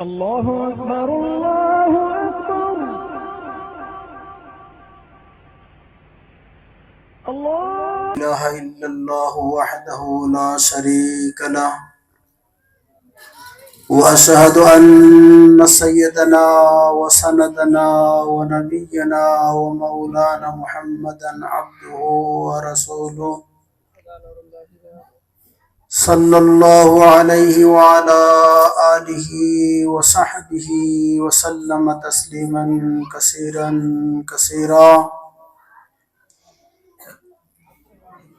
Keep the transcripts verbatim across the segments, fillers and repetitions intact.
الله أكبر، الله أكبر. الله. لا إله إلا الله وحده لا شريك له، وأشهد أن سيدنا وسندنا ونبينا ومولانا محمدا عبده ورسوله، صلى الله عليه وعلى آله وصحبه وسلم تسليما كثيرا كثيرا.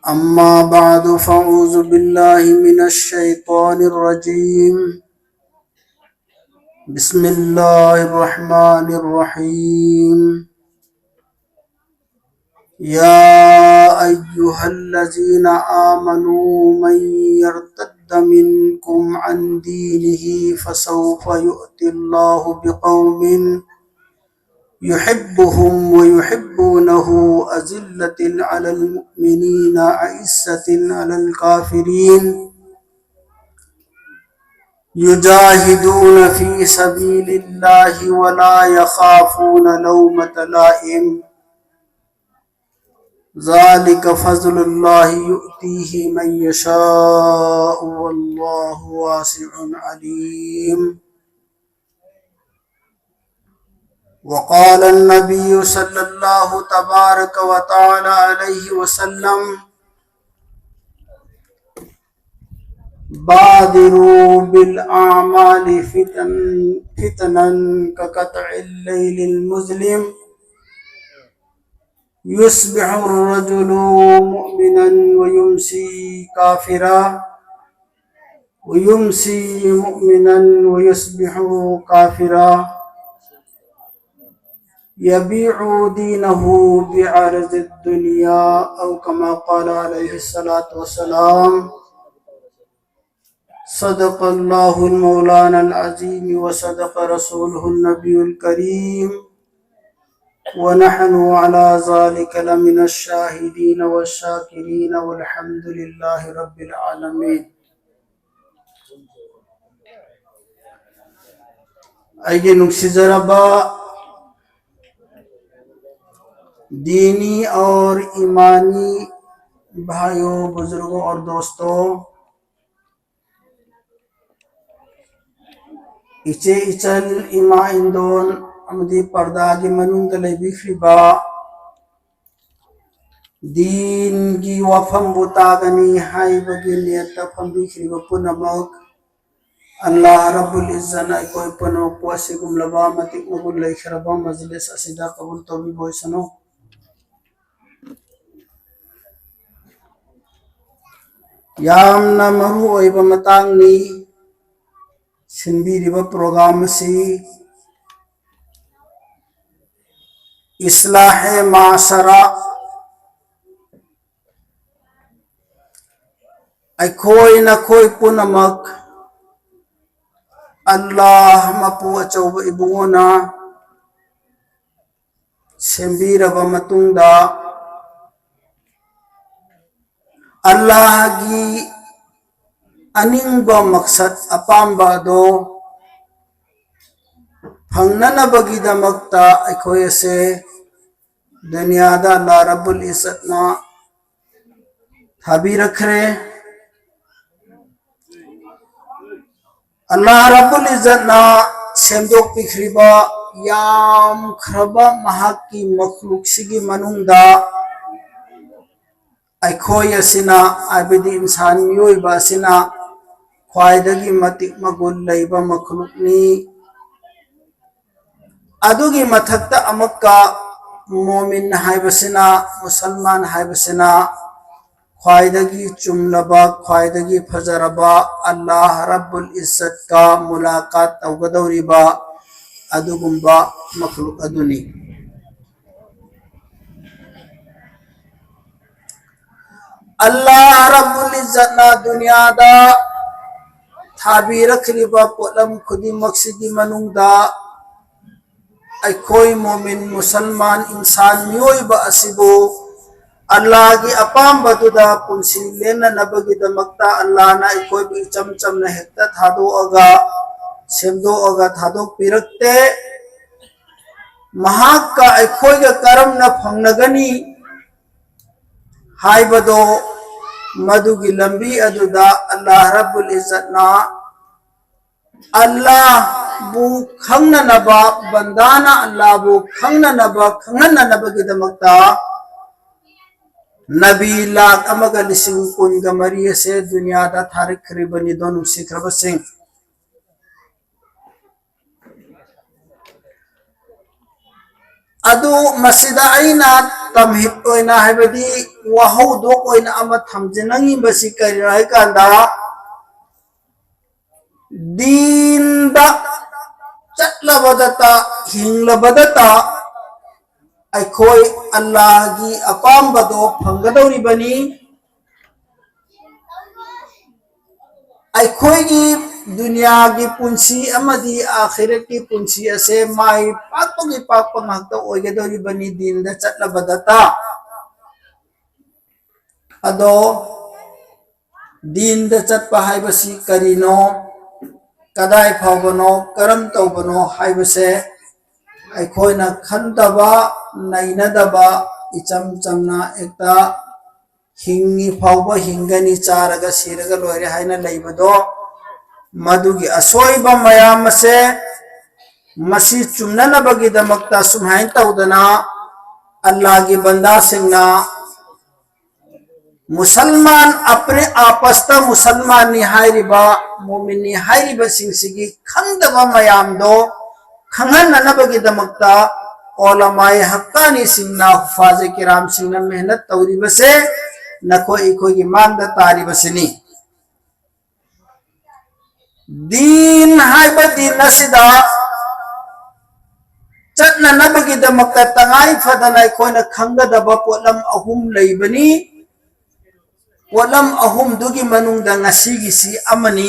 أما بعد، فأعوذ بالله من الشيطان الرجيم. بسم الله الرحمن الرحيم. يا أيها الذين آمنوا من يرتد منكم عن دينه فسوف يؤتي الله بقوم يحبهم ويحبونه أذلة على المؤمنين أعزة على الكافرين يجاهدون في سبيل الله ولا يخافون لومة لائم. ذلك فضل الله يؤتيه من يشاء والله واسع عليم. وقال النبي صلى الله تبارك وتعالى عليه وسلم: بادروا بالأعمال فتن، فتنا كقطع الليل المظلم، يصبح الرجل مؤمنا ويمسي كافرا، ويمسي مؤمنا ويصبح كافرا، يبيع دينه بعرض الدنيا، أو كما قال عليه الصلاة والسلام. صدق الله مولانا العظيم وصدق رسوله النبي الكريم، ونحن على ذلك لمن الشاهدين والشاكرين، والحمد لله رب العالمين. ꯑꯩꯒꯤ ꯅꯨꯡꯁꯤꯖꯔꯕ ꯗꯤꯅꯤ or ꯏꯃꯥꯅꯤ ꯚꯥꯏꯌꯣ, ꯕꯨꯖꯨꯔꯒꯣ or ꯗꯣꯁꯇꯣ, ꯏꯆꯦ ꯏꯆꯜ, ꯏꯃꯥ ꯏꯟꯗꯣꯟ ꯑꯃꯗꯤ ꯄꯔꯗꯥꯒꯤ ꯃꯅꯨꯡꯗ ꯂꯩꯕꯤꯈ꯭ꯔꯤꯕ ꯗꯤꯟꯒꯤ ꯋꯥꯐꯝꯕꯨ ꯇꯥꯒꯅꯤ ꯍꯥꯏꯕꯒꯤ ꯅꯤꯌꯠꯇ ꯐꯝꯕꯤꯈ꯭ꯔꯤꯕ ꯄꯨꯝꯅꯃꯛ, ꯑꯜꯂꯥꯍ ꯔꯕꯨꯜ ꯏꯖꯠꯅ ꯑꯩꯈꯣꯏ ꯄꯨꯝꯅꯃꯛꯄꯨ ꯑꯁꯤꯒꯨꯝꯂꯕ ꯃꯇꯤꯛ ꯃꯒꯨꯟ ꯂꯩꯈ꯭ꯔꯕ ꯃꯖꯂꯤꯁ ꯑꯁꯤꯗ ꯀꯕꯨꯜ ꯇꯧꯕꯤꯕ ꯑꯣꯏꯁꯅꯨ꯫ ꯌꯥꯝꯅ ꯃꯔꯨ ꯑꯣꯏꯕ ꯃꯇꯥꯡꯅꯤ꯫ ꯁꯤꯟꯕꯤꯔꯤꯕ ꯄ꯭ꯔꯣꯒ꯭ꯔꯥꯝ ꯑꯁꯤ ꯏꯁꯂꯥꯍꯦ ꯃꯥꯁꯔꯥ, ꯑꯩꯈꯣꯏ ꯅꯈꯣꯏ ꯄꯨꯝꯅꯃꯛ ꯑꯜꯂꯥꯍ ꯃꯄꯨ ꯑꯆꯧꯕ ꯏꯕꯨꯡꯉꯣꯅ ꯁꯦꯝꯕꯤꯔꯕ ꯃꯇꯨꯡꯗ, ꯑꯜꯂꯥꯍꯒꯤ ꯑꯅꯤꯡꯕ ꯃꯛꯁꯠ, ꯑꯄꯥꯝꯕ ꯑꯗꯣ ꯐꯪꯅꯅꯕꯒꯤꯗꯃꯛꯇ ꯑꯩꯈꯣꯏ ꯑꯁꯦ ꯗꯨꯅꯤꯌꯥꯗ ꯑꯜꯂꯥꯍ ꯔꯕꯨꯜ ꯏꯖꯠꯅ ꯊꯥꯕꯤꯔꯛꯈ꯭ꯔꯦ꯫ ꯑꯜꯂꯥꯍ ꯔꯕꯨꯜ ꯏꯖꯠꯅ ꯁꯦꯝꯗꯣꯛꯄꯤꯈ꯭ꯔꯤꯕ ꯌꯥꯝꯈ꯭ꯔꯕ ꯃꯍꯥꯛꯀꯤ ꯃꯈꯂꯨꯛꯁꯤꯒꯤ ꯃꯅꯨꯡꯗ ꯑꯩꯈꯣꯏ ꯑꯁꯤꯅ, ꯍꯥꯏꯕꯗꯤ ꯏꯟꯁꯥꯟ ꯃꯤꯑꯣꯏꯕ ꯑꯁꯤꯅ ꯈ꯭ꯋꯥꯏꯗꯒꯤ ꯃꯇꯤꯛ ꯃꯒꯨꯟ ꯂꯩꯕ ꯃꯈꯂꯨꯛꯅꯤ꯫ ꯑꯗꯨꯒꯤ ꯃꯊꯛꯇ ꯑꯃꯨꯛꯀ ꯃꯣꯃꯤꯟ ꯍꯥꯏꯕꯁꯤꯅ, ꯃꯨꯁꯜꯃꯥꯟ ꯍꯥꯏꯕꯁꯤꯅ ꯈ꯭ꯋꯥꯏꯗꯒꯤ ꯆꯨꯝꯂꯕ, ꯈ꯭ꯋꯥꯏꯗꯒꯤ ꯐꯖꯔꯕ, ꯑꯜꯂꯥꯍ ꯔꯕꯨꯜ ꯏꯖꯠꯀ ꯃꯨꯂꯥꯀꯥꯠ ꯇꯧꯒꯗꯧꯔꯤꯕ ꯑꯗꯨꯒꯨꯝꯕ ꯃꯈꯂꯨꯛ ꯑꯗꯨꯅꯤ꯫ ꯑꯜꯂꯥꯍ ꯔꯕꯨꯜ ꯏꯖꯠꯅ ꯗꯨꯅꯤꯌꯥꯗ ꯊꯥꯕꯤꯔꯛꯈꯤꯕ ꯄꯣꯠꯂꯝ ꯈꯨꯗꯤꯡꯃꯛꯁꯤꯒꯤ ꯃꯅꯨꯡꯗ ꯑꯩꯈꯣꯏ ꯃꯣꯃꯤꯟ, ꯃꯨꯁꯜꯃꯥꯟ, ꯏꯟꯁꯥꯟ ꯃꯤꯑꯣꯏꯕ ꯑꯁꯤꯕꯨ ꯑꯜꯂꯥꯍꯒꯤ ꯑꯄꯥꯝꯕꯗꯨꯗ ꯄꯨꯟꯁꯤ ꯂꯦꯟꯅꯅꯕꯒꯤꯗꯃꯛꯇ ꯑꯜꯂꯥꯍꯅ ꯑꯩꯈꯣꯏꯕꯨ ꯏꯆꯝ ꯆꯝꯅ ꯍꯦꯛꯇ ꯊꯥꯗꯣꯛꯑꯒ ꯁꯦꯝꯗꯣꯛꯑꯒ ꯊꯥꯗꯣꯛꯄꯤꯔꯛꯇꯦ꯫ ꯃꯍꯥꯛꯀ ꯑꯩꯈꯣꯏꯒ ꯀꯔꯝꯅ ꯐꯪꯅꯒꯅꯤ ꯍꯥꯏꯕꯗꯣ, ꯃꯗꯨꯒꯤ ꯂꯝꯕꯤ ꯑꯗꯨꯗ ꯑꯜꯂꯥꯍ ꯔꯕꯨꯜ ꯏꯖꯠꯅ ꯑꯜꯂꯥꯍꯕꯨ ꯈꯪꯅꯅꯕ, ꯕꯟꯗꯥꯅ ꯑꯜꯂꯥꯍꯕꯨ ꯈꯪꯅꯅꯕ, ꯈꯪꯍꯟꯅꯅꯕꯒꯤꯗꯃꯛꯇ ꯅꯕꯤ ꯂꯥꯈ ꯑꯃꯒ ꯂꯤꯁꯤꯡ ꯀꯨꯟꯒ ꯃꯔꯤ ꯑꯁꯦ ꯗꯨꯅꯤꯌꯥꯗ ꯊꯥꯔꯛꯈ꯭ꯔꯤꯕꯅꯤꯗꯣ, ꯅꯨꯡꯁꯤꯈ꯭ꯔꯕꯁꯤꯡ꯫ ꯑꯗꯨ ꯃꯁꯤꯗ ꯑꯩꯅ ꯇꯝꯍꯤꯠ ꯑꯣꯏꯅ, ꯍꯥꯏꯕꯗꯤ ꯋꯥꯍꯧꯗꯣꯛ ꯑꯣꯏꯅ ꯑꯃ ꯊꯝꯖꯅꯤꯡꯉꯤꯕꯁꯤ ꯀꯔꯤꯅꯣ ꯍꯥꯏ ꯀꯥꯟꯗ, ꯗꯤꯟꯗ ꯆꯠꯂꯕꯗꯇ, ꯍꯤꯡꯂꯕꯗꯇ ꯑꯩꯈꯣꯏ ꯑꯜꯂꯥꯍꯒꯤ ꯑꯄꯥꯝꯕꯗꯣ ꯐꯪꯒꯗꯧꯔꯤꯕꯅꯤ꯫ ꯑꯩꯈꯣꯏꯒꯤ ꯗꯨꯅꯤꯌꯥꯒꯤ ꯄꯨꯟꯁꯤ ꯑꯃꯗꯤ ꯑꯥꯈꯤꯔꯠꯀꯤ ꯄꯨꯟꯁꯤ ꯑꯁꯦ ꯃꯥꯏ ꯄꯥꯛꯄꯒꯤ ꯄꯥꯛꯄ ꯉꯥꯛꯇ ꯑꯣꯏꯒꯗꯧꯔꯤꯕꯅꯤ ꯗꯤꯟꯗ ꯆꯠꯂꯕꯗꯇ꯫ ꯑꯗꯣ ꯗꯤꯟꯗ ꯆꯠꯄ ꯍꯥꯏꯕꯁꯤ ꯀꯔꯤꯅꯣ, ꯀꯗꯥꯏ ꯐꯥꯎꯕꯅꯣ, ꯀꯔꯝ ꯇꯧꯕꯅꯣ ꯍꯥꯏꯕꯁꯦ ꯑꯩꯈꯣꯏꯅ ꯈꯟꯗꯕ, ꯅꯩꯅꯗꯕ, ꯏꯆꯝ ꯆꯝꯅ ꯍꯦꯛꯇ ꯍꯤꯡꯉꯤ ꯐꯥꯎꯕ ꯍꯤꯡꯒꯅꯤ, ꯆꯥꯔꯒ ꯁꯤꯔꯒ ꯂꯣꯏꯔꯦ ꯍꯥꯏꯅ ꯂꯩꯕꯗꯣ, ꯃꯗꯨꯒꯤ ꯑꯁꯣꯏꯕ ꯃꯌꯥꯝ ꯑꯁꯦ ꯃꯁꯤ ꯆꯨꯝꯅꯅꯕꯒꯤꯗꯃꯛꯇ ꯁꯨꯃꯥꯏꯅ ꯇꯧꯗꯅ ꯑꯜꯂꯥꯒꯤ ꯕꯟꯗꯥꯁꯤꯡꯅ ꯃꯨꯁꯜꯃꯥꯟ ꯑꯄ꯭ꯔꯦ-, ꯑꯥꯄꯁꯇ ꯃꯨꯁꯜꯃꯥꯟꯅꯤ ꯍꯥꯏꯔꯤꯕ, ꯃꯨꯃꯤꯟꯅꯤ ꯍꯥꯏꯔꯤꯕꯁꯤꯡꯁꯤꯒꯤ ꯈꯪꯗꯕ ꯃꯌꯥꯝꯗꯣ ꯈꯪꯍꯟꯅꯅꯕꯒꯤꯗꯃꯛꯇ ꯑꯣꯂꯃꯥꯏ ꯍꯛꯀꯥꯅꯤꯁꯤꯡꯅ, ꯍꯨꯐꯥꯖꯦ ꯀꯤꯔꯥꯝꯁꯤꯡꯅ ꯃꯦꯍꯅꯠ ꯇꯧꯔꯤꯕꯁꯦ ꯅꯈꯣꯏ ꯑꯩꯈꯣꯏꯒꯤ ꯃꯥꯡꯗ ꯇꯥꯔꯤꯕꯁꯤꯅꯤ꯫ ꯗꯤꯟ ꯍꯥꯏꯕ ꯗꯤꯟ ꯑꯁꯤꯗ ꯆꯠꯅꯅꯕꯒꯤꯗꯃꯛꯇ ꯇꯉꯥꯏ ꯐꯗꯅ ꯑꯩꯈꯣꯏꯅ ꯈꯪꯒꯗꯕ ꯄꯣꯠꯂꯝ ꯑꯍꯨꯝ ꯂꯩꯕꯅꯤ꯫ ꯄꯣꯠꯂꯝ ꯑꯍꯨꯝꯗꯨꯒꯤ ꯃꯅꯨꯡꯗ ꯉꯁꯤꯒꯤꯁꯤ ꯑꯃꯅꯤ꯫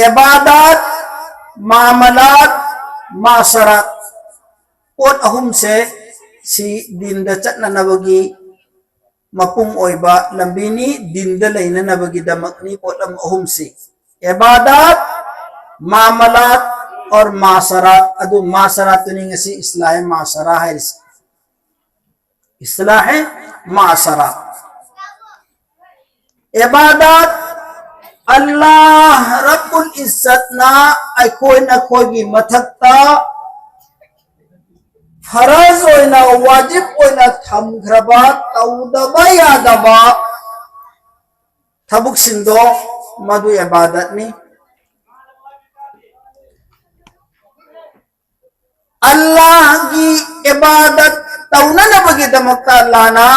ꯏꯕꯥꯗꯥꯠ, ꯃꯥꯃꯂꯥꯠ, ꯃꯥꯁꯔꯥꯠ꯫ ꯄꯣꯠ ꯑꯍꯨꯝꯁꯦ ꯁꯤ ꯗꯤꯟꯗ ꯆꯠꯅꯅꯕꯒꯤ ꯃꯄꯨꯡ ꯑꯣꯏꯕ ꯂꯝꯕꯤꯅꯤ, ꯗꯤꯟꯗ ꯂꯩꯅꯅꯕꯒꯤꯗꯃꯛꯅꯤ ꯄꯣꯠꯂꯝ ꯑꯍꯨꯝꯁꯤ꯫ ꯏꯕꯥꯗꯥꯠ, ꯃꯥꯃꯂꯥꯠ ꯑꯣꯔ ꯃꯥꯁꯔꯥꯠ, ꯑꯗꯨ ꯃꯥꯁꯔꯥꯠꯇꯨꯅꯤ ꯉꯁꯤ ꯏꯁꯂꯥꯍꯦ ꯃꯥꯁꯔꯥ ꯍꯥꯏꯔꯤꯁꯤ꯫ ꯏꯁꯂꯥꯍꯦ ꯃꯥꯁꯔꯥ꯫ ꯏꯕꯥꯗꯠ, ꯑꯜꯂꯥꯍ ꯔꯕꯨꯜ ꯏꯖꯠꯅ ꯑꯩꯈꯣꯏ ꯅꯈꯣꯏꯒꯤ ꯃꯊꯛꯇ ꯐꯔꯖ ꯑꯣꯏꯅ, ꯋꯥꯖꯤꯕ ꯑꯣꯏꯅ ꯊꯝꯈ꯭ꯔꯕ, ꯇꯧꯗꯕ ꯌꯥꯗꯕ ꯊꯕꯛꯁꯤꯡꯗꯣ ꯃꯗꯨ ꯏꯕꯥꯗꯠꯅꯤ꯫ ꯑꯜꯂꯥꯍꯒꯤ ꯏꯕꯥꯗꯠ ꯇꯧꯅꯅꯕꯒꯤꯗꯃꯛꯇ ꯑꯜꯂꯥꯍꯅ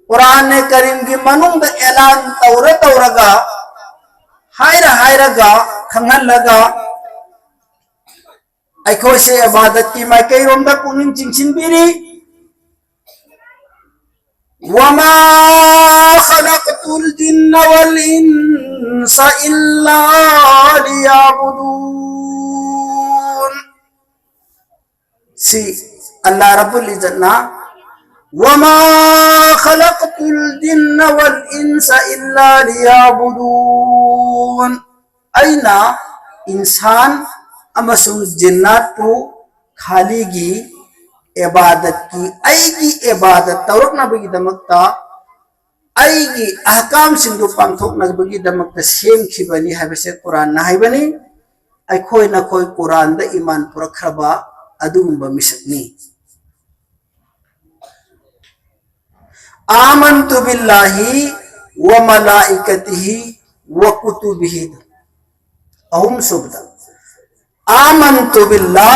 ꯀꯨꯔꯥꯟ ꯀꯔꯤꯝꯒꯤ ꯃꯅꯨꯡꯗ ꯑꯦꯂꯥꯟ ꯇꯧꯔ ꯇꯧꯔꯒ, ꯍꯥꯏꯔ ꯍꯥꯏꯔꯒ, ꯈꯪꯍꯜꯂꯒ ꯑꯩꯈꯣꯏꯁꯦ ꯏꯕꯥꯗꯠꯀꯤ ꯃꯥꯏꯀꯩꯔꯣꯝꯗ ꯄꯨꯛꯅꯤꯡ ꯆꯤꯡꯁꯤꯟꯕꯤꯔꯤ꯫ وما خلقت الجن والإنس إلا ليعبدون. ꯁꯤ ꯑꯜꯂꯥꯍ ꯔꯕꯨꯜ ꯏꯖꯠꯅ, وما خلقت الجن والإنس إلا ليعبدون. ꯑꯩꯅ ꯏꯟꯁꯥꯟ ꯑꯃꯁꯨꯡ ꯖꯤꯟꯅꯥꯠꯄꯨ ꯈꯥꯂꯤꯒꯤ ꯏꯕꯥꯗꯠꯀꯤ, ꯑꯩꯒꯤ ꯏꯕꯥꯗꯠ ꯇꯧꯔꯛꯅꯕꯒꯤꯗꯃꯛꯇ, ꯑꯩꯒꯤ ꯑꯍꯀꯥꯝꯁꯤꯡꯗꯨ ꯄꯥꯡꯊꯣꯛꯅꯕꯒꯤꯗꯃꯛꯇ ꯁꯦꯝꯈꯤꯕꯅꯤ ꯍꯥꯏꯕꯁꯦ ꯀꯨꯔꯥꯟꯅ ꯍꯥꯏꯕꯅꯤ꯫ ꯑꯩꯈꯣꯏ ꯅꯈꯣꯏ ꯀꯨꯔꯥꯟꯗ ꯏꯃꯥꯟ ꯄꯨꯔꯛꯈ꯭ꯔꯕ ꯑꯗꯨꯒꯨꯝꯕ ꯃꯤꯁꯛꯅꯤ꯫ آمنت بالله وملائكته وكتبه. ꯑꯍꯨꯝ ꯁꯨꯕꯗ, آمنت بالله,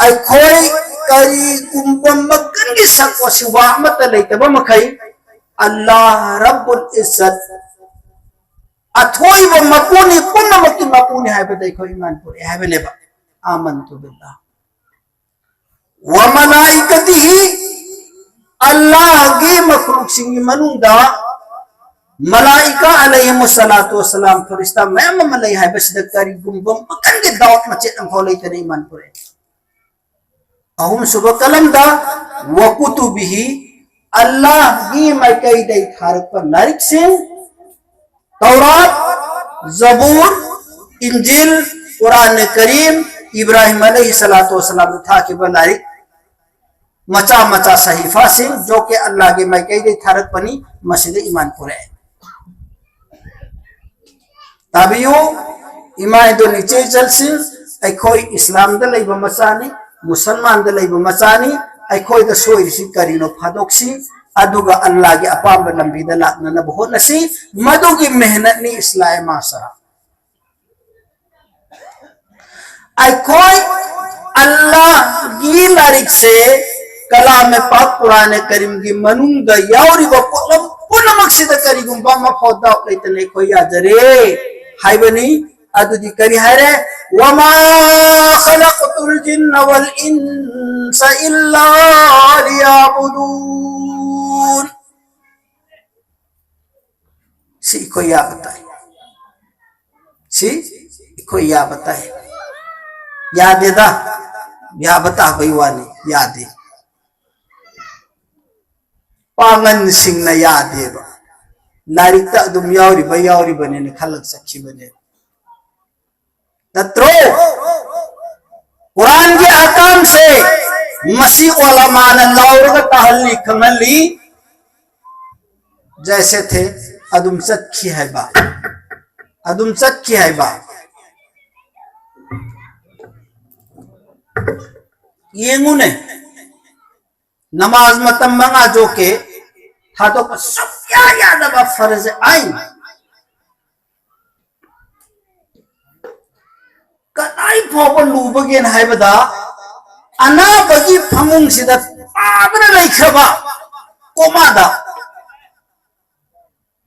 ꯑꯩꯈꯣꯏ ꯀꯔꯤꯒꯨꯝꯕ ꯃꯈꯜꯒꯤ ꯁꯛ ꯑꯁꯤ ꯋꯥ ꯑꯃꯠꯇ ꯂꯩꯇꯕ ꯃꯈꯩ ꯑꯜꯂꯥꯍ ꯔꯕꯨꯜ ꯏꯖꯠ ꯑꯊꯣꯏꯕ ꯃꯄꯨꯅꯤ, ꯄꯨꯝꯅꯃꯛꯀꯤ ꯃꯄꯨꯅꯤ ꯍꯥꯏꯕꯗ ꯑꯩꯈꯣꯏ ꯏꯃꯥꯟ ꯄꯨꯔꯛꯑꯦ ꯍꯥꯏꯕꯅꯦꯕ꯫ آمنت بالله وملائكته, ꯑꯜꯂꯥꯍꯒꯤ ꯃꯈꯂꯨꯛꯁꯤꯡꯒꯤ ꯃꯅꯨꯡꯗ ꯃꯂꯥꯏꯀꯥ ꯑꯂꯩꯍꯤꯃꯨ ꯁꯂꯥꯇꯨ ꯋꯁꯁꯂꯥꯝ, ꯐꯔꯤꯁꯇꯥ ꯃꯌꯥꯝ ꯑꯃ ꯂꯩ ꯍꯥꯏꯕꯁꯤꯗ ꯀꯔꯤꯒꯨꯝꯕ ꯃꯈꯜꯒꯤ ꯗꯥꯎꯠ ꯃꯆꯦꯠ ꯑꯃꯐꯥꯎ ꯂꯩꯇꯅ ꯏꯃꯥꯟ ꯄꯨꯔꯛꯑꯦ꯫ ꯑꯍꯨꯝꯁꯨꯕ ꯀꯂꯝꯗ, وكتبه, ꯑꯜꯂꯥꯍꯒꯤ ꯃꯥꯏꯀꯩꯗꯒꯤ ꯊꯥꯔꯛꯄ ꯂꯥꯏꯔꯤꯛꯁꯤꯡ, ꯇꯧꯔꯥꯠ, ꯖꯕꯨꯔ, ꯏꯟꯖꯤꯜ, ꯀꯨꯔꯥꯟ ꯀꯔꯤꯝ, ꯏꯕ꯭ꯔꯥꯍꯤꯝ ꯑꯂꯩꯍꯤ ꯁꯂꯥꯇꯨ ꯋꯁꯂꯥꯝꯗ ꯊꯥꯈꯤꯕ ꯂꯥꯏꯔꯤꯛ ꯃꯆꯥ ꯃꯆꯥ ꯁꯍꯤꯐꯥꯁꯤꯡ, ꯖꯣꯀꯦ ꯑꯜꯂꯥꯍꯒꯤ ꯃꯥꯏꯀꯩꯗꯒꯤ ꯊꯥꯔꯛꯄꯅꯤ, ꯃꯁꯤꯗ ꯏꯃꯥꯟ ꯄꯨꯔꯛꯑꯦ꯫ ꯇꯥꯕꯤꯌꯨ, ꯏꯃꯥ ꯏꯕꯦꯟ ꯏꯆꯦ ꯏꯆꯜꯁꯤꯡ, ꯑꯩꯈꯣꯏ ꯏꯁꯂꯥꯝꯗ ꯂꯩꯕ ꯃꯆꯥꯅꯤ, ꯃꯨꯁꯜꯃꯥꯟꯗ ꯂꯩꯕ ꯃꯆꯥꯅꯤ, ꯑꯩꯈꯣꯏꯗ ꯁꯣꯏꯔꯤꯁꯤ ꯀꯔꯤꯅꯣ ꯐꯥꯗꯣꯛꯁꯤ, ꯑꯗꯨꯒ ꯑꯜꯂꯥꯍꯒꯤ ꯑꯄꯥꯝꯕ ꯂꯝꯕꯤꯗ ꯂꯥꯛꯅꯅꯕ ꯍꯣꯠꯅꯁꯤ, ꯃꯗꯨꯒꯤ ꯃꯦꯍꯅꯠꯅꯤ ꯏꯁꯂꯥꯍ ꯃꯥꯁꯔꯥ꯫ ꯑꯩꯈꯣꯏ ꯑꯜꯂꯥꯍꯒꯤ ꯂꯥꯏꯔꯤꯛꯁꯦ, ꯀꯂꯥꯝ ꯄꯥꯛ ꯀꯨꯔꯥꯟ ꯀꯔꯤꯝꯒꯤ ꯃꯅꯨꯡꯗ ꯌꯥꯎꯔꯤꯕ ꯄꯣꯠꯂꯝ ꯄꯨꯝꯅꯃꯛꯁꯤꯗ ꯀꯔꯤꯒꯨꯝꯕ ꯑꯃꯐꯥꯎ doubt ꯂꯩꯇꯅ ꯑꯩꯈꯣꯏ ꯌꯥꯖꯔꯦ ꯍꯥꯏꯕꯅꯤ꯫ ꯑꯗꯨꯗꯤ ꯀꯔꯤ ꯍꯥꯏꯔꯦ? "وما خلقت الجن والإنس إلا ليعبدون"꯫ ꯁꯤ ꯑꯩꯈꯣꯏ ꯌꯥꯕ ꯇꯥꯏ꯫ ꯁꯤ ꯑꯩꯈꯣꯏ ꯌꯥꯕ ꯇꯥꯏ꯫ ꯌꯥꯗꯦꯗ, ꯌꯥꯕ ꯇꯥꯕꯩ ꯋꯥꯅꯤ, ꯌꯥꯗꯦ꯫ ꯄꯥꯡꯒꯟꯁꯤꯡꯅ ꯌꯥꯗꯦꯕ꯫ ꯂꯥꯏꯔꯤꯛꯇ ꯑꯗꯨꯝ ꯌꯥꯎꯔꯤꯕ, ꯌꯥꯎꯔꯤꯕꯅꯦꯅ ꯈꯜꯂꯒ ꯆꯠꯈꯤꯕꯅꯦ꯫ ꯅꯠꯇ꯭ꯔꯣ? ꯀꯨꯔꯥꯟꯒꯤ ꯑꯍꯀꯥꯝꯁꯦ ꯃꯁꯤ ꯎꯂꯃꯥꯅ ꯂꯥꯎꯔꯒ ꯇꯥꯍꯜꯂꯤ, ꯈꯪꯍꯜꯂꯤ꯫ ꯖꯩꯁꯦ ꯊꯦ, ꯑꯗꯨꯝ ꯆꯠꯈꯤ ꯍꯥꯏꯕ, ꯑꯗꯨꯝ ꯆꯠꯈꯤ ꯍꯥꯏꯕ꯫ ꯌꯦꯡꯉꯨꯅꯦ, ꯅꯃꯥꯖ ꯃꯇꯝ ꯃꯉꯥ ꯖꯣꯀꯦ ꯊꯥꯗꯣꯛꯄ ꯁꯨꯛꯌꯥ ꯌꯥꯗꯕ ꯐꯔꯖ ꯑꯥꯏꯟ꯫ ꯀꯗꯥꯏ ꯐꯥꯎꯕ ꯂꯨꯕꯒꯦꯅ ꯍꯥꯏꯕꯗ, ꯑꯅꯥꯕꯒꯤ ꯐꯃꯨꯡꯁꯤꯗ ꯇꯥꯗꯅ ꯂꯩꯈ꯭ꯔꯕ ꯀꯣꯃꯥꯗ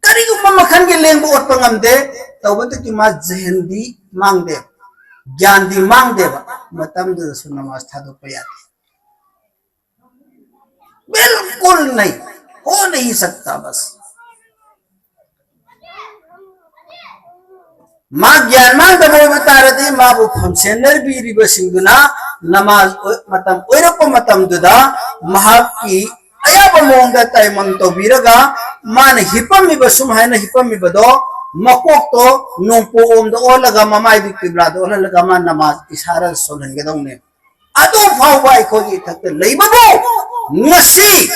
ꯀꯔꯤꯒꯨꯝꯕ ꯃꯈꯜꯒꯤ ꯂꯦꯡꯕ ꯑꯣꯠꯄ ꯉꯝꯗꯦ꯫ ꯇꯧꯕꯇꯕꯨ ꯃꯥ ꯖꯍꯟꯗꯤ ꯃꯥꯡꯗꯦ, ꯒ꯭ꯌꯥꯟꯗꯤ ꯃꯥꯡꯗꯦꯕ꯫ ꯃꯇꯝꯗꯨꯗꯁꯨ ꯅꯃꯥꯖ ꯊꯥꯗꯣꯛꯄ ꯌꯥꯗꯦ꯫ बिल्कुल नहीं, हो नहीं सकता बस꯫ ꯃꯥ ꯒ꯭ꯌꯥꯟ ꯃꯥꯡꯗꯕ ꯑꯣꯏꯕ ꯇꯥꯔꯗꯤ, ꯃꯥꯕꯨ ꯐꯝꯁꯦꯟꯅꯕꯤꯔꯤꯕꯁꯤꯡꯗꯨꯅ ꯅꯃꯥꯖ ꯑꯣꯏ-, ꯃꯇꯝ ꯑꯣꯏꯔꯛꯄ ꯃꯇꯝꯗꯨꯗ ꯃꯍꯥꯛꯀꯤ ꯑꯌꯥꯕ ꯃꯑꯣꯡꯗ ꯇꯥꯏꯃꯪ ꯇꯧꯕꯤꯔꯒ, ꯃꯥꯅ ꯍꯤꯞꯄꯝꯃꯤꯕ, ꯁꯨꯝ ꯍꯥꯏꯅ ꯍꯤꯞꯄꯝꯃꯤꯕꯗꯣ ꯃꯀꯣꯛꯇꯣ ꯅꯣꯡꯄꯣꯛꯂꯣꯝꯗ ꯑꯣꯜꯂꯒ ꯃꯃꯥꯏꯗꯨ ꯀꯤꯕ꯭ꯂꯥꯗ ꯑꯣꯜꯍꯜꯂꯒ ꯃꯥ ꯅꯃꯥꯖ ꯏꯁꯥꯔꯥ ꯁꯣꯜꯍꯟꯒꯗꯧꯅꯦꯕ꯫ ꯑꯗꯨ ꯐꯥꯎꯕ ꯑꯩꯈꯣꯏꯒꯤ ꯏꯊꯛꯇ ꯂꯩꯕꯕꯨ ꯉꯁꯤ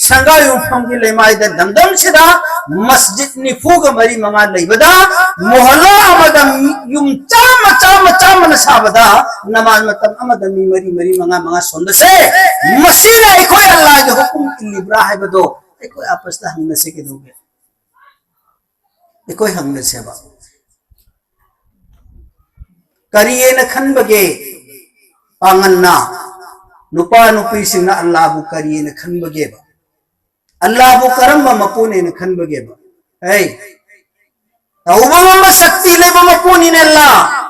ꯁꯪꯒꯥꯏꯌꯨꯝꯐꯝꯒꯤ ꯂꯩꯃꯥꯏꯗ ꯂꯝꯗꯝꯁꯤꯗ ꯃꯁꯖꯤꯗ ꯅꯤꯐꯨꯒ ꯃꯔꯤ ꯃꯉꯥ ꯂꯩꯕꯗ, ꯃꯣꯍꯜꯂꯥ ꯑꯃꯗ ꯌꯨꯝ ꯆꯥꯝꯃ, ꯆꯥꯝꯃ, ꯆꯥꯝꯃꯅ ꯁꯥꯕꯗ ꯅꯃꯥꯖ ꯃꯇꯝ ꯑꯃꯗ ꯃꯤ ꯃꯔꯤ, ꯃꯔꯤ, ꯃꯉꯥ, ꯃꯉꯥ ꯁꯣꯟꯕꯁꯦ, ꯃꯁꯤꯅ ꯑꯩꯈꯣꯏ ꯑꯜꯂꯥꯍꯒꯤ ꯍꯨꯀꯨꯝ ꯏꯜꯂꯤꯕ꯭ꯔꯥ ꯍꯥꯏꯕꯗꯣ ꯑꯩꯈꯣꯏ ꯑꯥꯄꯁꯇ ꯍꯪꯅꯁꯦ ꯀꯩꯗꯧꯒꯦ? ꯑꯩꯈꯣꯏ ꯍꯪꯅꯁꯦꯕ꯫ ꯀꯔꯤꯑꯅ ꯈꯟꯕꯒꯦ? ꯄꯥꯉꯟꯅ, ꯅꯨꯄꯥ ꯅꯨꯄꯤꯁꯤꯡꯅ ꯑꯜꯂꯥꯍꯕꯨ ꯀꯔꯤꯑꯅ ꯈꯟꯕꯒꯦꯕ? ꯑꯜꯂꯥꯍꯕꯨ ꯀꯔꯝꯕ ꯃꯄꯨꯅꯦꯅ ꯈꯟꯕꯒꯦꯕ? ꯑꯩ ꯇꯧꯕ ꯉꯝꯕ ꯁꯛꯇꯤ ꯂꯩꯕ ꯃꯄꯨꯅꯤꯅꯦ ꯑꯜꯂꯥꯍ꯫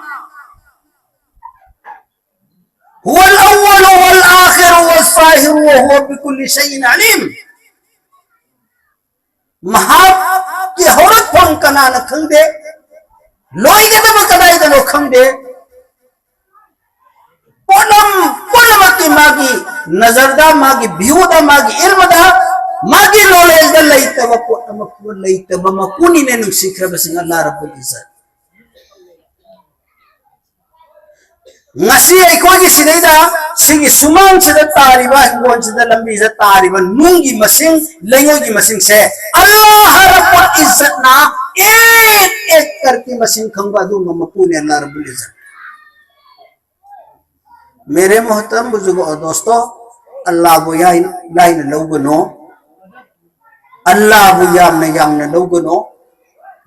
هو الأول والآخر والظاهر وهو بكل شيء عليم. ꯃꯍꯥꯛꯀꯤ ꯍꯧꯔꯛꯐꯝ ꯀꯅꯥꯅ ꯈꯪꯗꯦ, ꯂꯣꯏꯒꯗꯕ ꯀꯗꯥꯏꯗꯅꯣ ꯈꯪꯗꯦ꯫ ꯄꯣꯠꯂꯝ ꯄꯨꯝꯅꯃꯛꯀꯤ ꯃꯥꯒꯤ ꯅꯖꯔꯗ, ꯃꯥꯒꯤ ꯚ꯭ꯌꯨꯗ, ꯃꯥꯒꯤ ꯏꯜꯃꯗ, ꯃꯥꯒꯤ ꯅꯣꯂꯦꯖꯇ ꯂꯩꯇꯕ ꯄꯣꯠ ꯑꯃ ꯂꯩꯇꯕ ꯃꯄꯨꯅꯤꯅꯦ, ꯅꯨꯡꯁꯤꯈ꯭ꯔꯕꯁꯤꯡ ꯑꯜꯂꯥꯍ ꯔꯕꯨꯜ ꯏꯖꯠ꯫ ꯉꯁꯤ ꯑꯩꯈꯣꯏꯒꯤ ꯁꯤꯗꯩꯗ, ꯁꯤꯒꯤ ꯁꯨꯃꯥꯡꯁꯤꯗ ꯇꯥꯔꯤꯕ, ꯍꯤꯡꯒꯣꯜꯁꯤꯗ, ꯂꯝꯕꯤꯁꯤꯗ ꯇꯥꯔꯤꯕ ꯅꯨꯡꯒꯤ ꯃꯁꯤꯡ, ꯂꯩꯉꯣꯏꯒꯤ ꯃꯁꯤꯡꯁꯦ ꯑꯜꯂꯥꯍ ꯔꯕꯨꯜ ꯏꯖꯠꯅ ꯑꯦꯛ ꯑꯦꯛ ꯀꯔꯀꯤ ꯃꯁꯤꯡ ꯈꯪꯕ ꯑꯗꯨꯒꯨꯝꯕ ꯃꯄꯨꯅꯦ ꯑꯜꯂꯥꯍ ꯔꯕꯨꯜ ꯏꯖꯠ꯫ ꯃꯦꯔꯦ ꯃꯣꯍꯇꯔꯝ ꯕꯨꯖꯨꯔꯒ ꯑꯣ ꯗꯣꯁꯇꯣ, ꯑꯜꯂꯥꯍꯕꯨ ꯌꯥꯏ-, ꯂꯥꯏꯅ ꯂꯧꯒꯅꯨ꯫ ꯑꯜꯂꯥꯍꯕꯨ ꯌꯥꯝꯅ, ꯌꯥꯝꯅ ꯂꯧꯒꯅꯨ꯫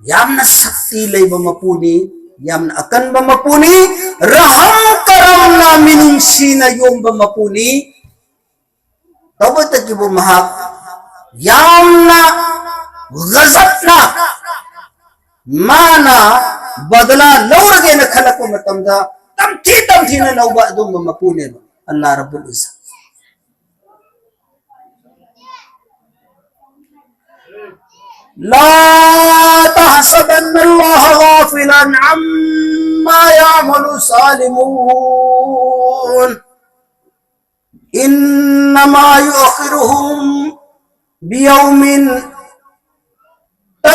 ꯌꯥꯝꯅ ꯁꯛꯇꯤ ꯂꯩꯕ ꯃꯄꯨꯅꯤ, ꯌꯥꯝꯅ ꯑꯀꯟꯕ ꯃꯄꯨꯅꯤ, ꯔꯍꯝ ꯀꯔꯝꯅ, ꯃꯤꯅꯨꯡꯁꯤꯅ ꯌꯣꯝꯕ ꯃꯄꯨꯅꯤ꯫ ꯇꯧꯕꯇꯒꯤꯕꯨ ꯃꯍꯥꯛ ꯌꯥꯝꯅ ꯒꯖꯕꯅ ꯃꯥꯅ ꯕꯗꯂꯥ ꯂꯧꯔꯒꯦꯅ ꯈꯜꯂꯛꯄ ꯃꯇꯝꯗ ꯇꯝꯊꯤ ꯇꯝꯊꯤꯅ ꯂꯧꯕ ꯑꯗꯨꯒꯨꯝꯕ ꯃꯄꯨꯅꯦꯕ ꯑꯜꯂꯥꯍ ꯔꯕꯨꯜ ꯏꯖꯠ꯫ لا تحسبن الله غافلا عما يعمل الظالمون إنما يؤخرهم بيوم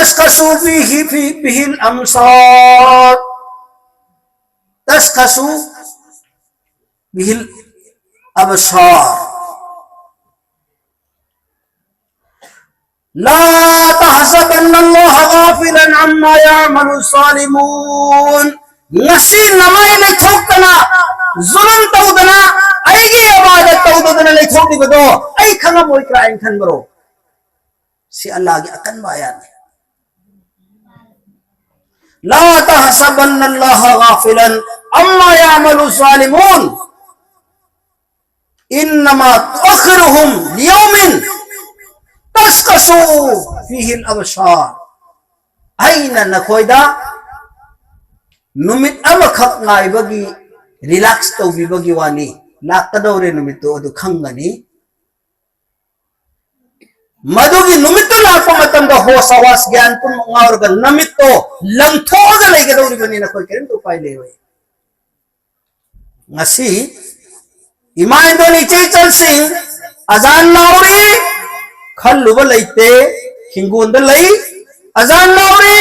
تشخص فيه في به الأمصار. تشخص به الأبصار. لا تحسبن الله غافلا عما يعمل الظالمون. Ngasi ꯅꯃꯥꯏ ꯂꯩꯊꯣꯛꯇꯅ, ꯖꯨꯂꯨꯝ ꯇꯧꯗꯅ, ꯑꯩꯒꯤ ꯏꯕꯥꯗꯠ ꯇꯧꯗꯗꯅ ꯂꯩꯊꯣꯛꯂꯤꯕꯗꯣ ꯑꯩ ꯈꯪꯉꯝꯃꯣꯏꯗ꯭ꯔꯥ ꯍꯥꯏꯅ ꯈꯟꯕ꯭ꯔꯣ? ꯁꯤ ꯑꯜꯂꯥꯍꯒꯤ ꯑꯀꯟꯕ ꯑꯥꯌꯥꯠꯅꯤ꯫ لا تحسبن الله غافلا عما يعمل الظالمون إنما يؤخرهم ليوم تشخص فيه الأبصار. ꯑꯩꯅ ꯅꯈꯣꯏꯗ ꯅꯨꯃꯤꯠ ꯑꯃꯈꯛ ꯉꯥꯏꯕꯒꯤ relax ꯇꯧꯕꯤꯕꯒꯤ ꯋꯥꯅꯤ꯫ ꯂꯥꯛꯀꯗꯧꯔꯦ ꯅꯨꯃꯤꯠꯇꯨ, ꯑꯗꯨ ꯈꯪꯒꯅꯤ꯫ ꯃꯗꯨꯒꯤ ꯅꯨꯃꯤꯠꯇꯨ ꯂꯥꯛꯄ ꯃꯇꯝꯗ ꯍꯣꯁ ꯍꯋꯥꯁ ꯒ꯭ꯌꯥꯟ ꯄꯨꯝꯅꯃꯛ ꯉꯥꯎꯔꯒ ꯅꯨꯃꯤꯠꯇꯣ ꯂꯪꯊꯣꯛꯑꯒ ꯂꯩꯒꯗꯧꯔꯤꯕꯅꯤ, ꯅꯈꯣꯏ ꯀꯔꯤꯝꯇ ꯎꯄꯥꯏ ꯂꯩꯔꯣꯏ꯫ ꯉꯁꯤ ꯏꯃꯥ ꯏꯟꯗꯣꯜ ꯏꯆꯦ ꯏꯆꯜꯁꯤꯡ ꯑꯖꯥꯟ ꯂꯥꯎꯔꯤ, ꯈꯜꯂꯨꯕ ꯂꯩꯇꯦ, ꯍꯤꯡꯒꯣꯜꯗ ꯂꯩ꯫ ꯑꯖꯥꯟ ꯂꯥꯎꯔꯤ,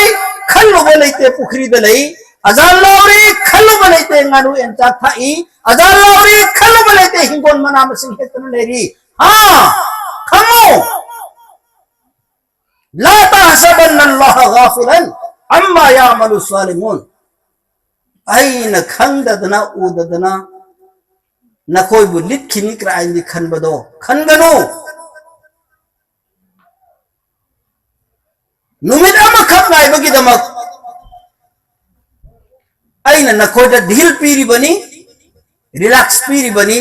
ꯈꯜꯂꯨꯕ ꯂꯩꯇꯦ, ꯄꯨꯈ꯭ꯔꯤꯗ ꯂꯩ꯫ ꯑꯖꯥꯟ ꯂꯥꯎꯔꯤ, ꯈꯜꯂꯨꯕ ꯂꯩꯇꯦ, ꯉꯥꯅꯨ ꯌꯦꯟ ꯆꯥꯛ ꯊꯥꯛꯏ꯫ ꯑꯖꯥꯟ ꯂꯥꯎꯔꯤ, ꯈꯜꯂꯨꯕ ꯂꯩꯇꯦ, ꯍꯤꯡꯒꯣꯜ ꯃꯅꯥ ꯃꯁꯤꯡ ꯍꯦꯛꯇꯅ ꯂꯩꯔꯤ꯫ ꯍꯥ, ꯈꯪꯉꯨ꯫ لا تحسبن الله غافلا عما يعمل الظالمون. ꯑꯩꯅ ꯈꯪꯗꯗꯅ ꯎꯗꯗꯅ ꯅꯈꯣꯏꯕꯨ ꯂꯤꯠꯈꯤꯅꯤ ꯀꯥꯏꯅꯗꯤ ꯈꯟꯕꯗꯣ ꯈꯟꯒꯅꯨ꯫ ꯅꯨꯃꯤꯠ ꯑꯃꯈꯛ ꯉꯥꯏꯕꯒꯤꯗꯃꯛ ꯑꯩꯅ ꯅꯈꯣꯏꯗ ꯙꯤꯜ ꯄꯤꯔꯤꯕꯅꯤ, relax ꯄꯤꯔꯤꯕꯅꯤ꯫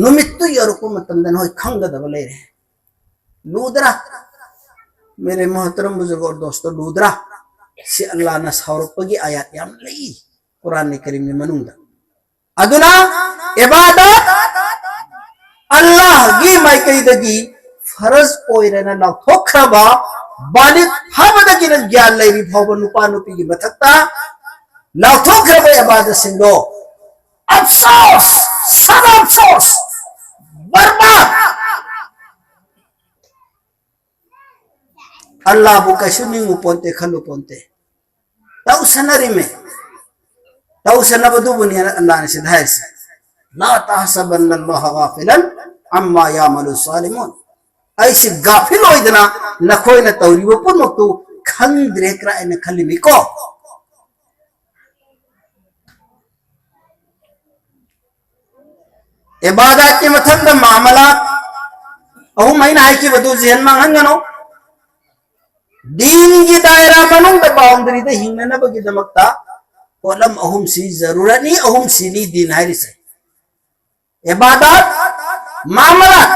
ꯅꯨꯃꯤꯠꯇꯨ ꯌꯧꯔꯛꯄ ꯃꯇꯝꯗ ꯅꯈꯣꯏ ꯈꯪꯒꯗꯕ ꯂꯩꯔꯦ꯫ ꯂꯨꯗ꯭ꯔꯥ? मेरे मोहतरम बुजुर्ग और दोस्तों, ꯂꯨꯗ꯭ꯔꯥ? ꯁꯤ ꯑꯜꯂꯥꯍꯅ ꯁꯥꯎꯔꯛꯄꯒꯤ ꯑꯥꯌꯥꯠ ꯌꯥꯝ ꯂꯩ ꯀꯨꯔꯥꯟ ꯀꯔꯤꯝꯒꯤ ꯃꯅꯨꯡꯗ꯫ ꯑꯗꯨꯅ ꯏꯕꯥꯗꯠ ꯑꯜꯂꯥꯍꯒꯤ ꯃꯥꯏꯀꯩꯗꯒꯤ ꯐꯔꯖ ꯑꯣꯏꯔꯦꯅ ꯂꯥꯎꯊꯣꯛꯈ꯭ꯔꯕ, ꯕꯥꯂꯤꯒ ꯐꯥꯕꯗꯒꯤꯅ ꯒ꯭ꯌꯥꯟ ꯂꯩꯔꯤ ꯐꯥꯎꯕ ꯅꯨꯄꯥ ꯅꯨꯄꯤꯒꯤ ꯃꯊꯛꯇ ꯂꯥꯎꯊꯣꯛꯈ꯭ꯔꯕ ꯏꯕꯥꯗꯠꯁꯤꯡꯗꯣ, ꯑꯐꯁꯣꯁ, ꯁꯗꯥ ꯑꯐꯁꯣꯁ, ꯕꯔꯕꯥꯗ꯫ ꯑꯜꯂꯥꯕꯨ ꯀꯩꯁꯨ ꯅꯤꯡꯉꯨ ꯄꯣꯟꯇꯦ, ꯈꯜꯂꯨ ꯄꯣꯟꯇꯦ꯫ ꯇꯧꯁꯟꯅꯔꯤꯃꯦ꯫ ꯇꯧꯁꯟꯅꯕꯗꯨꯕꯨꯅꯤ ꯑꯜꯂꯥꯅ ꯁꯤꯗ ꯍꯥꯏꯔꯤꯁꯦ, "لا تحسبن الله غافلا عما يعمل الظالمون"꯫ ꯑꯩꯁꯤ ꯒꯥꯐꯤꯜ ꯑꯣꯏꯗꯅ ꯅꯈꯣꯏꯅ ꯇꯧꯔꯤꯕ ꯄꯨꯝꯅꯃꯛꯇꯨ ꯈꯪꯗ꯭ꯔꯦ ꯀꯥꯏꯅ ꯈꯜꯂꯤꯃꯤꯀꯣ꯫ ꯏꯕꯥꯗꯥꯠꯀꯤ ꯃꯊꯪꯗ ꯃꯥꯃꯂꯥꯠ ꯑꯍꯨꯝ ꯑꯩꯅ ꯍꯥꯏꯈꯤꯕꯗꯨ ꯖꯤꯍꯟ ꯃꯥꯡꯍꯟꯒꯅꯨ꯫ ꯗꯤꯟꯒꯤ ꯗꯥꯏꯔꯥ ꯃꯅꯨꯡꯗ, ꯕꯥꯎꯟꯗꯔꯤꯗ ꯍꯤꯡꯅꯅꯕꯒꯤꯗꯃꯛꯇ ꯄꯣꯠꯂꯝ ꯑꯍꯨꯝꯁꯤ ꯖꯔꯨꯔꯠꯅꯤ, ꯑꯍꯨꯝꯁꯤꯅꯤ ꯗꯤꯟ ꯍꯥꯏꯔꯤꯁꯦ꯫ ꯏꯕꯥꯗꯥꯠ, ꯃꯥꯃꯂꯥꯠ꯫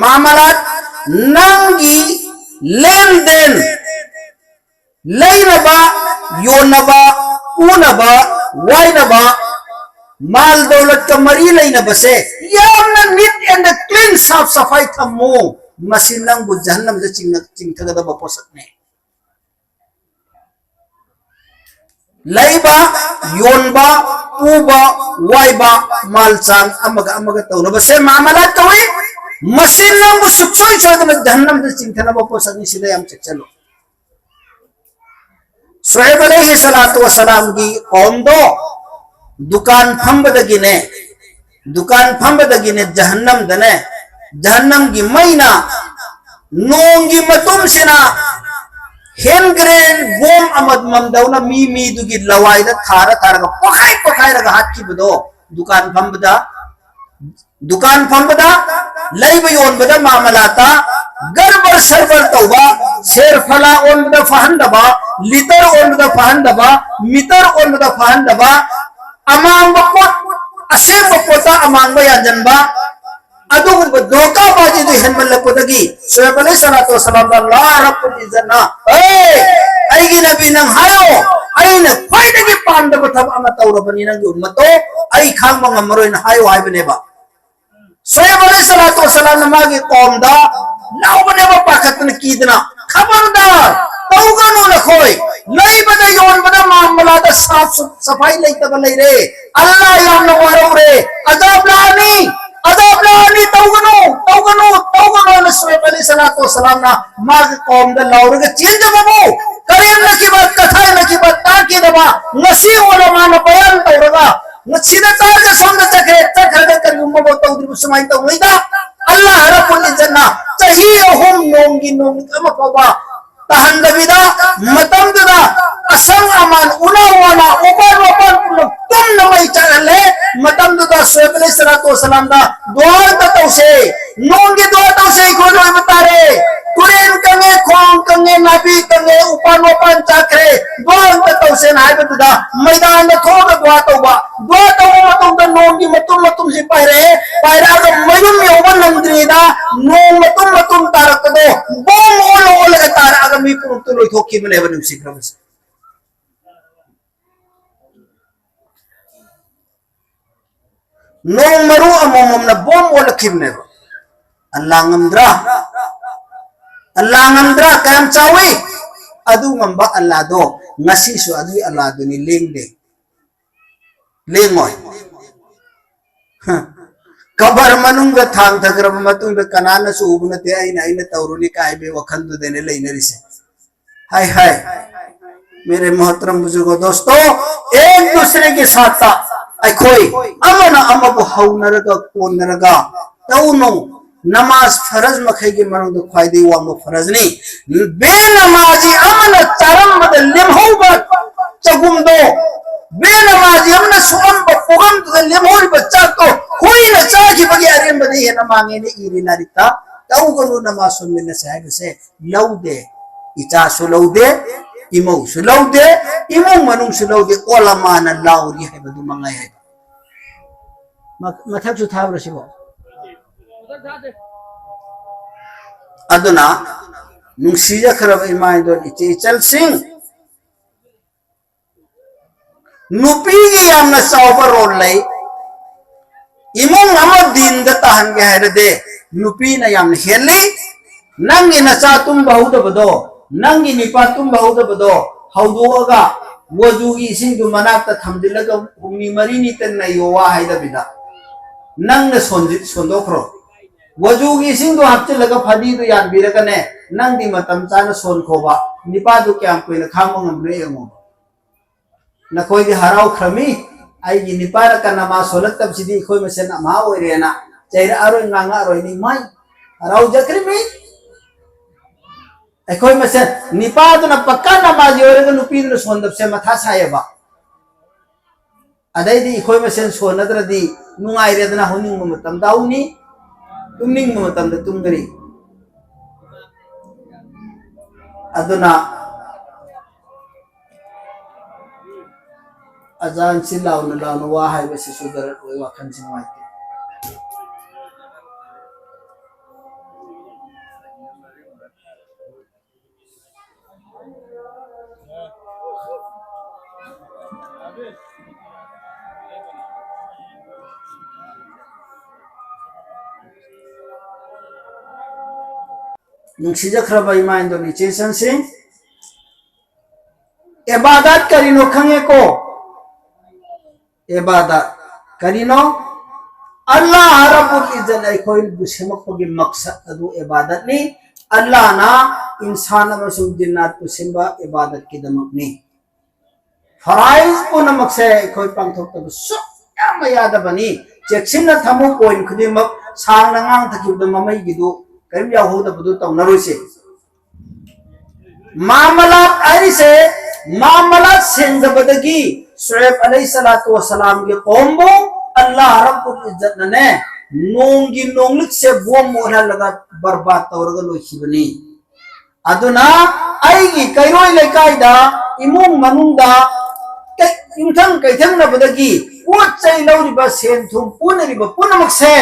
ꯃꯥꯃꯂꯥꯠ, ꯅꯪꯒꯤ ꯂꯦꯟꯗꯦꯟ, ꯂꯩꯅꯕ, ꯌꯣꯟꯅꯕ, ꯄꯨꯅꯕ, ꯋꯥꯏꯅꯕ, ꯃꯥꯜ ꯗꯧꯂꯠꯀ ꯃꯔꯤ ꯂꯩꯅꯕꯁꯦ ꯌꯥꯝꯅ neat and clean, ꯁꯥꯐ ꯁꯐꯥꯏ ꯊꯝꯃꯨ꯫ ꯃꯁꯤ ꯅꯪꯕꯨ ꯖꯍꯟꯅꯝꯗ ꯆꯤꯡꯅ-, ꯆꯤꯡꯊꯒꯗꯕ ꯄꯣꯠꯁꯛꯅꯦ꯫ ꯂꯩꯕ, ꯌꯣꯟꯕ, ꯄꯨꯕ, ꯋꯥꯏꯕ, ꯃꯥꯜ ꯆꯥꯡ ꯑꯃꯒ ꯑꯃꯒ ꯇꯧꯅꯕꯁꯦ ꯃꯥꯃꯂꯥꯠ ꯀꯧꯏ꯫ ꯃꯁꯤ ꯅꯪꯕꯨ ꯁꯨꯡꯁꯣꯏ ꯁꯣꯏꯗꯅ ꯖꯍꯟꯅꯝꯗ ꯆꯤꯡꯊꯅꯕ ꯄꯣꯠꯁꯛꯅꯤ꯫ ꯁꯤꯗ ꯌꯥꯝ ꯆꯦꯛꯁꯤꯜꯂꯨ꯫ ꯁꯨꯍꯩꯕ ꯑꯂꯩꯍꯤ ꯁꯂꯥꯇꯨ ꯋꯁꯂꯥꯝꯒꯤ ꯀꯧꯝꯗꯣ ꯗꯨꯀꯥꯟ ꯐꯝꯕꯗꯒꯤꯅꯦ, ꯗꯨꯀꯥꯟ ꯐꯝꯕꯗꯒꯤꯅꯦ ꯖꯍꯟꯅꯝꯗꯅꯦ, ꯖꯍꯟꯅꯝꯒꯤ ꯃꯩꯅ ꯅꯣꯡꯒꯤ ꯃꯇꯨꯝꯁꯤꯅ ꯍꯦꯟ ꯒ꯭ꯔꯦꯟ ꯕꯣꯝ ꯑꯃꯃꯝꯗꯧꯅ ꯃꯤ ꯃꯤꯗꯨꯒꯤ ꯂꯋꯥꯏꯗ ꯊꯥꯔ ꯊꯥꯔꯒ ꯄꯣꯈꯥꯏ ꯄꯣꯈꯥꯏꯔꯒ ꯍꯥꯠꯈꯤꯕꯗꯣ ꯗꯨꯀꯥꯟ ꯐꯝꯕꯗ, ꯗꯨꯀꯥꯟ ꯐꯝꯕꯗ, ꯂꯩꯕ ꯌꯣꯟꯕꯗ, ꯃꯥꯃꯂꯥꯠꯇ ꯒꯔꯕꯔ ꯁꯔꯕꯔ ꯇꯧꯕ, ꯁꯦꯔ ꯐꯂꯥ ꯑꯣꯟꯕꯗ ꯐꯍꯟꯗꯕ, ꯂꯤꯇꯔ ꯑꯣꯟꯕꯗ ꯐꯍꯟꯗꯕ, ꯃꯤꯇꯔ ꯑꯣꯟꯕꯗ ꯐꯍꯟꯗꯕ, ꯑꯃꯥꯡꯕ ꯄꯣꯠ ꯑꯁꯦꯡꯕ ꯄꯣꯠꯇ ꯑꯃꯥꯡꯕ ꯌꯥꯟꯖꯟꯕ, ꯑꯗꯨꯒꯨꯝꯕ ꯙꯣꯀꯥꯕꯥꯖꯤꯗꯨ ꯍꯦꯟꯃꯜꯂꯛꯄꯗꯒꯤ ꯁꯨꯍꯩꯕ ꯑꯂꯩꯍꯤ ꯁꯂꯥꯇꯨ ꯋꯁꯂꯥꯝꯗ ꯑꯜꯂꯥꯍ ꯔꯕꯨꯜ ꯏꯖꯠꯅ, "ꯑꯦ, ꯑꯩꯒꯤ ꯅꯕꯤ, ꯅꯪ ꯍꯥꯏꯌꯣ, ꯑꯩꯅ ꯈ꯭ꯋꯥꯏꯗꯒꯤ ꯄꯥꯝꯗꯕ ꯊꯕꯛ ꯑꯃ ꯇꯧꯔꯕꯅꯤ, ꯅꯪꯒꯤ ꯎꯝꯃꯠꯇꯣ ꯑꯩ ꯈꯥꯡꯕ ꯉꯝꯃꯔꯣꯏꯅ ꯍꯥꯏꯌꯣ" ꯍꯥꯏꯕꯅꯦꯕ꯫ ꯁꯨꯍꯩꯕ ꯑꯂꯩꯍꯤ ꯁꯂꯥꯇꯨ ꯋꯁꯂꯥꯝꯅ ꯃꯥꯒꯤ ꯀꯧꯝꯗ ꯂꯥꯎꯕꯅꯦꯕ, ꯄꯥꯈꯠꯇꯅ ꯀꯤꯗꯅ, "ꯈꯕꯔꯗꯥꯔ, ꯇꯧꯒꯅꯨ ꯅꯈꯣꯏ, ꯂꯩꯕꯗ ꯌꯣꯟꯕꯗ ꯃꯥꯃꯂꯥꯗ ꯁꯥꯐ ꯁꯨ-, ꯁꯐꯥꯏ ꯂꯩꯇꯕ ꯂꯩꯔꯦ, ꯑꯜꯂꯥꯍ ꯌꯥꯝꯅ ꯋꯥꯔꯧꯔꯦ, ꯑꯖꯥꯕ ꯂꯥꯛꯑꯅꯤ"꯫ ꯑꯗꯣꯞꯂꯥꯅꯤ, ꯇꯧꯒꯅꯨ, ꯇꯧꯒꯅꯨ, ꯇꯧꯒꯅꯨꯅ ꯁꯨꯑꯦꯕ ꯑꯂꯩꯍꯤ ꯁꯂꯥꯇꯨ ꯋꯁꯁꯂꯥꯝꯅ ꯃꯥꯒꯤ ꯀꯧꯝꯗ ꯂꯥꯎꯔꯒ ꯆꯦꯟꯖꯕꯕꯨ, ꯀꯔꯦꯝꯅꯈꯤꯕ, ꯀꯊꯥꯏꯅꯈꯤꯕ, ꯇꯥꯛꯈꯤꯗꯕ, ꯉꯁꯤ ꯎꯂꯃꯥꯅ ꯕꯌꯥꯟ ꯇꯧꯔꯒ, ꯉꯁꯤꯗ ꯇꯥꯔꯒ ꯁꯣꯝꯗ ꯆꯠꯈ꯭ꯔꯦ, ꯆꯠꯈ꯭ꯔꯒ ꯀꯔꯤꯒꯨꯝꯕ ꯃꯧ ꯇꯧꯗ꯭ꯔꯤꯕ ꯁꯨꯃꯥꯏꯅ ꯇꯧꯅꯩꯗ꯫ ꯑꯜꯂꯥꯍ ꯔꯕꯨꯜ ꯏꯖꯠꯅ ꯆꯍꯤ ꯑꯍꯨꯝ ꯅꯣꯡꯒꯤ ꯅꯨꯃꯤꯠ ꯑꯃ ꯐꯥꯎꯕ ꯇꯥꯍꯟꯗꯕꯤꯗ, ꯃꯇꯝꯗꯨꯗ ꯑꯁꯪ ꯑꯃꯥꯟ, ꯎꯅꯥ ꯋꯥꯅꯥ, ꯎꯄꯥꯟ ꯋꯥꯄꯥꯟ ꯄꯨꯝꯅꯃꯛ ꯇꯨꯝꯅ ꯃꯩ ꯆꯥꯛꯍꯜꯂꯦ꯫ ꯃꯇꯝꯗꯨꯗ ꯁꯨꯑꯦꯕ ꯑꯂꯩꯍꯤ ꯁꯂꯥꯇꯨ ꯋꯁꯁꯂꯥꯝꯗ ꯗꯨꯋꯥ ꯑꯝꯇ ꯇꯧꯁꯦ, ꯅꯣꯡꯒꯤ ꯗꯨꯋꯥ ꯇꯧꯁꯦ, ꯑꯩꯈꯣꯏ ꯂꯣꯏꯕ ꯇꯥꯔꯦ, ꯇꯨꯔꯦꯟ ꯀꯪꯉꯦ, ꯈꯣꯡ ꯀꯪꯉꯦ, ꯅꯥꯄꯤ ꯀꯪꯉꯦ, ꯎꯄꯥꯟ ꯋꯥꯄꯥꯟ ꯆꯥꯛꯈ꯭ꯔꯦ, ꯗꯨꯋꯥ ꯑꯝꯇ ꯇꯧꯁꯦꯅ ꯍꯥꯏꯕꯗꯨꯗ ꯃꯩꯗꯥꯟꯗ ꯊꯣꯛꯑꯒ ꯗꯨꯋꯥ ꯇꯧꯕ꯫ ꯗꯨꯋꯥ ꯇꯧꯕ ꯃꯇꯝꯗ ꯅꯣꯡꯒꯤ ꯃꯇꯨꯝ ꯃꯇꯨꯝꯁꯤ ꯄꯥꯏꯔꯛꯑꯦ, ꯄꯥꯏꯔꯛꯑꯒ ꯃꯌꯨꯝ ꯌꯧꯕ ꯅꯪꯗ꯭ꯔꯤꯉꯩꯗ ꯅꯣꯡ ꯃꯇꯨꯝ ꯃꯇꯨꯝ ꯇꯥꯔꯛꯄꯗꯣ ꯕꯣꯝ ꯑꯣꯜꯂ ꯑꯣꯜꯂꯒ ꯇꯥꯔꯛꯑꯒ ꯃꯤ ꯄꯨꯝꯅꯃꯛꯇꯨ ꯂꯣꯏꯊꯣꯛꯈꯤꯕꯅꯦꯕ, ꯅꯨꯡꯁꯤꯈ꯭ꯔꯕꯁꯦ꯫ ꯅꯣꯡ ꯃꯔꯨ ꯑꯃꯃꯝꯅ ꯕꯣꯝ ꯑꯣꯜꯂꯛꯈꯤꯕꯅꯦꯕ꯫ ꯑꯜꯂꯥ ꯉꯝꯗ꯭ꯔꯥ? ꯑꯜꯂꯥ ꯉꯝꯗ꯭ꯔꯥ? ꯀꯌꯥꯝ ꯆꯥꯎꯏ? ꯑꯗꯨ ꯉꯝꯕ ꯑꯜꯂꯥꯗꯣ ꯉꯁꯤꯁꯨ ꯑꯗꯨꯒꯤ ꯑꯜꯂꯥꯗꯨꯅꯤ, ꯂꯦꯡꯗꯦ, ꯂꯦꯡꯉꯣꯏ꯫ ꯍ꯫ ꯀꯕꯔ ꯃꯅꯨꯡꯗ ꯊꯥꯡꯊꯈ꯭ꯔꯕ ꯃꯇꯨꯡꯗ ꯀꯅꯥꯅꯁꯨ ꯎꯕ ꯅꯠꯇꯦ, ꯑꯩꯅ, ꯑꯩꯅ ꯇꯧꯔꯨꯅꯤ ꯀꯥꯏꯕꯒꯤ ꯋꯥꯈꯜꯗꯨꯗꯅꯦ ꯂꯩꯅꯔꯤꯁꯦ꯫ ꯍꯥꯏ ꯍꯥꯏ꯫ मेरे मोहतरम बुजुर्गों, दोस्तों, एक दूसरे के साथ ꯑꯩꯈꯣꯏ ꯑꯃꯅ ꯑꯃꯕꯨ ꯍꯧꯅꯔꯒ, ꯀꯣꯟꯅꯔꯒ ꯇꯧꯅꯨ꯫ ꯅꯃꯥꯖ ꯐꯔꯖ ꯃꯈꯩꯒꯤ ꯃꯅꯨꯡꯗ ꯈ꯭ꯋꯥꯏꯗꯒꯤ ꯋꯥꯡꯕ ꯐꯔꯖꯅꯤ꯫ ꯕꯦꯅꯃꯥꯖꯤ ꯑꯃꯅ ꯆꯥꯔꯝꯕꯗ ꯂꯦꯝꯍꯧꯕ ꯆꯒꯨꯝꯗꯣ, ꯕꯦꯅꯃꯥꯖꯤ ꯑꯃꯅ ꯁꯨꯔꯝꯕ ꯄꯨꯈꯝꯗꯨꯗ ꯂꯦꯝꯍꯧꯔꯤꯕ ꯆꯥꯛꯇꯣ ꯍꯨꯏꯅ ꯆꯥꯈꯤꯕꯒꯤ ꯑꯔꯦꯝꯕꯗ ꯍꯦꯟꯅ ꯃꯥꯡꯉꯦꯅ ꯏꯔꯤ ꯂꯥꯏꯔꯤꯛꯇ꯫ ꯇꯧꯒꯅꯨ ꯅꯃꯥꯖ ꯁꯣꯟꯃꯤꯟꯅꯁꯦ ꯍꯥꯏꯕꯁꯦ ꯂꯧꯗꯦ꯫ ꯏꯆꯥꯁꯨ ꯂꯧꯗꯦ, ꯏꯃꯧꯁꯨ ꯂꯧꯗꯦ, ꯏꯃꯨꯡ ꯃꯅꯨꯡꯁꯨ ꯂꯧꯗꯦ, ꯑꯣꯂꯃꯥꯅ ꯂꯥꯎꯔꯤ ꯍꯥꯏꯕꯗꯨ ꯃꯉꯥꯏ ꯍꯥꯏꯕ꯫ ꯃ-, ꯃꯊꯛꯁꯨ ꯊꯥꯕ꯭ꯔꯥ ꯁꯤꯕꯣ? ꯑꯗꯨꯅ ꯅꯨꯡꯁꯤꯖꯈ꯭ꯔꯕ ꯏꯃꯥ ꯏꯟꯗꯣꯜ ꯏꯆꯦ ꯏꯆꯜꯁꯤꯡ, ꯅꯨꯄꯤꯒꯤ ꯌꯥꯝꯅ ꯆꯥꯎꯕ ꯔꯣꯜ ꯂꯩ꯫ ꯏꯃꯨꯡ ꯑꯃ ꯗꯤꯟꯗ ꯇꯥꯍꯟꯒꯦ ꯍꯥꯏꯔꯗꯤ ꯅꯨꯄꯤꯅ ꯌꯥꯝꯅ ꯍꯦꯜꯂꯤ꯫ ꯅꯪꯒꯤ ꯅꯆꯥ ꯇꯨꯝꯕ ꯍꯧꯗꯕꯗꯣ, ꯅꯪꯒꯤ ꯅꯤꯄꯥ ꯇꯨꯝꯕ ꯍꯧꯗꯕꯗꯣ ꯍꯧꯗꯣꯛꯑꯒ ꯋꯖꯨꯒꯤ ꯏꯁꯤꯡꯗꯨ ꯃꯅꯥꯛꯇ ꯊꯝꯖꯤꯜꯂꯒ ꯍꯨꯝꯅꯤ ꯃꯔꯤꯅꯤꯇ ꯅꯩꯌꯣ, ꯋꯥ ꯍꯥꯏꯗꯕꯤꯗ꯫ ꯅꯪꯅ ꯁꯣꯟꯗꯣꯛꯈ꯭ꯔꯣ꯫ ꯋꯖꯨꯒꯤ ꯏꯁꯤꯡꯗꯣ ꯍꯥꯞꯆꯤꯜꯂꯒ ꯐꯗꯤꯗꯨ ꯌꯥꯟꯕꯤꯔꯒꯅꯦ, ꯅꯪꯗꯤ ꯃꯇꯝ ꯆꯥꯅ ꯁꯣꯟꯈꯣꯕ꯫ ꯅꯤꯄꯥꯗꯨ ꯀꯌꯥꯝ ꯀꯨꯏꯅ ꯈꯥꯡꯕ ꯉꯝꯕꯅꯣ ꯌꯦꯡꯉꯣ꯫ ꯅꯈꯣꯏꯗꯤ ꯍꯔꯥꯎꯈ꯭ꯔꯃꯤ꯫ ꯑꯩꯒꯤ ꯅꯤꯄꯥꯅ ꯀꯅꯥ ꯃꯥ ꯁꯣꯜꯂꯛꯇꯕꯁꯤꯗꯤ ꯑꯩꯈꯣꯏ ꯃꯁꯦꯟ ꯑꯃ ꯑꯣꯏꯔꯦꯅ ꯆꯩꯔꯛꯑꯔꯣꯏ, ꯉꯥꯡꯉꯛꯑꯔꯣꯏꯅꯤ꯫ ꯃꯥꯏ ꯍꯔꯥꯎꯖꯈ꯭ꯔꯤꯃꯤ꯫ ꯑꯩꯈꯣꯏ ꯃꯁꯦꯟ ꯅꯤꯄꯥꯗꯨꯅ ꯄꯛꯀꯥ ꯅꯃꯥꯖꯤ ꯑꯣꯏꯔꯒ ꯅꯨꯄꯤꯗꯨꯅ ꯁꯣꯟꯗꯕꯁꯦ ꯃꯊꯥ ꯁꯥꯏꯌꯦꯕ꯫ ꯑꯗꯩꯗꯤ ꯑꯩꯈꯣꯏ ꯃꯁꯦꯟ ꯁꯣꯟꯅꯗ꯭ꯔꯗꯤ ꯅꯨꯡꯉꯥꯏꯔꯦꯗꯅ, ꯍꯧꯅꯤꯡꯕ ꯃꯇꯝꯗ ꯍꯧꯅꯤ, ꯇꯨꯝꯅꯤꯡꯕ ꯃꯇꯝꯗ ꯇꯨꯝꯒꯅꯤ꯫ ꯑꯗꯨꯅ ꯑꯖꯥꯟꯁꯤ ꯂꯥꯎꯅ ꯂꯥꯎꯅ ꯋꯥ ꯍꯥꯏꯕꯁꯤꯁꯨ ꯗꯔꯀꯥꯔ ꯑꯣꯏ, ꯋꯥꯈꯜꯁꯤ ꯅꯨꯡꯉꯥꯏꯇꯦ꯫ ꯅꯨꯡꯁꯤꯖꯈ꯭ꯔꯕ ꯏꯃꯥ ꯏꯟꯗꯣꯜ ꯏꯆꯦ ꯏꯆꯟꯁꯤꯡ, ꯑꯦꯕꯥꯗꯥꯠ ꯀꯔꯤꯅꯣ ꯈꯪꯉꯦꯀꯣ? ꯑꯦꯕꯥꯗꯥꯠ ꯀꯔꯤꯅꯣ? ꯑꯜꯂꯥꯍ ꯔꯕꯨꯜ ꯏꯖꯠꯅ ꯑꯩꯈꯣꯏꯕꯨ ꯁꯦꯝꯃꯛꯄꯒꯤ ꯃꯛꯁꯠ ꯑꯗꯨ ꯑꯦꯕꯥꯗꯠꯅꯤ꯫ ꯑꯜꯂꯥꯍꯅ ꯏꯟꯁꯥꯟ ꯑꯃꯁꯨꯡ ꯖꯤꯟꯅꯥꯠꯄꯨ ꯁꯦꯝꯕ ꯑꯦꯕꯥꯗꯠꯀꯤꯗꯃꯛꯅꯤ꯫ ꯐꯔꯥꯏꯖ ꯄꯨꯝꯅꯃꯛꯁꯦ ꯑꯩꯈꯣꯏ ꯄꯥꯡꯊꯣꯛꯇꯕ ꯁꯨꯛꯌꯥ ꯌꯥꯗꯕꯅꯤ꯫ ꯆꯦꯛꯁꯤꯟꯅ ꯊꯝꯃꯨ, ꯄꯣꯏꯟ ꯈꯨꯗꯤꯡꯃꯛ ꯁꯥꯡꯅ ꯉꯥꯡꯊꯈꯤꯕꯗ ꯃꯃꯩꯒꯤꯗꯨ ꯀꯔꯤꯝ ꯌꯥꯎꯍꯧꯗꯕꯗꯨ ꯇꯧꯅꯔꯣꯏꯁꯦ꯫ ꯃꯥꯃꯂꯥꯠ ꯍꯥꯏꯔꯤꯁꯦ, ꯃꯥꯃꯂꯥꯠ ꯁꯦꯡꯗꯕꯗꯒꯤ ꯁꯨꯑꯦꯕ ꯑꯂꯩꯍꯤ ꯁꯂꯥꯇꯨ ꯋꯁꯁꯂꯥꯝꯒꯤ ꯀꯧꯝꯕꯨ ꯑꯜꯂꯥꯍ ꯔꯕꯨꯜ ꯏꯖꯠꯅꯅꯦ, ꯅꯣꯡꯒꯤ ꯅꯣꯡꯂꯤꯛꯁꯦ ꯕꯣꯝ ꯑꯣꯜꯍꯜꯂꯒ ꯕꯔꯕꯥꯗ ꯇꯧꯔꯒ ꯂꯣꯏꯈꯤꯕꯅꯤ꯫ ꯑꯗꯨꯅ ꯑꯩꯒꯤ ꯀꯩꯔꯣꯏ ꯂꯩꯀꯥꯏꯗ, ꯏꯃꯨꯡ ꯃꯅꯨꯡꯗ, ꯀꯩ-, ꯌꯨꯝꯊꯪ ꯀꯩꯊꯪꯅꯕꯗꯒꯤ ꯄꯣꯠ ꯆꯩ ꯂꯧꯔꯤꯕ, ꯁꯦꯟ ꯊꯨꯝ ꯄꯨꯅꯔꯤꯕ ꯄꯨꯝꯅꯃꯛꯁꯦ,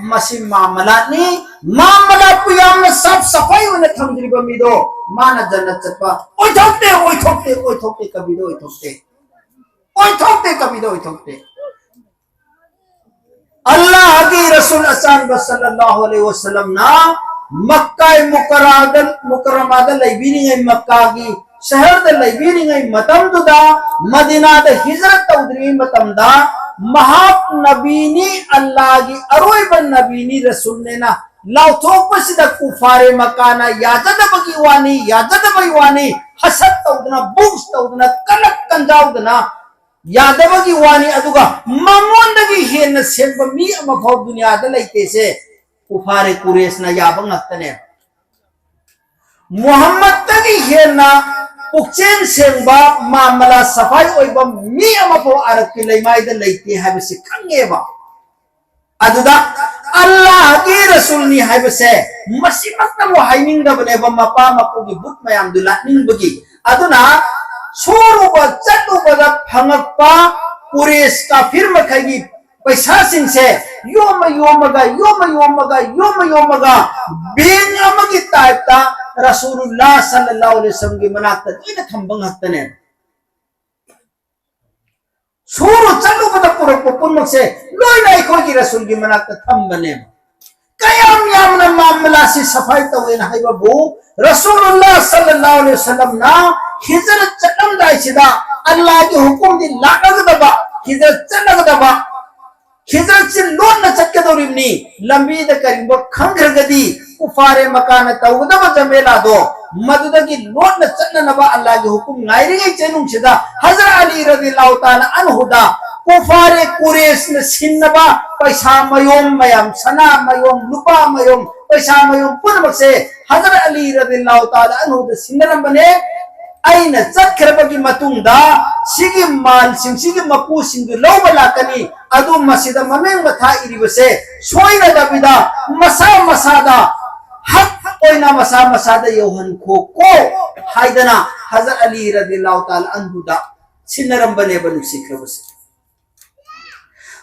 ꯃꯁꯤ ꯃꯥꯃꯂꯥꯠꯅꯤ꯫ ꯃꯥꯃꯂꯥꯠꯄꯨ ꯌꯥꯝꯅ ꯁꯥꯐ ꯁꯐꯥꯏ ꯑꯣꯏꯅ ꯊꯝꯗ꯭ꯔꯤꯕ ꯃꯤꯗꯣ, ꯃꯥꯅ ꯖꯟꯅꯠ ꯆꯠꯄ ꯑꯣꯏꯊꯣꯛꯇꯦ, ꯑꯣꯏꯊꯣꯛꯇꯦ, ꯑꯣꯏꯊꯣꯛꯇꯦ, ꯀꯕꯤꯗꯣ ꯑꯣꯏꯊꯣꯛꯇꯦ꯫ ꯑꯣꯏꯊꯣꯛꯇꯦ, ꯀꯕꯤꯗꯣ ꯑꯣꯏꯊꯣꯛꯇꯦ꯫ ꯑꯜꯂꯥꯍꯒꯤ ꯔꯁꯨꯜ ꯑꯆꯥꯟꯕ ꯁꯜꯂꯜꯂꯥꯍꯨ ꯑꯂꯩꯍꯤ ꯋꯁꯜꯂꯝꯅ ꯃꯛꯀꯥꯏ ꯃꯨꯀꯔꯥꯗ-, ꯃꯨꯀꯔꯃꯥꯗ ꯂꯩꯕꯤꯔꯤꯉꯩ, ꯃꯛꯀꯥꯒꯤ ꯁꯍꯔꯗ ꯂꯩꯕꯤꯔꯤꯉꯩ ꯃꯇꯝꯗꯨꯗ, ꯃꯗꯤꯅꯥꯗ ꯍꯤꯖꯔꯠ ꯇꯧꯗ꯭ꯔꯤꯉꯩ ꯃꯇꯝꯗ, ꯃꯍꯥꯛ ꯅꯕꯤꯅꯤ, ꯑꯜꯂꯥꯒꯤ ꯑꯔꯣꯏꯕ ꯅꯕꯤꯅꯤ, ꯔꯁꯨꯜꯅꯦꯅ ꯂꯥꯎꯊꯣꯛꯄꯁꯤꯗ ꯀꯨꯐꯥꯔꯦ ꯃꯀꯥꯅ ꯌꯥꯖꯗꯕꯒꯤ ꯋꯥꯅꯤ, ꯌꯥꯖꯗꯕꯒꯤ ꯋꯥꯅꯤ, ꯍꯁꯠ ꯇꯧꯗꯅ, ꯕꯨꯛꯁ ꯇꯧꯗꯅ, ꯀꯂꯛ ꯀꯟꯖꯥꯎꯗꯅ ꯌꯥꯗꯕꯒꯤ ꯋꯥꯅꯤ꯫ ꯑꯗꯨꯒ ꯃꯉꯣꯟꯗꯒꯤ ꯍꯦꯟꯅ ꯁꯦꯝꯕ ꯃꯤ ꯑꯃꯐꯥꯎ ꯗꯨꯅꯤꯌꯥꯗ ꯂꯩꯇꯦꯁꯦ ꯀꯨꯐꯥꯔꯦ ꯀꯨꯔꯦꯁꯅ ꯌꯥꯕ ꯉꯥꯛꯇꯅꯦ꯫ ꯃꯨꯍꯝꯃꯗꯇꯒꯤ ꯍꯦꯟꯅ ꯄꯨꯛꯆꯦꯜ ꯁꯦꯡꯕ, ꯃꯥꯃꯂꯥ ꯁꯐꯥꯏ ꯑꯣꯏꯕ ꯃꯤ ꯑꯃꯐꯥꯎ ꯑꯔꯕꯀꯤ ꯂꯩꯃꯥꯏꯗ ꯂꯩꯇꯦ ꯍꯥꯏꯕꯁꯤ ꯈꯪꯉꯦꯕ꯫ ꯑꯗꯨꯗ ꯑꯜꯂꯥꯍꯒꯤ ꯔꯁꯨꯜꯅꯤ ꯍꯥꯏꯕꯁꯦ ꯃꯁꯤꯃꯛꯇꯕꯨ ꯍꯥꯏꯅꯤꯡꯗꯕꯅꯦꯕ, ꯃꯄꯥ ꯃꯄꯨꯒꯤ ꯕꯨꯠ ꯃꯌꯥꯝꯗꯨ ꯂꯥꯠꯅꯤꯡꯕꯒꯤ꯫ ꯑꯗꯨꯅ ꯁꯣꯔꯨꯕ ꯆꯠꯂꯨꯕꯗ ꯐꯪꯉꯛꯄ ꯀꯨꯔꯦꯁ ꯀꯥꯐꯤꯔ ꯃꯈꯩꯒꯤ ꯄꯩꯁꯥꯁꯤꯡꯁꯦ ꯌꯣꯝꯃ ꯌꯣꯝꯃꯒ, ꯌꯣꯝꯃ ꯌꯣꯝꯃꯒ, ꯌꯣꯝꯃ ꯌꯣꯝꯃꯒ, ꯕꯦꯡ ꯑꯃꯒꯤ ꯇꯥꯏꯞꯇ ꯔꯁꯨꯂꯨꯜꯂꯥ ꯁꯜꯂꯜꯂꯥꯍꯨ ꯑꯂꯩꯍꯤ ꯋꯁꯜꯂꯝꯒꯤ ꯃꯅꯥꯛꯇ ꯂꯣꯏꯅ ꯊꯝꯕ ꯉꯥꯛꯇꯅꯦ꯫ ꯁꯨꯔꯨ ꯆꯠꯂꯨꯕꯗ ꯄꯨꯔꯛꯄ ꯄꯨꯝꯅꯃꯛꯁꯦ ꯂꯣꯏꯅ ꯑꯩꯈꯣꯏꯒꯤ ꯔꯁꯨꯜꯒꯤ ꯃꯅꯥꯛꯇ ꯊꯝꯕꯅꯦꯕ꯫ ꯀꯌꯥꯝ ꯌꯥꯝꯅ ꯃꯥꯃꯂꯥꯁꯤ ꯁꯐꯥꯏ ꯇꯧꯋꯦꯅ ꯍꯥꯏꯕꯕꯨ, ꯔꯁꯨꯂꯨꯜꯂꯥ ꯁꯜꯂꯜꯂꯥꯍꯨ ꯑꯂꯩꯍꯤ ꯋꯁꯜꯂꯝꯅ ꯍꯤꯖꯔꯠ ꯆꯠꯂꯝꯗꯥꯏꯁꯤꯗ ꯑꯜꯂꯥꯍꯒꯤ ꯍꯨꯀꯨꯝꯗꯤ ꯂꯥꯛꯂꯒꯗꯕ, ꯍꯤꯖꯔꯠ ꯆꯠꯂꯒꯗꯕ, ꯍꯤꯖꯔꯠꯁꯤ ꯂꯣꯟꯅ ꯆꯠꯀꯗꯧꯔꯤꯕꯅꯤ꯫ ꯂꯝꯕꯤꯗ ꯀꯔꯤꯒꯨꯝꯕ ꯈꯪꯈ꯭ꯔꯒꯗꯤ ꯀꯨꯐꯥꯔꯦ ꯃꯀꯥꯅ ꯇꯧꯒꯗꯕ ꯖꯃꯦꯂꯥꯗꯣ ꯃꯗꯨꯗꯒꯤ ꯂꯣꯟꯅ ꯆꯠꯅꯅꯕ ꯑꯜꯂꯥꯍꯒꯤ ꯍꯨꯀꯨꯝ ꯉꯥꯏꯔꯤꯉꯩ ꯆꯩꯅꯨꯡꯁꯤꯗ ꯍꯖꯔꯠ ꯑꯂꯤ ꯔꯗꯤꯌꯜꯂꯥꯍꯨ ꯇꯥꯂꯥ ꯑꯟꯍꯨꯗ ꯀꯨꯐꯥꯔꯦ ꯀꯨꯔꯦꯁꯅ ꯁꯤꯟꯅꯕ ꯄꯩꯁꯥ ꯃꯌꯣꯝ ꯃꯌꯥꯝ, ꯁꯅꯥ ꯃꯌꯣꯝ, ꯂꯨꯄꯥ ꯃꯌꯣꯝ, ꯄꯩꯁꯥ ꯃꯌꯣꯝ ꯄꯨꯝꯅꯃꯛꯁꯦ ꯍꯖꯔꯠ ꯑꯂꯤ ꯔꯗꯤꯌꯜꯂꯥꯍꯨ ꯇꯥꯂꯥ ꯑꯟꯍꯨꯗ ꯁꯤꯟꯅꯔꯝꯕꯅꯦ꯫ ꯑꯩꯅ ꯆꯠꯈ꯭ꯔꯕꯒꯤ ꯃꯇꯨꯡꯗ ꯁꯤꯒꯤ ꯃꯥꯜꯁꯤꯡꯁꯤꯒꯤ ꯃꯄꯨꯁꯤꯡꯗꯨ ꯂꯧꯕ ꯂꯥꯛꯀꯅꯤ꯫ ꯑꯗꯨ ꯃꯁꯤꯗ ꯃꯃꯤꯡ ꯃꯊꯥ ꯏꯔꯤꯕꯁꯦ ꯁꯣꯏꯅꯗꯕꯤꯗ ꯃꯁꯥ ꯃꯁꯥꯗ ꯍꯛ ꯑꯣꯏꯅ ꯃꯁꯥ ꯃꯁꯥꯗ ꯌꯧꯍꯟꯈꯣꯀꯣ ꯍꯥꯏꯗꯅ ꯍꯖꯔꯠ ꯑꯂꯤ ꯔꯗꯤꯌꯜꯂꯥꯍꯨ ꯇꯥꯂꯥ ꯑꯟꯍꯨꯗ ꯁꯤꯟꯅꯔꯝꯕꯅꯦꯕ, ꯅꯨꯡꯁꯤꯈ꯭ꯔꯕꯁꯦ꯫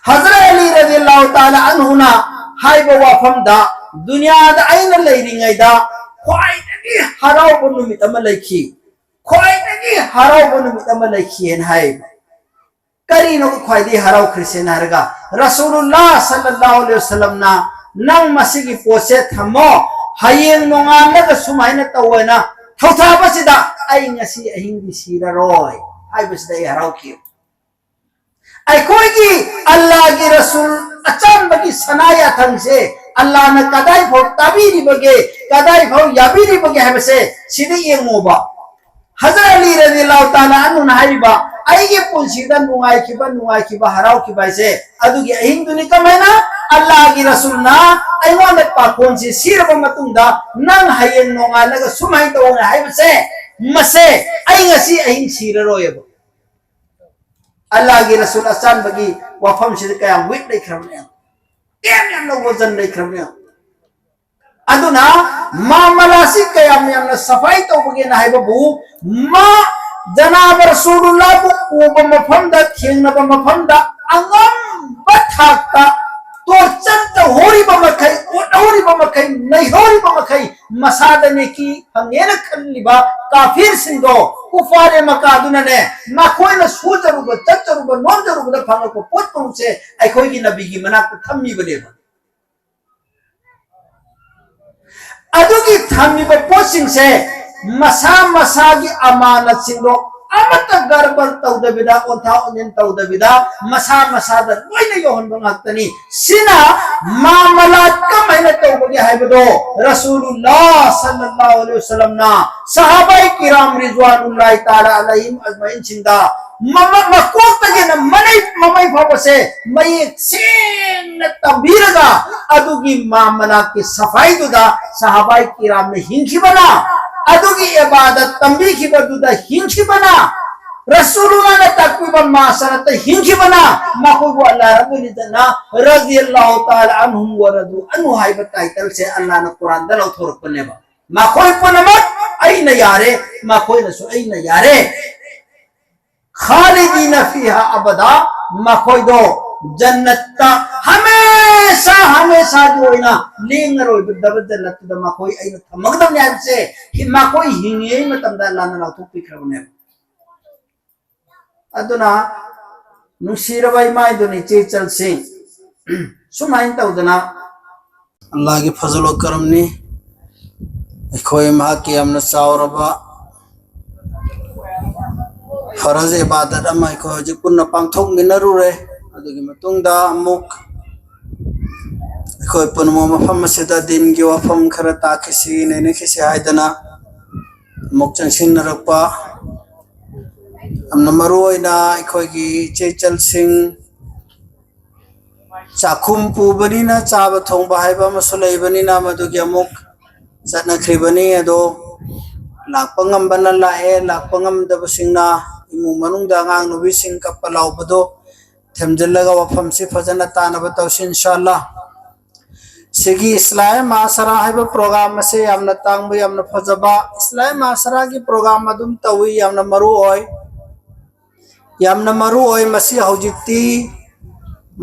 ꯍꯖꯔꯠ ꯑꯂꯤ ꯔꯗꯤꯌꯜꯂꯥꯍꯨ ꯇꯥꯂꯥ ꯑꯟꯍꯨꯅ ꯍꯥꯏꯕ ꯋꯥꯐꯝꯗ, ꯗꯨꯅꯤꯌꯥꯗ ꯑꯩꯅ ꯂꯩꯔꯤꯉꯩꯗ ꯈ꯭ꯋꯥꯏꯗꯒꯤ ꯍꯔꯥꯎꯕ ꯅꯨꯃꯤꯠ ꯑꯃ ꯂꯩꯈꯤ, ꯈ꯭ꯋꯥꯏꯗꯒꯤ ꯍꯔꯥꯎꯕ ꯅꯨꯃꯤꯠ ꯑꯃ ꯂꯩꯈꯤꯑꯅ ꯍꯥꯏꯌꯦꯕ꯫ ꯀꯔꯤꯅꯣ ꯈ꯭ꯋꯥꯏꯗꯒꯤ ꯍꯔꯥꯎꯈ꯭ꯔꯤꯁꯦꯅ ꯍꯥꯏꯔꯒ, ꯔꯁꯨꯂꯨꯜꯂꯥ ꯁꯜꯂꯜꯂꯥꯍꯨ ꯑꯂꯩꯍꯤ ꯋꯁꯜꯂꯝꯅ ꯅꯪ ꯃꯁꯤꯒꯤ ꯄꯣꯠꯁꯦ ꯊꯝꯃꯣ, ꯍꯌꯦꯡ ꯅꯣꯡꯉꯥꯜꯂꯒ ꯁꯨꯃꯥꯏꯅ ꯇꯧꯋꯦꯅ ꯊꯧꯊꯥꯕꯁꯤꯗ ꯑꯩ ꯉꯁꯤ ꯑꯍꯤꯡꯗꯤ ꯁꯤꯔꯔꯣꯏ ꯍꯥꯏꯕꯁꯤꯗ ꯑꯩ ꯍꯔꯥꯎꯈꯤ꯫ ꯑꯩꯈꯣꯏꯒꯤ ꯑꯜꯂꯥꯒꯤ ꯔꯁꯨꯜ ꯑꯆꯥꯟꯕꯒꯤ ꯁꯅꯥ ꯌꯥꯊꯪꯁꯦ ꯑꯜꯂꯥꯅ ꯀꯗꯥꯏꯐꯥꯎ ꯇꯥꯕꯤꯔꯤꯕꯒꯦ, ꯀꯗꯥꯏꯐꯥꯎ ꯌꯥꯕꯤꯔꯤꯕꯒꯦ ꯍꯥꯏꯕꯁꯦ ꯁꯤꯗ ꯌꯦꯡꯉꯣꯕ꯫ ꯍꯖꯔꯠ ꯑꯂꯤ ꯔꯗꯤꯌꯜꯂꯥꯍꯨ ꯇꯥꯂꯥ ꯑꯟꯍꯨꯅ ꯍꯥꯏꯔꯤꯕ, "ꯑꯩꯒꯤ ꯄꯨꯟꯁꯤꯗ ꯅꯨꯡꯉꯥꯏꯈꯤꯕ, ꯅꯨꯡꯉꯥꯏꯈꯤꯕ, ꯍꯔꯥꯎꯈꯤꯕ ꯍꯥꯏꯁꯦ ꯑꯗꯨꯒꯤ ꯑꯍꯤꯡꯗꯨꯅꯤ꯫" ꯀꯃꯥꯏꯅ? ꯑꯜꯂꯥꯒꯤ ꯔꯁꯨꯜꯅ ꯑꯩꯉꯣꯟꯗ ꯄꯥꯈꯣꯟꯁꯤ ꯁꯤꯔꯕ ꯃꯇꯨꯡꯗ ꯅꯪ ꯍꯌꯦꯡ ꯅꯣꯡꯉꯥꯜꯂꯒ ꯁꯨꯃꯥꯏꯅ ꯇꯧꯅ ꯍꯥꯏꯕꯁꯦ, ꯃꯁꯦ ꯑꯩ ꯉꯁꯤ ꯑꯍꯤꯡ ꯁꯤꯔꯔꯣꯏꯕ꯫ ꯑꯜꯂꯥꯒꯤ ꯔꯁꯨꯜ ꯑꯆꯥꯟꯕꯒꯤ ꯋꯥꯐꯝꯁꯤꯗ ꯀꯌꯥꯝ ꯋꯤꯛ ꯂꯩꯈ꯭ꯔꯕꯅꯦ, ꯀꯌꯥꯝ ꯌꯥꯝꯅ ꯋꯖꯟ ꯂꯩꯈ꯭ꯔꯕꯅꯦ꯫ ꯑꯗꯨꯅ ꯃꯥꯃꯂꯥꯁꯤ ꯀꯌꯥꯝ ꯌꯥꯝꯅ ꯁꯐꯥꯏ ꯇꯧꯕꯒꯦꯅ ꯍꯥꯏꯕꯕꯨ, ꯃꯥ ꯖꯅꯥꯕ ꯔꯁꯨꯂꯨꯜꯂꯥꯍꯕꯨ ꯎꯕ ꯃꯐꯝꯗ, ꯊꯦꯡꯅꯕ ꯃꯐꯝꯗ ꯑꯉꯝꯕ ꯊꯥꯛꯇ ꯇꯣꯔꯆꯟ ꯇꯧꯍꯧꯔꯤꯕ ꯃꯈꯩ, ꯑꯣꯠꯍꯧꯔꯤꯕ ꯃꯈꯩ, ꯅꯩꯍꯧꯔꯤꯕ ꯃꯈꯩ, ꯃꯁꯥꯗ ꯅꯦꯀꯤ ꯐꯪꯉꯦꯅ ꯈꯜꯂꯤꯕ ꯀꯥꯐꯤꯔꯁꯤꯡꯗꯣ, ꯀꯨꯐꯥꯔꯦ ꯃꯀꯥꯗꯨꯅꯅꯦ, ꯃꯈꯣꯏꯅ ꯁꯨꯖꯔꯨꯕ, ꯆꯠꯆꯔꯨꯕ, ꯅꯣꯝꯖꯔꯨꯕꯗ ꯐꯪꯂꯛꯄ ꯄꯣꯠ ꯄꯨꯝꯕꯁꯦ ꯑꯩꯈꯣꯏꯒꯤ ꯅꯕꯤꯒꯤ ꯃꯅꯥꯛꯇ ꯊꯝꯃꯤꯕꯅꯦꯕ꯫ ꯑꯗꯨꯒꯤ ꯊꯝꯃꯤꯕ ꯄꯣꯠꯁꯤꯡꯁꯦ ꯃꯁꯥ ꯃꯁꯥꯒꯤ ꯑꯃꯥꯅꯠꯁꯤꯡꯗꯣ ꯑꯃꯠꯇ ꯒꯔꯕꯔ ꯇꯧꯗꯕꯤꯗ, ꯑꯣꯟꯊꯥ ꯑꯣꯟꯁꯤꯟ ꯇꯧꯗꯕꯤꯗ ꯃꯁꯥ ꯃꯁꯥꯗ ꯂꯣꯏꯅ ꯌꯧꯍꯟꯕ ꯉꯥꯛꯇꯅꯤ꯫ ꯁꯤꯅ ꯃꯥꯃꯂꯥꯠ ꯀꯃꯥꯏꯅ ꯇꯧꯕꯒꯦ ꯍꯥꯏꯕꯗꯣ ꯔꯁꯨꯂꯨꯜꯂꯥ ꯁꯜꯂꯜꯂꯥꯍꯨ ꯑꯂꯩꯍꯤ ꯋꯁꯜꯂꯝꯅ ꯁꯍꯥꯕꯥꯏ ꯀꯤꯔꯥꯝ ꯔꯤꯖ꯭ꯋꯥꯅꯨꯜꯂꯥꯍꯤ ꯇꯥꯂꯥ ꯑꯂꯩꯍꯤꯝ ꯑꯖꯃꯥꯏꯟꯁꯤꯡꯗ ꯃꯃ-, ꯃꯀꯣꯛꯇꯒꯤꯅ ꯃꯅꯩ-, ꯃꯃꯩ ꯐꯥꯎꯕꯁꯦ ꯃꯌꯦꯛ ꯁꯦꯡꯅ ꯇꯝꯕꯤꯔꯒ ꯑꯗꯨꯒꯤ ꯃꯥꯃꯂꯥꯠꯀꯤ ꯁꯐꯥꯏꯗꯨꯗ ꯁꯍꯥꯕꯥꯏ ꯀꯤꯔꯥꯝꯅ ꯍꯤꯡꯈꯤꯕꯅ, ꯑꯗꯨꯒꯤ ꯏꯕꯥꯗꯠ ꯇꯝꯕꯤꯈꯤꯕꯗꯨꯗ ꯍꯤꯡꯈꯤꯕꯅ, ꯔꯁꯨꯂꯨꯜꯂꯥꯍꯅ ꯇꯥꯛꯄꯤꯕ ꯃꯥꯁꯔꯠꯇ ꯍꯤꯡꯈꯤꯕꯅ ꯃꯈꯣꯏꯕꯨ ꯑꯜꯂꯥꯍ ꯔꯕꯨꯜ ꯏꯖ꯭ꯖꯠꯅ ꯔꯗꯤꯌꯜꯂꯥꯍꯨ ꯇꯥꯂꯥ ꯑꯟꯍꯨꯝ ꯋ ꯔꯗꯨ ꯑꯟꯍꯨ ꯍꯥꯏꯕ ꯇꯥꯏꯇꯜꯁꯦ ꯑꯜꯂꯥꯍꯅ ꯀꯨꯔꯥꯟꯗ ꯂꯧꯊꯣꯔꯛꯄꯅꯦꯕ꯫ ꯃꯈꯣꯏ ꯄꯨꯝꯅꯃꯛ ꯑꯩꯅ ꯌꯥꯔꯦ, ꯃꯈꯣꯏꯅꯁꯨ ꯑꯩꯅ ꯌꯥꯔꯦ꯫ ꯈꯥꯂꯤꯗꯤꯅ ꯐꯤꯍꯥ ꯑꯕꯗꯥ, ꯃꯈꯣꯏꯗꯣ ꯖꯟꯅꯠꯇ ꯍꯃꯦꯁꯥ ꯍꯃꯦꯁꯥꯒꯤ ꯑꯣꯏꯅ ꯂꯦꯡꯉꯔꯣꯏꯗꯕ ꯖꯟꯅꯠꯇꯨꯗ ꯃꯈꯣꯏ ꯑꯩꯅ ꯊꯝꯃꯒꯗꯕꯅꯤ ꯍꯥꯏꯕꯁꯦ ꯍꯤ-, ꯃꯈꯣꯏ ꯍꯤꯡꯉꯤꯉꯩ ꯃꯇꯝꯗ ꯑꯜꯂꯥꯍꯅ ꯂꯥꯎꯊꯣꯛꯄꯤꯈ꯭ꯔꯕꯅꯦꯕ꯫ ꯑꯗꯨꯅ ꯅꯨꯡꯁꯤꯔꯕ ꯏꯃꯥ ꯏꯕꯦꯟ ꯏꯆꯦ ꯏꯆꯜꯁꯤꯡ, ꯁꯨꯃꯥꯏꯅ ꯇꯧꯗꯅ ꯑꯜꯂꯥꯍꯒꯤ ꯐꯖꯜ ꯀꯔꯝꯅꯤ꯫ ꯑꯩꯈꯣꯏ ꯃꯍꯥꯛꯀꯤ ꯌꯥꯝꯅ ꯆꯥꯎꯔꯕ ꯐꯔꯖ ꯏꯕꯥꯗꯠ ꯑꯃ ꯑꯩꯈꯣꯏ ꯍꯧꯖꯤꯛ ꯄꯨꯟꯅ ꯄꯥꯡꯊꯣꯛꯃꯤꯟꯅꯔꯨꯔꯦ꯫ ꯑꯗꯨꯒꯤ ꯃꯇꯨꯡꯗ ꯑꯃꯨꯛ ꯑꯩꯈꯣꯏ ꯄꯨꯝꯅꯃꯛ ꯃꯐꯝ ꯑꯁꯤꯗ ꯗꯤꯟꯒꯤ ꯋꯥꯐꯝ ꯈꯔ ꯇꯥꯛꯈꯤꯁꯤ, ꯅꯩꯅꯈꯤꯁꯤ ꯍꯥꯏꯗꯅ ꯑꯃꯨꯛ ꯆꯪꯁꯤꯟꯅꯔꯛꯄ꯫ ꯌꯥꯝꯅ ꯃꯔꯨ ꯑꯣꯏꯅ ꯑꯩꯈꯣꯏꯒꯤ ꯏꯆꯦ ꯏꯆꯜꯁꯤꯡ, ꯆꯥꯛꯈꯨꯝ ꯄꯨꯕꯅꯤꯅ ꯆꯥꯕ ꯊꯣꯡꯕ ꯍꯥꯏꯕ ꯑꯃꯁꯨ ꯂꯩꯕꯅꯤꯅ ꯃꯗꯨꯒꯤ ꯑꯃꯨꯛ ꯆꯠꯅꯈ꯭ꯔꯤꯕꯅꯤ꯫ ꯑꯗꯣ ꯂꯥꯛꯄ ꯉꯝꯕꯅ ꯂꯥꯛꯑꯦ, ꯂꯥꯛꯄ ꯉꯝꯗꯕꯁꯤꯡꯅ ꯏꯃꯨꯡ ꯃꯅꯨꯡꯗ ꯑꯉꯥꯡ ꯅꯨꯕꯤꯁꯤꯡ ꯀꯞꯄ ꯂꯥꯎꯕꯗꯣ ꯊꯦꯝꯖꯤꯜꯂꯒ ꯋꯥꯐꯝꯁꯤ ꯐꯖꯅ ꯇꯥꯅꯕ ꯇꯧꯁꯤ, ꯏꯟꯁꯥꯜꯂꯥ꯫ ꯁꯤꯒꯤ ꯏꯁꯂꯥꯍꯦ ꯃꯥꯁꯔꯥ ꯍꯥꯏꯕ ꯄ꯭ꯔꯣꯒ꯭ꯔꯥꯝ ꯑꯁꯤ ꯌꯥꯝꯅ ꯇꯥꯡꯕ, ꯌꯥꯝꯅ ꯐꯖꯕ ꯏꯁꯂꯥꯍꯦ ꯃꯥꯁꯔꯥꯒꯤ ꯄ꯭ꯔꯣꯒ꯭ꯔꯥꯝ ꯑꯗꯨꯝ ꯇꯧꯏ, ꯌꯥꯝꯅ ꯃꯔꯨ ꯑꯣꯏ꯫ ꯌꯥꯝꯅ ꯃꯔꯨ ꯑꯣꯏ꯫ ꯃꯁꯤ ꯍꯧꯖꯤꯛꯇꯤ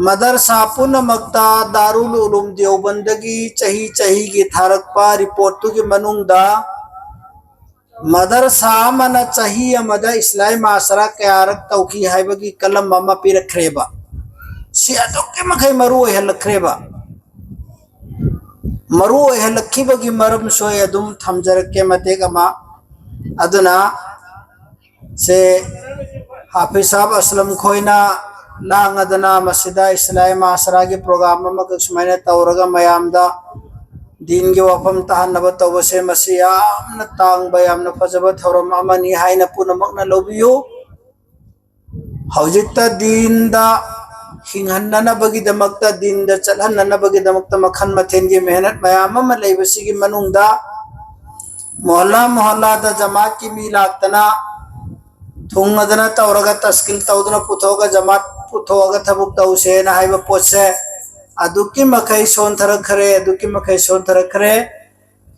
ꯃꯗꯔꯁꯥ ꯄꯨꯝꯅꯃꯛꯇ ꯗꯥꯔꯨꯜ ꯎꯂꯨꯝ ꯗꯤꯑꯣꯕꯟꯗꯒꯤ ꯆꯍꯤ ꯆꯍꯤꯒꯤ ꯊꯥꯔꯛꯄ ꯔꯤꯄꯣꯔꯠꯇꯨꯒꯤ ꯃꯅꯨꯡꯗ ꯃꯗꯔꯁꯥ ꯑꯃꯅ ꯆꯍꯤ ꯑꯃꯗ ꯏꯁꯂꯥꯍꯦ ꯃꯥꯁꯔꯥ ꯀꯌꯥꯔꯛ ꯇꯧꯈꯤ ꯍꯥꯏꯕꯒꯤ ꯀꯂꯝ ꯑꯃ ꯄꯤꯔꯛꯈ꯭ꯔꯦꯕ꯫ ꯁꯤ ꯑꯗꯨꯛꯀꯤ ꯃꯈꯩ ꯃꯔꯨ ꯑꯣꯏꯍꯜꯂꯛꯈ꯭ꯔꯦꯕ꯫ ꯃꯔꯨ ꯑꯣꯏꯍꯜꯂꯛꯈꯤꯕꯒꯤ ꯃꯔꯝꯁꯨ ꯑꯩ ꯑꯗꯨꯝ ꯊꯝꯖꯔꯛꯀꯦ ꯃꯇꯦꯛ ꯑꯃ꯫ ꯑꯗꯨꯅ ꯁꯦ ꯍꯥꯐꯤꯖ ꯁꯥꯍꯕ ꯑꯁꯂꯝ ꯈꯣꯏꯅ ꯂꯥꯡꯉꯗꯅ ꯃꯁꯤꯗ ꯏꯁꯂꯥꯍꯦ ꯃꯥꯁꯔꯥꯒꯤ ꯄ꯭ꯔꯣꯒ꯭ꯔꯥꯝ ꯑꯃꯈꯛ ꯁꯨꯃꯥꯏꯅ ꯇꯧꯔꯒ ꯃꯌꯥꯝꯗ ꯗꯤꯟꯒꯤ ꯋꯥꯐꯝ ꯇꯥꯍꯟꯅꯕ ꯇꯧꯕꯁꯦ, ꯃꯁꯤ ꯌꯥꯝꯅ ꯇꯥꯡꯕ, ꯌꯥꯝꯅ ꯐꯖꯕ ꯊꯧꯔꯝ ꯑꯃꯅꯤ ꯍꯥꯏꯅ ꯄꯨꯝꯅꯃꯛꯅ ꯂꯧꯕꯤꯌꯨ꯫ ꯍꯧꯖꯤꯛꯇ ꯗꯤꯟꯗ ꯍꯤꯡꯍꯟꯅꯅꯕꯒꯤꯗꯃꯛꯇ, ꯗꯤꯟꯗ ꯆꯠꯍꯟꯅꯅꯕꯒꯤꯗꯃꯛꯇ ꯃꯈꯜ ꯃꯊꯦꯜꯒꯤ ꯃꯦꯍꯅꯠ ꯃꯌꯥꯝ ꯑꯃ ꯂꯩꯕꯁꯤꯒꯤ ꯃꯅꯨꯡꯗ ꯃꯣꯍꯜꯂꯥ ꯃꯣꯍꯜꯂꯥꯗ ꯖꯃꯥꯠꯀꯤ ꯃꯤ ꯂꯥꯛꯇꯅ ꯊꯨꯡꯉꯗꯅ ꯇꯧꯔꯒ ꯇꯁꯀꯤꯜ ꯇꯧꯗꯨꯅ ꯄꯨꯊꯣꯛꯑꯒ ꯖꯃꯥꯠ ꯄꯨꯊꯣꯛꯑꯒ ꯊꯕꯛ ꯇꯧꯁꯦꯅ ꯍꯥꯏꯕ ꯄꯣꯠꯁꯦ ꯑꯗꯨꯛꯀꯤ ꯃꯈꯩ ꯁꯣꯟꯊꯔꯛꯈ꯭ꯔꯦ, ꯑꯗꯨꯛꯀꯤ ꯃꯈꯩ ꯁꯣꯟꯊꯔꯛꯈ꯭ꯔꯦ꯫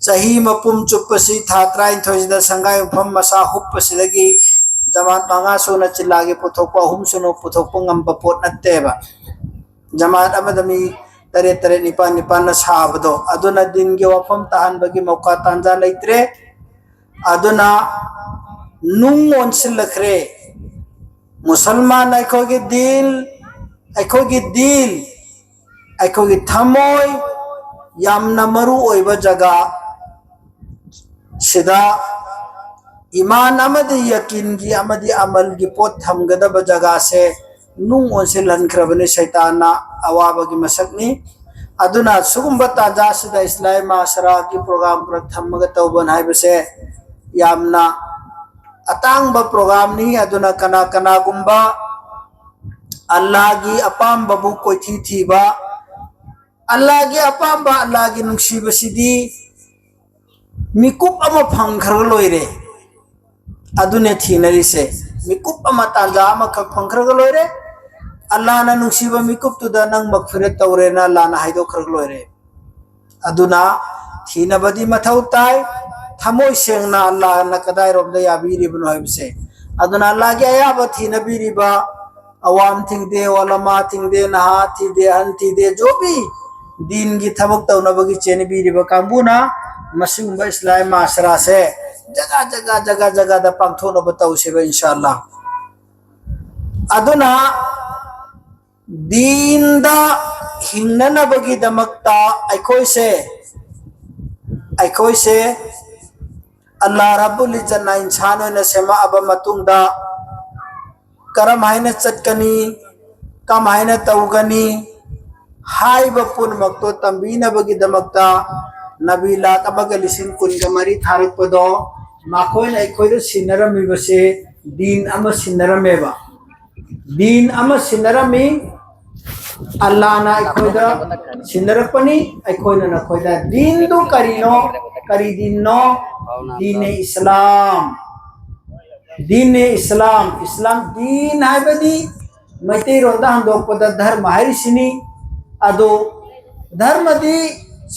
ꯆꯍꯤ ꯃꯄꯨꯝ ꯆꯨꯞꯄꯁꯤ ꯊꯥ ꯇꯔꯥꯅꯤꯊꯣꯏꯁꯤꯗ ꯁꯪꯒꯥꯏ ꯌꯨꯝꯐꯝ ꯃꯆꯥ ꯍꯨꯞꯄꯁꯤꯗꯒꯤ ꯖꯃꯥꯠ ꯃꯉꯥ ꯁꯨꯅ ꯆꯤꯜꯂꯥꯒꯤ ꯄꯨꯊꯣꯛꯄ, ꯑꯍꯨꯝ ꯁꯨꯅ ꯄꯨꯊꯣꯛꯄ ꯉꯝꯕ ꯄꯣꯠ ꯅꯠꯇꯦꯕ꯫ ꯖꯃꯥꯠ ꯑꯃꯗ ꯃꯤ ꯇꯔꯦꯠ ꯇꯔꯦꯠ ꯅꯤꯄꯥꯜ ꯅꯤꯄꯥꯜꯅ ꯁꯥꯕꯗꯣ, ꯑꯗꯨꯅ ꯗꯤꯟꯒꯤ ꯋꯥꯐꯝ ꯇꯥꯍꯟꯕꯒꯤ ꯃꯧꯀꯥ ꯇꯥꯟꯖꯥ ꯂꯩꯇ꯭ꯔꯦ꯫ ꯑꯗꯨꯅ ꯅꯨꯡ ꯑꯣꯟꯁꯤꯜꯂꯛꯈ꯭ꯔꯦ꯫ ꯃꯨꯁꯜꯃꯥꯟ ꯑꯩꯈꯣꯏꯒꯤ ꯗꯤꯟ, ꯑꯩꯈꯣꯏꯒꯤ ꯗꯤꯟ, ꯑꯩꯈꯣꯏꯒꯤ ꯊꯃꯣꯏ ꯌꯥꯝꯅ ꯃꯔꯨ ꯑꯣꯏꯕ ꯖꯒꯥ ꯁꯤꯗ ꯏꯃꯥꯟ ꯑꯃꯗꯤ ꯌꯀꯤꯟꯒꯤ ꯑꯃꯗꯤ ꯑꯃꯜꯒꯤ ꯄꯣꯠ ꯊꯝꯒꯗꯕ ꯖꯒꯥꯁꯦ ꯅꯨꯡ ꯑꯣꯟꯁꯤꯜꯍꯟꯈ꯭ꯔꯕꯅꯤ ꯁꯩꯇꯥꯟꯅ꯫ ꯑꯋꯥꯕꯒꯤ ꯃꯁꯛꯅꯤ꯫ ꯑꯗꯨꯅ ꯁꯤꯒꯨꯝꯕ ꯇꯥꯟꯖꯥꯁꯤꯗ ꯏꯁꯂꯥꯍꯤ ꯃꯥꯁꯔꯥꯒꯤ ꯄ꯭ꯔꯣꯒ꯭ꯔꯥꯝ ꯈꯔ ꯊꯝꯃꯒ ꯇꯧꯕꯅ ꯍꯥꯏꯕꯁꯦ ꯌꯥꯝꯅ ꯑꯇꯥꯡꯕ ꯄ꯭ꯔꯣꯒ꯭ꯔꯥꯝꯅꯤ꯫ ꯑꯗꯨꯅ ꯀꯅꯥ ꯀꯅꯥꯒꯨꯝꯕ ꯑꯜꯂꯥꯒꯤ ꯑꯄꯥꯝꯕꯕꯨ ꯀꯣꯏꯊꯤ ꯊꯤꯕ, ꯑꯜꯂꯥꯒꯤ ꯑꯄꯥꯝꯕ, ꯑꯜꯂꯥꯒꯤ ꯅꯨꯡꯁꯤꯕꯁꯤꯗꯤ ꯃꯤꯀꯨꯞ ꯑꯃ ꯐꯪꯈ꯭ꯔꯒ ꯂꯣꯏꯔꯦ꯫ ꯑꯗꯨꯅꯦ ꯊꯤꯅꯔꯤꯁꯦ꯫ ꯃꯤꯀꯨꯞ ꯑꯃ, ꯇꯥꯟꯖꯥ ꯑꯃꯈꯛ ꯐꯪꯈ꯭ꯔꯒ ꯂꯣꯏꯔꯦ꯫ ꯑꯜꯂꯥꯅ ꯅꯨꯡꯁꯤꯕ ꯃꯤꯀꯨꯞꯇꯨꯗ ꯅꯪ ꯃꯛꯐꯤꯔꯠ ꯇꯧꯔꯦꯅ ꯑꯜꯂꯥꯅ ꯍꯥꯏꯗꯣꯛꯈ꯭ꯔꯒ ꯂꯣꯏꯔꯦ꯫ ꯑꯗꯨꯅ ꯊꯤꯅꯕꯗꯤ ꯃꯊꯧ ꯇꯥꯏ, ꯊꯃꯣꯏ ꯁꯦꯡꯅ ꯑꯜꯂꯥꯅ ꯀꯗꯥꯏꯔꯣꯝꯗ ꯌꯥꯕꯤꯔꯤꯕꯅꯣ ꯍꯥꯏꯕꯁꯦ꯫ ꯑꯗꯨꯅ ꯑꯜꯂꯥꯒꯤ ꯑꯌꯥꯕ ꯊꯤꯅꯕꯤꯔꯤꯕ ꯑꯋꯥꯝ ꯊꯤꯡꯗꯦ, ꯑꯣꯂꯃꯥ ꯊꯤꯡꯗꯦ, ꯅꯍꯥ ꯊꯤꯗꯦ, ꯑꯍꯟ ꯊꯤꯗꯦ, ꯖꯣꯕꯤ ꯗꯤꯟꯒꯤ ꯊꯕꯛ ꯇꯧꯅꯕꯒꯤ ꯆꯦꯟꯕꯤꯔꯤꯕ ꯀꯥꯡꯕꯨꯅ ꯃꯁꯤꯒꯨꯝꯕ ꯏꯁꯂꯥꯍꯤ ꯃꯥꯁꯔꯥꯁꯦ ꯖꯒꯥ ꯖꯒꯥ ꯖꯒꯥ ꯖꯒꯥꯗ ꯄꯥꯡꯊꯣꯛꯅꯕ ꯇꯧꯁꯦꯕ, ꯏꯟꯁꯥ ꯑꯜꯂꯥ꯫ ꯑꯗꯨꯅ ꯗꯤꯟꯗ ꯍꯤꯡꯅꯅꯕꯒꯤꯗꯃꯛꯇ ꯑꯩꯈꯣꯏꯁꯦ, ꯑꯩꯈꯣꯏꯁꯦ ꯑꯜꯂꯥ ꯔꯕꯨꯜ ꯏꯖꯠꯅ ꯏꯟꯁꯥꯟ ꯑꯣꯏꯅ ꯁꯦꯝꯃꯛꯑꯕ ꯃꯇꯨꯡꯗ ꯀꯔꯝ ꯍꯥꯏꯅ ꯆꯠꯀꯅꯤ, ꯀꯃꯥꯏꯅ ꯇꯧꯒꯅꯤ ꯍꯥꯏꯕ ꯄꯨꯝꯅꯃꯛꯇꯣ ꯇꯝꯕꯤꯅꯕꯒꯤꯗꯃꯛꯇ ꯅꯕꯤ ꯂꯥꯛ ꯑꯃꯒ ꯂꯤꯁꯤꯡ ꯀꯨꯟꯒ ꯃꯔꯤ ꯊꯥꯔꯛꯄꯗꯣ ꯃꯈꯣꯏꯅ ꯑꯩꯈꯣꯏꯗ ꯁꯤꯟꯅꯔꯝꯃꯤꯕꯁꯦ ꯗꯤꯟ ꯑꯃ ꯁꯤꯟꯅꯔꯝꯃꯦꯕ꯫ ꯗꯤꯟ ꯑꯃ ꯁꯤꯟꯅꯔꯝꯃꯤ꯫ ꯑꯜꯂꯥꯅ ꯑꯩꯈꯣꯏꯗ ꯁꯤꯟꯅꯔꯛꯄꯅꯤ, ꯑꯩꯈꯣꯏꯅ ꯅꯈꯣꯏꯗ꯫ ꯗꯤꯟꯗꯨ ꯀꯔꯤꯅꯣ? ꯀꯔꯤ ꯗꯤꯟꯅꯣ? ꯗꯤꯟ ꯏꯁꯂꯥꯝ꯫ ꯗꯤꯟ ꯏꯁꯂꯥꯝ, ꯏꯁꯂꯥꯝ ꯗꯤꯟ ꯍꯥꯏꯕꯗꯤ ꯃꯩꯇꯩꯔꯣꯟꯗ ꯍꯟꯗꯣꯛꯄꯗ ꯙꯔꯃ ꯍꯥꯏꯔꯤꯁꯤꯅꯤ꯫ ꯑꯗꯣ ꯙꯔꯃꯗꯤ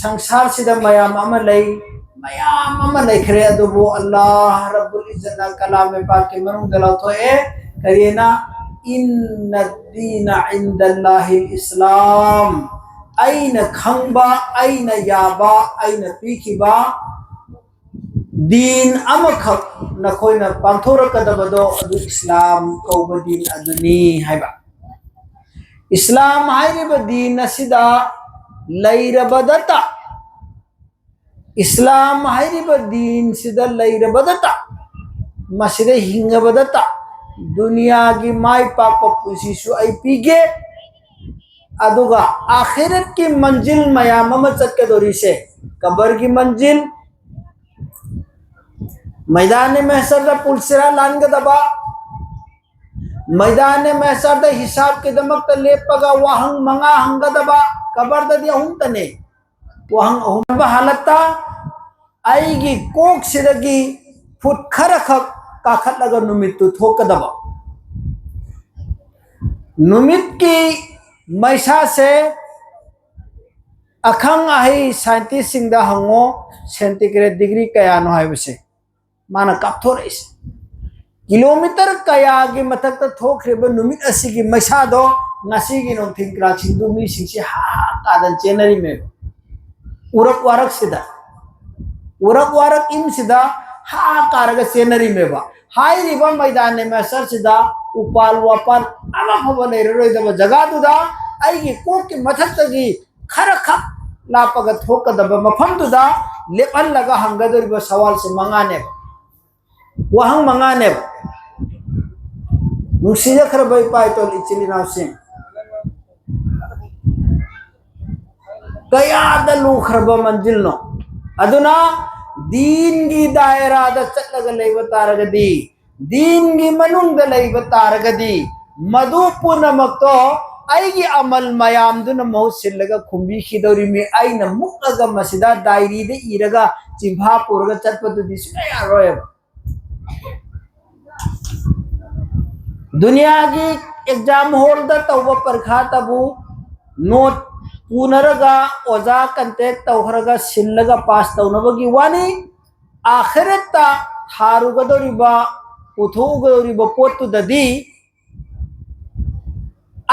ꯁꯪꯁꯥꯔꯁꯤꯗ ꯃꯌꯥꯝ ꯑꯃ ꯂꯩ, ꯃꯌꯥꯝ ꯑꯃ ꯂꯩꯈ꯭ꯔꯦ꯫ ꯑꯗꯨꯕꯨ ꯑꯜꯂꯥꯍ ꯔꯕꯨꯜ ꯏꯖꯠꯅ ꯀꯂꯥꯝ ꯄꯥꯛꯀꯤ ꯃꯅꯨꯡꯗ ꯂꯥꯎꯊꯣꯛꯑꯦ, ꯀꯔꯤꯅ? "ꯏꯟꯅ ꯗꯤꯅ ꯏꯟꯗꯜꯂꯥꯍꯤꯜ ꯏꯁꯂꯥꯝ"꯫ ꯑꯩꯅ ꯈꯪꯕ, ꯑꯩꯅ ꯌꯥꯕ, ꯑꯩꯅ ꯄꯤꯈꯤꯕ ꯗꯤꯟ ꯑꯃꯈꯛ ꯅꯈꯣꯏꯅ ꯄꯥꯡꯊꯣꯔꯛꯀꯗꯕꯗꯣ ꯑꯗꯨ ꯏꯁꯂꯥꯝ ꯀꯧꯕ ꯗꯤꯟ ꯑꯗꯨꯅꯤ ꯍꯥꯏꯕ꯫ ꯏꯁꯂꯥꯝ ꯍꯥꯏꯔꯤꯕ ꯗꯤꯟ ꯑꯁꯤꯗ ꯂꯩꯔꯕꯗꯇ, ꯏꯁꯂꯥꯝ ꯍꯥꯏꯔꯤꯕ ꯗꯤꯟꯁꯤꯗ ꯂꯩꯔꯕꯗꯇ ꯃꯁꯤꯗ ꯍꯤꯡꯉꯕꯗꯇ ꯗꯨꯅꯤꯌꯥꯒꯤ ꯃꯥꯏ ꯄꯥꯛꯄ ꯄꯨꯟꯁꯤꯁꯨ ꯑꯩ ꯄꯤꯒꯦ, ꯑꯗꯨꯒ ꯑꯥꯈꯤꯔꯠꯀꯤ ꯃꯟꯖꯤꯜ ꯃꯌꯥꯝ ꯑꯃ ꯆꯠꯀꯗꯧꯔꯤꯁꯦ, ꯀꯕꯔꯒꯤ ꯃꯟꯖꯤꯜ, ꯃꯩꯗꯥꯅꯦ ꯃꯦꯍꯁꯔꯗ ꯄꯨꯜꯁꯤꯔꯥ ꯂꯥꯟꯒꯗꯕ, ꯃꯩꯗꯥꯅꯦ ꯃꯦꯍꯁꯔꯗ ꯍꯤꯁꯥꯕꯀꯤꯗꯃꯛꯇ ꯂꯦꯞꯄꯒ ꯋꯥꯍꯪ ꯃꯉꯥ ꯍꯪꯒꯗꯕ, ꯀꯕꯔꯗꯗꯤ ꯑꯍꯨꯝꯇꯅꯦ꯫ ꯋꯥꯍꯪ ꯑꯍꯨꯝ ꯍꯥꯂꯠꯇ ꯑꯩꯒꯤ ꯀꯣꯛꯁꯤꯗꯒꯤ ꯐꯨꯠ ꯈꯔꯈꯛ ꯀꯥꯈꯠꯂꯒ ꯅꯨꯃꯤꯠꯇꯨ ꯊꯣꯛꯀꯗꯕ꯫ ꯅꯨꯃꯤꯠꯀꯤ ꯃꯩꯁꯥꯁꯦ ꯑꯈꯪ ꯑꯍꯩ ꯁꯥꯏꯟꯇꯤꯁꯁꯤꯡꯗ ꯍꯪꯉꯣ, ꯁꯦꯟꯇꯤꯒ꯭ꯔꯦꯗ ꯗꯤꯒ꯭ꯔꯤ ꯀꯌꯥꯅꯣ ꯍꯥꯏꯕꯁꯦ꯫ ꯃꯥꯅ ꯀꯥꯞꯊꯣꯔꯛꯏꯁꯦ꯫ ꯀꯤꯂꯣꯃꯤꯇꯔ ꯀꯌꯥꯒꯤ ꯃꯊꯛꯇ ꯊꯣꯛꯈ꯭ꯔꯤꯕ ꯅꯨꯃꯤꯠ ꯑꯁꯤꯒꯤ ꯃꯩꯁꯥꯗꯣ ꯉꯁꯤꯒꯤ ꯅꯨꯡꯊꯤꯜ ꯀ꯭ꯔꯥꯛꯁꯤꯡꯗꯨ ꯃꯤꯁꯤꯡꯁꯤ ꯍꯥ ꯀꯥꯗꯅ ꯆꯦꯟꯅꯔꯤꯃꯦꯕ꯫ ꯎꯔꯛ ꯋꯥꯔꯛꯁꯤꯗ, ꯎꯔꯛ ꯋꯥꯔꯛ ꯏꯟꯁꯤꯗ ꯍꯥ ꯀꯥꯔꯒ ꯆꯦꯟꯅꯔꯤꯃꯦꯕ꯫ ꯍꯥꯏꯔꯤꯕ ꯃꯩꯗꯥꯟ ꯃꯦꯁꯔꯁꯤꯗ ꯎꯄꯥꯜ ꯋꯥꯄꯥꯜ ꯑꯃꯐꯥꯎꯕ ꯂꯩꯔꯔꯣꯏꯗꯕ ꯖꯒꯥꯗꯨꯗ ꯑꯩꯒꯤ ꯀꯣꯛꯀꯤ ꯃꯊꯛꯇꯒꯤ ꯈꯔ ꯈꯛ ꯂꯥꯞꯄꯒ ꯊꯣꯛꯀꯗꯕ ꯃꯐꯝꯗꯨꯗ ꯂꯦꯞꯍꯜꯂꯒ ꯍꯪꯒꯗꯧꯔꯤꯕ ꯁꯋꯥꯜꯁꯦ ꯃꯉꯥꯅꯦꯕ꯫ ꯋꯥꯍꯪ ꯃꯉꯥꯅꯦꯕ꯫ ꯅꯨꯡꯁꯤꯖꯈ꯭ꯔꯕ ꯏꯄꯥ ꯏꯇꯣꯜ ꯏꯆꯤꯜ ꯏꯅꯥꯎꯁꯤꯡ, ꯀꯌꯥꯗ ꯂꯨꯈ꯭ꯔꯕ ꯃꯟꯖꯤꯜꯅꯣ꯫ ꯑꯗꯨꯅ ꯗꯤꯟꯒꯤ ꯗꯥꯏꯔꯥꯗ ꯆꯠꯂꯒ ꯂꯩꯕ ꯇꯥꯔꯒꯗꯤ, ꯗꯤꯟꯒꯤ ꯃꯅꯨꯡꯗ ꯂꯩꯕ ꯇꯥꯔꯒꯗꯤ, ꯃꯗꯨ ꯄꯨꯝꯅꯃꯛꯇꯣ ꯑꯩꯒꯤ ꯑꯃꯜ ꯃꯌꯥꯝꯗꯨꯅ ꯃꯍꯨꯠ ꯁꯤꯜꯂꯒ ꯈꯨꯝꯕꯤꯈꯤꯗꯧꯔꯤꯃꯤ꯫ ꯑꯩꯅ ꯃꯨꯛꯂꯒ ꯃꯁꯤꯗ ꯗꯥꯏꯔꯤꯗ ꯏꯔꯒ ꯆꯤꯟꯐꯥ ꯄꯨꯔꯒ ꯆꯠꯄꯗꯨꯗꯤ ꯁꯨꯡꯌꯥ ꯌꯥꯔꯣꯏꯕ꯫ ꯗꯨꯅꯤꯌꯥꯒꯤ ꯑꯦꯛꯖꯥꯝ ꯍꯣꯜꯗ ꯇꯧꯕ ꯄꯔꯤꯈꯥꯇꯕꯨ ꯅꯣꯠ ꯄꯨꯅꯔꯒ ꯑꯣꯖꯥ ꯀꯟꯇꯦꯛ ꯇꯧꯈ꯭ꯔꯒ ꯁꯤꯜꯂꯒ ꯄꯥꯁ ꯇꯧꯅꯕꯒꯤ ꯋꯥꯅꯤ꯫ ꯑꯥꯈꯤꯔꯠꯇ ꯊꯥꯔꯨꯒꯗꯧꯔꯤꯕ, ꯄꯨꯊꯣꯛꯎꯒꯗꯧꯔꯤꯕ ꯄꯣꯠꯇꯨꯗꯗꯤ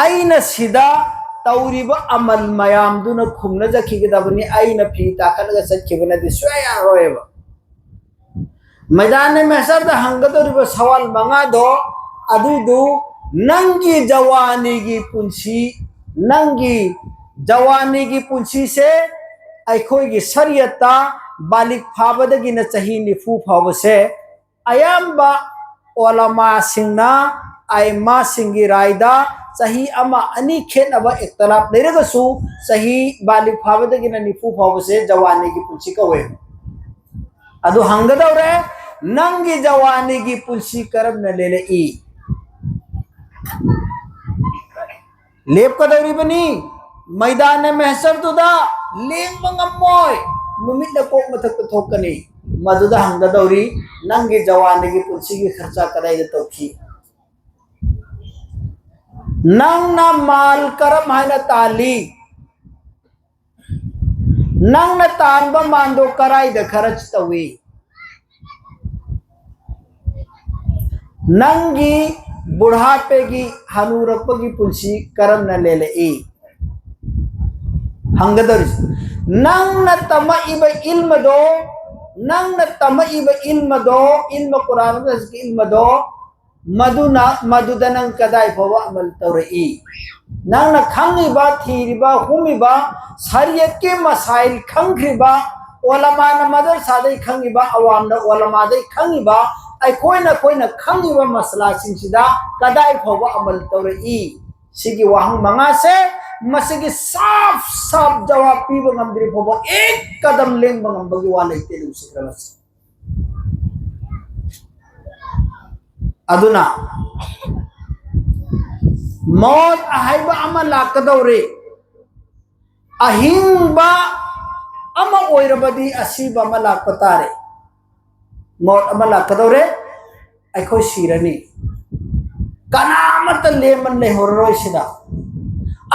ꯑꯩꯅ ꯁꯤꯗ ꯇꯧꯔꯤꯕ ꯑꯃꯜ ꯃꯌꯥꯝꯗꯨꯅ ꯈꯨꯝꯅꯖꯈꯤꯒꯗꯕꯅꯤ꯫ ꯑꯩꯅ ꯐꯤ ꯇꯥꯈꯠꯂꯒ ꯆꯠꯈꯤꯕꯅꯗꯤ ꯁꯨꯡꯌꯥ ꯌꯥꯔꯣꯏꯕ꯫ ꯃꯩꯗꯥꯟ ꯃꯦꯁꯔꯗ ꯍꯪꯒꯗꯧꯔꯤꯕ ꯁꯋꯥꯜ ꯃꯉꯥꯗꯣ, ꯑꯗꯨꯏꯗꯨ ꯅꯪꯒꯤ ꯖꯋꯥꯅꯤꯒꯤ ꯄꯨꯟꯁꯤ, ꯅꯪꯒꯤ ꯖꯋꯥꯅꯤꯒꯤ ꯄꯨꯟꯁꯤꯁꯦ ꯑꯩꯈꯣꯏꯒꯤ ꯁꯔꯤꯌꯠꯇ ꯕꯥꯂꯤꯛ ꯐꯥꯕꯗꯒꯤꯅ ꯆꯍꯤ ꯅꯤꯐꯨ ꯐꯥꯎꯕꯁꯦ ꯑꯌꯥꯝꯕ ꯑꯣꯂꯃꯥꯁꯤꯡꯅ, ꯑꯥꯏꯃꯥꯁꯤꯡꯒꯤ ꯔꯥꯏꯗ ꯆꯍꯤ ꯑꯃ ꯑꯅꯤ ꯈꯦꯠꯅꯕ, ꯏꯈꯇꯤꯂꯥꯐ ꯂꯩꯔꯒꯁꯨ, ꯆꯍꯤ ꯕꯥꯂꯤꯒ ꯐꯥꯕꯗꯒꯤꯅ ꯅꯤꯐꯨ ꯐꯥꯎꯕꯁꯦ ꯖꯋꯥꯅꯤꯒꯤ ꯄꯨꯟꯁꯤ ꯀꯧꯋꯦ꯫ ꯑꯗꯨ ꯍꯪꯒꯗꯧꯔꯦ, ꯅꯪꯒꯤ ꯖꯋꯥꯅꯤꯒꯤ ꯄꯨꯟꯁꯤ ꯀꯔꯝꯅ ꯂꯦꯜꯂꯛꯏ? ꯂꯦꯞꯀꯗꯧꯔꯤꯕꯅꯤ꯫ ꯃꯩꯗꯥꯅꯦ ꯃꯦꯍꯁꯔꯗꯨꯗ ꯂꯦꯡꯕ ꯉꯝꯃꯣꯏ꯫ ꯅꯨꯃꯤꯠꯅ ꯀꯣꯛ ꯃꯊꯛꯇ ꯊꯣꯛꯀꯅꯤ꯫ ꯃꯗꯨꯗ ꯍꯪꯒꯗꯧꯔꯤ, ꯅꯪꯒꯤ ꯖꯋꯥꯅꯤꯒꯤ ꯄꯨꯟꯁꯤꯒꯤ ꯈꯔꯆꯥ ꯀꯗꯥꯏꯗ ꯇꯧꯈꯤ? ꯅꯪꯅ ꯃꯥꯜ ꯀꯔꯝ ꯍꯥꯏꯅ ꯇꯥꯜꯂꯤ? ꯅꯪꯅ ꯇꯥꯟꯕ ꯃꯥꯟꯗꯣ ꯀꯔꯥꯏꯗ ꯈꯔꯆ ꯇꯧꯏ? ꯅꯪꯒꯤ ꯕꯨꯔꯍꯥꯄꯦꯒꯤ, ꯍꯅꯨꯔꯛꯄꯒꯤ ꯄꯨꯟꯁꯤ ꯀꯔꯝꯅ ꯂꯦꯜꯂꯛꯏ? ꯍꯪꯒꯗꯧꯔꯤꯁꯤ, ꯅꯪꯅ ꯇꯝꯃꯛꯏꯕ ꯏꯜꯃꯗꯣ, ꯅꯪꯅ ꯇꯝꯃꯛꯏꯕ ꯏꯜꯃꯗꯣ, ꯏꯜꯃ ꯀꯨꯔꯥꯟ ꯍꯗꯤꯁꯀꯤ ꯏꯜꯃꯗꯣ, ꯃꯗꯨꯅ, ꯃꯗꯨꯗ ꯅꯪ ꯀꯗꯥꯏ ꯐꯥꯎꯕ ꯑꯃꯜ ꯇꯧꯔꯛꯏ? ꯅꯪꯅ ꯈꯪꯉꯤꯕ, ꯊꯤꯔꯤꯕ, ꯍꯨꯝꯃꯤꯕ, ꯁꯔꯤꯌꯠꯀꯤ ꯃꯁꯥꯏꯜ ꯈꯪꯈ꯭ꯔꯤꯕ, ꯑꯣꯂꯃꯥꯅ ꯃꯗꯔꯁꯥꯗꯩ ꯈꯪꯉꯤꯕ, ꯑꯋꯥꯝꯅ ꯑꯣꯂꯃꯥꯗꯩ ꯈꯪꯉꯤꯕ, ꯑꯩꯈꯣꯏꯅ, ꯑꯩꯈꯣꯏꯅ ꯈꯪꯉꯤꯕ ꯃꯁꯂꯥꯁꯤꯡꯁꯤꯗ ꯀꯗꯥꯏ ꯐꯥꯎꯕ ꯑꯃꯜ ꯇꯧꯔꯛꯏ? ꯁꯤꯒꯤ ꯋꯥꯍꯪ ꯃꯉꯥꯁꯦ, ꯃꯁꯤꯒꯤ ꯁꯥꯐ ꯁꯥꯐ ꯖꯋꯥꯕ ꯄꯤꯕ ꯉꯝꯗ꯭ꯔꯤ ꯐꯥꯎꯕ ꯑꯦꯛ ꯀꯗꯝ ꯂꯦꯡꯕ ꯉꯝꯕꯒꯤ ꯋꯥ ꯂꯩꯇꯦ, ꯂꯨꯁꯤꯈ꯭ꯔꯕꯁꯦ꯫ ꯑꯗꯨꯅ ꯃꯣꯠ ꯑꯍꯩꯕ ꯑꯃ ꯂꯥꯛꯀꯗꯧꯔꯤ꯫ ꯑꯍꯤꯡꯕ ꯑꯃ ꯑꯣꯏꯔꯕꯗꯤ ꯑꯁꯤꯕ ꯑꯃ ꯂꯥꯛꯄ ꯇꯥꯔꯦ꯫ ꯃꯣꯠ ꯑꯃ ꯂꯥꯛꯀꯗꯧꯔꯦ, ꯑꯩꯈꯣꯏ ꯁꯤꯔꯅꯤ꯫ ꯀꯅꯥ ꯑꯃꯠꯇ ꯂꯦꯝꯅ ꯂꯩꯍꯧꯔꯔꯣꯏ ꯁꯤꯗ꯫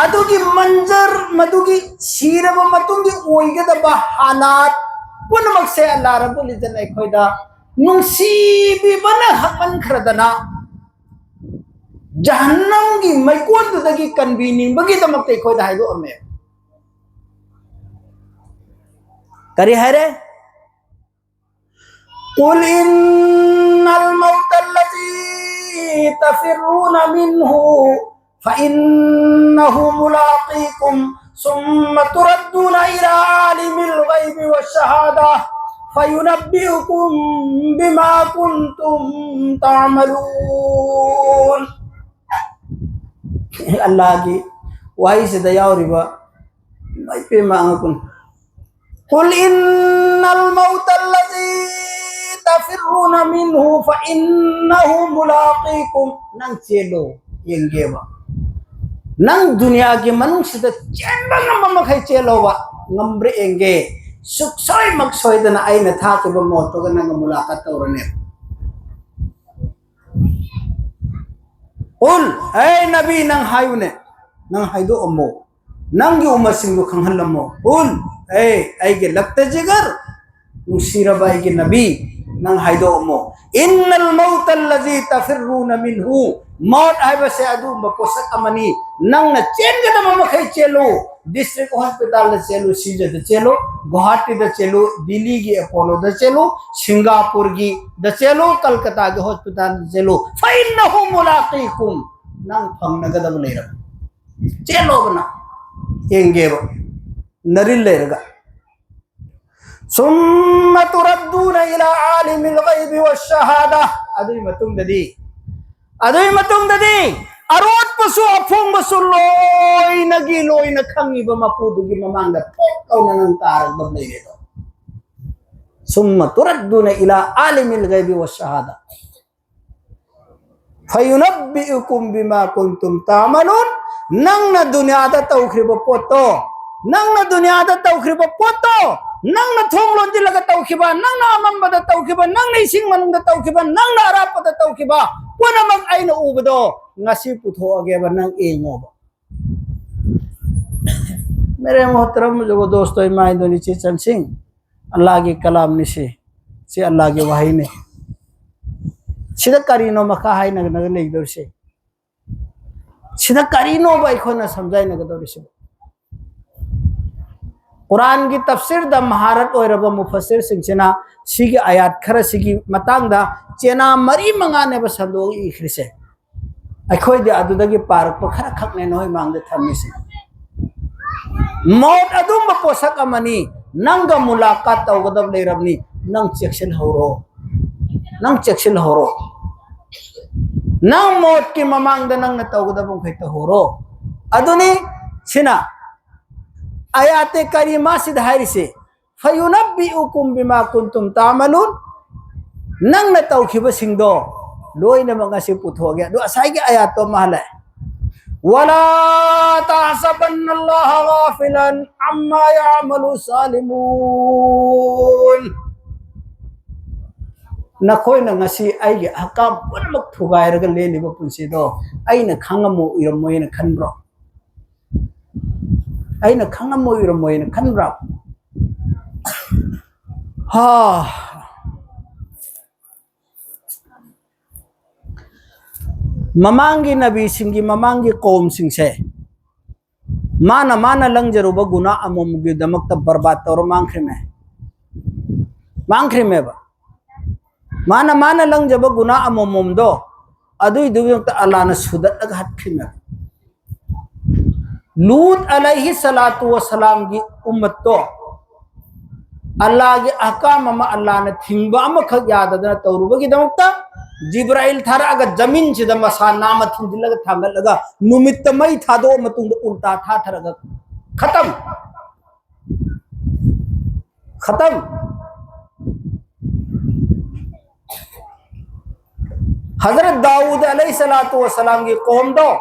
ꯑꯗꯨꯒꯤ ꯃꯟꯖꯔ, ꯃꯗꯨꯒꯤ ꯁꯤꯔꯕ ꯃꯇꯨꯡꯒꯤ ꯑꯣꯏꯒꯗꯕ ꯍꯥꯂꯥꯠ ꯄꯨꯝꯅꯃꯛꯁꯦ ꯑꯜꯂꯥꯍ ꯔꯕꯨꯜ ꯏꯖꯠꯅ ꯑꯩꯈꯣꯏꯗ ꯅꯨꯡꯁꯤꯕꯤꯕꯅ ꯍꯛꯃꯟꯈ꯭ꯔꯗꯅ ꯖꯍꯟꯅꯝꯒꯤ ꯃꯩꯀꯣꯟꯗꯨꯗꯒꯤ ꯀꯟꯕꯤꯅꯤꯡꯕꯒꯤꯗꯃꯛꯇ ꯑꯩꯈꯣꯏꯗ ꯍꯥꯏꯗꯣꯛꯑꯝꯃꯦ꯫ ꯀꯔꯤ ꯍꯥꯏꯔꯦ? قل إن الموت الذي تفرون منه فإنه ملاقيكم ثم تردون إلى عالم الغيب والشهادة فينبئكم بما كنتم تعملون. ꯑꯜꯂꯥꯍꯒꯤ ꯋꯥꯍꯩꯁꯤꯗ ꯌꯥꯎꯔꯤꯕ ꯏꯃꯥꯏ ꯄꯦꯝꯃ ꯑꯉꯛꯄꯅꯤ꯫ قل إن الموت الذي تفرون منه فإنه ملاقيكم. ꯅꯪ ꯆꯦꯜꯂꯣ, ꯌꯦꯡꯒꯦꯕ꯫ ꯅꯪ ꯗꯨꯅꯤꯌꯥꯒꯤ ꯃꯅꯨꯡꯁꯤꯗ ꯆꯦꯟꯕ ꯉꯝꯕ ꯃꯈꯩ ꯆꯦꯜꯂꯣꯕ, ꯉꯝꯕ꯭ꯔꯥ ꯌꯦꯡꯒꯦ꯫ ꯁꯨꯛꯁꯣꯏꯃꯛ ꯁꯣꯏꯗꯅ ꯑꯩꯅ ꯊꯥꯈꯤꯕ ꯃꯣꯠꯇꯨꯒ ꯅꯪꯒ ꯃꯨꯂꯥꯀꯥꯠ ꯇꯧꯔꯅꯦꯕ꯫ ꯀꯨꯜ, ꯑꯦ ꯅꯕꯤ, ꯅꯪ ꯍꯥꯏꯌꯨꯅꯦ, ꯅꯪ ꯍꯥꯏꯗꯣꯛꯑꯝꯃꯣ, ꯅꯪꯒꯤ ꯎꯃꯠꯁꯤꯡꯕꯨ ꯈꯪꯍꯜꯂꯝꯃꯣ꯫ ꯀꯨꯜ, ꯑꯦ ꯑꯩꯒꯤ ꯂꯞꯇ ꯖꯤꯒꯔ, ꯅꯨꯡꯁꯤꯔꯕ ꯑꯩꯒꯤ ꯅꯕꯤ, ꯅꯪ ꯍꯥꯏꯗꯣꯛꯑꯝꯃꯣ꯫ إن الموت الذي تفرون منه, ꯃꯣꯠ ꯍꯥꯏꯕꯁꯦ ꯑꯗꯨꯒꯨꯝꯕ ꯄꯣꯠꯁꯛ ꯑꯃꯅꯤ꯫ ꯅꯪꯅ ꯆꯦꯟꯒꯗꯕ ꯃꯈꯩ ꯆꯦꯜꯂꯨ꯫ ꯗꯤꯁꯇ꯭ꯔꯤꯛ ꯍꯣꯁꯄꯤꯇꯥꯜꯗ ꯆꯦꯜꯂꯨ, ꯁꯤꯖꯗ ꯆꯦꯜꯂꯨ, ꯒꯨꯋꯥꯍꯥꯇꯤꯗ ꯆꯦꯜꯂꯨ, ꯗꯤꯜꯂꯤꯒꯤ ꯑꯦꯄꯣꯂꯣꯗ ꯆꯦꯜꯂꯨ, ꯁꯤꯡꯒꯥꯄꯨꯔꯒꯤꯗ ꯆꯦꯜꯂꯨ, ꯀꯜꯀꯇꯥꯒꯤ ꯍꯣꯁꯄꯤꯇꯥꯜꯗ ꯆꯦꯜꯂꯨ꯫ فإنه ملاقيكم, ꯅꯪ ꯐꯪꯅꯒꯗꯕ ꯂꯩꯔꯕꯅꯤ꯫ ꯆꯦꯜꯂꯣꯕ ꯅꯪ, ꯌꯦꯡꯒꯦꯕ, ꯅꯔꯤꯜ ꯂꯩꯔꯒ꯫ ثم تردون إلى عالم الغيب والشهادة. ꯑꯗꯨꯒꯤ ꯃꯇꯨꯡꯗꯗꯤ, ꯑꯗꯨꯒꯤ ꯃꯇꯨꯡꯗꯗꯤ ꯑꯔꯣꯠꯄꯁꯨ ꯑꯐꯣꯡꯕꯁꯨ ꯂꯣꯏꯅꯒꯤ ꯂꯣꯏꯅ ꯈꯪꯉꯤꯕ ꯃꯄꯨꯗꯨꯒꯤ ꯃꯃꯥꯡꯗ ꯄꯣꯛ ꯂꯥꯎꯅ ꯅꯪ ꯇꯥꯔꯒ ꯂꯩꯔꯦꯗꯣ꯫ ثم تردون إلى عالم الغيب والشهادة فينبئكم بما كنتم تعملون. ꯅꯪꯅ ꯗꯨꯅꯤꯌꯥꯗ ꯇꯧꯈ꯭ꯔꯤꯕ ꯄꯣꯠꯇꯣ, ꯅꯪꯅ ꯗꯨꯅꯤꯌꯥꯗ ꯇꯧꯈ꯭ꯔꯤꯕ ꯄꯣꯠꯇꯣ, ꯅꯪꯅ ꯊꯣꯡ ꯂꯣꯟꯁꯤꯜꯂꯒ ꯇꯧꯈꯤꯕ, ꯅꯪꯅ ꯑꯃꯝꯕꯗ ꯇꯧꯈꯤꯕ, ꯅꯪꯅ ꯏꯁꯤꯡ ꯃꯅꯨꯡꯗ ꯇꯧꯈꯤꯕ, ꯅꯪꯅ ꯑꯔꯥꯞꯄꯗ ꯇꯧꯈꯤꯕ ꯄꯨꯝꯅꯃꯛ ꯑꯩꯅ ꯎꯕꯗꯣ ꯉꯁꯤ ꯄꯨꯊꯣꯛꯑꯒꯦꯕ, ꯅꯪ ꯌꯦꯡꯉꯣꯕ꯫ मेरे मोहतरम बुजुर्गो, दोस्तों, ꯏꯃꯥ ꯏꯟꯗꯣꯅꯤꯁꯤ ꯆꯟꯁꯤꯡ, ꯑꯜꯂꯥꯍꯒꯤ ꯀꯂꯥꯝꯅꯤ ꯁꯤ, ꯁꯤ ꯑꯜꯂꯥꯍꯒꯤ ꯋꯥꯍꯩꯅꯤ꯫ ꯁꯤꯗ ꯀꯔꯤꯅꯣ ꯃꯈꯥ ꯍꯥꯏꯅꯒꯅꯒ ꯂꯩꯗꯧꯔꯤꯁꯦ? ꯁꯤꯗ ꯀꯔꯤꯅꯣꯕ ꯑꯩꯈꯣꯏꯅ ꯁꯝꯖꯥꯏꯅꯒꯗꯧꯔꯤꯁꯦ? ꯀꯨꯔꯥꯟꯒꯤ ꯇꯐꯁꯤꯔꯗ ꯃꯍꯥꯔꯠ ꯑꯣꯏꯔꯕ ꯃꯨꯐꯁꯤꯔꯁꯤꯡꯁꯤꯅ ꯁꯤꯒꯤ ꯑꯌꯥꯠ ꯈꯔꯁꯤꯒꯤ ꯃꯇꯥꯡꯗ ꯆꯦꯅꯥ ꯃꯔꯤ ꯃꯉꯥꯅꯦꯕ ꯁꯟꯗꯣꯛꯑ ꯏꯈ꯭ꯔꯤꯁꯦ꯫ ꯑꯩꯈꯣꯏꯗꯤ ꯑꯗꯨꯗꯒꯤ ꯄꯥꯔꯛꯄ ꯈꯔ ꯈꯛꯅꯦ ꯅꯣꯏ ꯃꯥꯡꯗ ꯊꯝꯃꯤꯁꯦ꯫ ꯃꯣꯠ ꯑꯗꯨꯝꯕ ꯄꯣꯠꯁꯛ ꯑꯃꯅꯤ꯫ ꯅꯪꯒ ꯃꯨꯂꯥꯀꯥꯠ ꯇꯧꯒꯗꯕ ꯂꯩꯔꯕꯅꯤ꯫ ꯅꯪ ꯆꯦꯛꯁꯤꯟꯍꯧꯔꯣ, ꯅꯪ ꯆꯦꯛꯁꯤꯟꯍꯧꯔꯣ, ꯅꯪ ꯃꯣꯠꯀꯤ ꯃꯃꯥꯡꯗ ꯅꯪꯅ ꯇꯧꯒꯗꯕ ꯃꯈꯩ ꯇꯧꯍꯧꯔꯣ꯫ ꯑꯗꯨꯅꯤ ꯁꯤꯅ ꯑꯌꯥꯇꯦ ꯀꯔꯤꯃꯥꯁꯤꯗ ꯍꯥꯏꯔꯤꯁꯦ, "ꯐꯌꯨꯅꯕꯤꯎꯀꯨꯝ ꯕꯤꯃꯥ ꯀꯨꯟꯇꯨꯝ ꯇꯥꯃꯂꯨꯟ", ꯅꯪꯅ ꯇꯧꯈꯤꯕꯁꯤꯡꯗꯣ ꯂꯣꯏꯅꯃꯛ ꯉꯁꯤ ꯄꯨꯊꯣꯛꯑꯒꯦ꯫ ꯑꯗꯨ ꯉꯁꯥꯏꯒꯤ ꯑꯌꯥꯠꯇꯣ ꯑꯃ ꯍꯜꯂꯛꯑꯦ, "ꯋꯥꯂꯥ ꯇꯥꯁꯕꯟꯅ ꯑꯜꯂꯥꯍ ꯒꯥꯐꯤꯂꯟ ꯑꯝꯃꯥ ꯌꯥꯃꯂꯨ ꯁꯥꯂꯤꯃꯨꯟ", ꯅꯈꯣꯏꯅ ꯉꯁꯤ ꯑꯩꯒꯤ ꯑꯍꯀꯥꯝ ꯄꯨꯝꯅꯃꯛ ꯊꯨꯒꯥꯏꯔꯒ ꯂꯦꯜꯂꯤꯕ ꯄꯨꯟꯁꯤꯗꯣ ꯑꯩꯅ ꯈꯪꯉꯝꯃꯣ ꯎꯔꯝꯃꯣꯏꯅ ꯈꯟꯕ꯭ꯔꯣ? ꯑꯩꯅ ꯈꯪꯉꯝꯃꯣꯏ ꯎꯔꯝꯃꯣꯏꯅ ꯈꯟꯕ꯭ꯔꯥ? ꯍꯥ꯫ ꯃꯃꯥꯡꯒꯤ ꯅꯕꯤꯁꯤꯡꯒꯤ ꯃꯃꯥꯡꯒꯤ ꯀꯧꯝꯁꯤꯡꯁꯦ ꯃꯥꯅ ꯃꯥꯅ ꯂꯪꯖꯔꯨꯕ ꯒꯨꯅꯥ ꯑꯃꯃꯝꯒꯤꯗꯃꯛꯇ ꯕꯔꯕꯥꯗ ꯇꯧꯔ ꯃꯥꯡꯈ꯭ꯔꯤꯃꯦ꯫ ꯃꯥꯡꯈ꯭ꯔꯤꯃꯦꯕ꯫ ꯃꯥꯅ ꯃꯥꯅ ꯂꯪꯖꯕ ꯒꯨꯅꯥ ꯑꯃꯃꯝꯗꯣ ꯑꯗꯨꯏꯗꯨꯒꯤꯗꯃꯛꯇ ꯑꯜꯂꯥꯅ ꯁꯨꯗꯠꯂꯒ ꯍꯠꯈ꯭ꯔꯤꯃꯦꯕ꯫ ꯂꯨꯠ ꯑꯂꯩꯍꯤ ꯁꯂꯥꯇꯨ ꯋꯁꯂꯥꯝꯒꯤ ꯎꯝꯃꯠꯇꯣ ꯑꯜꯂꯥꯒꯤ ꯑꯍꯀꯥꯝ ꯑꯃ, ꯑꯜꯂꯥꯅ ꯊꯤꯡꯕ ꯑꯃꯈꯛ ꯌꯥꯗꯗꯅ ꯇꯧꯔꯨꯕꯒꯤꯗꯃꯛꯇ ꯖꯤꯕ꯭ꯔꯥꯏꯜ ꯊꯥꯔꯛꯑꯒ ꯖꯃꯤꯟꯁꯤꯗ ꯃꯁꯥ ꯅꯥꯝꯃ ꯊꯤꯟꯖꯤꯜꯂꯒ ꯊꯥꯡꯒꯠꯂꯒ ꯅꯨꯃꯤꯠꯇ ꯃꯩ ꯊꯥꯗꯣꯛꯑ ꯃꯇꯨꯡꯗ ꯎꯜꯇꯥ ꯊꯥꯊꯔꯒ ꯈꯇꯝ꯫ ꯈꯇꯝ꯫ ꯍꯖꯔꯠ ꯗꯥꯎꯗ ꯑꯂꯩꯍꯤ ꯁꯂꯥꯇꯨ ꯋꯁꯂꯥꯝꯒꯤ ꯀꯣꯝꯗꯣ,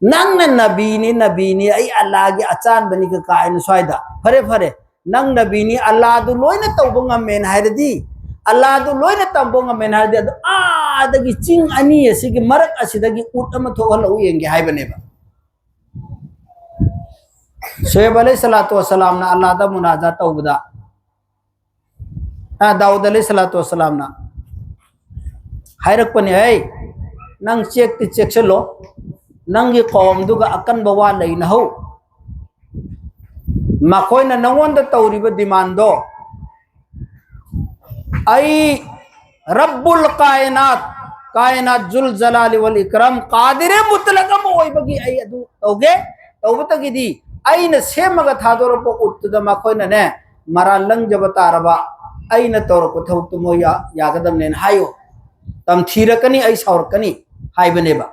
"ꯅꯪꯅ ꯅꯕꯤꯅꯤ, ꯅꯕꯤꯅꯤ, ꯑꯩ ꯑꯜꯂꯥꯒꯤ ꯑꯆꯥꯟꯕꯅꯤꯒ" ꯀꯥꯏꯅ ꯁ꯭ꯋꯥꯏꯗ, ꯐꯔꯦ, ꯐꯔꯦ, ꯅꯪ ꯅꯕꯤꯅꯤ, ꯑꯜꯂꯥꯗꯨ ꯂꯣꯏꯅ ꯇꯧꯕ ꯉꯝꯃꯦꯅ ꯍꯥꯏꯔꯗꯤ, ꯑꯜꯂꯥꯗꯨ ꯂꯣꯏꯅ ꯇꯝꯕ ꯉꯝꯃꯦꯅ ꯍꯥꯏꯔꯗꯤ, ꯑꯗꯨ ꯑꯥꯗꯒꯤ ꯆꯤꯡ ꯑꯅꯤ ꯑꯁꯤꯒꯤ ꯃꯔꯛ ꯑꯁꯤꯗꯒꯤ ꯎꯠ ꯑꯃ ꯊꯣꯛꯍꯜꯂꯛꯎ ꯌꯦꯡꯒꯦ ꯍꯥꯏꯕꯅꯦꯕ꯫ ꯁꯣꯌꯦꯕ ꯑꯂꯩꯍꯤ ꯁꯂꯥꯇꯨ ꯋꯁꯂꯥꯝꯅ ꯑꯜꯂꯥꯗ ꯃꯨꯅꯥꯖꯥ ꯇꯧꯕꯗ, ꯑ, ꯗꯥꯎꯗ ꯑꯂꯩꯍꯤ ꯁꯂꯥꯇꯨ ꯋꯁꯂꯥꯝꯅ ꯍꯥꯏꯔꯛꯄꯅꯦ, "ꯍꯩ, ꯅꯪ ꯆꯦꯛꯇꯤ ꯆꯦꯛꯁꯤꯜꯂꯣ, ꯅꯪꯒꯤ ꯀꯧꯝꯗꯨꯒ ꯑꯀꯟꯕ ꯋꯥ ꯂꯩꯅꯍꯧ꯫ ꯃꯈꯣꯏꯅ ꯅꯪꯉꯣꯟꯗ ꯇꯧꯔꯤꯕ ꯗꯤꯃꯥꯟꯗꯣ, ꯑꯩ ꯔꯕꯨꯜ ꯀꯥꯏꯅꯥꯠ, ꯀꯥꯏꯅꯥꯠ ꯖꯨꯜ ꯖꯂꯥꯂꯤ ꯋꯥꯜ ꯏꯀ꯭ꯔꯥꯝ, ꯀꯥꯗꯤꯔꯦ ꯃꯨꯇꯂꯛ ꯑꯃ ꯑꯣꯏꯕꯒꯤ ꯑꯩ ꯑꯗꯨ ꯇꯧꯒꯦ꯫ ꯇꯧꯕꯇꯒꯤꯗꯤ ꯑꯩꯅ ꯁꯦꯝꯃꯒ ꯊꯥꯗꯣꯔꯛꯄ ꯎꯠꯇꯨꯗ ꯃꯈꯣꯏꯅꯅꯦ, ꯃꯔꯥꯜ ꯂꯪꯖꯕ ꯇꯥꯔꯕ, ꯑꯩꯅ ꯇꯧꯔꯛꯄ ꯊꯕꯛꯇꯨ ꯃꯣꯏ ꯌꯥ-, ꯌꯥꯒꯗꯕꯅꯦꯅ ꯍꯥꯏꯌꯨ, ꯇꯝꯊꯤꯔꯛꯀꯅꯤ, ꯑꯩ ꯁꯥꯎꯔꯛꯀꯅꯤ ꯍꯥꯏꯕꯅꯦꯕ꯫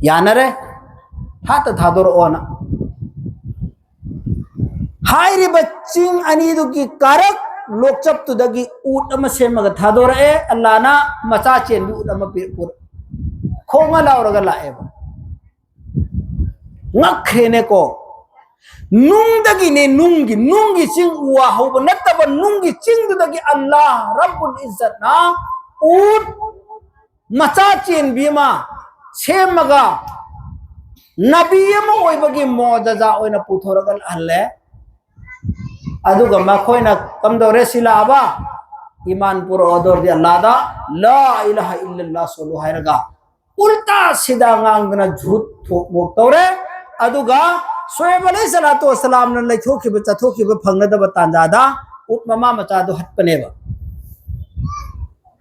ꯌꯥꯅꯔꯦ, ꯊꯥꯇ ꯊꯥꯗꯣꯔꯛꯑꯣꯅ꯫ ꯍꯥꯏꯔꯤꯕ ꯆꯤꯡ ꯑꯅꯤꯗꯨꯒꯤ ꯀꯥꯔꯛ ꯂꯣꯛꯆꯞꯇꯨꯗꯒꯤ ꯎꯠ ꯑꯃ ꯁꯦꯝꯃꯒ ꯊꯥꯗꯣꯔꯛꯑꯦ꯫ ꯑꯜꯂꯥꯅ ꯃꯆꯥ ꯆꯦꯟꯕꯤ ꯎꯠ ꯑꯃ ꯄꯤꯔꯛ-, ꯄꯨꯔꯛ-, ꯈꯣꯡꯉ ꯂꯥꯎꯔꯒ ꯂꯥꯛꯑꯦꯕ꯫ ꯉꯛꯈ꯭ꯔꯦꯅꯦꯀꯣ꯫ ꯅꯨꯡꯗꯒꯤꯅꯦ, ꯅꯨꯡꯒꯤ, ꯅꯨꯡꯒꯤ ꯆꯤꯡ, ꯎ ꯋꯥ ꯍꯧꯕ ꯅꯠꯇꯕ ꯅꯨꯡꯒꯤ ꯆꯤꯡꯗꯨꯗꯒꯤ ꯑꯜꯂꯥ ꯔꯕꯨꯜ ꯏꯖꯠꯅ ꯎꯠ ꯃꯆꯥ ꯆꯦꯟꯕꯤ ꯑꯃ ꯁꯦꯝꯃꯒ ꯅꯕꯤ ꯑꯃ ꯑꯣꯏꯕꯒꯤ ꯃꯣꯖꯖꯥ ꯑꯣꯏꯅ ꯄꯨꯊꯣꯔꯒ ꯂꯥꯛꯍꯜꯂꯦ꯫ ꯑꯗꯨꯒ ꯃꯈꯣꯏꯅ ꯀꯝꯗꯧꯔꯦ? ꯁꯤ ꯂꯥꯛꯑꯕ ꯏꯃꯥꯟ ꯄꯨꯔꯛꯑꯣ, ꯑꯗꯨ ꯑꯣꯏꯔꯗꯤ ꯑꯜꯂꯥꯗ ꯂꯥ ꯏꯂꯥꯍ ꯏꯜꯂꯜꯂꯥ ꯁꯣꯜꯂꯨ ꯍꯥꯏꯔꯒ ꯎꯜꯇꯥ ꯁꯤꯗꯥ ꯉꯥꯡꯗꯅ ꯖꯨꯠ ꯊꯣꯛ ꯃꯣꯛ ꯇꯧꯔꯦ꯫ ꯑꯗꯨꯒ ꯁꯣꯌꯦꯕ ꯑꯂꯩꯍꯤ ꯁꯂꯥꯇꯨ ꯋꯁꯁꯂꯥꯝꯅ ꯂꯩꯊꯣꯛꯈꯤꯕ ꯆꯠꯊꯣꯛꯈꯤꯕ ꯐꯪꯅꯗꯕ ꯇꯥꯟꯖꯥꯗ ꯎꯠ ꯃꯃꯥ ꯃꯆꯥꯗꯣ ꯍꯠꯄꯅꯦꯕ,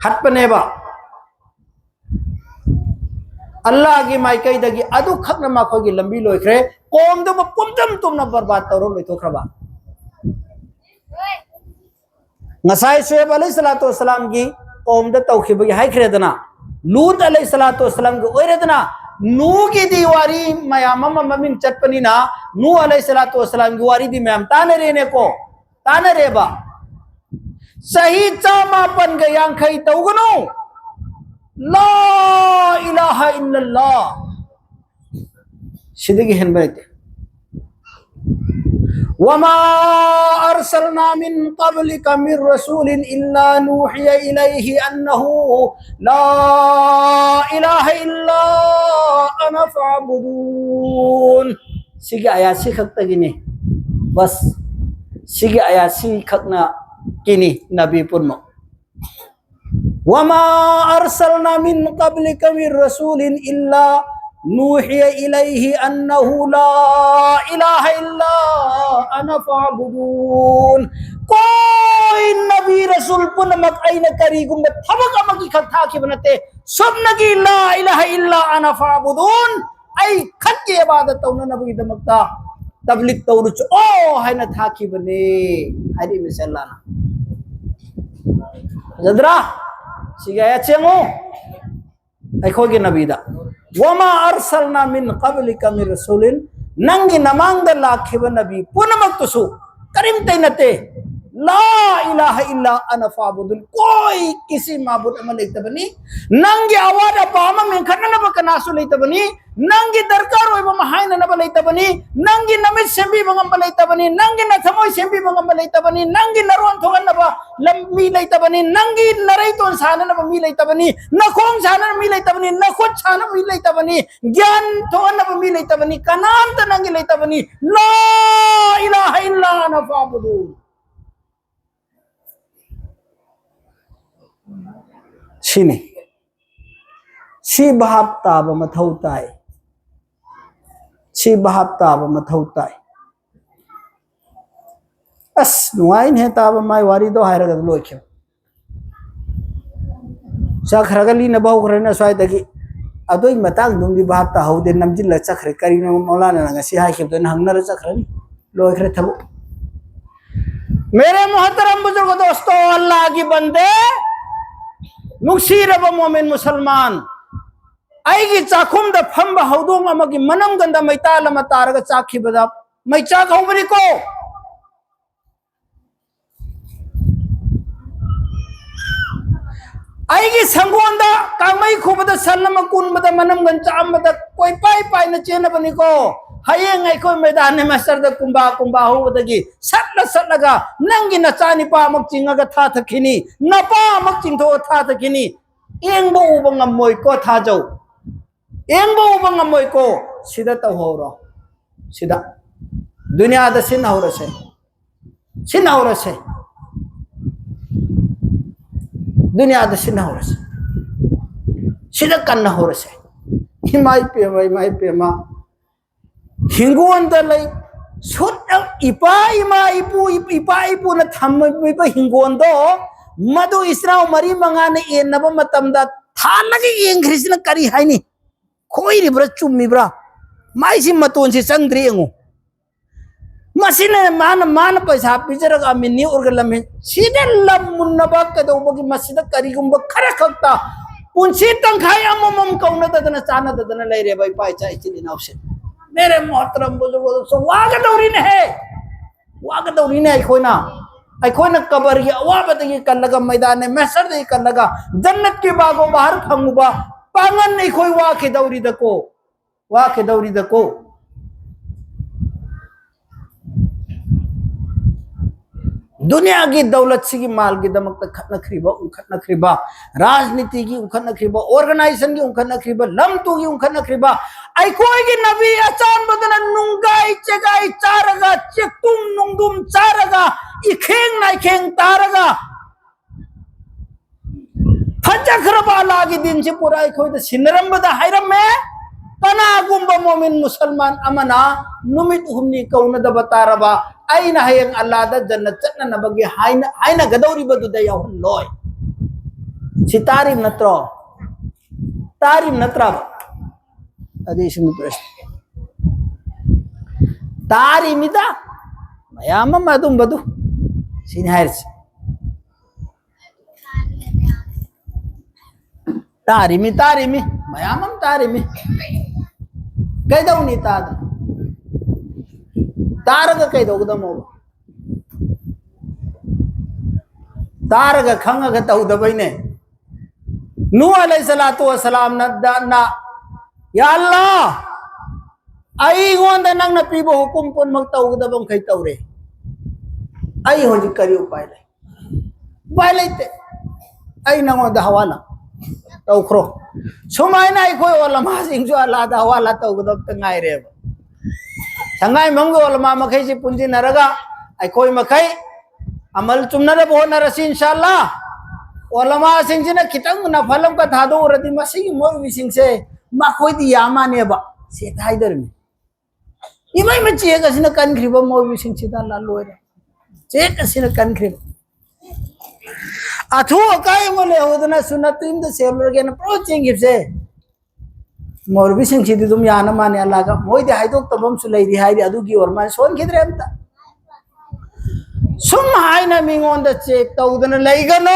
ꯍꯠꯄꯅꯦꯕ꯫ ꯑꯜꯂꯥꯒꯤ ꯃꯥꯏꯀꯩꯗꯒꯤ ꯑꯗꯨꯈꯛꯅ ꯃꯈꯣꯏꯒꯤ ꯂꯝꯕꯤ ꯂꯣꯏꯈ꯭ꯔꯦ꯫ ꯀꯣꯝꯗꯨꯃ ꯄꯨꯝꯗꯝ ꯇꯨꯝꯅ ꯕꯔꯕꯥꯗ ꯇꯧꯔ ꯂꯣꯏꯊꯣꯛꯈ꯭ꯔꯕ꯫ ꯉꯁꯥꯏ ꯁꯣꯌꯦꯕ ꯑꯂꯩꯍꯤ ꯁꯂꯥꯇꯨ ꯋꯁꯁꯂꯥꯝꯒꯤ ꯀꯣꯝꯗ ꯇꯧꯈꯤꯕꯒꯤ ꯍꯥꯏꯈ꯭ꯔꯦꯗꯅ, ꯂꯨꯠ ꯑꯂꯩꯍꯤ ꯁꯂꯥꯇꯨ ꯋꯁꯁꯂꯥꯝꯒꯤ ꯑꯣꯏꯔꯦꯗꯅ, ꯅꯨꯒꯤꯗꯤ ꯋꯥꯔꯤ ꯃꯌꯥꯝ ꯑꯃ ꯃꯃꯤꯡ ꯆꯠꯄꯅꯤꯅ ꯅꯨ ꯑꯂꯩꯍꯤ ꯁꯂꯥꯇꯨ ꯋꯁꯁꯂꯥꯝꯒꯤ ꯋꯥꯔꯤꯗꯤ ꯃꯌꯥꯝ ꯇꯥꯅꯔꯦꯅꯦꯀꯣ, ꯇꯥꯅꯔꯦꯕ꯫ ꯆꯍꯤ ꯆꯥꯃꯥꯄꯟꯒ ꯌꯥꯡꯈꯩ ꯇꯧꯒꯅꯨ꯫ ꯂꯥ ꯏꯂꯥꯍ ꯏꯜꯂꯜꯂꯥ꯫ ꯁꯤꯗꯒꯤ ꯍꯦꯟꯕ ꯂꯩꯇꯦ꯫ وما أرسلنا من قبلك من رسول إلا نوحي إليه أنه لا إله إلا أنا فاعبدون. ꯁꯤꯒꯤ ꯑꯌꯥꯠꯁꯤ ꯈꯛꯇꯒꯤꯅꯤ꯫ ꯕꯁ꯫ ꯁꯤꯒꯤ ꯑꯌꯥꯠꯁꯤ ꯈꯛꯅ ꯀꯤꯅꯤ ꯅꯕꯤ ꯄꯨꯝꯅꯃꯛ꯫ وما أرسلنا من قبلك من رسول إلا نوحي إليه أنه لا إله إلا أنا فاعبدون. ꯀꯣꯏ ꯅꯕꯤ ꯔꯁꯨꯜ ꯄꯨꯝꯅꯃꯛ ꯑꯩꯅ ꯀꯔꯤꯒꯨꯝꯕ ꯊꯕꯛ ꯑꯃꯒꯤ ꯈꯛ ꯊꯥꯈꯤꯕ ꯅꯠꯇꯦ꯫ ꯁꯨꯞꯅꯒꯤ لا إله إلا أنا فاعبدون, ꯑꯩ ꯈꯛꯀꯤ ꯏꯕꯥꯗꯠ ꯇꯧꯅꯅꯕꯒꯤꯗꯃꯛꯇ ꯇꯕ꯭ꯂꯤꯛ ꯇꯧꯔꯨꯆꯣ ꯍꯥꯏꯅ ꯊꯥꯈꯤꯕꯅꯦ ꯍꯥꯏꯔꯤꯕꯁꯦ ꯑꯜꯂꯥꯅ꯫ ꯐꯖꯗ꯭ꯔꯥ? ꯁꯤꯒꯤ ꯑꯥꯌꯠꯁꯦ ꯌꯦꯡꯉꯨ꯫ ꯑꯩꯈꯣꯏꯒꯤ ꯅꯕꯤꯗ, "ꯋꯃꯥ ꯑꯔꯁꯜꯅꯥ ꯃꯤꯟ ꯀꯕ꯭ꯂꯤꯀ ꯃꯤꯟ ꯔꯁꯨꯂꯤꯟ", ꯅꯪꯒꯤ ꯅꯃꯥꯡꯗ ꯂꯥꯛꯈꯤꯕ ꯅꯕꯤ ꯄꯨꯝꯅꯃꯛꯇꯨꯁꯨ ꯀꯔꯤꯝꯇ ꯅꯠꯇꯦ, "ꯂꯥ ꯏꯂꯥꯍ ꯏꯜꯂꯥ ꯑꯅ ꯐꯥꯕꯨꯗꯨꯟ", ꯀꯣꯏ ꯀꯤꯁꯤ ꯃꯥꯕꯨꯠ ꯑꯃ ꯂꯩꯇꯕꯅꯤ, ꯅꯪꯒꯤ ꯑꯋꯥꯠ ꯑꯄꯥ ꯑꯃ ꯃꯦꯟꯈꯠꯅꯅꯕ ꯀꯅꯥꯁꯨ ꯂꯩꯇꯕꯅꯤ, ꯅꯪꯒꯤ ꯗꯔꯀꯥꯔ ꯑꯣꯏꯕ ꯑꯃ ꯍꯥꯏꯅꯅꯕ ꯂꯩꯇꯕꯅꯤ, ꯅꯪꯒꯤ ꯅꯃꯤꯠ ꯁꯦꯝꯕꯤꯕ ꯉꯝꯕ ꯂꯩꯇꯕꯅꯤ, ꯅꯪꯒꯤ ꯅꯊꯃꯣꯏ ꯁꯦꯝꯕꯤꯕ ꯉꯝꯕ ꯂꯩꯇꯕꯅꯤ, ꯅꯪꯒꯤ ꯅꯔꯣꯟ ꯊꯣꯛꯍꯟꯅꯕ ꯂꯝ-, ꯃꯤ ꯂꯩꯇꯕꯅꯤ, ꯅꯪꯒꯤ ꯅꯔꯩꯇꯣꯟ ꯁꯥꯟꯅꯅꯕ ꯃꯤ ꯂꯩꯇꯕꯅꯤ, ꯅꯈꯣꯡ ꯁꯥꯟꯅꯅꯕ ꯃꯤ ꯂꯩꯇꯕꯅꯤ, ꯅꯈꯨꯠ ꯁꯥꯟꯅꯕ ꯃꯤ ꯂꯩꯇꯕꯅꯤ, ꯒ꯭ꯌꯥꯟ ꯊꯣꯛꯍꯟꯅꯕ ꯃꯤ ꯂꯩꯇꯕꯅꯤ, ꯀꯅꯥꯝꯇ ꯅꯪꯒꯤ ꯂꯩꯇꯕꯅꯤ꯫ ꯂꯥ ꯏꯂꯥꯍ ꯏꯜꯂꯥ ꯑꯅ ꯐꯥꯕꯨꯗꯨ꯫ ꯁꯤꯅꯤ꯫ ꯁꯤ ꯚꯥꯞ ꯇꯥꯕ ꯃꯊꯧ ꯇꯥꯏ꯫ ꯁꯤ ꯚꯥꯞ ꯇꯥꯕ ꯃꯊꯧ ꯇꯥꯏ꯫ ꯑꯁ, ꯅꯨꯡꯉꯥꯏꯅꯦꯍꯦ ꯇꯥꯕ, ꯃꯥꯏ ꯋꯥꯔꯤꯗꯣ ꯍꯥꯏꯔꯒ ꯂꯣꯏꯈꯤꯕ꯫ ꯆꯠꯈ꯭ꯔꯒ ꯂꯤꯅꯕ ꯍꯧꯈ꯭ꯔꯦꯅ ꯁ꯭ꯋꯥꯏꯗꯒꯤ꯫ ꯑꯗꯨꯏ ꯃꯇꯥꯡꯗꯨꯝꯗꯤ ꯚꯥꯞ ꯇꯥꯍꯧꯗꯦ, ꯅꯝꯖꯤꯜꯂ ꯆꯠꯈ꯭ꯔꯦ꯫ ꯀꯔꯤꯅꯣ ꯃꯧꯂꯥꯅꯥꯅ ꯉꯁꯤ ꯍꯥꯏꯈꯤꯕꯗꯣ ꯑꯩꯅ ꯍꯪꯅꯔ ꯆꯠꯈ꯭ꯔꯅꯤ꯫ ꯂꯣꯏꯈ꯭ꯔꯦ ꯊꯕꯛ꯫ ꯃꯦꯔꯦ ꯃꯣꯍꯇꯔꯝ ꯕꯨꯖꯨꯔꯒ ꯗꯣꯁꯇꯣ, ꯑꯜꯂꯥꯒꯤ ꯕꯟꯗꯦ, ꯅꯨꯡꯁꯤꯔꯕ ꯃꯣꯃꯤꯟ ꯃꯨꯁꯜꯃꯥꯟ, ꯑꯩꯒꯤ ꯆꯥꯛꯈꯨꯝꯗ ꯐꯝꯕ ꯍꯧꯗꯣꯡ ꯑꯃꯒꯤ ꯃꯅꯝꯒꯟꯗ ꯃꯩꯇꯥꯜ ꯑꯃ ꯇꯥꯔꯒ ꯆꯥꯛꯈꯤꯕꯗ ꯃꯩꯆꯥꯛ ꯍꯧꯕꯅꯤꯀꯣ꯫ ꯑꯩꯒꯤ ꯁꯪꯒꯣꯟꯗ ꯀꯥꯡꯃꯩ ꯈꯨꯕꯗ ꯁꯟ ꯑꯃ ꯀꯨꯟꯕꯗ ꯃꯅꯝꯒꯟ ꯆꯥꯛꯑꯝꯕꯗ ꯀꯣꯏꯄꯥꯏ ꯄꯥꯏꯅ ꯆꯦꯟꯅꯕꯅꯤꯀꯣ꯫ ꯍꯌꯦꯡ ꯑꯩꯈꯣꯏ ꯃꯩꯗꯥꯟ ꯃꯁꯇꯔꯗ ꯀꯨꯝꯕꯥ ꯀꯨꯝꯕꯥ ꯍꯧꯕꯗꯒꯤ ꯁꯠꯂ ꯁꯠꯂꯒ ꯅꯪꯒꯤ ꯅꯆꯥꯅꯤꯄꯥ ꯑꯃꯨꯛ ꯆꯤꯡꯉꯒ ꯊꯥꯊꯈꯤꯅꯤ, ꯅꯄꯥ ꯑꯃꯨꯛ ꯆꯤꯡꯊꯣꯛꯑ ꯊꯥꯊꯈꯤꯅꯤ꯫ ꯌꯦꯡꯕ ꯎꯕ ꯉꯝꯃꯣꯏꯀꯣ ꯊꯥꯖꯧ, ꯌꯦꯡꯕ ꯎꯕ ꯉꯝꯃꯣꯏꯀꯣ꯫ ꯁꯤꯗ ꯇꯧꯍꯧꯔꯣ, ꯁꯤꯗ ꯗꯨꯅꯤꯌꯥꯗ ꯁꯤꯟꯅꯍꯧꯔꯁꯦ꯫ ꯁꯤꯟꯅꯍꯧꯔꯁꯦ꯫ ꯗꯨꯅꯤꯌꯥꯗ ꯁꯤꯟꯅꯍꯧꯔꯁꯦ꯫ ꯁꯤꯗ ꯀꯟꯅꯍꯧꯔꯁꯦ꯫ ꯏꯃꯥ ꯏꯄꯦꯝꯃ, ꯏꯃꯥ ꯏꯄꯦꯝꯃ꯫ ꯍꯤꯡꯒꯣꯟꯗ ꯂꯩ, ꯁꯨꯠ, ꯏꯄꯥ ꯏꯃꯥ ꯏꯄꯨ, ꯏꯄꯥ ꯏꯄꯨꯅ ꯊꯝꯃꯤꯕ ꯍꯤꯡꯒꯣꯟꯗꯣ, ꯃꯗꯨ ꯏꯆꯤꯟ ꯏꯅꯥꯎ ꯃꯔꯤ ꯃꯉꯥꯅ ꯌꯦꯟꯅꯕ ꯃꯇꯝꯗ ꯊꯥꯜꯂꯒ ꯌꯦꯡꯈ꯭ꯔꯤꯁꯤꯅ ꯀꯔꯤ ꯍꯥꯏꯅꯤ? ꯈꯣꯏꯔꯤꯕ꯭ꯔꯥ ꯆꯨꯝꯃꯤꯕ꯭ꯔꯥ? ꯃꯥꯏꯁꯤ ꯃꯇꯣꯟꯁꯤ ꯆꯪꯗ꯭ꯔꯤ ꯌꯦꯡꯉꯨ꯫ ꯃꯁꯤꯅ ꯃꯥꯅ, ꯃꯥꯅ ꯄꯩꯁꯥ ꯄꯤꯖꯔꯒ ꯑꯃꯤꯅꯤ ꯑꯣꯔꯒ ꯂꯝꯍꯦꯟ꯫ ꯁꯤꯗ ꯂꯝ ꯃꯨꯟꯅꯕ ꯀꯩꯗꯧꯕꯒꯤ? ꯃꯁꯤꯗ ꯀꯔꯤꯒꯨꯝꯕ ꯈꯔ ꯈꯛꯇ ꯄꯨꯟꯁꯤ ꯇꯪꯈꯥꯏ ꯑꯃꯃꯝ ꯀꯧꯅꯗꯗꯅ ꯆꯥꯟꯅꯗꯗꯅ ꯂꯩꯔꯦꯕ ꯏꯄꯥ ꯏꯆꯥ ꯏꯆꯤꯜ ꯏꯅꯥꯎꯁꯦ꯫ ꯃꯦꯔꯦ ꯃꯣꯍꯇꯔꯝ ꯕꯨꯖꯨꯔꯒꯣ ꯗꯣꯁꯇꯣ, ꯋꯥꯒꯗꯧꯔꯤꯅꯦꯍꯦ, ꯋꯥꯒꯗꯧꯔꯤꯅꯦ ꯑꯩꯈꯣꯏꯅ꯫ ꯑꯩꯈꯣꯏꯅ ꯀꯕꯔꯒꯤ ꯑꯋꯥꯕꯗꯒꯤ ꯀꯜꯂꯒ, ꯃꯩꯗꯥꯟ ꯃꯍꯁꯔꯗꯒꯤ ꯀꯜꯂꯒ ꯖꯟꯅꯠꯀꯤ ꯕꯥꯒꯣ ꯕꯍꯔ ꯐꯪꯉꯨꯕ ꯄꯥꯡꯒꯟ ꯑꯩꯈꯣꯏ ꯋꯥꯈꯤꯗꯧꯔꯤꯗꯀꯣ, ꯋꯥꯈꯤꯗꯧꯔꯤꯗꯀꯣ꯫ ꯗꯨꯅꯤꯌꯥꯒꯤ ꯗꯧꯂꯠꯁꯤꯒꯤ ꯃꯥꯜꯒꯤꯗꯃꯛꯇ ꯈꯠꯅꯈ꯭ꯔꯤꯕ, ꯎꯈꯠꯅꯈ꯭ꯔꯤꯕ, ꯔꯥꯖꯅꯤꯇꯤꯒꯤ ꯎꯈꯠꯅꯈ꯭ꯔꯤꯕ, organizationꯒꯤ ꯎꯈꯠꯅꯈ꯭ꯔꯤꯕ, ꯂꯝ ꯇꯨꯒꯤ ꯎꯈꯠꯅꯈ꯭ꯔꯤꯕ, ꯑꯩꯈꯣꯏꯒꯤ ꯅꯕꯤ ꯑꯆꯥꯟꯕꯗꯨꯅ ꯅꯨꯡꯒꯥꯏ ꯆꯦꯒꯥꯏ ꯆꯥꯔꯒ, ꯆꯦꯛꯇꯨꯝ ꯅꯨꯡꯗꯨꯝ ꯆꯥꯔꯒ, ꯏꯈꯦꯡ ꯅꯥꯏꯈꯦꯡ ꯇꯥꯔꯒ, ꯐꯖꯈ꯭ꯔꯕ ꯑꯜꯂꯥꯒꯤ ꯗꯤꯟꯁꯤ ꯄꯨꯔꯥ ꯑꯩꯈꯣꯏꯗ ꯁꯤꯟꯅꯔꯝꯕꯗ ꯍꯥꯏꯔꯝꯃꯦ, "ꯀꯅꯥꯒꯨꯝꯕ ꯃꯣꯃꯤꯟ ꯃꯨꯁꯜꯃꯥꯟ ꯑꯃꯅ ꯅꯨꯃꯤꯠ ꯍꯨꯝꯅꯤ ꯀꯧꯅꯗꯕ ꯇꯥꯔꯕ, ꯑꯩꯅ ꯍꯌꯦꯡ ꯑꯜꯂꯥꯗ ꯖꯟꯅꯠ ꯆꯠꯅꯅꯕꯒꯤ ꯍꯥꯏꯅ-, ꯍꯥꯏꯅꯒꯗꯧꯔꯤꯕꯗꯨꯗ ꯌꯥꯎꯍꯜꯂꯣꯏ"꯫ ꯁꯤ ꯇꯥꯔꯤꯕ ꯅꯠꯇ꯭ꯔꯣ? ꯇꯥꯔꯤꯕ ꯅꯠꯇ꯭ꯔꯕ? ꯑꯗꯨ ꯏꯁꯤꯡ ꯄ꯭ꯔꯦꯁ ꯇꯥꯔꯤꯃꯤꯗ, ꯃꯌꯥꯝ ꯑꯃ ꯑꯗꯨꯝꯕꯗꯨ꯫ ꯁꯤꯅꯤ ꯍꯥꯏꯔꯤꯁꯤ꯫ ꯇꯥꯔꯤꯃꯤ, ꯇꯥꯔꯤꯃꯤ, ꯃꯌꯥꯝ ꯑꯃ ꯇꯥꯔꯤꯃꯤ꯫ ꯀꯩꯗꯧꯅꯤ ꯇꯥꯗꯅ? ꯇꯥꯔꯒ ꯀꯩꯗꯧꯒꯗꯃꯣꯕ? ꯇꯥꯔꯒ ꯈꯪꯉꯒ ꯇꯧꯗꯕꯩꯅꯦ꯫ ꯅꯨꯍ ꯑꯂꯩꯍꯤ ꯁꯂꯥꯇꯨ ꯋꯁꯁꯂꯥꯝꯅ ꯗ-, ꯅ, "ꯌꯥ ꯑꯜꯂꯥ, ꯑꯩꯉꯣꯟꯗ ꯅꯪꯅ ꯄꯤꯕ ꯍꯨꯀꯨꯝ ꯄꯨꯝꯅꯃꯛ ꯇꯧꯒꯗꯕ ꯃꯈꯩ ꯇꯧꯔꯦ꯫ ꯑꯩ ꯍꯧꯖꯤꯛ ꯀꯔꯤ ꯎꯄꯥꯏ ꯂꯩ? ꯎꯄꯥꯏ ꯂꯩꯇꯦ꯫ ꯑꯩ ꯅꯉꯣꯟꯗ ꯍꯋꯥꯂꯥ ꯇꯧꯈ꯭ꯔꯣ"꯫ ꯁꯨꯃꯥꯏꯅ ꯑꯩꯈꯣꯏ ꯑꯣꯂꯃꯥꯁꯤꯡꯁꯨ ꯑꯜꯂꯥꯗ ꯍꯋꯥꯂꯥ ꯇꯧꯒꯗꯕꯇ ꯉꯥꯏꯔꯦꯕ꯫ ꯁꯉꯥꯏꯌꯨꯝꯐꯝꯒꯤ ꯑꯣꯂꯃꯥ ꯃꯈꯩꯁꯤ ꯄꯨꯟꯁꯤꯟꯅꯔꯒ ꯑꯩꯈꯣꯏ ꯃꯈꯩ ꯑꯃꯜ ꯆꯨꯝꯅꯅꯕ ꯍꯣꯠꯅꯔꯁꯤ, ꯏꯟꯁꯥ ꯑꯜꯂꯥ꯫ ꯑꯣꯂꯃꯥꯁꯤꯡꯁꯤꯅ ꯈꯤꯇꯪ ꯅꯐꯜ ꯑꯃꯒ ꯊꯥꯗꯣꯛꯎꯔꯗꯤ ꯃꯁꯤꯒꯤ ꯃꯣꯏꯕꯤꯁꯤꯡꯁꯦ ꯃꯈꯣꯏꯗꯤ ꯌꯥꯝ ꯃꯥꯟꯅꯦꯕ꯫ ꯁꯦꯠ ꯍꯥꯏꯗꯣꯔꯤꯕꯅꯤ꯫ ꯏꯃꯩ ꯃꯆꯦꯛ ꯑꯁꯤꯅ ꯀꯟꯈ꯭ꯔꯤꯕ ꯃꯣꯏꯕꯤꯁꯤꯡꯁꯤꯗ ꯑꯜꯂꯥ ꯂꯣꯏꯔꯦ꯫ ꯆꯦꯛ ꯑꯁꯤꯅ ꯀꯟꯈ꯭ꯔꯤꯕ꯫ ꯑꯊꯨ ꯑꯀꯥꯏ ꯑꯃ ꯂꯩꯍꯧꯗꯅ ꯁꯨꯟꯅꯠꯇꯨ ꯌꯨꯝꯗ ꯁꯦꯝꯂꯨꯔꯒꯦꯅ ꯄꯨꯔꯥ ꯆꯦꯟꯈꯤꯕꯁꯦ꯫ ꯃꯧꯔꯨꯕꯤꯁꯤꯡꯁꯤꯗꯤ ꯑꯗꯨꯝ ꯌꯥꯅ ꯃꯥꯅꯦ ꯑꯜꯂꯥꯒ, ꯃꯣꯏꯗꯤ ꯍꯥꯏꯗꯣꯛꯇꯕ ꯑꯃꯁꯨ ꯂꯩꯔꯤ ꯍꯥꯏꯔꯤ, ꯑꯗꯨꯒꯤ ꯑꯣꯏꯔ ꯃꯥꯅ ꯁꯣꯟꯈꯤꯗ꯭ꯔꯦ ꯑꯝꯇ꯫ ꯁꯨꯝ ꯍꯥꯏꯅ ꯃꯤꯉꯣꯟꯗ ꯆꯦꯛ ꯇꯧꯗꯅ ꯂꯩꯒꯅꯣ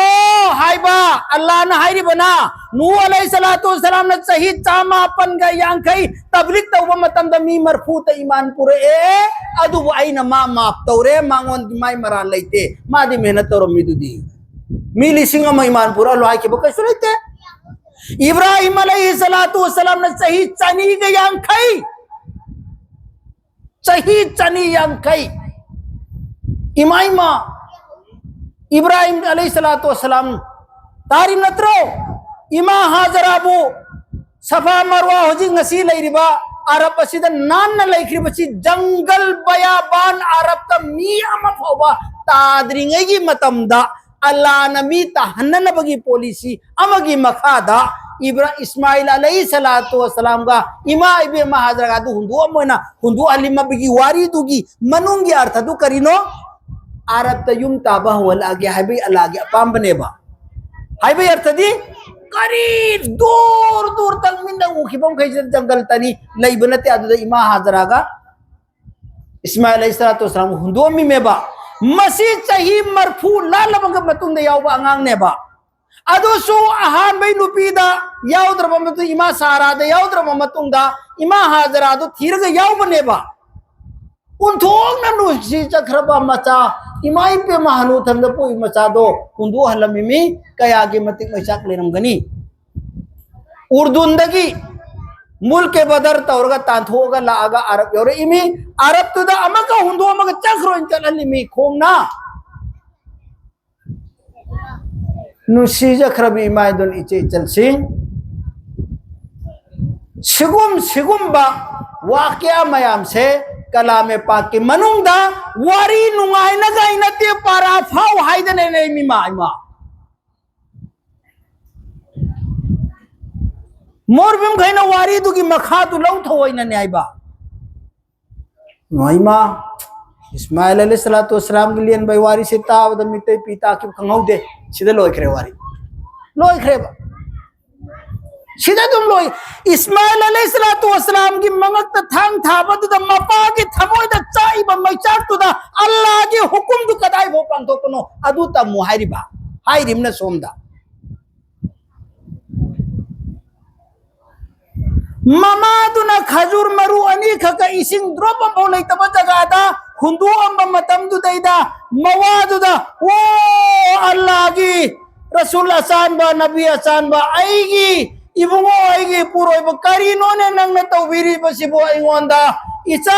ꯍꯥꯏꯕ꯫ ꯑꯜꯂꯥꯅ ꯍꯥꯏꯔꯤꯕꯅ, ꯅꯨꯍ ꯑꯂꯩꯍꯤ ꯁꯂꯥꯇꯨ ꯋꯁꯁꯂꯥꯝꯅ ꯆꯍꯤ ꯆꯥꯃꯥꯄꯟꯒ ꯌꯥꯡꯈꯩ ꯇꯕ꯭ꯂꯤꯛ ꯇꯧꯕ ꯃꯇꯝꯗ ꯃꯤ ꯃꯔꯐꯨꯇ ꯏꯃꯥꯟ ꯄꯨꯔꯛꯑꯦ, ꯑꯗꯨꯕꯨ ꯑꯩꯅ ꯃꯥ ꯃꯥꯐ ꯇꯧꯔꯦ, ꯃꯉꯣꯟ ꯃꯥꯏ ꯃꯔꯥꯜ ꯂꯩꯇꯦ, ꯃꯥꯗꯤ ꯃꯦꯍꯅꯠ ꯇꯧꯔꯝꯃꯤꯗꯨꯗꯤ꯫ ꯃꯤ ꯂꯤꯁꯤꯡ ꯑꯃ ꯏꯃꯥꯟ ꯄꯨꯔꯛꯍꯜꯂꯣ ꯍꯥꯏꯈꯤꯕ ꯀꯩꯁꯨ ꯂꯩꯇꯦ꯫ ꯏꯕ꯭ꯔꯥꯍꯤꯝ ꯑꯂꯩꯍꯤ ꯁꯂꯥꯇꯨ ꯋꯁꯁꯂꯥꯝꯅ ꯆꯍꯤ ꯆꯅꯤꯒ ꯌꯥꯡꯈꯩ, ꯆꯍꯤ ꯆꯅꯤ ꯌꯥꯡꯈꯩ, ꯏꯃꯥ, ꯏꯃꯥ, ꯏꯕ꯭ꯔꯥꯍꯤꯝ ꯑꯂꯩꯍꯤ ꯁꯂꯥꯇꯨ ꯋꯁꯁꯂꯥꯝ, ꯇꯥꯔꯤꯕ ꯅꯠꯇ꯭ꯔꯣ? ꯏꯃꯥ ꯍꯥꯖꯔꯥꯕꯨ ꯁꯐꯥ ꯃꯔꯋꯥ, ꯍꯧꯖꯤꯛ ꯉꯁꯤ ꯂꯩꯔꯤꯕ ꯑꯔꯕ ꯑꯁꯤꯗ ꯅꯥꯟꯅ ꯂꯩꯈ꯭ꯔꯤꯕꯁꯤ, ꯖꯪꯒꯜ ꯕꯌꯥꯕꯥꯟ ꯑꯔꯕꯇ ꯃꯤ ꯑꯃ ꯐꯥꯎꯕ ꯇꯥꯗ꯭ꯔꯤꯉꯩꯒꯤ ꯃꯇꯝꯗ, ꯑꯜꯂꯥꯅ ꯃꯤ ꯇꯥꯍꯟꯅꯅꯕꯒꯤ ꯄꯣꯂꯤꯁꯤ ꯑꯃꯒꯤ ꯃꯈꯥꯗ ꯏꯕ꯭ꯔꯥ-, ꯏꯁꯃꯥꯏꯜ ꯑꯂꯩꯍꯤ ꯁꯂꯥꯇꯨ ꯋꯁꯁꯂꯥꯝꯒ ꯏꯃꯥ ꯏꯕꯦꯝꯃ ꯍꯥꯖꯔꯥꯒ ꯑꯗꯨ ꯍꯨꯟꯗꯣꯛꯑꯝꯃꯣꯏꯅ ꯍꯨꯟꯗꯣꯛꯍꯜꯂꯝꯕꯒꯤ ꯋꯥꯔꯤꯗꯨꯒꯤ ꯃꯅꯨꯡꯒꯤ ꯑꯔꯊꯗꯨ ꯀꯔꯤꯅꯣ? ꯑꯔꯕꯇ ꯌꯨꯝ ꯇꯥꯕ ꯍꯧꯍꯜꯂꯛꯑꯒꯦ ꯍꯥꯏꯕꯒꯤ ꯑꯜꯂꯥꯒꯤ ꯑꯄꯥꯝꯕꯅꯦꯕ꯫ ꯍꯥꯏꯕꯒꯤ ꯑꯔꯊꯗꯤ ꯀꯔꯤ? ꯗꯨꯔ ꯗꯨꯔ ꯇꯪ ꯃꯤꯠꯅ ꯎꯈꯤꯕ ꯃꯈꯩꯁꯤꯗ ꯖꯪꯒꯜ ꯇꯅꯤ, ꯂꯩꯕ ꯅꯠꯇꯦ꯫ ꯑꯗꯨꯗ ꯏꯃꯥ ꯍꯥꯖꯔꯥꯒ ꯏꯁꯃꯥꯏꯜ ꯑꯂꯩꯍꯤ ꯁꯂꯥꯇꯨ ꯋꯁꯁꯂꯥꯝ ꯍꯨꯟꯗꯣꯛꯑꯝꯃꯤꯃꯦꯕ꯫ ꯃꯁꯤ ꯆꯍꯤ ꯃꯔꯐꯨ ꯂꯥꯜꯂꯕ ꯃꯇꯨꯡꯗ ꯌꯥꯎꯕ ꯑꯉꯥꯡꯅꯦꯕ꯫ ꯑꯗꯨꯁꯨ ꯑꯍꯥꯟꯕꯩ ꯅꯨꯄꯤꯗ ꯌꯥꯎꯗ꯭ꯔꯕ ꯃꯇꯨꯡ, ꯏꯃꯥ ꯁꯥꯔꯥꯗ ꯌꯥꯎꯗ꯭ꯔꯕ ꯃꯇꯨꯡꯗ ꯏꯃꯥ ꯍꯥꯖꯔꯥꯗꯣ ꯊꯤꯔꯒ ꯌꯥꯎꯕꯅꯦꯕ꯫ ꯑꯣꯟꯊꯣꯛꯅ ꯅꯨꯡꯁꯤ ꯆꯠꯈ꯭ꯔꯕ ꯃꯆꯥ, ꯏꯃꯥ ꯏꯄꯦꯝꯃ ꯍꯅꯨꯊꯪꯗ ꯄꯣꯛꯏ ꯃꯆꯥꯗꯣ ꯍꯨꯟꯗꯣꯛꯍꯜꯂꯝꯃꯤꯃꯤ꯫ ꯀꯌꯥꯒꯤ ꯃꯇꯤꯛ ꯃꯩꯆꯥꯛ ꯂꯩꯔꯝꯒꯅꯤ? ꯎꯔꯗꯨꯟꯗꯒꯤ ꯃꯨꯜꯀꯦ ꯕꯗꯔ ꯇꯧꯔꯒ ꯇꯥꯟꯊꯣꯛꯑꯒ ꯂꯥꯛꯑꯒ ꯑꯔꯕ ꯌꯧꯔꯛꯏꯃꯤ꯫ ꯑꯔꯕꯇꯨꯗ ꯑꯃꯒ ꯍꯨꯟꯗꯣꯛꯑꯝꯃꯒ ꯆꯠꯈ꯭ꯔꯣꯏꯅ ꯆꯠꯍꯜꯂꯤꯃꯤ ꯈꯣꯡꯅ꯫ ꯅꯨꯡꯁꯤꯖꯈ꯭ꯔꯕ ꯏꯃꯥ ꯏꯕꯦꯟ ꯏꯆꯦ ꯏꯆꯜꯁꯤꯡ, ꯁꯤꯒꯨꯝ ꯁꯤꯒꯨꯝꯕ ꯋꯥꯀꯌꯥ ꯃꯌꯥꯝꯁꯦ ꯀꯂꯥꯃꯦ ꯄꯥꯛꯀꯤ ꯃꯅꯨꯡꯗ ꯋꯥꯔꯤ ꯅꯨꯡꯉꯥꯏꯅꯉꯥꯏ ꯅꯠꯇꯦ, ꯄꯥꯔꯥ ꯐꯥꯎ ꯍꯥꯏꯗꯅ ꯂꯩ ꯃꯤꯃꯥ ꯏꯃꯥ꯫ ꯃꯣꯔꯕꯤꯝꯈꯩꯅ ꯋꯥꯔꯤꯗꯨꯒꯤ ꯃꯈꯥꯗꯨ ꯂꯧ ꯊꯑꯣꯏꯅꯅꯦ ꯍꯥꯏꯕ꯫ ꯏꯃꯥ, ꯏꯁꯃꯥꯏꯜ ꯑꯂꯩꯍꯤ ꯁꯂꯥꯇꯨ ꯋꯁꯁꯂꯥꯝꯒꯤ ꯂꯦꯟꯕꯩ ꯋꯥꯔꯤꯁꯦ ꯇꯥꯕꯗ ꯃꯤꯠꯇꯩ ꯄꯤ ꯇꯥꯈꯤꯕ ꯈꯪꯍꯧꯗꯦ꯫ ꯁꯤꯗ ꯂꯣꯏꯈ꯭ꯔꯦ ꯋꯥꯔꯤ꯫ ꯂꯣꯏꯈ꯭ꯔꯦꯕ꯫ ꯁꯤꯗ ꯑꯗꯨꯝ ꯂꯣꯏ꯫ ꯏꯁꯃꯥꯏꯜ ꯑꯂꯩꯍꯤꯁꯁꯂꯥꯇꯨ ꯋꯥꯁꯁꯂꯥꯝꯒꯤ ꯃꯉꯛꯇ ꯊꯥꯡ ꯊꯥꯕꯗꯨꯗ ꯃꯄꯥꯒꯤ ꯊꯃꯣꯏꯗ ꯆꯥꯛꯏꯕ ꯃꯩꯆꯥꯛꯇꯨꯗ ꯑꯜꯂꯥꯍꯒꯤ ꯍꯨꯀꯨꯝꯗꯨ ꯀꯗꯥꯏꯐꯥꯎ ꯄꯥꯡꯊꯣꯛꯄꯅꯣ ꯑꯗꯨ ꯇꯝꯃꯨ ꯍꯥꯏꯔꯤꯕ, ꯍꯥꯏꯔꯤꯕꯅ ꯁꯣꯝꯗ꯫ ꯃꯃꯥꯗꯨꯅ ꯈꯖꯨꯔ ꯃꯔꯨ ꯑꯅꯤꯈꯛꯀ ꯏꯁꯤꯡ ꯗ꯭ꯔꯣꯞ ꯑꯃꯐꯥꯎ ꯂꯩꯇꯕ ꯖꯒꯥꯗ ꯍꯨꯟꯗꯣꯛꯑꯝꯕ ꯃꯇꯝꯗꯨꯗꯩꯗ ꯃꯋꯥꯗꯨꯗ, "ꯑꯣ ꯑꯜꯂꯥꯍꯒꯤ ꯔꯁꯨꯜ ꯑꯆꯥꯟꯕ, ꯅꯕꯤ ꯑꯆꯥꯟꯕ, ꯑꯩꯒꯤ ꯏꯕꯨꯡꯉꯣ, ꯑꯩꯒꯤ ꯏꯄꯨꯔꯣꯏꯕ, ꯀꯔꯤꯅꯣꯅꯦ ꯅꯪꯅ ꯇꯧꯕꯤꯔꯤꯕꯁꯤꯕꯨ ꯑꯩꯉꯣꯟꯗ? ꯏꯆꯥ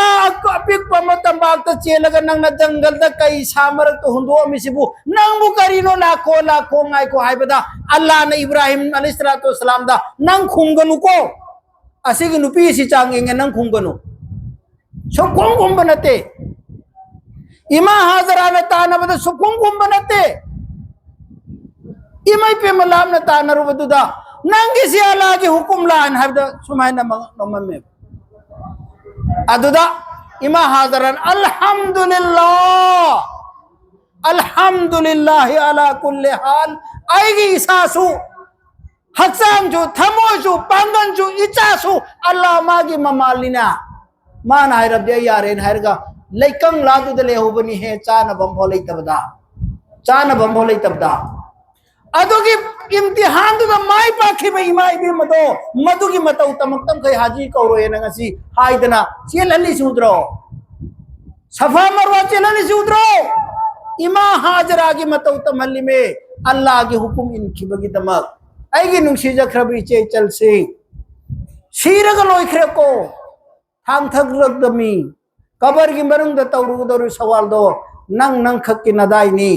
ꯑꯄꯤꯛꯄ ꯑꯃ ꯇꯝꯄꯥꯛꯇ ꯆꯦꯜꯂꯒ ꯅꯪꯅ ꯖꯪꯒꯜꯗ ꯀꯩ ꯁꯥ ꯃꯔꯛꯇ ꯍꯨꯟꯗꯣꯛꯑꯝꯃꯤꯁꯤꯕꯨ? ꯅꯪꯕꯨ ꯀꯔꯤꯅꯣ? ꯂꯥꯛꯈꯣ, ꯂꯥꯛꯈꯣ, ꯉꯥꯏꯈꯣ" ꯍꯥꯏꯕꯗ ꯑꯜꯂꯥꯍꯅ ꯏꯕ꯭ꯔꯥꯍꯤꯝ ꯑꯂꯩꯍꯤꯁꯁꯂꯥꯇꯨ ꯋꯥꯁꯁꯂꯥꯝꯗ, "ꯅꯪ ꯈꯨꯝꯒꯅꯨꯀꯣ, ꯑꯁꯤꯒꯤ ꯅꯨꯄꯤ ꯑꯁꯤ ꯆꯥꯡ ꯌꯦꯡꯉꯦ, ꯅꯪ ꯈꯨꯝꯒꯅꯨ, ꯁꯨꯛꯈꯨꯝ ꯈꯨꯝꯕ ꯅꯠꯇꯦ꯫ ꯏꯃꯥ ꯍꯥꯖꯔꯥꯅ ꯇꯥꯟꯅꯕꯗ ꯁꯨꯛꯈꯨꯝ ꯈꯨꯝꯕ ꯅꯠꯇꯦ꯫ ꯏꯃꯩ ꯄꯦꯝꯃ ꯂꯥꯞꯅ ꯇꯥꯟꯅꯔꯨꯕꯗꯨꯗ, ꯅꯪꯒꯤꯁꯤ ꯑꯜꯂꯥꯍꯒꯤ ꯍꯨꯀꯨꯝ ꯂꯥꯛꯑꯅꯤ" ꯍꯥꯏꯕꯗ ꯁꯨꯃꯥꯏꯅ ꯃꯉꯛ ꯅꯣꯝꯃꯝꯃꯦꯕ꯫ ꯑꯗꯨꯗ ꯏꯃꯥ ꯍꯥꯖꯔꯥꯅ, "ꯑꯜꯍꯝꯗꯨꯂꯤꯜꯂꯥꯍ, ꯑꯜꯍꯝꯗꯨꯂꯤꯜꯂꯥꯍꯤ ꯑꯂꯥ ꯀꯨꯜꯂꯤ ꯍꯥꯜ, ꯑꯩꯒꯤ ꯏꯁꯥꯁꯨ, ꯍꯛꯆꯥꯡꯁꯨ, ꯊꯃꯣꯏꯁꯨ, ꯄꯥꯡꯒꯜꯁꯨ, ꯏꯆꯥꯁꯨ ꯑꯜꯂꯥꯍ ꯃꯥꯒꯤ ꯃꯃꯥꯜꯅꯤꯅ, ꯃꯥꯅ ꯍꯥꯏꯔꯕꯗꯤ ꯑꯩ ꯌꯥꯔꯦꯅ" ꯍꯥꯏꯔꯒ ꯂꯩꯀꯪ ꯂꯥꯗꯨꯗ ꯂꯩꯍꯧꯕꯅꯤꯍꯦ, ꯆꯥꯅꯕ ꯑꯃꯐꯥꯎ ꯂꯩꯇꯕꯗ, ꯆꯥꯅꯕ ꯑꯃꯐꯥꯎ ꯂꯩꯇꯕꯗ꯫ ꯑꯗꯨꯒꯤ ꯏꯝꯇꯤꯍꯥꯟꯗꯨꯗ ꯃꯥꯏ ꯄꯥꯛꯈꯤꯕ ꯏꯃꯥ ꯏꯕꯦꯝꯃꯗꯣ, ꯃꯗꯨꯒꯤ ꯃꯇꯧ ꯇꯃꯛꯇꯝꯈꯩ ꯍꯥꯖꯤ ꯀꯧꯔꯣꯏꯅ ꯉꯁꯤ ꯍꯥꯏꯗꯅ ꯆꯦꯜꯍꯜꯂꯤꯁꯤ ꯎꯗ꯭ꯔꯣ? ꯁꯐꯥ ꯃꯔꯋꯥ ꯆꯦꯜꯍꯜꯂꯤꯁꯤ ꯎꯗ꯭ꯔꯣ? ꯏꯃꯥ ꯍꯥꯖꯔꯥꯒꯤ ꯃꯇꯧ ꯇꯝꯍꯜꯂꯤꯃꯦ, ꯑꯜꯂꯥꯍꯒꯤ ꯍꯨꯀꯨꯝ ꯏꯟꯈꯤꯕꯒꯤꯗꯃꯛ꯫ ꯑꯩꯒꯤ ꯅꯨꯡꯁꯤꯖꯈ꯭ꯔꯕ ꯏꯆꯦ ꯏꯆꯜꯁꯤꯡ, ꯁꯤꯔꯒ ꯂꯣꯏꯈ꯭ꯔꯦꯀꯣ, ꯊꯥꯡꯊꯛꯂꯛꯇꯃꯤ꯫ ꯀꯕꯔꯒꯤ ꯃꯅꯨꯡꯗ ꯇꯧꯔꯨꯒꯗꯧꯔꯤꯕ ꯁꯋꯥꯜꯗꯣ ꯅꯪ ꯅꯪꯈꯛꯀꯤ ꯅꯗꯥꯏꯅꯤ,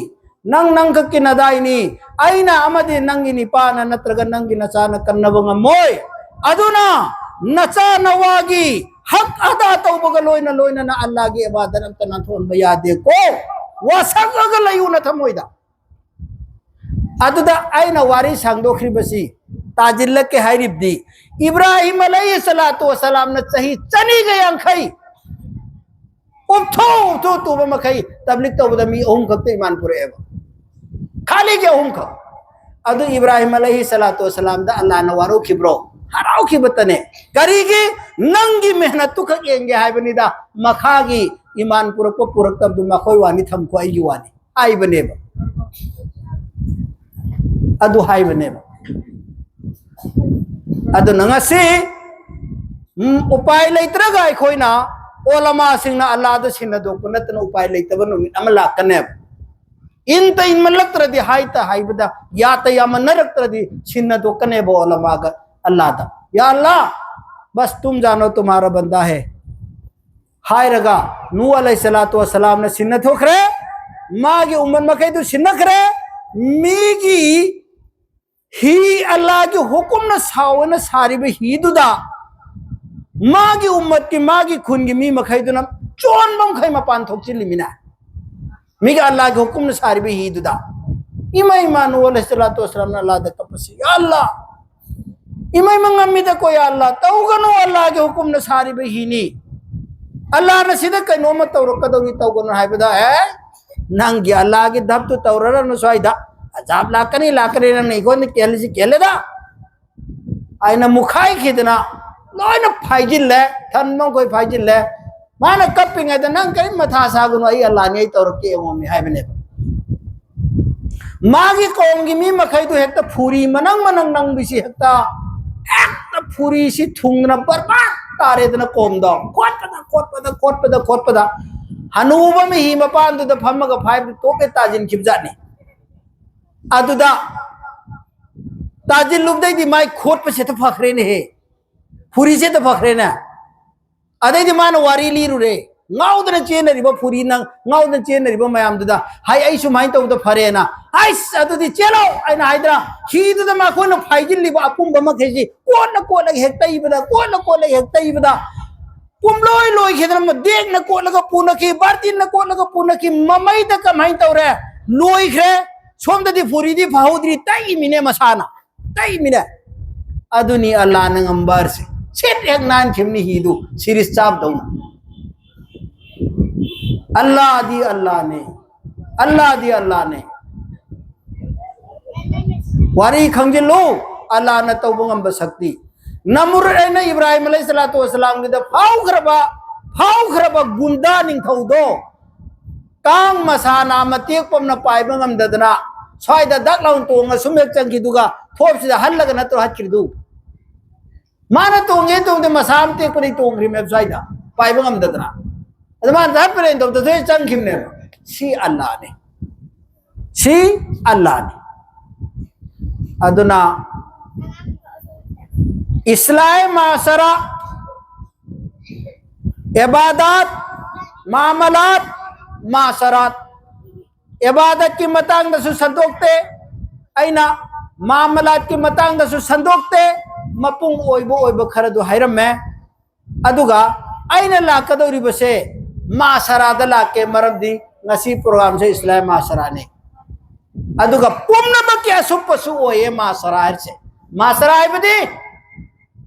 ꯅꯪ ꯅꯪꯈꯛꯀꯤ ꯅꯗꯥꯏꯅꯤ꯫ ꯑꯩꯅ ꯑꯃꯗꯤ ꯅꯪꯒꯤ ꯅꯤꯄꯥꯅ ꯅꯠꯇ꯭ꯔꯒ ꯅꯪꯒꯤ ꯅꯆꯥꯅ ꯀꯟꯅꯕ ꯉꯝꯃꯣꯏ꯫ ꯑꯗꯨꯅ ꯅꯆꯥ ꯅꯋꯥꯒꯤ ꯍꯛ ꯑꯗꯥ ꯇꯧꯕꯒ ꯂꯣꯏꯅ ꯂꯣꯏꯅꯅ ꯑꯜꯂꯥꯍꯒꯤ ꯏꯕꯥꯗꯠ ꯑꯝꯇ ꯅꯥꯟꯊꯣꯛꯍꯟꯕ ꯌꯥꯗꯦꯀꯣ꯫ ꯋꯥꯁꯛꯑꯒ ꯂꯩꯌꯨ ꯅꯊꯃꯣꯏꯗ꯫ ꯑꯗꯨꯗ ꯑꯩꯅ ꯋꯥꯔꯤ ꯁꯥꯡꯗꯣꯛꯈ꯭ꯔꯤꯕꯁꯤ, ꯇꯥꯖꯤꯜꯂꯛꯀꯦ ꯍꯥꯏꯔꯤꯕꯗꯤ, ꯏꯕ꯭ꯔꯥꯍꯤꯝ ꯑꯂꯩꯍꯤꯁꯁꯂꯥꯇꯨ ꯋꯥꯁꯁꯂꯥꯝꯅ ꯆꯍꯤ ꯆꯅꯤꯒ ꯌꯥꯡꯈꯩ ꯎꯞꯊꯣꯛ ꯎꯞꯊꯣꯛ ꯇꯨꯕ ꯃꯈꯩ ꯇꯕ꯭ꯂꯤꯛ ꯇꯧꯕꯗ ꯃꯤ ꯑꯍꯨꯝ ꯈꯛꯇ ꯏꯃꯥꯟ ꯄꯨꯔꯛꯑꯦꯕ, ꯈꯥꯂꯤꯒꯤ ꯑꯍꯨꯝ ꯈꯛ꯫ ꯑꯗꯨ ꯏꯕ꯭ꯔꯥꯍꯤꯝ ꯑꯂꯩꯍꯤ ꯁꯂꯥꯇꯨ ꯋꯁꯂꯥꯝꯗ ꯑꯜꯂꯥꯍꯅ ꯋꯥꯔꯧꯈꯤꯕ꯭ꯔꯣ? ꯍꯔꯥꯎꯈꯤꯕꯇꯅꯦ꯫ ꯀꯔꯤꯒꯤ? ꯅꯪꯒꯤ ꯃꯦꯍꯅꯠꯇꯨ ꯈꯛ ꯌꯦꯡꯒꯦ ꯍꯥꯏꯕꯅꯤꯗ, ꯃꯈꯥꯒꯤ ꯏꯃꯥꯟ ꯄꯨꯔꯛꯄ ꯄꯨꯔꯛꯇꯕꯗꯨ ꯃꯈꯣꯏ ꯋꯥꯅꯤ, ꯊꯝꯈꯣ, ꯑꯩꯒꯤ ꯋꯥꯅꯤ ꯍꯥꯏꯕꯅꯦꯕ꯫ ꯑꯗꯨ ꯍꯥꯏꯕꯅꯦꯕ꯫ ꯑꯗꯨꯅ ꯉꯁꯤ, ꯎꯝ, ꯎꯄꯥꯏ ꯂꯩꯇ꯭ꯔꯒ ꯑꯩꯈꯣꯏꯅ ꯑꯣꯂꯃꯥꯁꯤꯡꯅ ꯑꯜꯂꯥꯗ ꯁꯤꯟꯅꯗꯣꯛꯄ ꯅꯠꯇꯅ ꯎꯄꯥꯏ ꯂꯩꯇꯕ ꯅꯨꯃꯤꯠ ꯑꯃ ꯂꯥꯛꯀꯅꯦꯕ꯫ ꯏꯟꯇ ꯏꯟꯃꯜꯂꯛꯇ꯭ꯔꯗꯤ, ꯍꯥꯏꯇ ꯍꯥꯏꯕꯗ, ꯌꯥꯇ ꯌꯥꯃꯟꯅꯔꯛꯇ꯭ꯔꯗꯤ ꯁꯤꯟꯅꯗꯣꯛꯀꯅꯦꯕ ꯑꯣꯂꯃꯥꯒ ꯑꯜꯂꯥꯗ꯫ "ꯌꯥ ꯑꯜꯂꯥ, ꯕꯁ ꯇꯨꯝ ꯖꯥꯅꯣ, ꯇꯨꯃꯥꯔꯥ ꯕꯟꯗꯥ ꯍꯦ" ꯍꯥꯏꯔꯒ ꯅꯨ ꯑꯂꯩꯍꯤ ꯁꯂꯥꯇꯨ ꯋꯁꯂꯥꯝꯅ ꯁꯤꯟꯅ ꯊꯣꯛꯈ꯭ꯔꯦ꯫ ꯃꯥꯒꯤ ꯎꯝꯃꯠ ꯃꯈꯩꯗꯨ ꯁꯤꯟꯅꯈ꯭ꯔꯦ꯫ ꯃꯤꯒꯤ ꯍꯤ, ꯑꯜꯂꯥꯒꯤ ꯍꯨꯀꯨꯝꯅ ꯁꯥꯎꯅ ꯁꯥꯔꯤꯕ ꯍꯤꯗꯨꯗ ꯃꯥꯒꯤ ꯎꯝꯃꯠꯀꯤ, ꯃꯥꯒꯤ ꯈꯨꯟꯒꯤ ꯃꯤ ꯃꯈꯩꯗꯨꯅ ꯆꯣꯟꯕ ꯃꯈꯩ ꯃꯄꯥꯟ ꯊꯣꯛꯆꯤꯜꯂꯤꯃꯤꯅ꯫ ꯃꯤꯒꯤ ꯑꯜꯂꯥꯒꯤ ꯍꯨꯀꯨꯝꯅ ꯁꯥꯔꯤꯕ ꯍꯤꯗꯨꯗ꯫ ꯏꯃꯥ ꯏꯃꯥ ꯅꯨ ꯑꯂꯩꯍꯤ ꯁꯂꯥꯇꯨ ꯋꯁꯂꯥꯝꯅ ꯑꯜꯂꯥꯗ ꯀꯞꯄꯁꯤ, "ꯌꯥ ꯑꯜꯂꯥ, ꯏꯃꯥ ꯏꯃꯥ ꯉꯝꯃꯤꯗꯀꯣ, ꯌꯥ ꯑꯜꯂꯥ, ꯇꯧꯒꯅꯨ, ꯑꯜꯂꯥꯒꯤ ꯍꯨꯀꯨꯝꯅ ꯁꯥꯔꯤꯕ ꯍꯤꯅꯤ꯫ ꯑꯜꯂꯥꯅ ꯁꯤꯗ ꯀꯩꯅꯣꯝꯃ ꯇꯧꯔꯛꯀꯗꯧꯔꯤ, ꯇꯧꯒꯅꯨ" ꯍꯥꯏꯕꯗ, "ꯑꯦ, ꯅꯪꯒꯤ ꯑꯜꯂꯥꯒꯤ ꯙꯞꯇꯨ ꯇꯧꯔꯔꯅꯨ ꯁ꯭ꯋꯥꯏꯗ꯫ ꯑꯖꯥꯕ ꯂꯥꯛꯀꯅꯤ, ꯂꯥꯛꯀꯅꯤ, ꯅꯪꯅ ꯑꯩꯉꯣꯟꯗ ꯀꯦꯜꯂꯤꯁꯤ ꯀꯦꯜꯂꯦꯗ" ꯍꯥꯏꯅ ꯃꯨꯈꯥꯏꯈꯤꯗꯅ ꯂꯣꯏꯅ ꯐꯥꯏꯖꯤꯜꯂꯦ, ꯊꯟꯕ ꯃꯈꯣꯏ ꯐꯥꯏꯖꯤꯜꯂꯦ꯫ ꯃꯥꯅ ꯀꯞꯄꯤꯉꯩꯗ, "ꯅꯪ ꯀꯔꯤꯝ ꯃꯊꯥ ꯁꯥꯒꯅꯨ, ꯑꯩ ꯑꯜꯂꯥꯅꯤ, ꯑꯩ ꯇꯧꯔꯛꯀꯦ ꯌꯦꯡꯉꯣꯃꯤ" ꯍꯥꯏꯕꯅꯦꯕ꯫ ꯃꯥꯒꯤ ꯀꯧꯝꯒꯤ ꯃꯤ ꯃꯈꯩꯗꯨ ꯍꯦꯛꯇ ꯐꯨꯔꯤ ꯃꯅꯪ ꯃꯅꯪ ꯅꯪꯕꯤꯁꯤ ꯍꯦꯛꯇ, ꯍꯦꯛꯇ ꯐꯨꯔꯤꯁꯤ ꯊꯨꯡꯗꯅ ꯕꯔꯕꯥꯗ ꯇꯥꯔꯦꯗꯅ ꯀꯣꯝꯗꯣ꯫ ꯈꯣꯠꯄꯗ, ꯈꯣꯠꯄꯗ, ꯈꯣꯠꯄꯗ, ꯈꯣꯠꯄꯗ ꯍꯅꯨꯕ ꯑꯃ ꯍꯤ ꯃꯄꯥꯟꯗꯨꯗ ꯐꯝꯃꯒ ꯐꯥꯏꯕꯗꯨ ꯇꯣꯛꯀꯦ ꯇꯥꯁꯤꯟꯈꯤꯕꯖꯥꯠꯅꯤ꯫ ꯑꯗꯨꯗ ꯇꯥꯁꯤꯜꯂꯨꯕꯗꯩꯗꯤ ꯃꯥꯏ ꯈꯣꯠꯄꯁꯦ ꯍꯦꯛꯇ ꯐꯈ꯭ꯔꯦꯅꯦꯍꯦ, ꯐꯨꯔꯤꯁꯦ ꯍꯦꯛꯇ ꯐꯈ꯭ꯔꯦꯅꯦ꯫ ꯑꯗꯩꯗꯤ ꯃꯥꯅ ꯋꯥꯔꯤ ꯂꯤꯔꯨꯔꯦ꯫ ꯉꯥꯎꯗꯅ ꯆꯦꯟꯅꯔꯤꯕ ꯐꯨꯔꯤ ꯅꯪ, ꯉꯥꯎꯗꯅ ꯆꯦꯟꯅꯔꯤꯕ ꯃꯌꯥꯝꯗꯨꯗ, "ꯍꯥꯏ, ꯑꯩ ꯁꯨꯃꯥꯏꯅ ꯇꯧꯕꯗ ꯐꯔꯦꯅ, ꯑꯩꯁ, ꯑꯗꯨꯗꯤ ꯆꯦꯜꯂꯣ" ꯑꯩꯅ ꯍꯥꯏꯗ꯭ꯔꯥ? ꯍꯤꯗꯨꯗ ꯃꯈꯣꯏꯅ ꯐꯥꯏꯖꯤꯜꯂꯤꯕ ꯑꯄꯨꯝꯕ ꯃꯈꯩꯁꯤ ꯀꯣꯠꯅ ꯀꯣꯠꯂꯒ ꯍꯦꯛ ꯇꯩꯕꯗ, ꯀꯣꯠꯅ ꯀꯣꯠꯂꯒ ꯍꯦꯛ ꯇꯩꯕꯗ, ꯄꯨꯝꯂꯣꯏ ꯂꯣꯏꯈꯤꯗꯅ, ꯗꯦꯛꯅ ꯀꯣꯠꯂꯒ ꯄꯨꯅꯈꯤ, ꯕꯥꯔꯇꯤꯟꯅ ꯀꯣꯠꯂꯒ ꯄꯨꯅꯈꯤ, ꯃꯃꯩꯗ ꯀꯃꯥꯏꯅ ꯇꯧꯔꯦ? ꯂꯣꯏꯈ꯭ꯔꯦ꯫ ꯁꯣꯝꯗꯗꯤ ꯐꯨꯔꯤꯗꯤ ꯐꯍꯧꯗ꯭ꯔꯤ, ꯇꯛꯏꯃꯤꯅꯦ ꯃꯁꯥꯅ, ꯇꯛꯏꯃꯤꯅꯦ꯫ ꯑꯗꯨꯅꯤ ꯑꯜꯂꯥꯅ ꯉꯝꯕ ꯍꯥꯏꯁꯦ꯫ ꯁꯤꯠ ꯍꯦꯛ ꯅꯥꯟꯈꯤꯕꯅꯤ ꯍꯤꯗꯨ, ꯁꯤꯔꯤꯁ ꯆꯥꯕꯗꯧꯅ꯫ ꯑꯜꯂꯥꯗꯤ ꯑꯜꯂꯥꯅꯦ, ꯑꯜꯂꯥꯗꯤ ꯑꯜꯂꯥꯅꯦ꯫ ꯋꯥꯔꯤ ꯈꯪꯖꯤꯜꯂꯨ, ꯑꯜꯂꯥꯅ ꯇꯧꯕ ꯉꯝꯕ ꯁꯛꯇꯤ꯫ ꯅꯃꯔꯨꯗ ꯑꯩꯅ ꯏꯕ꯭ꯔꯥꯍꯤꯝ ꯑꯂꯩꯍꯤ ꯁꯂꯥꯇꯨ ꯋꯁꯂꯥꯝꯒꯤꯗ ꯐꯥꯎꯈ꯭ꯔꯕ, ꯐꯥꯎꯈ꯭ꯔꯕ ꯒꯨꯟꯗꯥ ꯅꯤꯡꯊꯧꯗꯣ ꯀꯥꯡ ꯃꯁꯥꯅ ꯃꯇꯦꯛꯄ ꯑꯃꯅ ꯄꯥꯏꯕ ꯉꯝꯗꯗꯅ ꯁ꯭ꯋꯥꯏꯗ ꯗꯛ ꯂꯥꯎꯅ ꯇꯣꯡꯉ ꯁꯨꯝ ꯍꯦꯛ ꯆꯪꯈꯤꯗꯨꯒ ꯊꯣꯞꯁꯤꯗ ꯍꯜꯂꯒ ꯅꯠꯇ꯭ꯔꯣ ꯍꯠꯈ꯭ꯔꯤꯗꯨ? ꯃꯥꯅ ꯇꯣꯡꯉꯦ ꯇꯣꯡꯗꯦ, ꯃꯁꯥ ꯑꯃ ꯇꯦꯛꯄꯗꯒꯤ ꯇꯣꯡꯈ꯭ꯔꯤꯕꯅꯦꯕ ꯁ꯭ꯋꯥꯏꯗ, ꯄꯥꯏꯕ ꯉꯝꯗꯗꯅ꯫ ꯑꯗꯨ ꯃꯥꯅ ꯍꯠꯄꯅꯦꯅ ꯇꯧꯗ ꯊꯣꯛꯑꯦ ꯆꯪꯈꯤꯕꯅꯦꯕ꯫ ꯁꯤ ꯑꯜꯂꯥꯅꯤ, ꯁꯤ ꯑꯜꯂꯥꯅꯤ꯫ ꯑꯗꯨꯅ ꯏꯁꯂꯥꯍꯦ ꯃꯥꯁꯔꯥ, ꯏꯕꯥꯗꯥꯠ, ꯃꯥꯃꯂꯥꯠ, ꯃꯥꯁꯔꯥꯠ꯫ ꯏꯕꯥꯗꯠꯀꯤ ꯃꯇꯥꯡꯗꯁꯨ ꯁꯟꯗꯣꯛꯇꯦ ꯑꯩꯅ, ꯃꯥꯃꯂꯥꯠꯀꯤ ꯃꯇꯥꯡꯗꯁꯨ ꯁꯟꯗꯣꯛꯇꯦ, ꯃꯄꯨꯡ ꯑꯣꯏꯕ ꯑꯣꯏꯕ ꯈꯔꯗꯨ ꯍꯥꯏꯔꯝꯃꯦ꯫ ꯑꯗꯨꯒ ꯑꯩꯅ ꯂꯥꯛꯀꯗꯧꯔꯤꯕꯁꯦ ꯃꯥꯁꯔꯥꯗ ꯂꯥꯛꯀꯦ, ꯃꯔꯝꯗꯤ ꯉꯁꯤ ꯄ꯭ꯔꯣꯒ꯭ꯔꯥꯝꯁꯦ ꯏꯁꯂꯥꯍꯦ ꯃꯥꯁꯔꯥꯅꯤ꯫ ꯑꯗꯨꯒ ꯄꯨꯝꯅꯃꯛꯀꯤ ꯑꯁꯨꯞꯄꯁꯨ ꯑꯣꯏꯌꯦ ꯃꯥꯁꯔꯥ ꯍꯥꯏꯔꯤꯁꯦ꯫ ꯃꯥꯁꯔꯥ ꯍꯥꯏꯕꯗꯤ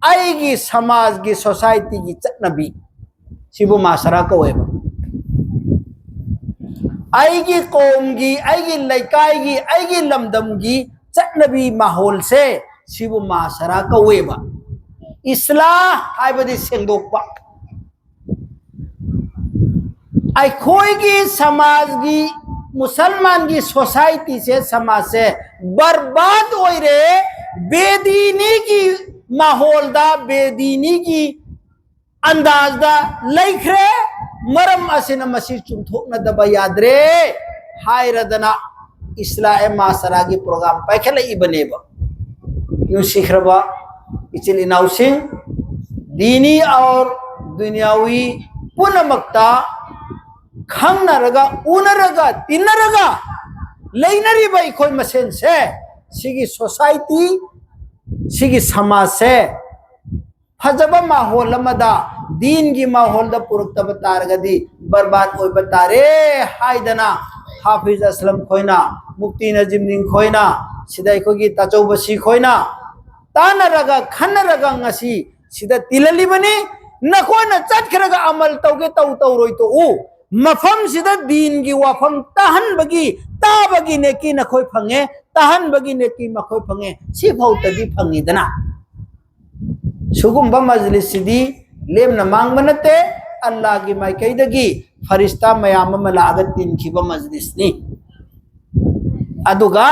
ꯑꯩꯒꯤ ꯁꯃꯥꯖꯒꯤ, ꯁꯣꯁꯥꯏꯇꯤꯒꯤ ꯆꯠꯅꯕꯤ, ꯁꯤꯕꯨ ꯃꯥꯁꯔꯥ ꯀꯧꯋꯦꯕ꯫ ꯑꯩꯒꯤ ꯀꯣꯝꯒꯤ, ꯑꯩꯒꯤ ꯂꯩꯀꯥꯏꯒꯤ, ꯑꯩꯒꯤ ꯂꯝꯗꯝꯒꯤ ꯆꯠꯅꯕꯤ ꯃꯥꯍꯣꯜꯁꯦ, ꯁꯤꯕꯨ ꯃꯥꯁꯔꯥ ꯀꯧꯋꯦꯕ꯫ ꯏꯁꯂꯥꯍ ꯍꯥꯏꯕꯗꯤ ꯁꯦꯡꯗꯣꯛꯄ꯫ ꯑꯩꯈꯣꯏꯒꯤ ꯁꯃꯥꯖꯒꯤ, ꯃꯨꯁꯜꯃꯥꯟꯒꯤ ꯁꯣꯁꯥꯏꯇꯤꯁꯦ, ꯁꯃꯥꯖꯁꯦ ꯕꯔꯕꯥꯗ ꯑꯣꯏꯔꯦ, ꯕꯦꯗꯤꯅꯤꯒꯤ ꯃꯥꯍꯣꯜꯗ, ꯕꯦꯗꯤꯅꯤꯒꯤ ꯑꯟꯗꯥꯖꯗ ꯂꯩꯈ꯭ꯔꯦ꯫ ꯃꯔꯝ ꯑꯁꯤꯅ ꯃꯁꯤ ꯆꯨꯝꯊꯣꯛꯅꯗꯕ ꯌꯥꯗ꯭ꯔꯦ ꯍꯥꯏꯔꯗꯅ ꯏꯁꯂꯥꯍꯦ ꯃꯥꯁꯔꯥꯒꯤ ꯄ꯭ꯔꯣꯒ꯭ꯔꯥꯝ ꯄꯥꯏꯈꯠꯂꯛꯏꯕꯅꯦꯕ꯫ ꯅꯨꯡꯁꯤꯈ꯭ꯔꯕ ꯏꯆꯤꯜ ꯏꯅꯥꯎꯁꯤꯡ, ꯗꯤꯅꯤ ꯑꯣꯔ ꯗꯨꯅꯤꯌꯥꯋꯤ ꯄꯨꯝꯅꯃꯛꯇ ꯈꯪꯅꯔꯒ, ꯎꯅꯔꯒ, ꯇꯤꯟꯅꯔꯒ ꯂꯩꯅꯔꯤꯕ ꯑꯩꯈꯣꯏ ꯃꯁꯦꯟꯁꯦ, ꯁꯤꯒꯤ ꯁꯣꯁꯥꯏꯇꯤ, ꯁꯤꯒꯤ ꯁꯃꯥꯖꯁꯦ ꯐꯖꯕ ꯃꯥꯍꯣꯜ ꯑꯃꯗ, ꯗꯤꯟꯒꯤ ꯃꯥꯍꯣꯜꯗ ꯄꯨꯔꯛꯇꯕ ꯇꯥꯔꯒꯗꯤ ꯕꯔꯕꯥꯗ ꯑꯣꯏꯕ ꯇꯥꯔꯦ ꯍꯥꯏꯗꯅ ꯍꯥꯐꯤꯖ ꯑꯁꯂꯝ ꯈꯣꯏꯅ, ꯃꯨꯐꯇꯤ ꯅꯖꯤꯃꯨꯗꯤꯟ ꯈꯣꯏꯅ, ꯁꯤꯗ ꯑꯩꯈꯣꯏꯒꯤ ꯇꯥꯆꯧꯕꯁꯤ ꯈꯣꯏꯅ ꯇꯥꯟꯅꯔꯒ, ꯈꯟꯅꯔꯒ ꯉꯁꯤ ꯁꯤꯗ ꯇꯤꯜꯍꯜꯂꯤꯕꯅꯤ꯫ ꯅꯈꯣꯏꯅ ꯆꯠꯈ꯭ꯔꯒ ꯑꯃꯜ ꯇꯧꯒꯦ ꯇꯧ, ꯇꯧꯔꯣꯏ ꯇꯣꯛꯎ꯫ ꯃꯐꯝꯁꯤꯗ ꯗꯤꯟꯒꯤ ꯋꯥꯐꯝ ꯇꯥꯍꯟꯕꯒꯤ, ꯇꯥꯕꯒꯤ ꯅꯦꯀꯤ ꯅꯈꯣꯏ ꯐꯪꯉꯦ꯫ ꯇꯥꯍꯟꯕꯒꯤ ꯅꯦꯀꯤ ꯃꯈꯣꯏ ꯐꯪꯉꯦ, ꯁꯤꯐꯥꯎꯇꯗꯤ ꯐꯪꯉꯤꯗꯅ꯫ ꯁꯤꯒꯨꯝꯕ ꯃꯖꯂꯤꯁꯁꯤꯗꯤ ꯂꯦꯝꯅ ꯃꯥꯡꯕ ꯅꯠꯇꯦ, ꯑꯜꯂꯥꯒꯤ ꯃꯥꯏꯀꯩꯗꯒꯤ ꯐꯔꯤꯁꯇꯥ ꯃꯌꯥꯝ ꯑꯃ ꯂꯥꯛꯑꯒ ꯇꯤꯟꯈꯤꯕ ꯃꯖꯂꯤꯁꯅꯤ꯫ ꯑꯗꯨꯒ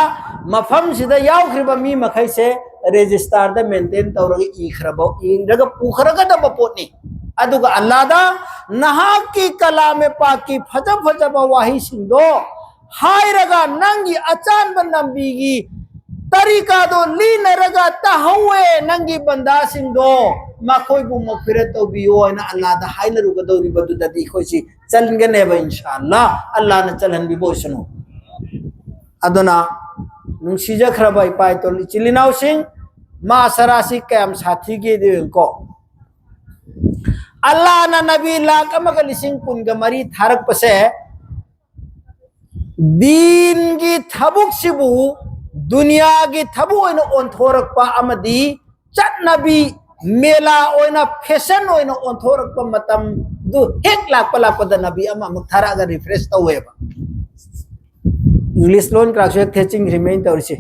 ꯃꯐꯝꯁꯤꯗ ꯌꯥꯎꯈ꯭ꯔꯤꯕ ꯃꯤ ꯃꯈꯩꯁꯦ ꯔꯦꯖꯤꯁꯇꯥꯔꯗ ꯃꯦꯟꯇꯦꯟ ꯇꯧꯔꯒ ꯏꯈ꯭ꯔꯕ, ꯏꯔꯒ ꯄꯨꯈ꯭ꯔꯒꯗꯕ ꯄꯣꯠꯅꯤ꯫ ꯑꯗꯨꯒ ꯑꯜꯂꯥꯗ ꯅꯍꯥꯛꯀꯤ ꯀꯂꯥꯃꯦ ꯄꯥꯛꯀꯤ ꯐꯖ ꯐꯖꯕ ꯋꯥꯍꯩꯁꯤꯡꯗꯣ ꯍꯥꯏꯔꯒ ꯅꯪꯒꯤ ꯑꯆꯥꯟꯕ ꯅꯕꯤꯒꯤ ꯇꯔꯤꯀꯥꯗꯣ ꯂꯤꯅꯔꯒ ꯇꯥꯍꯧꯋꯦ ꯅꯪꯒꯤ ꯕꯟꯗꯥꯁꯤꯡꯗꯣ, ꯃꯈꯣꯏꯕꯨ ꯃꯒꯐꯤꯔꯠ ꯇꯧꯕꯤꯌꯣ ꯍꯥꯏꯅ ꯑꯜꯂꯥꯗ ꯍꯥꯏꯅꯔꯨꯒꯗꯧꯔꯤꯕꯗꯨꯗꯗꯤ ꯑꯩꯈꯣꯏꯁꯤ ꯆꯟꯒꯅꯦꯕ, ꯏꯟꯁꯥ ꯑꯜꯂꯥ, ꯑꯜꯂꯥꯅ ꯆꯜꯍꯟꯕꯤꯕ ꯑꯣꯏꯁꯅꯨ꯫ ꯑꯗꯨꯅ ꯅꯨꯡꯁꯤꯖꯈ꯭ꯔꯕ ꯏꯄꯥ ꯏꯇꯣꯜ ꯏꯆꯤꯜ ꯏꯅꯥꯎꯁꯤꯡ, ꯃꯥꯁꯔꯥꯁꯤ ꯀꯌꯥꯝ ꯁꯥꯊꯤꯒꯦꯗꯣ ꯌꯦꯡꯉꯨꯀꯣ꯫ ꯑꯜꯂꯥꯅ ꯅꯕꯤ ꯂꯥꯛ ꯑꯃꯒ ꯂꯤꯁꯤꯡ ꯀꯨꯟꯒ ꯃꯔꯤ ꯊꯥꯔꯛꯄꯁꯦ ꯗꯤꯟꯒꯤ ꯊꯕꯛꯁꯤꯕꯨ ꯗꯨꯅꯤꯌꯥꯒꯤ ꯊꯕꯛ ꯑꯣꯏꯅ ꯑꯣꯟꯊꯣꯔꯛꯄ ꯑꯃꯗꯤ ꯆꯠꯅꯕꯤ, ꯃꯦꯂꯥ ꯑꯣꯏꯅ, ꯐꯦꯁꯟ ꯑꯣꯏꯅ ꯑꯣꯟꯊꯣꯔꯛꯄ ꯃꯇꯝꯗꯨ ꯍꯦꯛ ꯂꯥꯛꯄ ꯂꯥꯛꯄꯗ ꯅꯕꯤ ꯑꯃ ꯑꯃꯨꯛ ꯊꯥꯔꯛꯑꯒ ꯔꯤꯐ꯭ꯔꯦꯁ ꯇꯧꯋꯦꯕ꯫ ꯏꯪꯂꯤꯁ ꯂꯣꯟ ꯀ꯭ꯔꯥꯛꯁꯨ ꯍꯦꯛ ꯊꯦꯠꯆꯤꯟꯈ꯭ꯔꯤꯃꯦꯅ ꯇꯧꯔꯤꯁꯦ꯫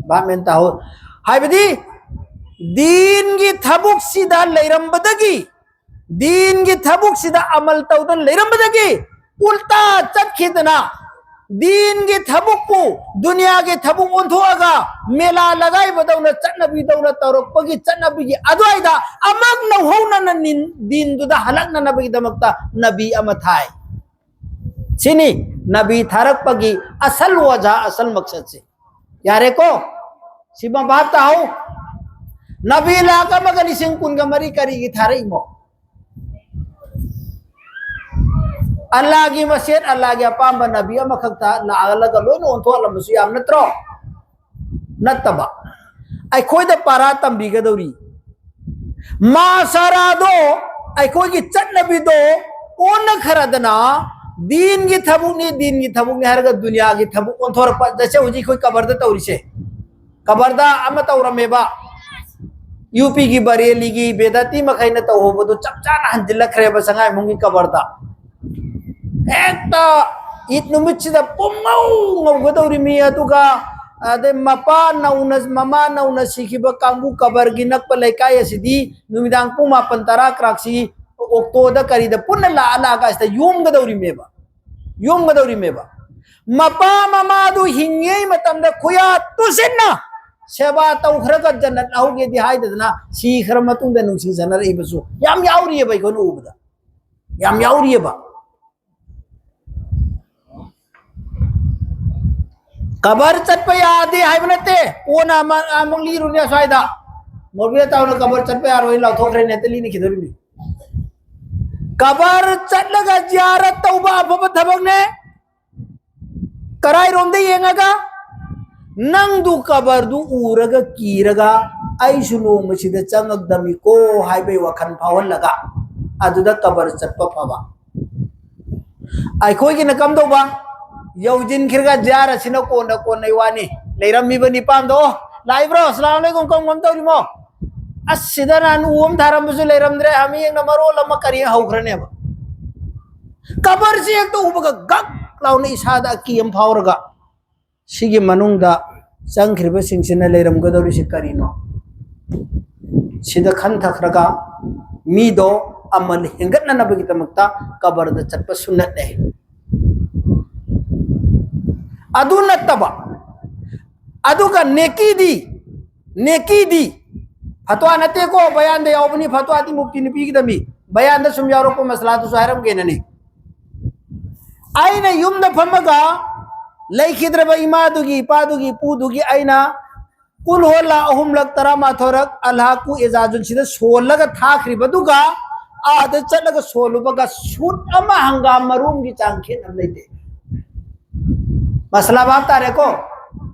ꯚꯥꯞ ꯃꯦꯟ ꯇꯥꯍꯧ꯫ ꯍꯥꯏꯕꯗꯤ ꯗꯤꯟꯒꯤ ꯊꯕꯛꯁꯤꯗ ꯂꯩꯔꯝꯕꯗꯒꯤ, ꯗꯤꯟꯒꯤ ꯊꯕꯛꯁꯤꯗ ꯑꯃꯜ ꯇꯧꯗꯅ ꯂꯩꯔꯝꯕꯗꯒꯤ ꯎꯜꯇꯥ ꯆꯠꯈꯤꯗꯅ ꯗꯤꯟꯒꯤ ꯊꯕꯛꯄꯨ ꯗꯨꯅꯤꯌꯥꯒꯤ ꯊꯕꯛ ꯑꯣꯟꯊꯣꯛꯑꯒ ꯃꯦꯂꯥ ꯂꯒꯥꯏꯕꯗꯧꯅ ꯆꯠꯅꯕꯤꯗꯧꯅ ꯇꯧꯔꯛꯄꯒꯤ ꯆꯠꯅꯕꯤꯒꯤ ꯑꯗꯨꯋꯥꯏꯗ ꯑꯃꯛ ꯅꯧꯍꯧꯅꯅ ꯅꯤꯟ-, ꯗꯤꯟꯗꯨꯗ ꯍꯜꯂꯛꯅꯅꯕꯒꯤꯗꯃꯛꯇ ꯅꯕꯤ ꯑꯃ ꯊꯥꯏ꯫ ꯁꯤꯅꯤ ꯅꯕꯤ ꯊꯥꯔꯛꯄꯒꯤ ꯑꯁꯜ ꯋꯥꯖꯥ, ꯑꯁꯜ ꯃꯛꯁꯠꯁꯦ꯫ ꯌꯥꯔꯦꯀꯣ? ꯁꯤꯃ ꯚꯥꯞ ꯇꯥꯍꯧ꯫ ꯅꯕꯤ ꯂꯥꯛ ꯑꯃꯒ ꯂꯤꯁꯤꯡ ꯀꯨꯟꯒ ꯃꯔꯤ ꯀꯔꯤꯒꯤ ꯊꯥꯔꯛꯏꯃꯣ? ꯑꯜꯂꯥꯒꯤ ꯃꯁꯦꯠ, ꯑꯜꯂꯥꯒꯤ ꯑꯄꯥꯝꯕ ꯅꯕꯤ ꯑꯃꯈꯛꯇ ꯂꯥꯛꯍꯜꯂꯒ ꯂꯣꯏꯅ ꯑꯣꯟꯊꯣꯛꯍꯜꯂꯝꯕꯁꯨ ꯌꯥꯕ ꯅꯠꯇ꯭ꯔꯣ? ꯅꯠꯇꯕ꯫ ꯑꯩꯈꯣꯏꯗ ꯄꯥꯔꯥ ꯇꯝꯕꯤꯒꯗꯧꯔꯤ꯫ ꯃꯥꯁꯥꯔꯥꯗꯣ, ꯑꯩꯈꯣꯏꯒꯤ ꯆꯠꯅꯕꯤꯗꯣ ꯑꯣꯟꯅꯈ꯭ꯔꯗꯅ ꯗꯤꯟꯒꯤ ꯊꯕꯛꯅꯤ, ꯗꯤꯟꯒꯤ ꯊꯕꯛꯅꯤ ꯍꯥꯏꯔꯒ ꯗꯨꯅꯤꯌꯥꯒꯤ ꯊꯕꯛ ꯑꯣꯟꯊꯣꯔꯛꯄ꯫ ꯖꯁꯦ ꯍꯧꯖꯤꯛ ꯑꯩꯈꯣꯏ ꯀꯕꯔꯗ ꯇꯧꯔꯤꯁꯦ꯫ ꯀꯕꯔꯗ ꯑꯃ ꯇꯧꯔꯝꯃꯦꯕ, ꯌꯨ ꯄꯤꯒꯤ ꯕꯔꯦꯂꯤꯒꯤ ꯕꯦꯗꯥꯇꯤ ꯃꯈꯩꯅ ꯇꯧꯍꯧꯕꯗꯨ ꯆꯞ ꯆꯥꯅ ꯍꯟꯖꯤꯜꯂꯛꯈ꯭ꯔꯦꯕ ꯁꯉꯥꯏꯃꯨꯡꯒꯤ ꯀꯕꯔꯗ꯫ ꯍꯦꯛꯇ ꯏꯗ ꯅꯨꯃꯤꯠꯁꯤꯗ ꯄꯨꯝꯉꯧ ꯉꯧꯒꯗꯧꯔꯤꯃꯤ, ꯑꯗꯨꯒ ꯑꯗꯩ ꯃꯄꯥ ꯅꯧꯅ, ꯃꯃꯥ ꯅꯧꯅ ꯁꯤꯈꯤꯕ ꯀꯥꯡꯕꯨ ꯀꯕꯔꯒꯤ ꯅꯛꯄ ꯂꯩꯀꯥꯏ ꯑꯁꯤꯗꯤ ꯅꯨꯃꯤꯗꯥꯡ ꯄꯨꯡ ꯃꯥꯄꯟ ꯇꯔꯥ ꯀ꯭ꯔꯥꯛꯁꯤ ꯑꯣꯛꯇꯣꯗ ꯀꯔꯤꯗ ꯄꯨꯟꯅ ꯂꯥꯛꯑ ꯂꯥꯛꯑꯒ ꯑꯁꯤꯗ ꯌꯣꯝꯒꯗꯧꯔꯤꯃꯦꯕ, ꯌꯣꯝꯒꯗꯧꯔꯤꯃꯦꯕ꯫ ꯃꯄꯥ ꯃꯃꯥꯗꯨ ꯍꯤꯡꯉꯤꯉꯩ ꯃꯇꯝꯗ ꯈꯨꯌꯥ ꯇꯨꯁꯤꯟꯅ ꯁꯦꯕꯥ ꯇꯧꯈ꯭ꯔꯒ ꯖꯟꯅꯠ ꯂꯧꯍꯧꯒꯦꯗꯤ ꯍꯥꯏꯗꯗꯅ ꯁꯤꯈ꯭ꯔ ꯃꯇꯨꯡꯗ ꯅꯨꯡꯁꯤ ꯆꯥꯟꯅꯔꯛꯏꯕꯁꯨ ꯌꯥꯝ ꯌꯥꯎꯔꯤꯑꯕ, ꯑꯩꯈꯣꯏꯅ ꯎꯕꯗ ꯌꯥꯝ ꯌꯥꯎꯔꯤꯑꯕ꯫ ꯀꯕꯔ ꯆꯠꯄ ꯌꯥꯗꯦ ꯍꯥꯏꯕ ꯅꯠꯇꯦ꯫ ꯀꯣꯟꯅ ꯑꯃ-, ꯑꯃꯨꯛ ꯂꯤꯔꯨꯅꯦ ꯑꯁ꯭ꯋꯥꯏꯗ꯫ ꯃꯧꯂꯨꯕꯤ ꯑꯇꯥꯎꯅ ꯀꯕꯔ ꯆꯠꯄ ꯌꯥꯔꯣꯏ ꯂꯥꯎꯊꯣꯛꯈ꯭ꯔꯦꯅꯦ, ꯍꯦꯛꯇ ꯂꯤꯅꯈꯤꯗꯧꯔꯤꯃꯤ꯫ ꯀꯕꯔ ꯆꯠꯂꯒ ꯖꯤꯌꯥꯔꯠ ꯇꯧꯕ ꯑꯐꯕ ꯊꯕꯛꯅꯦ꯫ ꯀꯔꯥꯏꯔꯣꯝꯗ ꯌꯦꯡꯉꯒ? ꯅꯪꯗꯨ ꯀꯕꯔꯗꯨ ꯎꯔꯒ ꯀꯤꯔꯒ ꯑꯩꯁꯨ ꯅꯣꯡꯃꯁꯤꯗ ꯆꯪꯉꯛꯗꯃꯤꯀꯣ ꯍꯥꯏꯕꯒꯤ ꯋꯥꯈꯜ ꯐꯥꯎꯍꯜꯂꯒ ꯑꯗꯨꯗ ꯀꯕꯔ ꯆꯠꯄ ꯐꯕ꯫ ꯑꯩꯈꯣꯏꯒꯤꯅ ꯀꯝꯗꯧꯕ? ꯌꯧꯁꯤꯟꯈ꯭ꯔꯒ ꯖꯤꯌꯥꯔꯠ ꯑꯁꯤꯅ ꯀꯣꯟꯅ ꯀꯣꯟꯅꯩ ꯋꯥꯅꯤ꯫ ꯂꯩꯔꯝꯃꯤꯕ ꯅꯤꯄꯥꯟꯗꯣ, "ꯑꯣ, ꯂꯥꯛꯏꯕ꯭ꯔꯣ? ꯑꯁꯂꯥꯝ ꯑꯂꯩꯀꯨꯝ, ꯀꯝ ꯀꯝ ꯇꯧꯔꯤꯃꯣ?" ꯑꯁ, ꯁꯤꯗ ꯅꯍꯥꯟ ꯎ ꯑꯃ ꯊꯥꯔꯝꯕꯁꯨ ꯂꯩꯔꯝꯗ꯭ꯔꯦ, ꯍꯥꯃꯦꯡꯅ ꯃꯔꯣꯜ ꯑꯃ ꯀꯔꯤ ꯍꯧꯈ꯭ꯔꯅꯦꯕ꯫ ꯀꯕꯔꯁꯤ ꯍꯦꯛꯇ ꯎꯕꯒ ꯒꯛ ꯂꯥꯎꯅ ꯏꯁꯥꯗ ꯑꯀꯤ ꯑꯃ ꯐꯥꯎꯔꯒ, ꯁꯤꯒꯤ ꯃꯅꯨꯡꯗ ꯆꯪꯈ꯭ꯔꯤꯕꯁꯤꯡꯁꯤꯅ ꯂꯩꯔꯝꯒꯗꯧꯔꯤꯁꯤ ꯀꯔꯤꯅꯣ? ꯁꯤꯗ ꯈꯟꯊꯈ꯭ꯔꯒ ꯃꯤꯗꯣ ꯑꯃꯜ ꯍꯦꯟꯒꯠꯅꯅꯕꯒꯤꯗꯃꯛꯇ ꯀꯕꯔꯗ ꯆꯠꯄ ꯁꯨꯟꯅꯠꯅꯦ꯫ ꯑꯗꯨ ꯅꯠꯇꯕ, ꯑꯗꯨꯒ ꯅꯦꯀꯤꯗꯤ, ꯅꯦꯀꯤꯗꯤ ꯐꯇꯋꯥ ꯅꯠꯇꯦꯀꯣ, ꯕꯌꯥꯟꯗ ꯌꯥꯎꯕꯅꯤ, ꯐꯇꯋꯥꯗꯤ ꯃꯨꯐꯇꯤꯅ ꯄꯤꯒꯗꯕꯅꯤ꯫ ꯕꯌꯥꯟꯗ ꯁꯨꯝ ꯌꯥꯎꯔꯛꯄ ꯃꯁꯂꯥꯗꯨꯁꯨ ꯍꯥꯏꯔꯝꯒꯦꯅꯅꯤ꯫ ꯑꯩꯅ ꯌꯨꯝꯗ ꯐꯝꯃꯒ ꯂꯩꯈꯤꯗ꯭ꯔꯕ ꯏꯃꯥꯗꯨꯒꯤ, ꯏꯄꯥꯗꯨꯒꯤ, ꯏꯄꯨꯗꯨꯒꯤ ꯑꯩꯅ ꯀꯨꯜ ꯍꯣꯜꯂꯥ ꯑꯍꯨꯝꯂꯛ, ꯇꯔꯥꯃꯥꯊꯣꯏꯔꯛ, ꯑꯜꯍꯥꯀꯨ ꯑꯦꯖꯥꯖꯨꯟ ꯁꯤꯗ ꯁꯣꯜꯂꯒ ꯊꯥꯈ꯭ꯔꯤꯕꯗꯨꯒ ꯑꯥꯗ ꯆꯠꯂꯒ ꯁꯣꯜꯂꯨꯕꯒ ꯁꯨꯠ ꯑꯃ ꯍꯪꯒꯥꯝ ꯃꯔꯨꯝꯒꯤ ꯆꯥꯡ ꯈꯦꯠꯅꯕ ꯂꯩꯇꯦ꯫ ꯃꯁꯂꯥ ꯚꯥꯞ ꯇꯥꯔꯦꯀꯣ?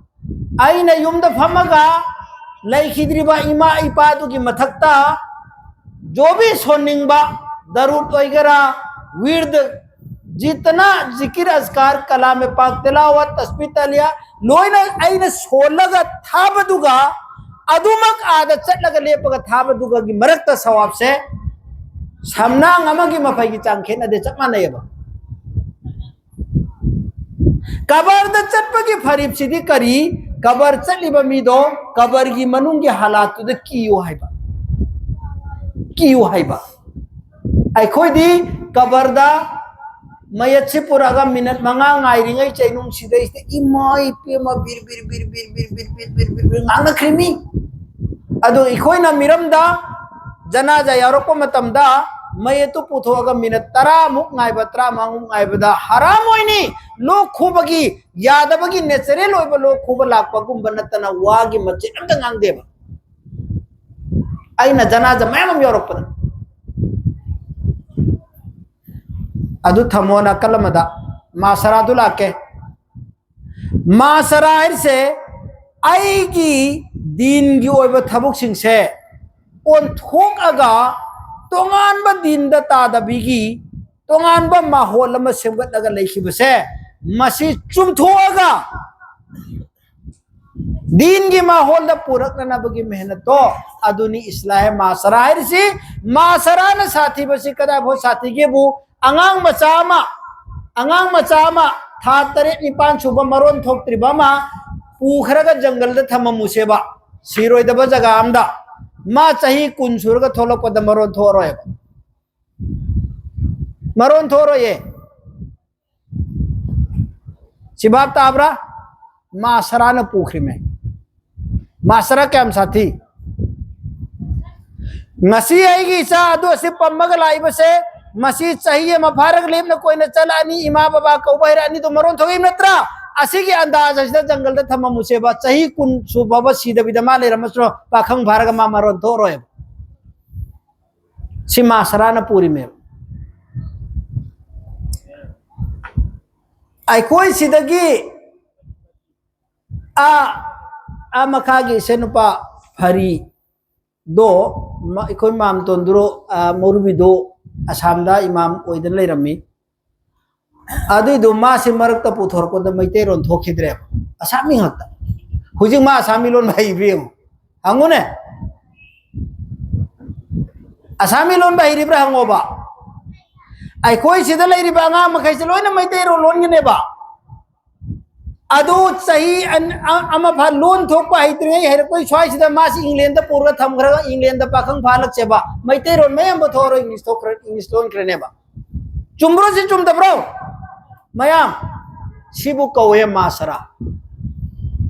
ꯑꯩꯅ ꯌꯨꯝꯗ ꯐꯝꯃꯒ ꯂꯩꯈꯤꯗ꯭ꯔꯤꯕ ꯏꯃꯥ ꯏꯄꯥꯗꯨꯒꯤ ꯃꯊꯛꯇ ꯖꯣꯕꯤ ꯁꯣꯟꯅꯤꯡꯕ, ꯗꯔꯨꯗ ꯑꯣꯏꯒꯦꯔꯥ, ꯋꯤꯔꯗ, ꯖꯤꯇꯅ ꯖꯤꯀꯤꯔ ꯑꯖꯀꯥꯔ, ꯀꯂꯥꯃꯦ ꯄꯥꯛ ꯇꯤꯂꯥꯋꯠ, ꯇꯁꯕꯤ ꯇꯥꯂꯤꯌꯥ, ꯂꯣꯏꯅ ꯑꯩꯅ ꯁꯣꯜꯂꯒ ꯊꯥꯕꯗꯨꯒ ꯑꯗꯨꯃꯛ ꯑꯥꯗ ꯆꯠꯂꯒ ꯂꯦꯞꯄꯒ ꯊꯥꯕꯗꯨꯒꯒꯤ ꯃꯔꯛꯇ ꯁꯋꯥꯕꯁꯦ ꯁꯝꯅꯥꯡ ꯑꯃꯒꯤ ꯃꯐꯩꯒꯤ ꯆꯥꯡ ꯈꯦꯠꯅꯗꯦ, ꯆꯞ ꯃꯥꯟꯅꯩꯌꯦꯕ꯫ ꯀꯕꯔꯗ ꯆꯠꯄꯒꯤ ꯐꯔꯤꯞꯁꯤꯗꯤ ꯀꯔꯤ? ꯀꯕꯔ ꯆꯠꯂꯤꯕ ꯃꯤꯗꯣ ꯀꯕꯔꯒꯤ ꯃꯅꯨꯡꯒꯤ ꯍꯥꯂꯥꯠꯇꯨꯗ ꯀꯤꯌꯨ ꯍꯥꯏꯕ, ꯀꯤꯌꯨ ꯍꯥꯏꯕ꯫ ꯑꯩꯈꯣꯏꯗꯤ ꯀꯕꯔꯗ ꯃꯌꯦꯠꯁꯤ ꯄꯨꯔꯛꯑꯒ ꯃꯤꯅꯠ ꯃꯉꯥ ꯉꯥꯏꯔꯤꯉꯩ ꯆꯩꯅꯨꯡ ꯁꯤꯗꯩꯁꯤꯗ ꯏꯃꯥ ꯏꯄꯦꯝꯃ ꯕꯤꯔ ꯕꯤꯔ ꯕꯤꯔ ꯕꯤꯔ ꯕꯤꯔ ꯕꯤꯔ ꯕꯤꯔ ꯕꯤꯔ ꯕꯤꯔ ꯕꯤꯔ ꯉꯥꯡꯅꯈ꯭ꯔꯤꯃꯤ꯫ ꯑꯗꯣ ꯑꯩꯈꯣꯏꯅ ꯃꯤꯔꯝꯗ ꯖꯅꯥꯖꯥ ꯌꯥꯎꯔꯛꯄ ꯃꯇꯝꯗ ꯃꯌꯦꯠꯇꯨ ꯄꯨꯊꯣꯛꯑꯒ ꯃꯤꯅꯠ ꯇꯔꯥꯃꯨꯛ ꯉꯥꯏꯕ, ꯇꯔꯥꯃꯉꯥꯃꯨꯛ ꯉꯥꯏꯕꯗ ꯍꯔꯥꯝ ꯑꯣꯏꯅꯤ꯫ ꯂꯣꯛ ꯈꯨꯕꯒꯤ ꯌꯥꯗꯕꯒꯤ natural ꯑꯣꯏꯕ ꯂꯣꯛ ꯈꯨꯕ ꯂꯥꯛꯄꯒꯨꯝꯕ ꯅꯠꯇꯅ ꯋꯥꯒꯤ ꯃꯆꯦꯠ ꯑꯝꯇ ꯉꯥꯡꯗꯦꯕ꯫ ꯑꯩꯅ ꯖꯅꯥꯖꯥ ꯃꯌꯥꯝ ꯑꯃ ꯌꯥꯎꯔꯛꯄꯗ꯫ ꯑꯗꯨ ꯊꯝꯃꯣ ꯅꯥꯀꯜ ꯑꯃꯗ, ꯃꯥꯁꯔꯥꯗꯨ ꯂꯥꯛꯀꯦ꯫ ꯃꯥꯁꯔꯥ ꯍꯥꯏꯔꯤꯁꯦ ꯑꯩꯒꯤ ꯗꯤꯟꯒꯤ ꯑꯣꯏꯕ ꯊꯕꯛꯁꯤꯡꯁꯦ ꯑꯣꯟꯊꯣꯛꯑꯒ ꯇꯣꯉꯥꯟꯕ ꯗꯤꯟꯗ ꯇꯥꯗꯕꯤꯒꯤ ꯇꯣꯉꯥꯟꯕ ꯃꯥꯍꯣꯜ ꯑꯃ ꯁꯦꯝꯒꯠꯂꯒ ꯂꯩꯈꯤꯕꯁꯦ, ꯃꯁꯤ ꯆꯨꯝꯊꯣꯛꯑꯒ ꯗꯤꯟꯒꯤ ꯃꯥꯍꯣꯜꯗ ꯄꯨꯔꯛꯅꯅꯕꯒꯤ ꯃꯦꯍꯅꯠꯇꯣ, ꯑꯗꯨꯅꯤ ꯏꯁꯂꯥꯍꯦ ꯃꯥꯁꯔꯥ ꯍꯥꯏꯔꯤꯁꯤ꯫ ꯃꯥꯁꯔꯥꯅ ꯁꯥꯊꯤꯕꯁꯤ ꯀꯗꯥꯏꯐꯥꯎ ꯁꯥꯊꯤꯒꯦꯕꯨ, ꯑꯉꯥꯡ ꯃꯆꯥ ꯑꯃ, ꯑꯉꯥꯡ ꯃꯆꯥ ꯑꯃ ꯊꯥ ꯇꯔꯦꯠ ꯅꯤꯄꯥꯟ ꯁꯨꯕ ꯃꯔꯣꯟ ꯊꯣꯛꯇ꯭ꯔꯤꯕ ꯑꯃ ꯄꯨꯈ꯭ꯔꯒ ꯖꯪꯒꯜꯗ ꯊꯝꯃꯝꯃꯨꯁꯦꯕ, ꯁꯤꯔꯣꯏꯗꯕ ꯖꯒꯥ ꯑꯃꯗ꯫ ꯃꯥ ꯆꯍꯤ ꯀꯨꯟ ꯁꯨꯔꯒ ꯊꯣꯛꯂꯛꯄꯗ ꯃꯔꯣꯟ ꯊꯣꯛꯑꯔꯣꯏꯕ, ꯃꯔꯣꯟ ꯊꯣꯛꯑꯔꯣꯏꯌꯦ꯫ ꯁꯤ ꯚꯥꯞ ꯇꯥꯕ꯭ꯔꯥ? ꯃꯥꯁꯔꯥꯅ ꯄꯨꯈ꯭ꯔꯤꯃꯦ꯫ ꯃꯥꯁꯔꯥ ꯀꯌꯥꯝ ꯁꯥꯊꯤ? ꯉꯁꯤ ꯑꯩꯒꯤ ꯏꯆꯥ ꯑꯗꯨ ꯑꯁꯤ ꯄꯝꯃꯒ ꯂꯥꯛꯏꯕꯁꯦ, ꯃꯁꯤ ꯆꯍꯤ ꯑꯃ ꯐꯥꯔꯒ ꯂꯦꯝꯅ ꯀꯣꯏꯅ ꯆꯠꯂꯛꯑꯅꯤ, ꯏꯃꯥ ꯕꯕꯥ ꯀꯧꯕ ꯍꯩꯔꯛꯑꯅꯤꯗꯣ ꯃꯔꯣꯟ ꯊꯣꯛꯏꯕ ꯅꯠꯇ꯭ꯔꯥ? ꯑꯁꯤꯒꯤ ꯑꯟꯗꯥꯖ ꯑꯁꯤꯗ ꯖꯪꯒꯜꯗ ꯊꯝꯃꯝꯃꯨꯁꯦꯕ, ꯆꯍꯤ ꯀꯨꯟ ꯁꯨ ꯐꯥꯎꯕ ꯁꯤꯗꯕꯤꯗ ꯃꯥ ꯂꯩꯔꯝꯃꯁꯨ ꯄꯥꯈꯪ ꯐꯥꯔꯒ ꯃꯥ ꯃꯔꯣꯟ ꯊꯣꯛꯑꯔꯣꯏꯕ꯫ ꯁꯤ ꯃꯥꯁꯔꯥꯅ ꯄꯨꯔꯤꯃꯦꯕ꯫ ꯑꯩꯈꯣꯏ ꯁꯤꯗꯒꯤ ꯑꯥ, ꯑꯥ ꯃꯈꯥꯒꯤ ꯏꯆꯟꯅꯨꯄꯥ ꯐꯔꯤꯗꯣ, ꯃ-, ꯑꯩꯈꯣꯏ ꯃꯥꯝꯇꯣꯟꯗꯨꯔꯣ, ꯑꯥ, ꯃꯧꯔꯨꯕꯤꯗꯣ ꯑꯁꯥꯝꯗ ꯏꯃꯥꯝ ꯑꯣꯏꯗꯅ ꯂꯩꯔꯝꯃꯤ꯫ ꯑꯗꯨꯏꯗꯣ ꯃꯥꯁꯤ ꯃꯔꯛꯇ ꯄꯨꯊꯣꯔꯛꯄꯗ ꯃꯩꯇꯩꯔꯣꯟ ꯊꯣꯛꯈꯤꯗ꯭ꯔꯦꯕ, ꯑꯁꯥꯃꯤ ꯉꯥꯛꯇ꯫ ꯍꯧꯖꯤꯛ ꯃꯥ ꯑꯁꯥꯃꯤ ꯂꯣꯟꯕ ꯍꯩꯕ꯭ꯔꯥ ꯌꯦꯡꯉꯨ, ꯍꯪꯉꯨꯅꯦ꯫ ꯑꯁꯥꯃꯤ ꯂꯣꯟꯕ ꯍꯩꯔꯤꯕ꯭ꯔꯥ ꯍꯪꯉꯣꯕ꯫ ꯑꯩꯈꯣꯏ ꯁꯤꯗ ꯂꯩꯔꯤꯕ ꯑꯉꯥꯡ ꯃꯈꯩꯁꯦ ꯂꯣꯏꯅ ꯃꯩꯇꯩꯔꯣꯟ ꯂꯣꯟꯒꯅꯦꯕ꯫ ꯑꯗꯨ ꯆꯍꯤ ꯑꯃ ꯐꯥ ꯂꯣꯟ ꯊꯣꯛꯄ ꯍꯩꯇ꯭ꯔꯤꯉꯩ ꯍꯩꯔꯛꯄꯩ ꯁ꯭ꯋꯥꯏꯁꯤꯗ ꯃꯥꯁꯤ ꯏꯪꯂꯦꯟꯗ ꯄꯨꯔꯒ ꯊꯝꯈ꯭ꯔꯒ ꯏꯪꯂꯦꯟꯗ ꯄꯥꯈꯪ ꯐꯥꯍꯜꯂꯛꯆꯦꯕ, ꯃꯩꯇꯩꯔꯣꯟ ꯃꯌꯥꯝ ꯊꯣꯛꯑꯔꯣꯏ, ꯏꯪꯂꯤꯁ ꯊꯣꯛꯈ꯭ꯔꯦ, ꯏꯪꯂꯤꯁ ꯂꯣꯟꯈ꯭ꯔꯅꯦꯕ꯫ ꯆꯨꯝꯕ꯭ꯔꯣ? ꯁꯤ ꯆꯨꯝꯗꯕ꯭ꯔꯣ? ꯃꯌꯥꯝ, ꯁꯤꯕꯨ ꯀꯧꯋꯦ ꯃꯥꯁꯔꯥ꯫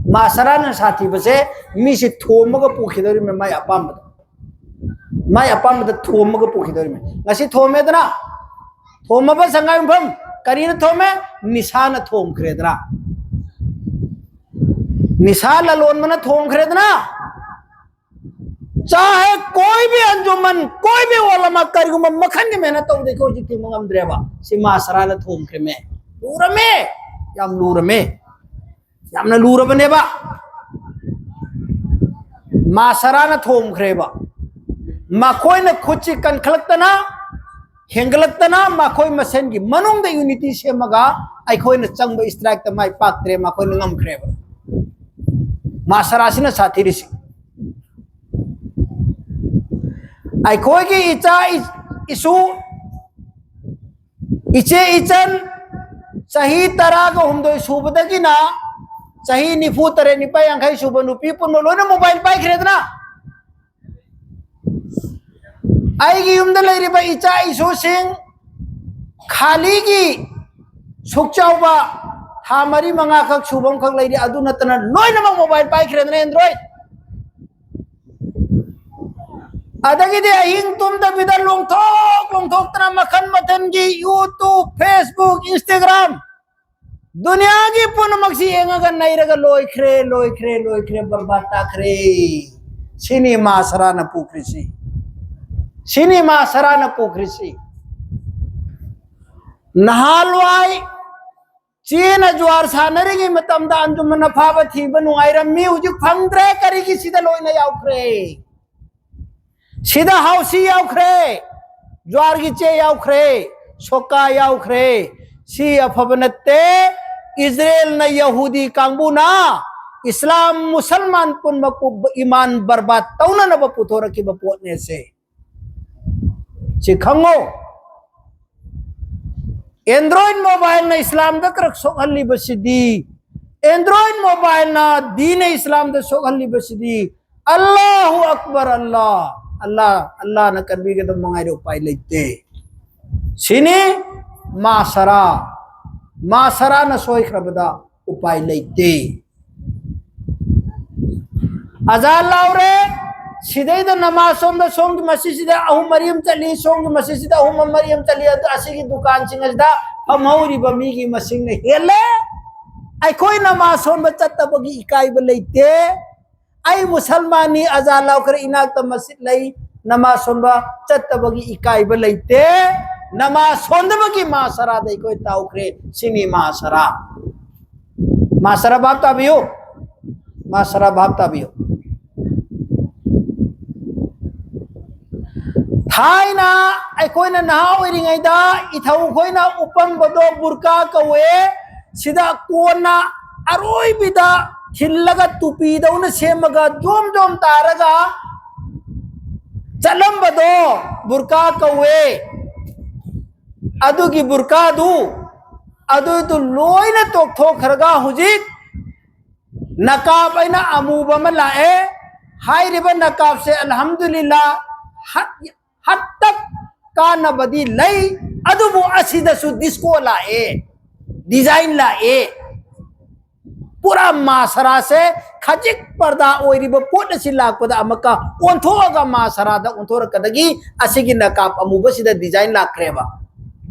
ꯃꯥꯁꯔꯥꯅ ꯁꯥꯊꯤꯕꯁꯦ ꯃꯤꯁꯤ ꯊꯣꯝꯃꯒ ꯄꯨꯈꯤꯗꯧꯔꯤꯕꯅꯤ ꯃꯥꯏ ꯑꯄꯥꯝꯕꯗ꯫ ꯃꯥꯏ ꯑꯄꯥꯝꯕꯗ ꯊꯣꯝꯃꯒ ꯄꯨꯈꯤꯗꯧꯔꯤꯕꯅꯤ꯫ ꯉꯁꯤ ꯊꯣꯝꯃꯦꯗꯅ, ꯊꯣꯝꯃꯕ ꯁꯉꯥꯏ ꯌꯨꯝꯐꯝ ꯀꯔꯤꯅ ꯊꯣꯝꯃꯦ? ꯅꯤꯁꯥꯅ ꯊꯣꯝꯈ꯭ꯔꯦꯗꯅ꯫ ꯅꯤꯁꯥ ꯂꯂꯣꯟꯕꯅ ꯊꯣꯝꯈ꯭ꯔꯦꯗꯅ꯫ ꯆꯥꯍꯦ ꯀꯣꯏꯕꯤ ꯑꯟꯖꯨꯃꯟ, ꯀꯣꯏꯕꯤ ꯑꯣꯂꯃ, ꯀꯔꯤꯒꯨꯝꯕ ꯃꯈꯜꯒꯤ ꯃꯦꯍꯅꯠ ꯇꯧꯗꯦ, ꯑꯩꯈꯣꯏ ꯍꯧꯖꯤꯛ ꯊꯤꯡꯕ ꯉꯝꯗ꯭ꯔꯦꯕ꯫ ꯁꯤ ꯃꯥ ꯁꯔꯥꯅ ꯊꯣꯝꯈ꯭ꯔꯦꯃꯦ꯫ ꯂꯨꯔꯝꯃꯦ, ꯌꯥꯝ ꯂꯨꯔꯝꯃꯦ, ꯌꯥꯝꯅ ꯂꯨꯔꯕꯅꯦꯕ꯫ ꯃꯥ ꯁꯔꯥꯅ ꯊꯣꯝꯈ꯭ꯔꯦꯕ꯫ ꯃꯈꯣꯏꯅ ꯈꯨꯠꯁꯤ ꯀꯟꯈꯠꯂꯛꯇꯅ, ꯍꯦꯟꯒꯠꯂꯛꯇꯅ, ꯃꯈꯣꯏ ꯃꯁꯦꯟꯒꯤ ꯃꯅꯨꯡꯗ ꯌꯨꯅꯤꯇꯤ ꯁꯦꯝꯃꯒ ꯑꯩꯈꯣꯏꯅ ꯆꯪꯕ ꯏꯁꯇ꯭ꯔꯥꯏꯛꯇ ꯃꯥꯏ ꯄꯥꯛꯇ꯭ꯔꯦ, ꯃꯈꯣꯏꯅ ꯉꯝꯈ꯭ꯔꯦꯕ꯫ ꯃꯥ ꯁꯔꯥꯁꯤꯅ ꯁꯥꯊꯤꯔꯤꯁꯤ꯫ ꯑꯩꯈꯣꯏꯒꯤ ꯏꯆꯥ ꯏꯁꯨ, ꯏꯆꯦ ꯏꯆꯟ, ꯆꯍꯤ ꯇꯔꯥꯒ ꯍꯨꯝꯗꯣꯏ ꯁꯨꯕꯗꯒꯤꯅ ꯆꯍꯤ ꯅꯤꯐꯨ ꯇꯔꯦꯠ, ꯅꯤꯄꯥ ꯌꯥꯡꯈꯩ ꯁꯨꯕ ꯅꯨꯄꯤ ꯄꯨꯝꯕ ꯂꯣꯏꯅ ꯃꯣꯕꯥꯏꯜ ꯄꯥꯏꯈ꯭ꯔꯦꯗꯅ꯫ ꯑꯩꯒꯤ ꯌꯨꯝꯗ ꯂꯩꯔꯤꯕ ꯏꯆꯥ ꯏꯁꯨꯁꯤꯡ, ꯈꯥꯂꯤꯒꯤ ꯁꯨꯛ ꯆꯥꯎꯕ ꯊꯥ ꯃꯔꯤ ꯃꯉꯥꯈꯛ ꯁꯨꯕ ꯑꯃꯈꯛ ꯂꯩꯔꯤ, ꯑꯗꯨ ꯅꯠꯇꯅ ꯂꯣꯏꯅꯃꯛ ꯃꯣꯕꯥꯏꯜ ꯄꯥꯏꯈ꯭ꯔꯦꯗꯅ, ꯑꯦꯟꯗ꯭ꯔꯣꯏꯗ꯫ ꯑꯗꯒꯤꯗꯤ ꯑꯍꯤꯡ ꯇꯨꯝꯗꯕꯤꯗ ꯂꯣꯡꯊꯣꯛ ꯂꯣꯡꯊꯣꯛꯇꯅ ꯃꯈꯟ ꯃꯊꯦꯜꯒꯤ YouTube, Facebook, Instagram, ꯗꯨꯅꯤꯌꯥꯒꯤ ꯄꯨꯝꯅꯃꯛꯁꯤ ꯌꯦꯡꯉꯒ ꯅꯩꯔꯒ ꯂꯣꯏꯈ꯭ꯔꯦ, ꯂꯣꯏꯈ꯭ꯔꯦ, ꯂꯣꯏꯈ꯭ꯔꯦ, ꯕꯔꯕꯥꯗ ꯇꯥꯈ꯭ꯔꯦ꯫ ꯁꯤꯅꯤ ꯃꯥ ꯁꯔꯥꯅ ꯄꯨꯈ꯭ꯔꯤꯁꯤ꯫ ꯁꯤꯅꯤ ꯃꯥ ꯁꯔꯥꯅ ꯄꯨꯈ꯭ꯔꯤꯁꯤ꯫ ꯅꯍꯥꯟꯋꯥꯏ ꯆꯦꯅ ꯖꯨꯋꯥꯔ ꯁꯥꯟꯅꯔꯤꯉꯩ ꯃꯇꯝꯗ ꯑꯟꯖꯨꯃꯟ ꯑꯐꯥꯕ ꯊꯤꯕ ꯅꯨꯡꯉꯥꯏꯔꯝꯃꯤ, ꯍꯧꯖꯤꯛ ꯐꯪꯗ꯭ꯔꯦ꯫ ꯀꯔꯤꯒꯤ? ꯁꯤꯗ ꯂꯣꯏꯅ ꯌꯥꯎꯈ꯭ꯔꯦ꯫ ꯁꯤꯗ ꯍꯥꯎꯁꯤ ꯌꯥꯎꯈ꯭ꯔꯦ, ꯖ꯭ꯋꯥꯔꯒꯤ ꯆꯦ ꯌꯥꯎꯈ꯭ꯔꯦ, ꯁꯣꯀꯥ ꯌꯥꯎꯈ꯭ꯔꯦ꯫ ꯁꯤ ꯑꯐꯕ ꯅꯠꯇꯦ꯫ ꯏꯖꯔꯦꯜꯅ, ꯌꯍꯨꯗꯤ ꯀꯥꯡꯕꯨꯅ ꯏꯁꯂꯥꯝ ꯃꯨꯁꯜꯃꯥꯟ ꯄꯨꯝꯅꯃꯛꯄꯨ ꯏꯃꯥꯟ ꯕꯔꯕꯥꯗ ꯇꯧꯅꯅꯕ ꯄꯨꯊꯣꯔꯛꯈꯤꯕ ꯄꯣꯠꯅꯦ ꯁꯦ꯫ ꯁꯤ ꯈꯪꯉꯣ꯫ ꯑꯦꯟꯗ꯭ꯔꯣꯏꯗ ꯃꯣꯕꯥꯏꯜꯅ ꯏꯁꯂꯥꯝꯗ ꯀꯔꯛ ꯁꯣꯛꯍꯜꯂꯤꯕꯁꯤꯗꯤ ꯑꯦꯟꯗ꯭ꯔꯣꯏꯗ ꯃꯣꯕꯥꯏꯜꯅ ꯗꯤꯅ ꯏꯁꯂꯥꯝꯗ ꯁꯣꯛꯍꯜꯂꯤꯕꯁꯤꯗꯤ ꯑꯜꯂꯥꯍꯨ ꯑꯛꯕꯔ, ꯑꯜꯂꯥ, ꯑꯜꯂꯥ, ꯑꯜꯂꯥꯅ ꯀꯟꯕꯤꯒꯗꯕ ꯃꯉꯥꯏꯔꯦ, ꯎꯄꯥꯏ ꯂꯩꯇꯦ꯫ ꯁꯤꯅꯤ ꯃꯥꯁꯔꯥ꯫ ꯃꯥꯁꯔꯥꯅ ꯁꯣꯏꯈ꯭ꯔꯕꯗ ꯎꯄꯥꯏ ꯂꯩꯇꯦ꯫ ꯑꯖꯥꯟ ꯂꯥꯎꯔꯦ, ꯁꯤꯗꯩꯗ ꯅꯃꯥꯖ ꯁꯣꯝꯗ, ꯁꯣꯝꯒꯤ ꯃꯁꯤꯁꯤꯗ ꯑꯍꯨꯝ ꯃꯔꯤ ꯑꯃ ꯆꯠꯂꯤ, ꯁꯣꯝꯒꯤ ꯃꯁꯤꯁꯤꯗ ꯑꯍꯨꯝ ꯑꯃ ꯃꯔꯤ ꯑꯃ ꯆꯠꯂꯤ, ꯑꯗꯨ ꯑꯁꯤꯒꯤ ꯗꯨꯀꯥꯟꯁꯤꯡ ꯑꯁꯤꯗ ꯐꯝꯍꯧꯔꯤꯕ ꯃꯤꯒꯤ ꯃꯁꯤꯡꯅ ꯍꯦꯜꯂꯦ꯫ ꯑꯩꯈꯣꯏ ꯅꯃꯥꯖ ꯁꯣꯝꯗ ꯆꯠꯇꯕꯒꯤ ꯏꯀꯥꯏꯕ ꯂꯩꯇꯦ꯫ ꯑꯩ ꯃꯨꯁꯜꯃꯥꯟꯅꯤ, ꯑꯖꯥꯟ ꯂꯥꯎꯈ꯭ꯔꯦ, ꯏꯅꯥꯛꯇ ꯃꯁꯖꯤꯗ ꯂꯩ, ꯅꯃꯥꯖ ꯁꯣꯟꯕ ꯆꯠꯇꯕꯒꯤ ꯏꯀꯥꯏꯕ ꯂꯩꯇꯦ꯫ ꯅꯃꯥꯖ ꯁꯣꯟꯗꯕꯒꯤ ꯃꯥꯁꯔꯥꯗ ꯑꯩꯈꯣꯏ ꯇꯥꯎꯈ꯭ꯔꯦ꯫ ꯁꯤꯅꯤ ꯃꯥꯁꯔꯥ꯫ ꯃꯥꯁꯔꯥ ꯚꯥꯞ ꯇꯥꯕꯤꯌꯨ꯫ ꯃꯥꯁꯔꯥ ꯚꯥꯞ ꯇꯥꯕꯤꯌꯨ꯫ ꯊꯥꯏꯅ ꯑꯩꯈꯣꯏꯅ ꯅꯍꯥ ꯑꯣꯏꯔꯤꯉꯩꯗ ꯏꯊꯧ ꯈꯣꯏꯅ ꯎꯞꯄꯝꯕꯗꯣ ꯕꯨꯔꯀꯥ ꯀꯧꯋꯦ꯫ ꯁꯤꯗ ꯀꯣꯟꯅ ꯑꯔꯣꯏꯕꯤꯗ ꯊꯤꯜꯂꯒ ꯇꯨꯄꯤꯗꯧꯅ ꯁꯦꯝꯃꯒ ꯖꯣꯝ ꯖꯣꯝ ꯇꯥꯔꯒ ꯆꯠꯂꯝꯕꯗꯣ ꯕꯨꯔꯀꯥ ꯀꯧꯋꯦ꯫ ꯑꯗꯨꯒꯤ ꯕꯨꯔꯀꯥꯗꯨ, ꯑꯗꯨꯗꯨ ꯂꯣꯏꯅ ꯇꯣꯛꯊꯣꯛꯈ꯭ꯔꯒ ꯍꯧꯖꯤꯛ ꯅꯀꯥꯞ ꯑꯩꯅ ꯑꯃꯨꯕ ꯑꯃ ꯂꯥꯛꯑꯦ꯫ ꯍꯥꯏꯔꯤꯕ ꯅꯀꯥꯞꯁꯦ ꯑꯜꯍꯝꯗꯨꯂꯤꯜꯂꯥ ꯍꯠ-, ꯍꯠꯇꯛ ꯀꯥꯟꯅꯕꯗꯤ ꯂꯩ, ꯑꯗꯨꯕꯨ ꯑꯁꯤꯗꯁꯨ ꯗꯤꯁꯀꯣ ꯂꯥꯛꯑꯦ, ꯗꯤꯖꯥꯏꯟ ꯂꯥꯛꯑꯦ꯫ ꯄꯨꯔꯥ ꯃꯥꯁꯔꯥꯁꯦ ꯈꯖꯤꯛ ꯄꯔꯗꯥ ꯑꯣꯏꯔꯤꯕ ꯄꯣꯠ ꯑꯁꯤ ꯂꯥꯛꯄꯗ ꯑꯃꯨꯛꯀ ꯑꯣꯟꯊꯣꯛꯑꯒ ꯃꯥꯁꯔꯥꯗ ꯑꯣꯟꯊꯣꯔꯛꯀꯗꯒꯤ ꯑꯁꯤꯒꯤ ꯅꯀꯥꯞ ꯑꯃꯨꯕꯁꯤꯗ ꯗꯤꯖꯥꯏꯟ ꯂꯥꯛꯈ꯭ꯔꯦꯕ,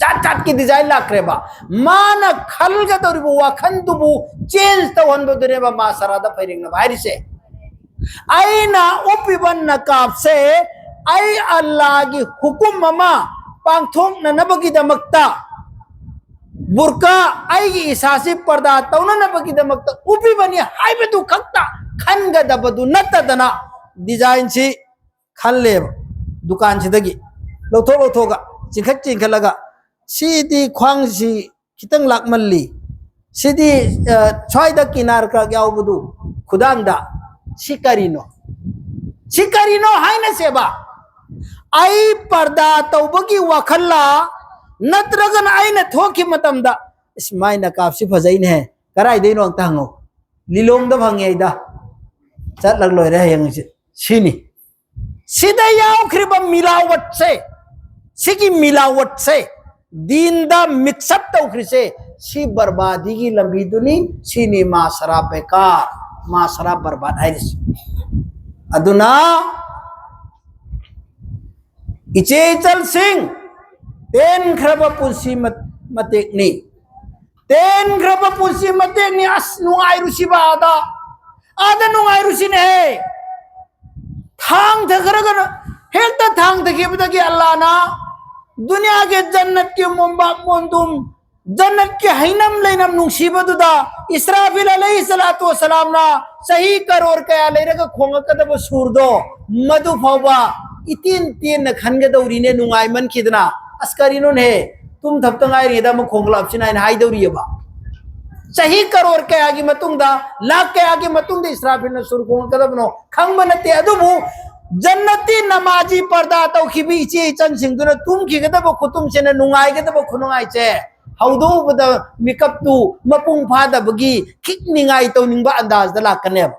ꯖꯥꯠ ꯖꯥꯠꯀꯤ ꯗꯤꯖꯥꯏꯟ ꯂꯥꯛꯈ꯭ꯔꯦꯕ꯫ ꯃꯥꯅ ꯈꯜꯒꯗꯧꯔꯤꯕ ꯋꯥꯈꯜꯗꯨꯕꯨ ꯆꯦꯟꯖ ꯇꯧꯍꯟꯕꯗꯨꯅꯦꯕ ꯃꯥꯁꯔꯥꯗ ꯐꯩꯔꯦꯡꯅꯕ ꯍꯥꯏꯔꯤꯁꯦ꯫ ꯑꯩꯅ ꯎꯞꯄꯤꯕ ꯅꯀꯥꯞꯁꯦ ꯑꯩ ꯑꯜꯂꯥꯒꯤ ꯍꯨꯀꯨꯝ ꯑꯃ ꯄꯥꯡꯊꯣꯛꯅꯅꯕꯒꯤꯗꯃꯛꯇ, ꯕꯨꯔꯀꯥ ꯑꯩꯒꯤ ꯏꯁꯥꯁꯤ ꯄꯔꯗꯥ ꯇꯧꯅꯅꯕꯒꯤꯗꯃꯛꯇ ꯎꯞꯄꯤꯕꯅꯤ ꯍꯥꯏꯕꯗꯨ ꯈꯛꯇ ꯈꯟꯒꯗꯕꯗꯨ ꯅꯠꯇꯗꯅ, ꯗꯤꯖꯥꯏꯟꯁꯤ ꯈꯜꯂꯦꯕ꯫ ꯗꯨꯀꯥꯟꯁꯤꯗꯒꯤ ꯂꯧꯊꯣꯛ ꯂꯧꯊꯣꯛꯑꯒ, ꯆꯤꯡꯈꯠ ꯆꯤꯡꯈꯠꯂꯒ, "ꯁꯤꯗꯤ ꯈ꯭ꯋꯥꯡꯁꯤ ꯈꯤꯇꯪ ꯂꯥꯛꯃꯜꯂꯤ, ꯁꯤꯗꯤ, ꯑ, ꯁ꯭ꯋꯥꯏꯗ ꯀꯤꯅꯥꯔ ꯈꯔ ꯌꯥꯎꯕꯗꯨ ꯈꯨꯗꯥꯡꯗ, ꯁꯤ ꯀꯔꯤꯅꯣ? ꯁꯤ ꯀꯔꯤꯅꯣ?" ꯍꯥꯏꯅꯁꯦꯕ꯫ ꯑꯩ ꯄꯔꯗꯥ ꯇꯧꯕꯒꯤ ꯋꯥꯈꯜꯂ, ꯅꯠꯇ꯭ꯔꯒꯅ ꯑꯩꯅ ꯊꯣꯛꯈꯤꯕ ꯃꯇꯝꯗ, "ꯏꯁ, ꯃꯥꯏ ꯅꯀꯥꯞꯁꯤ ꯐꯖꯩꯅꯦ, ꯀꯗꯥꯏꯗꯩꯅꯣ ꯑꯝꯇ ꯍꯪꯉꯣ꯫ ꯂꯤꯂꯣꯡꯗ ꯐꯪꯉꯦ ꯑꯩꯗ꯫ ꯆꯠꯂꯒ ꯂꯣꯏꯔꯦ ꯍꯌꯦꯡ ꯍꯪꯆꯤꯠ꯫ ꯁꯤꯅꯤ꯫ ꯁꯤꯗ ꯌꯥꯎꯈ꯭ꯔꯤꯕ ꯃꯤꯂꯥꯋꯠꯁꯦ, ꯁꯤꯒꯤ ꯃꯤꯂꯥꯋꯠꯁꯦ, ꯗꯤꯟꯗ mix up ꯇꯧꯈ꯭ꯔꯤꯁꯦ, ꯁꯤ ꯕꯔꯕꯥꯗꯤꯒꯤ ꯂꯝꯕꯤꯗꯨꯅꯤ꯫ ꯁꯤꯅꯤ ꯃꯥꯁꯔꯥ ꯕꯦꯀꯥꯔ, ꯃꯥꯁꯔꯥ ꯕꯔꯕꯥꯗ ꯍꯥꯏꯔꯤꯁꯦ꯫ ꯑꯗꯨꯅ ꯏꯆꯦ ꯏꯆꯜꯁꯤꯡ, ꯇꯦꯟꯈ꯭ꯔꯕ ꯄꯨꯟꯁꯤ ꯃ-, ꯃꯇꯦꯛꯅꯤ꯫ ꯇꯦꯟꯈ꯭ꯔꯕ ꯄꯨꯟꯁꯤ ꯃꯇꯦꯛꯅꯤ꯫ ꯑꯁ, ꯅꯨꯡꯉꯥꯏꯔꯨꯁꯤꯕ ꯑꯥꯗ, ꯑꯥꯗ ꯅꯨꯡꯉꯥꯏꯔꯨꯁꯤꯅꯦꯍꯦ꯫ ꯊꯥꯡ ꯊꯈ꯭ꯔꯒ, ꯍꯦꯛꯇ ꯊꯥꯡ ꯊꯈꯤꯕꯗꯒꯤ ꯑꯜꯂꯥꯅ ꯗꯨꯅꯤꯌꯥꯒꯤ ꯖꯟꯅꯠꯀꯤ ꯃꯣꯝꯕꯥꯛ ꯃꯣꯟꯗꯨꯝ, ꯖꯟꯅꯠꯀꯤ ꯍꯩꯅꯝ ꯂꯩꯅꯝ ꯅꯨꯡꯁꯤꯕꯗꯨꯗ ꯏꯁꯔꯥꯐꯤꯜ ꯑꯂꯩꯍꯤ ꯁꯂꯥꯇꯨ ꯋꯁꯁꯂꯥꯝꯅ ꯆꯍꯤ ꯀꯔꯣꯔ ꯀꯌꯥ ꯂꯩꯔꯒ ꯈꯣꯡꯉꯛꯀꯗꯕ ꯁꯨꯔꯗꯣ, ꯃꯗꯨ ꯐꯥꯎꯕ ꯏꯇꯦꯟ ꯇꯦꯟꯅ ꯈꯟꯒꯗꯧꯔꯤꯅꯦ, ꯅꯨꯡꯉꯥꯏꯃꯟꯈꯤꯗꯅ꯫ ꯑꯁ, ꯀꯔꯤꯅꯣꯅꯦꯍꯦ, ꯇꯨꯝ ꯊꯛꯇ ꯉꯥꯏꯔꯤꯉꯩꯗ ꯑꯃꯨꯛ ꯈꯣꯡꯒꯠꯂꯛꯑꯕꯁꯤꯅ ꯍꯥꯏꯅ ꯍꯥꯏꯗꯧꯔꯤꯑꯕ꯫ ꯆꯍꯤ ꯀꯔꯣꯔ ꯀꯌꯥꯒꯤ ꯃꯇꯨꯡꯗ, ꯂꯥꯛ ꯀꯌꯥꯒꯤ ꯃꯇꯨꯡꯗ ꯏꯁꯔꯥꯐꯤꯜꯅ ꯁꯨꯔ ꯈꯣꯡꯉꯛꯀꯗꯕꯅꯣ ꯈꯪꯕ ꯅꯠꯇꯦ꯫ ꯑꯗꯨꯕꯨ ꯖꯟꯅꯠꯇꯤ ꯅꯃꯥꯖꯤ ꯄꯔꯗꯥ ꯇꯧꯈꯤꯕ ꯏꯆꯦ ꯏꯆꯟꯁꯤꯡꯗꯨꯅ ꯇꯨꯝꯈꯤꯒꯗꯕ ꯈꯨꯇꯨꯝꯁꯤꯅ ꯅꯨꯡꯉꯥꯏꯒꯗꯕ ꯈꯨꯅꯨꯡꯉꯥꯏꯁꯦ ꯍꯧꯗꯣꯛꯎꯕꯗ ꯃꯤꯀꯞꯇꯨ ꯃꯄꯨꯡ ꯐꯥꯗꯕꯒꯤ ꯈꯤꯛꯅꯤꯡꯉꯥꯏ ꯇꯧꯅꯤꯡꯕ ꯑꯟꯗꯥꯖꯗ ꯂꯥꯛꯀꯅꯦꯕ꯫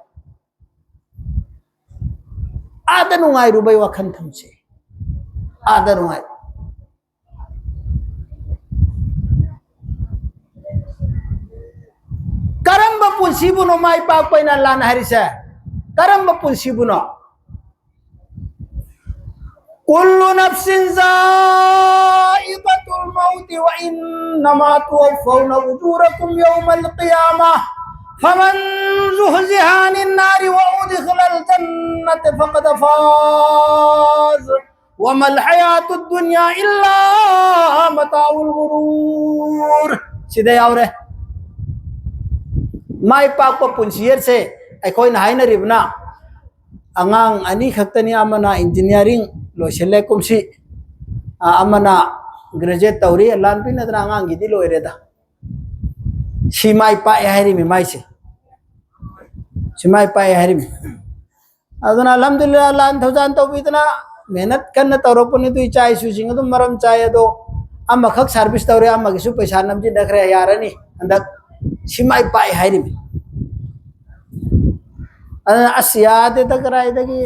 ꯑꯥꯗ ꯅꯨꯡꯉꯥꯏꯔꯨꯕꯩ ꯋꯥꯈꯜ ꯊꯝꯁꯦ꯫ ꯑꯥꯗ ꯅꯨꯡꯉꯥꯏ꯫ ꯀꯔꯝꯕ ꯄꯨꯟꯁꯤꯕꯨꯅꯣ ꯃꯥꯏ ꯄꯥꯛꯄ ꯍꯥꯏꯅ ꯑꯜꯂꯥꯅ ꯍꯥꯏꯔꯤꯁꯦ? ꯀꯔꯝꯕ ꯄꯨꯟꯁꯤꯕꯨꯅꯣ? كل نفس ذائقة الموت وإنما توفون أجوركم يوم القيامة فمن زحزح عن النار وأدخل الجنة فقد فاز وما الحياة الدنيا إلا متاع الغرور. ꯁꯤꯗ ꯌꯥꯎꯔꯦ꯫ ꯃꯥꯏ ꯄꯥꯛꯄ ꯄꯨꯟꯁꯤ ꯍꯥꯏꯁꯦ ꯑꯩꯈꯣꯏꯅ ꯍꯥꯏꯅꯔꯤꯕꯅ ꯑꯉꯥꯡ ꯑꯅꯤ ꯈꯛꯇꯅꯤ, ꯑꯃꯅ engineering ꯂꯣꯏꯁꯤꯜꯂꯦ ꯀꯨꯝꯁꯤ, ꯑ, ꯑꯃꯅ graduate ꯇꯧꯔꯤ, ꯂꯥꯟ ꯄꯤꯅꯗꯅ ꯑꯉꯥꯡꯒꯤꯗꯤ ꯂꯣꯏꯔꯦꯗ꯫ ꯁꯤ ꯃꯥꯏ ꯄꯥꯛꯑꯦ ꯍꯥꯏꯔꯤꯃꯤ ꯃꯥꯏꯁꯦ꯫ ꯁꯤ ꯃꯥꯏ ꯄꯥꯛꯑꯦ ꯍꯥꯏꯔꯤꯃꯤ꯫ ꯑꯗꯨꯅ ꯑꯜꯍꯝꯗꯨꯂꯤꯜꯂꯥꯍ, ꯂꯥꯟ ꯊꯧꯖꯥꯟ ꯇꯧꯕꯤꯗꯅ ꯃꯦꯍꯅꯠ ꯀꯟꯅ ꯇꯧꯔꯛꯄꯅꯤ꯫ ꯑꯗꯨ ꯏꯆꯥ ꯏꯁꯨꯁꯤꯡ ꯑꯗꯨꯝ ꯃꯔꯝ ꯆꯥꯏ꯫ ꯑꯗꯣ ꯑꯃꯈꯛ service ꯇꯧꯔꯦ, ꯑꯃꯒꯤꯁꯨ ꯄꯩꯁꯥ ꯅꯝꯁꯤꯟꯅꯈ꯭ꯔꯦ, ꯌꯥꯔꯅꯤ ꯍꯟꯗꯛ꯫ ꯁꯤ ꯃꯥꯏ ꯄꯥꯛꯑꯦ ꯍꯥꯏꯔꯤꯕꯅꯤ꯫ ꯑꯗꯨꯅ ꯑꯁ ꯌꯥꯗꯦꯗ, ꯀꯗꯥꯏꯗꯒꯤ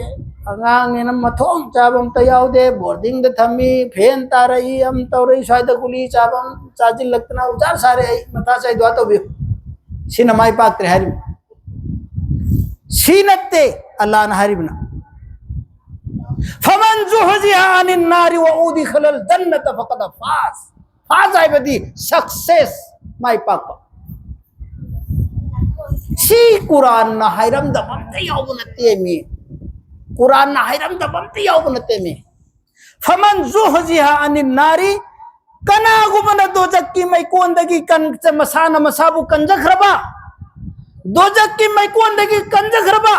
ꯑꯉꯥꯡꯅꯤꯅ ꯃꯊꯣꯡ ꯆꯥꯕ ꯑꯝꯇ ꯌꯥꯎꯗꯦ, ꯕꯣꯔꯗꯤꯡꯗ ꯊꯝꯃꯤ, ꯐꯦꯟ ꯇꯥꯔꯛꯏ, ꯑꯃ ꯇꯧꯔꯛꯏ, ꯁ꯭ꯋꯥꯏꯗ ꯒꯨꯂꯤ ꯆꯥꯕ ꯑꯃ ꯆꯥꯁꯤꯜꯂꯛꯇꯅ ꯎꯖꯥꯔ ꯁꯥꯔꯦ, ꯑꯩ ꯃꯊꯥ ꯁꯥꯏ, ꯗꯨꯋꯥ ꯇꯧꯕꯤꯌꯨ꯫ ꯁꯤꯅ ꯃꯥꯏ ꯄꯥꯛꯇ꯭ꯔꯦ ꯍꯥꯏꯔꯤꯕꯅꯤ꯫ ꯁꯤ ꯅꯠꯇꯦ ꯑꯜꯂꯥꯅ ꯍꯥꯏꯔꯤꯕꯅ꯫ فمن زحزح عن النار وأدخل الجنة فقد فاز. ꯐꯥꯖ ꯍꯥꯏꯕꯗꯤ success, ꯃꯥꯏ ꯄꯥꯛꯄ꯫ ꯁꯤ ꯀꯨꯔꯥꯟꯅ ꯍꯥꯏꯔꯝꯗꯕ ꯑꯝꯇ ꯌꯥꯎꯕ ꯅꯠꯇꯦ ꯃꯤ꯫ ꯀꯨꯔꯥꯟꯅ ꯍꯥꯏꯔꯝꯗꯕ ꯑꯝꯇ ꯌꯥꯎꯕ ꯅꯠꯇꯦ ꯃꯤ꯫ فمن زحزح عن النار, ꯀꯅꯥꯒꯨꯝꯕꯅ ꯗꯣꯖꯛꯀꯤ ꯃꯩꯀꯣꯟꯗꯒꯤ ꯀꯟ-, ꯃꯁꯥꯅ ꯃꯁꯥꯕꯨ ꯀꯟꯖꯈ꯭ꯔꯕ, ꯗꯣꯖꯛꯀꯤ ꯃꯩꯀꯣꯟꯗꯒꯤ ꯀꯟꯖꯈ꯭ꯔꯕ,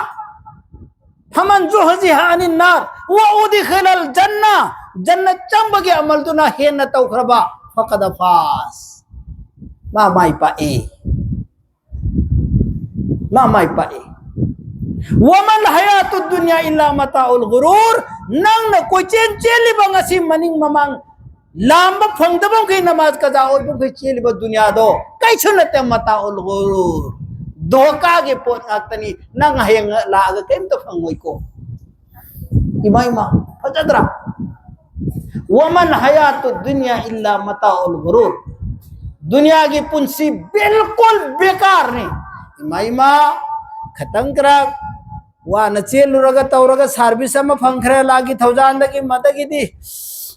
فمن زحزح عن النار وأدخل الجنة, ꯖꯟꯅꯠ ꯆꯪꯕꯒꯤ ꯑꯃꯜꯗꯨꯅ ꯍꯦꯟꯅ ꯇꯧꯈ꯭ꯔꯕ, فقد فاز, ꯃꯥ ꯃꯥꯏ ꯄꯥꯛꯏ, ꯃꯥ ꯃꯥꯏ ꯄꯥꯛꯏ꯫ وما الحياة الدنيا إلا متاع الغرور. ꯅꯪꯅ ꯀꯣꯏꯆꯦꯟ ꯆꯦꯜꯂꯤꯕ ꯉꯁꯤ ꯃꯅꯤꯡ ꯃꯃꯥꯡ ꯂꯥꯝꯕ ꯐꯪꯗꯕ ꯃꯈꯩ, ꯅꯃꯥꯖ ꯀꯖꯥ ꯑꯣꯏꯕ ꯃꯈꯩ ꯆꯦꯜꯂꯤꯕ ꯗꯨꯅꯤꯌꯥꯗꯣ ꯀꯩꯁꯨ ꯅꯠꯇꯦ, ꯃꯇꯥꯎꯜ ꯒꯨꯔꯨꯔ, ꯙꯣꯀꯥꯒꯤ ꯄꯣꯠ ꯉꯥꯛꯇꯅꯤ꯫ ꯅꯪ ꯍꯌꯦꯡ ꯂꯥꯛꯑꯒ ꯀꯔꯤꯝꯇ ꯐꯪꯉꯣꯏꯀꯣ꯫ ꯏꯃꯥ, ꯏꯃꯥ, ꯐꯖꯗ꯭ꯔꯥ? وما الحياة الدنيا إلا متاع الغرور. ꯗꯨꯅꯤꯌꯥꯒꯤ ꯄꯨꯟꯁꯤ ꯕꯤꯜꯀꯨꯜ ꯕꯦꯀꯥꯔꯅꯤ꯫ ꯏꯃꯥ, ꯏꯃꯥ, ꯈꯇꯪ ꯈꯔ ꯋꯥꯅ ꯆꯦꯜꯂꯨꯔꯒ ꯇꯧꯔꯒ service ꯑꯃ ꯐꯪꯈ꯭ꯔꯦ, ꯂꯥꯒꯤ ꯊꯧꯖꯥꯟꯗꯒꯤ, ꯃꯗꯒꯤꯗꯤ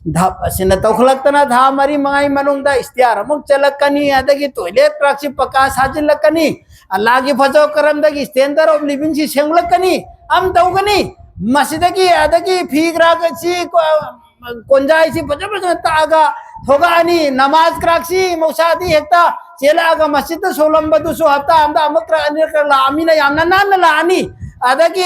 ꯙꯞ ꯑꯁꯤꯅ ꯇꯧꯈꯠꯂꯛꯇꯅ ꯊꯥ ꯃꯔꯤ ꯃꯉꯥꯒꯤ ꯃꯅꯨꯡꯗ stair ꯑꯃꯨꯛ ꯆꯠꯂꯛꯀꯅꯤ, ꯑꯗꯒꯤ toilet ꯀ꯭ꯔꯥꯛꯁꯤ ꯄꯀꯥ ꯁꯥꯖꯤꯜꯂꯛꯀꯅꯤ, ꯑꯜꯂꯥꯒꯤ ꯐꯖꯕ ꯀꯔꯝꯗꯒꯤ standard of living ꯁꯤ ꯁꯦꯝꯂꯛꯀꯅꯤ, ꯑꯃ ꯇꯧꯒꯅꯤ꯫ ꯃꯁꯤꯗꯒꯤ ꯑꯗꯒꯤ ꯐꯤ ꯀ꯭ꯔꯥꯛ ꯑꯁꯤ ꯀꯣꯟꯖꯥꯏꯁꯤ ꯐꯖ ꯐꯖꯅ ꯇꯛꯑꯒ ꯊꯣꯛꯂꯛꯑꯅꯤ꯫ ꯅꯃꯥꯖ ꯀ꯭ꯔꯥꯛꯁꯤ ꯃꯧꯁꯥꯗꯤ ꯍꯦꯛꯇ ꯆꯦꯜꯂꯛꯑꯒ ꯃꯁꯖꯤꯗꯇ ꯁꯣꯜꯂꯝꯕꯗꯨꯁꯨ ꯍꯞꯇꯥ ꯑꯃꯗ ꯑꯃꯨꯛ ꯀ꯭ꯔꯥꯛ ꯑꯅꯤꯔꯛ ꯂꯥꯛꯑꯃꯤꯅ ꯌꯥꯝꯅ ꯅꯥꯟꯅ ꯂꯥꯛꯑꯅꯤ꯫ ꯑꯗꯒꯤ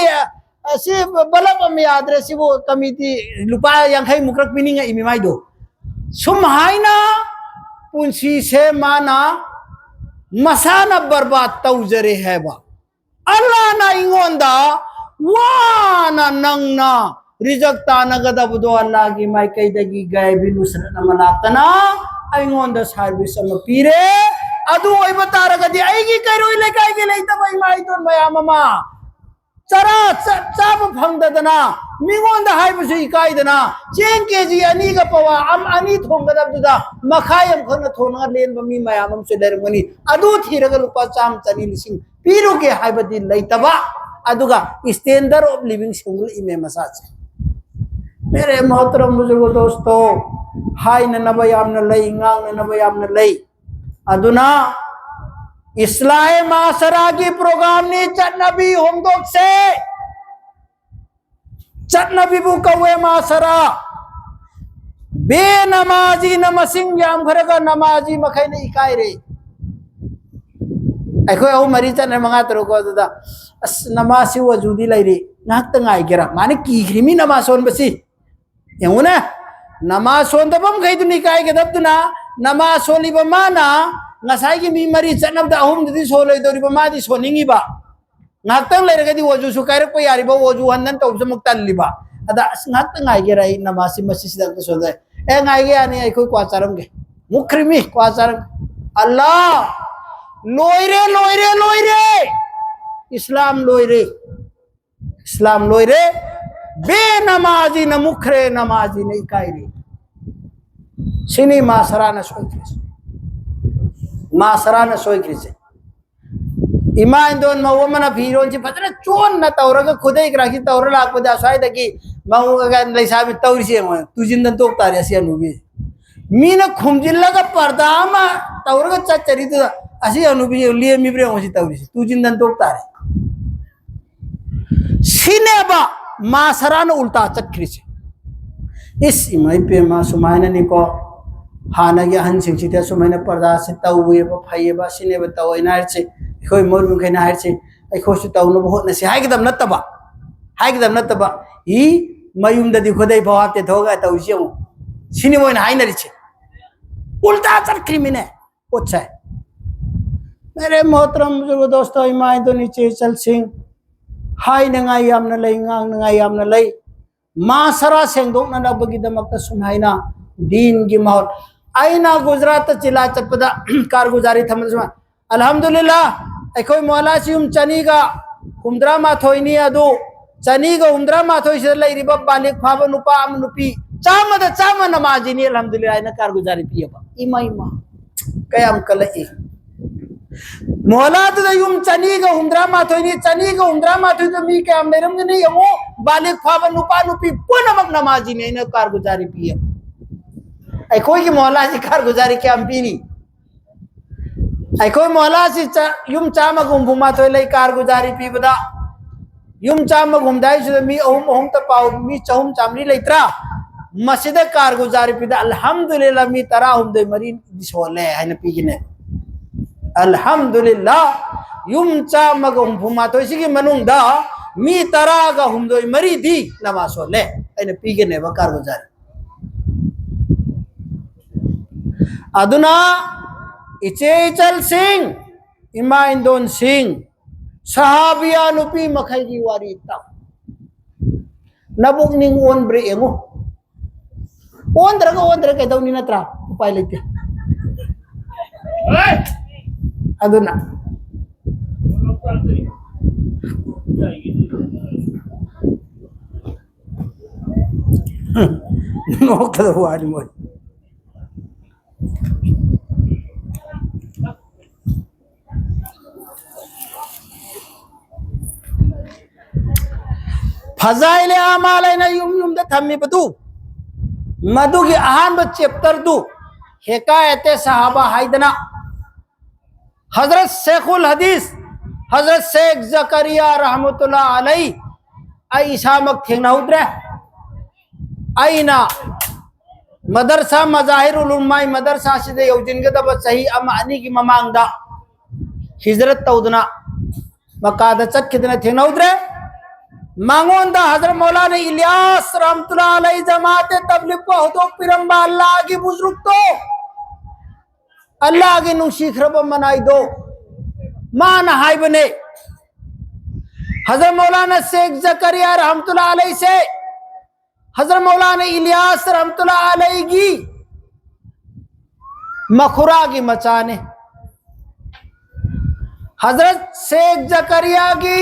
ꯑꯁꯤ ꯕꯂꯞ ꯑꯃ ꯌꯥꯗ꯭ꯔꯦ, ꯁꯤꯕꯨ ꯀꯃꯤꯇꯤ ꯂꯨꯄꯥ ꯌꯥꯡꯈꯩ ꯃꯨꯛꯈꯛ ꯄꯤꯅꯤꯡꯉꯛꯏ ꯃꯤ ꯃꯥꯏꯗꯣ꯫ ꯁꯨꯝ ꯍꯥꯏꯅ ꯄꯨꯟꯁꯤꯁꯦ ꯃꯥꯅ ꯃꯁꯥꯅ ꯕꯔꯕꯥꯗ ꯇꯧꯖꯔꯦ ꯍꯥꯏꯕ꯫ ꯑꯜꯂꯥꯅ ꯑꯩꯉꯣꯟꯗ ꯋꯥꯅ ꯅꯪꯅ ꯔꯤꯖꯛ ꯇꯥꯟꯅꯒꯗꯕꯗꯣ ꯑꯜꯂꯥꯒꯤ ꯃꯥꯏꯀꯩꯗꯒꯤ ꯒꯥꯏꯕꯤ ꯅꯨꯁꯔꯠ ꯑꯃ ꯂꯥꯛꯇꯅ ꯑꯩꯉꯣꯟꯗ service ꯑꯃ ꯄꯤꯔꯦ꯫ ꯑꯗꯨ ꯑꯣꯏꯕ ꯇꯥꯔꯒꯗꯤ ꯑꯩꯒꯤ ꯀꯩꯔꯣꯏ ꯂꯩꯀꯥꯏꯒꯤ ꯂꯩꯇꯕ ꯏꯃꯥ ꯏꯇꯣꯟ ꯃꯌꯥꯝ ꯑꯃ ꯆꯔꯥ ꯆ-, ꯆꯥꯕ ꯐꯪꯗꯗꯅ, ꯃꯤꯉꯣꯟꯗ ꯍꯥꯏꯕꯁꯨ ꯏꯀꯥꯏꯗꯅ, ꯆꯦꯡ ꯀꯦ ꯖꯤ ꯑꯅꯤꯒ ꯄꯋꯥ ꯑꯃ ꯑꯅꯤ ꯊꯣꯡꯒꯗꯕꯗꯨꯗ ꯃꯈꯥꯏ ꯑꯃꯈꯛꯅ ꯊꯣꯡꯉꯒ ꯂꯦꯟꯕ ꯃꯤ ꯃꯌꯥꯝ ꯑꯃꯁꯨ ꯂꯩꯔꯝꯒꯅꯤ꯫ ꯑꯗꯨ ꯊꯤꯔꯒ ꯂꯨꯄꯥ ꯆꯥꯝꯃ, ꯆꯅꯤ, ꯂꯤꯁꯤꯡ ꯄꯤꯔꯨꯒꯦ ꯍꯥꯏꯕꯗꯤ ꯂꯩꯇꯕ, ꯑꯗꯨꯒ standard of living ꯁꯦꯝꯒꯠꯂꯛꯏꯃꯦ ꯃꯁꯥꯁꯦ꯫ ꯃꯦꯔꯦ ꯃꯣꯍꯇꯔꯝ ꯕꯨꯖꯨꯔꯒ ꯗꯣꯁꯇꯣ, ꯍꯥꯏꯅꯅꯕ ꯌꯥꯝꯅ ꯂꯩ, ꯉꯥꯡꯅꯅꯕ ꯌꯥꯝꯅ ꯂꯩ꯫ ꯑꯗꯨꯅ ꯏꯁꯂꯥꯍꯦ ꯃꯥꯁꯔꯥꯒꯤ ꯄ꯭ꯔꯣꯒ꯭ꯔꯥꯝꯅꯤ, ꯆꯠꯅꯕꯤ ꯍꯣꯡꯗꯣꯛꯁꯦ꯫ ꯆꯠꯅꯕꯤꯕꯨ ꯀꯧꯋꯦ ꯃꯥꯁꯔꯥ꯫ ꯕꯦ ꯅꯃꯥꯖꯤꯅ ꯃꯁꯤꯡ ꯌꯥꯝꯈ꯭ꯔꯒ ꯅꯃꯥꯖꯤ ꯃꯈꯩꯅ ꯏꯀꯥꯏꯔꯦ꯫ ꯑꯩꯈꯣꯏ ꯑꯍꯨꯝ ꯃꯔꯤ ꯆꯠꯅ ꯃꯉꯥ ꯇꯔꯨꯛ ꯀꯣ ꯑꯗꯨꯗ, "ꯑꯁ, ꯅꯃꯥꯖꯁꯤ ꯋꯥꯖꯨꯗꯤ ꯂꯩꯔꯤ, ꯉꯥꯏꯍꯥꯛꯇ ꯉꯥꯏꯒꯦꯔꯥ?" ꯃꯥꯅ ꯀꯤꯈ꯭ꯔꯤꯃꯤ ꯅꯃꯥꯖ ꯁꯣꯟꯕꯁꯤ꯫ ꯌꯦꯡꯉꯨꯅꯦ, ꯅꯃꯥꯖ ꯁꯣꯟꯗꯕ ꯃꯈꯩꯗꯨꯅ ꯏꯀꯥꯏꯒꯗꯕꯗꯨꯅ, ꯅꯃꯥꯖ ꯁꯣꯜꯂꯤꯕ ꯃꯥꯅ ꯉꯁꯥꯏꯒꯤ ꯃꯤ ꯃꯔꯤ ꯆꯠꯅꯕꯗ ꯑꯍꯨꯝꯗꯨꯗꯤ ꯁꯣꯜꯂꯣꯏꯗꯧꯔꯤꯕ, ꯃꯥꯗꯤ ꯁꯣꯟꯅꯤꯡꯉꯤꯕ꯫ ꯉꯥꯏꯍꯥꯛꯇꯪ ꯂꯩꯔꯒꯗꯤ ꯋꯥꯖꯨꯁꯨ ꯀꯥꯏꯔꯛꯄ ꯌꯥꯔꯤꯕ, ꯋꯥꯖꯨ ꯍꯟꯅꯟ ꯇꯧꯕꯁꯨ ꯑꯃꯨꯛ ꯇꯜꯂꯤꯕ꯫ ꯑꯗ, "ꯑꯁ, ꯉꯥꯏꯍꯥꯛꯇꯪ ꯉꯥꯏꯒꯦꯔꯥ, ꯑꯩ ꯅꯃꯥꯖꯁꯤ ꯃꯁꯤꯁꯤꯗ ꯑꯝꯇ ꯁꯣꯟꯖꯩ"꯫ "ꯑꯦ, ꯉꯥꯏꯒꯦ ꯌꯥꯅꯤ, ꯑꯩꯈꯣꯏ ꯀ꯭ꯋꯥ ꯆꯥꯔꯝꯒꯦ"꯫ ꯃꯨꯈ꯭ꯔꯤꯃꯤ ꯀ꯭ꯋꯥ ꯆꯥꯔꯝꯒꯦ꯫ ꯑꯜꯂꯥ! ꯂꯣꯏꯔꯦ, ꯂꯣꯏꯔꯦ, ꯂꯣꯏꯔꯦ! ꯏꯁꯂꯥꯝ ꯂꯣꯏꯔꯦ꯫ ꯏꯁꯂꯥꯝ ꯂꯣꯏꯔꯦ꯫ ꯕꯦ ꯅꯃꯥꯖꯤꯅ ꯃꯨꯈ꯭ꯔꯦ, ꯅꯃꯥꯖꯤꯅ ꯏꯀꯥꯏꯔꯦ꯫ ꯁꯤꯅꯤ ꯃꯥ ꯁꯔꯥꯅ ꯁꯣꯏꯈ꯭ꯔꯤꯁꯦ꯫ ꯃꯥ ꯁꯔꯥꯅ ꯁꯣꯏꯈ꯭ꯔꯤꯁꯦ꯫ ꯏꯃꯥ ꯏꯟꯗꯣꯟ ꯃꯧ ꯑꯃꯅ ꯐꯤꯔꯣꯟꯁꯤ ꯐꯖꯅ ꯆꯣꯟꯅ ꯇꯧꯔꯒ ꯈꯨꯗꯩ ꯀꯔꯥꯛꯁꯤ ꯇꯧꯔ ꯂꯥꯛꯄꯗ ꯑꯁ꯭ꯋꯥꯏꯗꯒꯤ ꯃꯧ ꯑꯒ ꯂꯩꯁꯥꯕꯤ ꯇꯧꯔꯤꯁꯤ ꯌꯦꯡꯉꯣ, ꯇꯨꯖꯤꯟꯗꯅ ꯇꯣꯛ ꯇꯥꯔꯦ ꯑꯁꯤ ꯍꯅꯨꯕꯤ꯫ ꯃꯤꯅ ꯈꯨꯝꯖꯤꯜꯂꯒ ꯄꯔꯗꯥ ꯑꯃ ꯇꯧꯔꯒ ꯆꯠꯆꯔꯤꯗꯨꯗ ꯑꯁꯤ ꯍꯅꯨꯕꯤ ꯂꯦꯝꯃꯤꯕ꯭ꯔꯥ ꯌꯦꯡꯉꯣ ꯁꯤ ꯇꯧꯔꯤꯁꯤ, ꯇꯨꯖꯤꯟꯗꯅ ꯇꯣꯛ ꯇꯥꯔꯦ꯫ ꯁꯤꯅꯦꯕ ꯃꯥ ꯁꯔꯥꯅ ꯎꯜꯇꯥ ꯆꯠꯈ꯭ꯔꯤꯁꯦ꯫ ꯏꯁ, ꯏꯃꯥ ꯏꯄꯦꯝꯃ, ꯁꯨꯃꯥꯏꯅꯅꯤꯀꯣ, ꯍꯥꯟꯅꯒꯤ ꯑꯍꯟꯁꯤꯡꯁꯤꯗꯤ ꯑꯁꯨꯃꯥꯏꯅ ꯄꯔꯗꯥꯁꯦ ꯇꯧꯋꯦꯕ, ꯐꯩꯌꯦꯕ, ꯁꯤꯅꯦꯕ ꯇꯧꯋꯦꯅ ꯍꯥꯏꯔꯤꯁꯦ꯫ ꯑꯩꯈꯣꯏ ꯃꯔꯨꯞ ꯃꯈꯩꯅ ꯍꯥꯏꯔꯤꯁꯦ, ꯑꯩꯈꯣꯏꯁꯨ ꯇꯧꯅꯕ ꯍꯣꯠꯅꯁꯤ ꯍꯥꯏꯒꯗꯕ ꯅꯠꯇꯕ, ꯍꯥꯏꯒꯗꯕ ꯅꯠꯇꯕ, ꯏ, ꯃꯌꯨꯝꯗꯗꯤ ꯈꯨꯗꯩ ꯐꯥꯎ ꯍꯥꯞꯇꯦ ꯊꯣꯛꯑꯒ ꯇꯧꯔꯤꯁꯤ ꯌꯦꯡꯉꯨ꯫ ꯁꯤꯅꯤ ꯃꯣꯏꯅ ꯍꯥꯏꯅꯔꯤꯁꯦ꯫ ꯎꯜꯇꯥ ꯆꯠꯈ꯭ꯔꯤꯃꯤꯅꯦ꯫ ꯄꯣꯠꯁꯦ꯫ ꯃꯦꯔꯦ ꯃꯣꯍꯇꯔꯝ ꯕꯨꯖꯨꯔꯒ ꯗꯣꯁꯇꯣ, ꯏꯃꯥ ꯏꯟꯗꯣꯟ ꯏꯆꯦ ꯏꯆꯜꯁꯤꯡ, ꯍꯥꯏꯅꯉꯥꯏ ꯌꯥꯝꯅ ꯂꯩ, ꯉꯥꯡꯅꯉꯥꯏ ꯌꯥꯝꯅ ꯂꯩ꯫ ꯃꯥꯁꯔꯥ ꯁꯦꯡꯗꯣꯛꯅꯅꯕꯒꯤꯗꯃꯛꯇ ꯁꯨꯃꯥꯏꯅ ꯗꯤꯟꯒꯤ ꯃꯍꯨꯠ, ꯑꯩꯅ ꯒꯨꯖꯔꯥꯠꯇ ꯆꯤꯂꯥ ꯆꯠꯄꯗ ꯀꯥꯔꯒꯨꯖꯥꯔꯤ ꯊꯝꯕꯗ ꯁꯨꯃꯥꯏꯅ, "ꯑꯜꯍꯝꯗꯨꯂꯤꯜꯂꯥ, ꯑꯩꯈꯣꯏ ꯃꯣꯍꯜꯂꯥꯁꯤ ꯌꯨꯝ ꯆꯅꯤꯒ ꯍꯨꯝꯗ꯭ꯔꯥ ꯃꯥꯊꯣꯏꯅꯤ, ꯑꯗꯨ ꯆꯅꯤꯒ ꯍꯨꯝꯗ꯭ꯔꯥ ꯃꯥꯊꯣꯏꯁꯤꯗ ꯂꯩꯔꯤꯕ ꯕꯥꯂꯤꯒ ꯐꯥꯕ ꯅꯨꯄꯥ ꯑꯃ ꯅꯨꯄꯤ ꯆꯥꯝꯃꯗ ꯆꯥꯝꯃ ꯅꯃꯥꯖꯤꯅꯤ, ꯑꯜꯍꯝꯗꯨꯂꯤꯜꯂꯥ" ꯍꯥꯏꯅ ꯀꯥꯔꯒꯨꯖꯥꯔꯤ ꯄꯤꯌꯦꯕ꯫ ꯏꯃꯥ, ꯏꯃꯥ, ꯀꯌꯥꯝ ꯀꯜꯂꯛꯏ! ꯃꯣꯍꯜꯂꯥꯗꯨꯗ ꯌꯨꯝ ꯆꯅꯤꯒ ꯍꯨꯝꯗ꯭ꯔꯥ ꯃꯥꯊꯣꯏꯅꯤ, ꯆꯅꯤꯒ ꯍꯨꯝꯗ꯭ꯔꯥ ꯃꯥꯊꯣꯏꯗ ꯃꯤ ꯀꯌꯥꯝ ꯂꯩꯔꯝꯒꯅꯤ ꯌꯦꯡꯉꯨ꯫ ꯕꯥꯂꯤꯒ ꯐꯥꯕ ꯅꯨꯄꯥ ꯅꯨꯄꯤ ꯄꯨꯝꯅꯃꯛ ꯅꯃꯥꯖꯤꯅꯤ ꯍꯥꯏꯅ ꯀꯥꯔꯒꯨꯖꯥꯔꯤ ꯄꯤꯌꯦ꯫ ꯑꯩꯈꯣꯏꯒꯤ ꯃꯣꯍꯜꯂꯥꯁꯤ ꯀꯥꯔꯒꯨꯖꯥꯔꯤ ꯀꯌꯥꯝ ꯄꯤꯅꯤ? ꯑꯩꯈꯣꯏ ꯃꯣꯍꯜꯂꯥꯁꯤ ꯆ-, ꯌꯨꯝ ꯆꯥꯝꯃꯒ ꯍꯨꯝꯐꯨ ꯃꯥꯊꯣꯏ ꯂꯩ ꯀꯥꯔꯒꯨꯖꯥꯔꯤ ꯄꯤꯕꯗ, ꯌꯨꯝ ꯆꯥꯝꯃꯒ ꯍꯨꯝꯗꯥꯏꯁꯤꯗ ꯃꯤ ꯑꯍꯨꯝ ꯑꯍꯨꯝꯇ ꯄꯥꯎ, ꯃꯤ ꯆꯍꯨꯝ ꯆꯥꯝꯃꯔꯤ ꯂꯩꯇ꯭ꯔꯥ? ꯃꯁꯤꯗ ꯀꯥꯔꯒꯨꯖꯥꯔꯤ ꯄꯤꯕꯗ, "ꯑꯜꯍꯝꯗꯨꯂꯤꯜꯂꯥ, ꯃꯤ ꯇꯔꯥꯍꯨꯝꯗꯣꯏ ꯃꯔꯤ ꯁꯣꯜꯂꯦ" ꯍꯥꯏꯅ ꯄꯤꯒꯅꯦ꯫ "ꯑꯜꯍꯝꯗꯨꯂꯤꯜꯂꯥ, ꯌꯨꯝ ꯆꯥꯝꯃꯒ ꯍꯨꯝꯐꯨ ꯃꯥꯊꯣꯏꯁꯤꯒꯤ ꯃꯅꯨꯡꯗ ꯃꯤ ꯇꯔꯥꯒ ꯍꯨꯝꯗꯣꯏ ꯃꯔꯤꯗꯤ ꯅꯃꯥꯖ ꯁꯣꯜꯂꯦ" ꯍꯥꯏꯅ ꯄꯤꯒꯅꯦꯕ ꯀꯥꯔꯒꯨꯖꯥꯔꯤ꯫ ꯑꯗꯨꯅ ꯏꯆꯦ ꯏꯆꯜꯁꯤꯡ, ꯏꯃꯥ ꯏꯟꯗꯣꯟꯁꯤꯡ, ꯁꯍꯥꯕꯤꯌꯥ ꯅꯨꯄꯤ ꯃꯈꯩꯒꯤ ꯋꯥꯔꯤ ꯇꯥꯎ꯫ ꯅꯕꯨꯛꯅꯤꯡ ꯑꯣꯟꯕ꯭ꯔꯥ ꯌꯦꯡꯉꯨ꯫ ꯑꯣꯟꯗ꯭ꯔꯒ ꯑꯣꯟꯗ꯭ꯔꯒ ꯀꯩꯗꯧꯅꯤ, ꯅꯠꯇ꯭ꯔꯥ? ꯎꯄꯥꯏ ꯂꯩꯇꯦ꯫ ꯑꯗꯨꯅ ꯅꯣꯛꯀꯗꯕ ꯋꯥꯅꯤ ꯃꯣꯏ꯫ ꯐꯖꯥꯏꯂꯦ ꯑꯃꯥꯜ ꯍꯥꯏꯅ ꯌꯨꯝ ꯌꯨꯝꯗ ꯊꯝꯃꯤꯕꯗꯨ, ꯃꯗꯨꯒꯤ ꯑꯍꯥꯟꯕ ꯆꯦꯞꯇꯔꯗꯨ ꯍꯦꯀꯥꯌꯠꯇꯦ ꯁꯍꯥꯕꯥ ꯍꯥꯏꯗꯅ ꯍꯖꯔꯠ ꯁꯦꯈꯨꯜ ꯍꯗꯤꯁ ꯍꯖꯔꯠ ꯁꯦꯈ ꯖꯀꯔꯤꯌꯥ ꯔꯍꯃꯇꯨꯜꯂꯥ ꯑꯂꯩ, ꯑꯩ ꯏꯁꯥꯃꯛ ꯊꯦꯡꯅꯍꯧꯗ꯭ꯔꯦ꯫ ꯑꯩꯅ ꯃꯗꯔꯁꯥ ꯃꯖꯥꯍꯤꯔꯨꯜ ꯎꯂꯨꯝ ꯃꯥꯏ ꯃꯗꯔꯁꯥꯁꯤꯗ ꯌꯧꯁꯤꯟꯒꯗꯕ ꯆꯍꯤ ꯑꯃ ꯑꯅꯤꯒꯤ ꯃꯃꯥꯡꯗ ꯍꯤꯖꯔꯠ ꯇꯧꯗꯅ ꯃꯀꯥꯗ ꯆꯠꯈꯤꯗꯅ ꯊꯦꯡꯅꯍꯧꯗ꯭ꯔꯦ꯫ ꯃꯉꯣꯟꯗ ꯍꯖꯔꯠ ꯃꯧꯂꯥꯅꯥ ꯏꯂꯤꯌꯥꯁ ꯔꯍꯃꯇꯨꯜꯂꯥ ꯑꯂꯩ ꯖꯃꯥꯑꯠ ꯇꯕ꯭ꯂꯤꯒꯄꯨ ꯍꯧꯗꯣꯛꯄꯤꯔꯝꯕ ꯑꯜꯂꯥꯍꯒꯤ ꯕꯨꯖꯨꯔꯨꯒꯇꯣ, ꯑꯜꯂꯥꯍꯒꯤ ꯅꯨꯡꯁꯤꯈ꯭ꯔꯕ ꯃꯅꯥꯏꯗꯣ, ꯃꯥꯅ ꯍꯥꯏꯕꯅꯦ, ꯍꯖꯔꯠ ꯃꯧꯂꯥꯅꯥ ꯁꯦꯈ ꯖꯀꯔꯤꯌꯥ ꯔꯍꯃꯇꯨꯜꯂꯥ ꯑꯂꯩꯁꯦ ꯍꯖꯔꯠ ꯃꯧꯂꯥꯅꯥ ꯏꯂꯤꯌꯥꯁ ꯔꯍꯃꯇꯨꯜꯂꯥ ꯑꯂꯩꯒꯤ ꯃꯈꯨꯔꯥꯒꯤ ꯃꯆꯥꯅꯤ꯫ ꯍꯖꯔꯠ ꯁꯦꯈ ꯖꯀꯔꯤꯌꯥꯒꯤ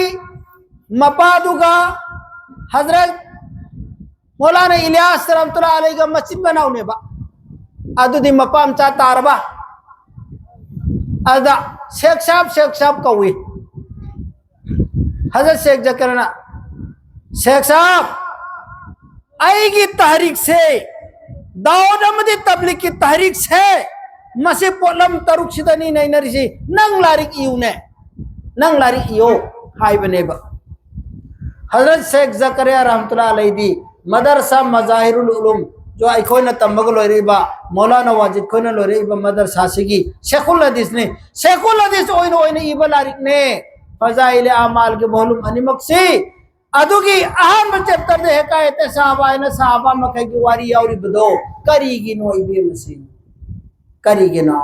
ꯃꯄꯥꯗꯨꯒ ꯍꯖꯔꯠ ꯃꯧꯂꯥꯅꯥ ꯏꯂꯤꯌꯥꯁ ꯔꯍꯃꯇꯨꯜꯂꯥꯍꯤ ꯑꯂꯩꯒ ꯃꯆꯤꯟ ꯃꯅꯥꯎꯅꯦꯕ꯫ ꯑꯗꯨꯗꯤ ꯃꯄꯥ ꯃꯆꯥ ꯇꯥꯔꯕ? ꯑꯗ ꯁꯦꯈ ꯁꯥꯍꯕ, ꯁꯦꯈ ꯁꯥꯍꯕ ꯀꯧꯏ꯫ ꯍꯖꯔꯠ ꯁꯦꯈ ꯖꯀꯔꯤꯌꯥꯅ, "ꯁꯦꯈ ꯁꯥꯍꯕ, ꯑꯩꯒꯤ ꯇꯍꯔꯤꯛꯁꯦ, ꯗꯥꯎꯗ ꯑꯃꯗꯤ ꯇꯕ꯭ꯂꯤꯒꯀꯤ ꯇꯍꯔꯤꯛꯁꯦ, ꯃꯁꯤ ꯄꯣꯠꯂꯝ ꯇꯔꯨꯛꯁꯤꯗꯅꯤ ꯅꯩꯅꯔꯤꯁꯤ꯫ ꯅꯪ ꯂꯥꯏꯔꯤꯛ ꯏꯌꯨꯅꯦ, ꯅꯪ ꯂꯥꯏꯔꯤꯛ ꯏꯌꯣ" ꯍꯥꯏꯕꯅꯦꯕ꯫ ꯍꯖꯔꯠ ꯁꯦꯈ ꯖꯀꯔꯤꯌꯥ ꯔꯍꯃꯇꯨꯜꯂꯥꯍꯤ ꯑꯂꯩꯗꯤ ꯃꯗꯔꯁꯥ ꯃꯖꯥꯍꯤꯔꯨꯜ ꯎꯂꯨꯝ, ꯖꯣ ꯑꯩꯈꯣꯏꯅ ꯇꯝꯕꯒ ꯂꯣꯏꯔꯛꯏꯕ ꯃꯧꯂꯥꯅꯥ ꯋꯥꯖꯤꯗ ꯈꯣꯏꯅ ꯂꯣꯏꯔꯛꯏꯕ ꯃꯗꯔꯁꯥꯁꯤꯒꯤ ꯁꯦꯈꯨꯜ ꯍꯗꯤꯁꯅꯤ꯫ ꯁꯦꯈꯨꯜ ꯍꯗꯤꯁ ꯑꯣꯏꯅ ꯑꯣꯏꯅ ꯏꯕ ꯂꯥꯏꯔꯤꯛꯅꯦ ꯐꯖꯥꯏꯂꯦ ꯑꯃꯥꯜꯒꯤ ꯚꯣꯂꯨꯝ ꯑꯅꯤꯃꯛꯁꯤ꯫ ꯑꯗꯨꯒꯤ ꯑꯍꯥꯟꯕ ꯆꯦꯞꯇꯔꯗ ꯍꯦꯀꯥꯌꯦꯇꯦ ꯁꯥꯍꯥꯕꯥ ꯍꯥꯏꯅ ꯁꯥꯍꯥꯕꯥ ꯃꯈꯩꯒꯤ ꯋꯥꯔꯤ ꯌꯥꯎꯔꯤꯕꯗꯣ ꯀꯔꯤꯒꯤꯅꯣ ꯏꯕꯦꯝꯃꯁꯤ? ꯀꯔꯤꯒꯤꯅꯣ?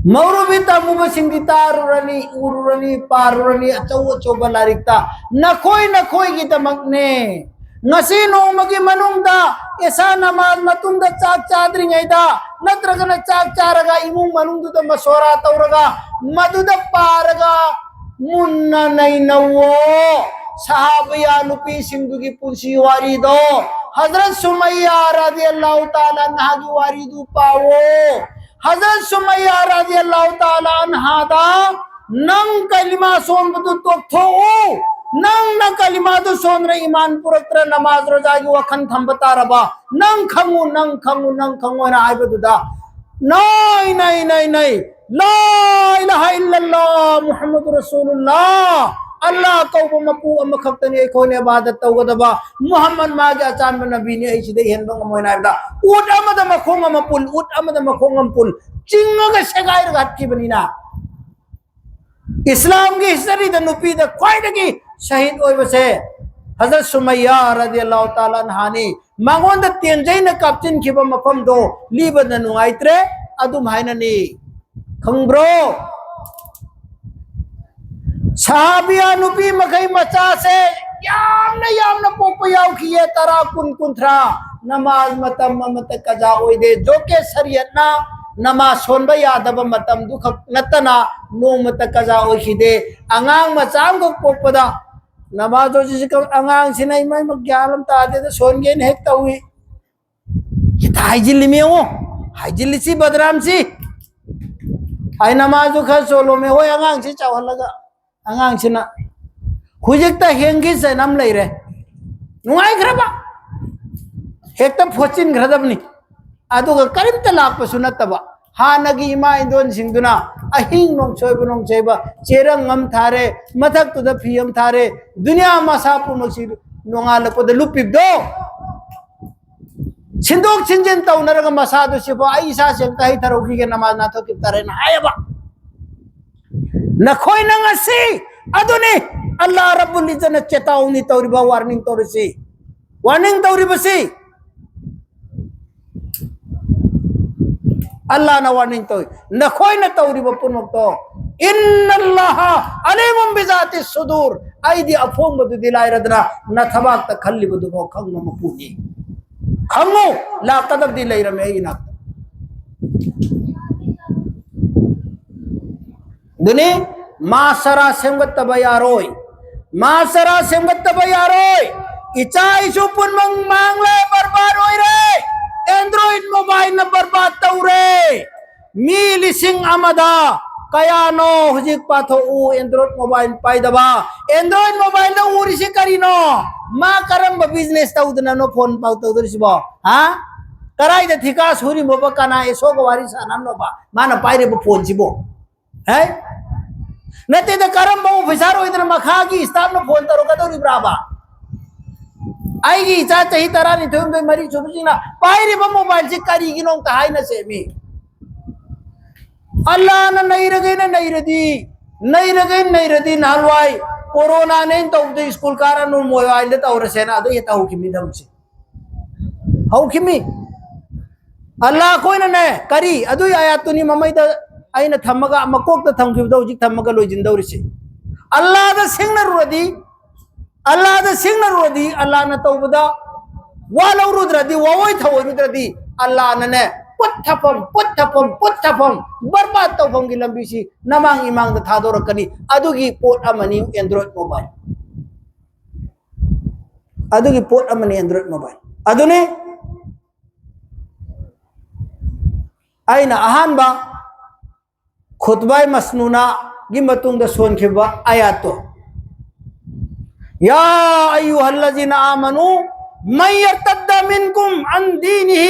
ꯃꯧꯔꯨꯕꯤ ꯇꯝꯃꯨꯕꯁꯤꯡꯗꯤ ꯇꯥꯔꯨꯔꯅꯤ, ꯎꯔꯨꯔꯅꯤ, ꯄꯥꯔꯨꯔꯅꯤ ꯑꯆꯧ ꯑꯆꯧꯕ ꯂꯥꯏꯔꯤꯛꯇ꯫ ꯅꯈꯣꯏ ꯅꯈꯣꯏꯒꯤꯗꯃꯛꯅꯦ꯫ ꯉꯁꯤ ꯅꯣꯡꯃꯒꯤ ꯃꯅꯨꯡꯗ ꯏꯁꯥ ꯅꯃꯥꯖ ꯃꯇꯨꯡꯗ ꯆꯥꯛ ꯆꯥꯗ꯭ꯔꯤꯉꯩꯗ ꯅꯠꯇ꯭ꯔꯒꯅ ꯆꯥꯛ ꯆꯥꯔꯒ ꯏꯃꯨꯡ ꯃꯅꯨꯡꯗꯨꯗ ꯃꯁꯣꯔꯥ ꯇꯧꯔꯒ ꯃꯗꯨꯗ ꯄꯥꯔꯒ ꯃꯨꯟꯅ ꯅꯩꯅꯧꯋꯣ꯫ ꯁꯍꯥꯕꯤꯌꯥ ꯅꯨꯄꯤꯁꯤꯡꯗꯨꯒꯤ ꯄꯨꯟꯁꯤ ꯋꯥꯔꯤꯗꯣ ꯍꯖꯔꯠ ꯁꯨꯃꯩꯌꯥ ꯔꯥꯗꯤꯌꯜꯂꯥꯍꯨ ꯇꯥꯂꯥ ꯑꯟꯍꯥꯒꯤ ꯋꯥꯔꯤꯗꯨ ꯄꯥꯋꯣ꯫ ꯍꯖꯔꯠ ꯁꯨꯃꯩꯌꯥ ꯔꯥꯗꯤꯌꯜꯂꯥꯍꯨ ꯇꯥꯂꯥ ꯑꯟꯍꯥꯗ ꯅꯪ ꯀꯂꯤꯃꯥ ꯁꯣꯟꯕꯗꯨ ꯇꯣꯛꯊꯣꯛꯎ꯫ ꯅꯪꯅ ꯀꯂꯤꯃꯥꯗꯨ ꯁꯣꯟꯗ꯭ꯔ ꯏꯃꯥꯟ ꯄꯨꯔꯛꯇ꯭ꯔ ꯅꯃꯥꯖ ꯔꯣꯖꯥꯒꯤ ꯋꯥꯈꯜ ꯊꯝꯕ ꯇꯥꯔꯕ? ꯅꯪ ꯈꯪꯉꯨ, ꯅꯪ ꯈꯪꯉꯨ, ꯅꯪ ꯈꯪꯉꯨ ꯍꯥꯏꯅ ꯍꯥꯏꯕꯗꯨꯗ ꯅꯩ ꯅꯩ ꯅꯩ ꯅꯩ ꯂꯥ ꯏꯂꯥꯍ ꯏꯜꯂꯜꯂꯥꯍ ꯃꯨꯍꯝꯃꯗꯨ ꯔꯁꯨꯂꯨꯜꯂꯥꯍ꯫ ꯑꯜꯂꯥꯍ ꯀꯧꯕ ꯃꯄꯨ ꯑꯃꯈꯛꯇꯅꯤ ꯑꯩꯈꯣꯏꯅ ꯏꯕꯥꯗꯠ ꯇꯧꯒꯗꯕ꯫ ꯃꯨꯍꯝꯃꯗ ꯃꯥꯒꯤ ꯑꯆꯥꯟꯕ ꯅꯕꯤꯅꯤ, ꯑꯩ ꯁꯤꯗꯩ ꯍꯦꯟꯕ ꯉꯝꯃꯣꯏꯅ ꯍꯥꯏꯕꯗ ꯎꯠ ꯑꯃꯗ ꯃꯈꯣꯡ ꯑꯃ ꯄꯨꯜ, ꯎꯠ ꯑꯃꯗ ꯃꯈꯣꯡ ꯑꯃ ꯄꯨꯜ, ꯆꯤꯡꯉꯒ ꯁꯦꯒꯥꯏꯔꯒ ꯍꯥꯠꯈꯤꯕꯅꯤꯅ꯫ ꯏꯁꯂꯥꯝꯒꯤ ꯍꯤꯁꯇꯔꯤꯗ ꯅꯨꯄꯤꯗ ꯈ꯭ꯋꯥꯏꯗꯒꯤ ꯁꯍꯤꯗ ꯑꯣꯏꯕꯁꯦ ꯍꯖꯔꯠ ꯁꯨꯃꯩꯌꯥ ꯔꯗꯤꯌꯜꯂꯥꯍꯨ ꯇꯥꯂꯥ ꯑꯟꯍꯥꯅꯤ꯫ ꯃꯉꯣꯟꯗ ꯇꯦꯟꯖꯩꯅ ꯀꯥꯞꯆꯤꯟꯈꯤꯕ ꯃꯐꯝꯗꯣ ꯂꯤꯕꯗ ꯅꯨꯡꯉꯥꯏꯇ꯭ꯔꯦ, ꯑꯗꯨꯝ ꯍꯥꯏꯅꯅꯤ꯫ ꯈꯪꯕ꯭ꯔꯣ? ꯁꯍꯥꯕꯤꯌꯥ ꯅꯨꯄꯤ ꯃꯈꯩ ꯃꯆꯥꯁꯦ ꯌꯥꯝꯅ ꯌꯥꯝꯅ ꯄꯣꯛꯄ ꯌꯥꯎꯈꯤꯌꯦ, ꯇꯔꯥ, ꯀꯨꯟ, ꯀꯨꯟꯊ꯭ꯔꯥ꯫ ꯅꯃꯥꯖ ꯃꯇꯝ ꯑꯃꯠꯇ ꯀꯖꯥ ꯑꯣꯏꯗꯦ꯫ ꯖꯣꯀꯦ ꯁꯔꯤꯌꯠꯅ ꯅꯃꯥꯖ ꯁꯣꯟꯕ ꯌꯥꯗꯕ ꯃꯇꯝꯗꯨ ꯈꯛ ꯅꯠꯇꯅ ꯅꯣꯡꯃꯇ ꯀꯖꯥ ꯑꯣꯏꯈꯤꯗꯦ꯫ ꯑꯉꯥꯡ ꯃꯆꯥ ꯑꯃꯈꯛ ꯄꯣꯛꯄꯗ ꯅꯃꯥꯖ ꯍꯧꯖꯤꯛꯁꯤ ꯀ-, ꯑꯉꯥꯡꯁꯤꯅ ꯏꯃꯥ, ꯏꯃꯥ, ꯒ꯭ꯌꯥꯟ ꯑꯃ ꯇꯥꯗꯦꯗ, ꯁꯣꯟꯒꯦꯅ ꯍꯦꯛ ꯇꯧꯏ꯫ ꯍꯦꯛꯇ ꯍꯥꯏꯖꯤꯜꯂꯤꯃꯤ ꯌꯦꯡꯉꯣ꯫ ꯍꯥꯏꯖꯤꯜꯂꯤꯁꯤ ꯕꯗꯔꯥꯝꯁꯤ꯫ ꯑꯩ ꯅꯃꯥꯖꯗꯨ ꯈꯔ ꯁꯣꯜꯂꯣꯃꯦ꯫ ꯍꯣꯏ, ꯑꯉꯥꯡꯁꯤ ꯆꯥꯎꯍꯜꯂꯒ, ꯑꯉꯥꯡꯁꯤꯅ ꯍꯧꯖꯤꯛꯇ ꯍꯦꯡꯒꯤ ꯆꯩꯅꯝ ꯂꯩꯔꯦ꯫ ꯅꯨꯡꯉꯥꯏꯈ꯭ꯔꯕ? ꯍꯦꯛꯇ ꯐꯣꯠꯆꯤꯟꯈ꯭ꯔꯗꯕꯅꯤ꯫ ꯑꯗꯨꯒ ꯀꯔꯤꯝꯇ ꯂꯥꯛꯄꯁꯨ ꯅꯠꯇꯕ꯫ ꯍꯥꯟꯅꯒꯤ ꯏꯃꯥ ꯏꯟꯗꯣꯟꯁꯤꯡꯗꯨꯅ ꯑꯍꯤꯡ ꯅꯣꯡꯁꯣꯏꯕ ꯅꯣꯡꯁꯣꯏꯕ ꯆꯦꯔꯪ ꯑꯃ ꯊꯥꯔꯦ, ꯃꯊꯛꯇꯨꯗ ꯐꯤ ꯑꯃ ꯊꯥꯔꯦ, ꯗꯨꯅꯤꯌꯥ ꯃꯁꯥ ꯄꯨꯝꯅꯃꯛꯁꯤ ꯅꯣꯡꯉꯥꯜꯂꯛꯄꯗ ꯂꯨꯞꯄꯤꯕꯗꯣ꯫ ꯁꯤꯟꯗꯣꯛ ꯁꯤꯟꯖꯤꯟ ꯇꯧꯅꯔꯒ ꯃꯁꯥꯗꯨ ꯁꯤꯕꯨ ꯑꯩ ꯏꯁꯥ ꯁꯦꯝꯇ ꯍꯩꯊꯔꯛꯈꯤꯒꯦ, ꯅꯃꯥꯖ ꯅꯥꯊꯣꯛꯈꯤꯕ ꯇꯥꯔꯦꯅ ꯍꯥꯏꯌꯦꯕ꯫ ꯅꯈꯣꯏꯅ ꯉꯁꯤ ꯑꯗꯨꯅꯤ ꯑꯜꯂꯥ ꯔꯕꯨꯜ ꯏꯖꯠꯅ ꯆꯦꯇꯥꯎꯅꯤ ꯇꯧꯔꯤꯕ, ꯋꯥꯔꯅꯤꯡ ꯇꯧꯔꯤꯁꯤ, ꯋꯥꯔꯅꯤꯡ ꯇꯧꯔꯤꯕꯁꯤ꯫ ꯑꯜꯂꯥꯅ ꯋꯥꯔꯅꯤꯡ ꯇꯧꯏ, ꯅꯈꯣꯏꯅ ꯇꯧꯔꯤꯕ ꯄꯨꯝꯅꯃꯛꯇꯣ, ꯏꯟꯅꯜꯂꯥꯍ ꯑꯂꯤꯃꯨꯝ ꯕꯤꯖꯥꯇꯤ ꯁꯨꯗꯨꯔ, ꯑꯩꯗꯤ ꯑꯐꯣꯡꯕꯗꯨꯗꯤ ꯂꯥꯏꯔꯗꯅ ꯅꯊꯕꯥꯛꯇ ꯈꯜꯂꯤꯕꯗꯨꯐꯥꯎ ꯈꯪꯕ ꯃꯄꯨꯅꯤ꯫ ꯈꯪꯉꯨ, ꯂꯥꯛꯀꯗꯕꯗꯤ ꯂꯩꯔꯝꯃꯦ ꯑꯩ ꯏꯅꯥꯛꯇ꯫ ꯑꯗꯨꯅꯤ, ꯃꯥꯁꯔꯥ ꯁꯦꯝꯒꯠꯇꯕ ꯌꯥꯔꯣꯏ, ꯃꯥꯁꯔꯥ ꯁꯦꯝꯒꯠꯇꯕ ꯌꯥꯔꯣꯏ꯫ ꯏꯆꯥ ꯏꯁꯨ ꯄꯨꯝꯅꯃꯛ ꯃꯥꯡꯂꯦ, ꯕꯔꯕꯥꯗ ꯑꯣꯏꯔꯦ꯫ ꯑꯦꯟꯗ꯭ꯔꯣꯏꯗ ꯃꯣꯕꯥꯏꯜꯅ ꯕꯔꯕꯥꯗ ꯇꯧꯔꯦ꯫ ꯃꯤ ꯂꯤꯁꯤꯡ ꯑꯃꯗ ꯀꯌꯥꯅꯣ ꯍꯧꯖꯤꯛ ꯄꯥꯊꯣꯛꯎ ꯑꯦꯟꯗ꯭ꯔꯣꯏꯗ ꯃꯣꯕꯥꯏꯜ ꯄꯥꯏꯗꯕ? ꯑꯦꯟꯗ꯭ꯔꯣꯏꯗ ꯃꯣꯕꯥꯏꯜꯗ ꯎꯔꯤꯁꯤ ꯀꯔꯤꯅꯣ? ꯃꯥ ꯀꯔꯝꯕ ꯕꯤꯖꯤꯅꯦꯁ ꯇꯧꯗꯅꯅꯣ ꯐꯣꯟ ꯄꯥꯎ ꯇꯧꯗꯣꯔꯤꯁꯤꯕꯣ? ꯍꯥ? ꯀꯔꯥꯏꯗ ꯊꯤꯀꯥ ꯁꯨꯔꯤꯃꯣꯕ? ꯀꯅꯥ ꯑꯦꯁꯣꯒ ꯋꯥꯔꯤ ꯁꯥꯟꯅꯝꯅꯣꯕ ꯃꯥꯅ ꯄꯥꯏꯔꯤꯕ ꯐꯣꯟꯁꯤꯕꯣ? ꯍꯦ? ꯅꯠꯇꯦꯗ, ꯀꯔꯝꯕ ꯑꯣꯐꯤꯁꯥꯔ ꯑꯣꯏꯗꯅ ꯃꯈꯥꯒꯤ ꯁ꯭ꯇꯥꯐꯅ ꯐꯣꯟ ꯇꯧꯔꯛꯀꯗꯧꯔꯤꯕ꯭ꯔꯥꯕ? ꯑꯩꯒꯤ ꯏꯆꯥ ꯆꯍꯤ ꯇꯔꯥꯅꯤꯊꯣꯏ ꯍꯨꯝꯗꯣꯏ ꯃꯔꯤ ꯁꯨꯕꯁꯤꯡꯅ ꯄꯥꯏꯔꯤꯕ ꯃꯣꯕꯥꯏꯜꯁꯤ ꯀꯔꯤꯒꯤꯅꯣ ꯑꯝꯇ ꯍꯥꯏꯅꯁꯦ ꯃꯤ꯫ ꯑꯜꯂꯥꯅ ꯅꯩꯔꯒꯦꯅ ꯅꯩꯔꯗꯤ, ꯅꯩꯔꯒꯦꯅ ꯅꯩꯔꯗꯤ ꯅꯍꯥꯟꯋꯥꯏ ꯀꯣꯔꯣꯅꯥꯅꯦꯅ ꯇꯧꯕꯗ ꯁ꯭ꯀꯨꯜ ꯀꯥꯔꯅꯨ ꯃꯣꯕꯥꯏꯜꯗ ꯇꯧꯔꯁꯦꯅ ꯑꯗꯨ ꯍꯦꯛꯇ ꯍꯧꯈꯤꯕꯅꯤ ꯊꯕꯛꯁꯦ꯫ ꯍꯧꯈꯤꯃꯤ꯫ ꯑꯜꯂꯥ ꯑꯩꯈꯣꯏꯅꯅꯦ, ꯀꯔꯤ ꯑꯗꯨꯏ ꯑꯥꯌꯥꯠꯇꯨꯅꯤ ꯃꯃꯩꯗ ꯑꯩꯅ ꯊꯝꯃꯒ, ꯃꯀꯣꯛꯇ ꯊꯝꯈꯤꯕꯗꯣ ꯍꯧꯖꯤꯛ ꯊꯝꯃꯒ ꯂꯣꯏꯁꯤꯟꯗꯧꯔꯤꯁꯤ꯫ ꯑꯜꯂꯥꯗ ꯁꯤꯡꯅꯔꯨꯔꯗꯤ ꯑꯜꯂꯥꯗ ꯁꯤꯡꯅꯔꯨꯔꯗꯤ, ꯑꯜꯂꯥꯅ ꯇꯧꯕꯗ ꯋꯥ ꯂꯧꯔꯨꯗ꯭ꯔꯗꯤ, ꯋꯥꯑꯣꯏ ꯊꯑꯣꯏꯔꯨꯗ꯭ꯔꯗꯤ, ꯑꯜꯂꯥꯅꯅꯦ ꯄꯨꯠ ꯊꯐꯝ, ꯄꯨꯠ ꯊꯐꯝ, ꯄꯨꯠ ꯊꯐꯝ, ꯕꯔꯕꯥꯗ ꯇꯧꯐꯝꯒꯤ ꯂꯝꯕꯤꯁꯤ ꯅꯃꯥꯡ ꯏꯃꯥꯡꯗ ꯊꯥꯗꯣꯔꯛꯀꯅꯤ꯫ ꯑꯗꯨꯒꯤ ꯄꯣꯠ ꯑꯃꯅꯤ Android mobile꯫ ꯑꯗꯨꯒꯤ ꯄꯣꯠ ꯑꯃꯅꯤ Android mobile꯫ ꯑꯗꯨꯅꯤ ꯑꯩꯅ ꯑꯍꯥꯟꯕ ꯈꯨꯠꯕꯥꯏ ꯃꯁꯅꯨꯅꯥꯒꯤ ꯃꯇꯨꯡꯗ ꯁꯣꯟꯈꯤꯕ ꯑꯌꯥꯠꯇꯣ, "يا أيها الذين آمنوا من يرتد منكم عن دينه،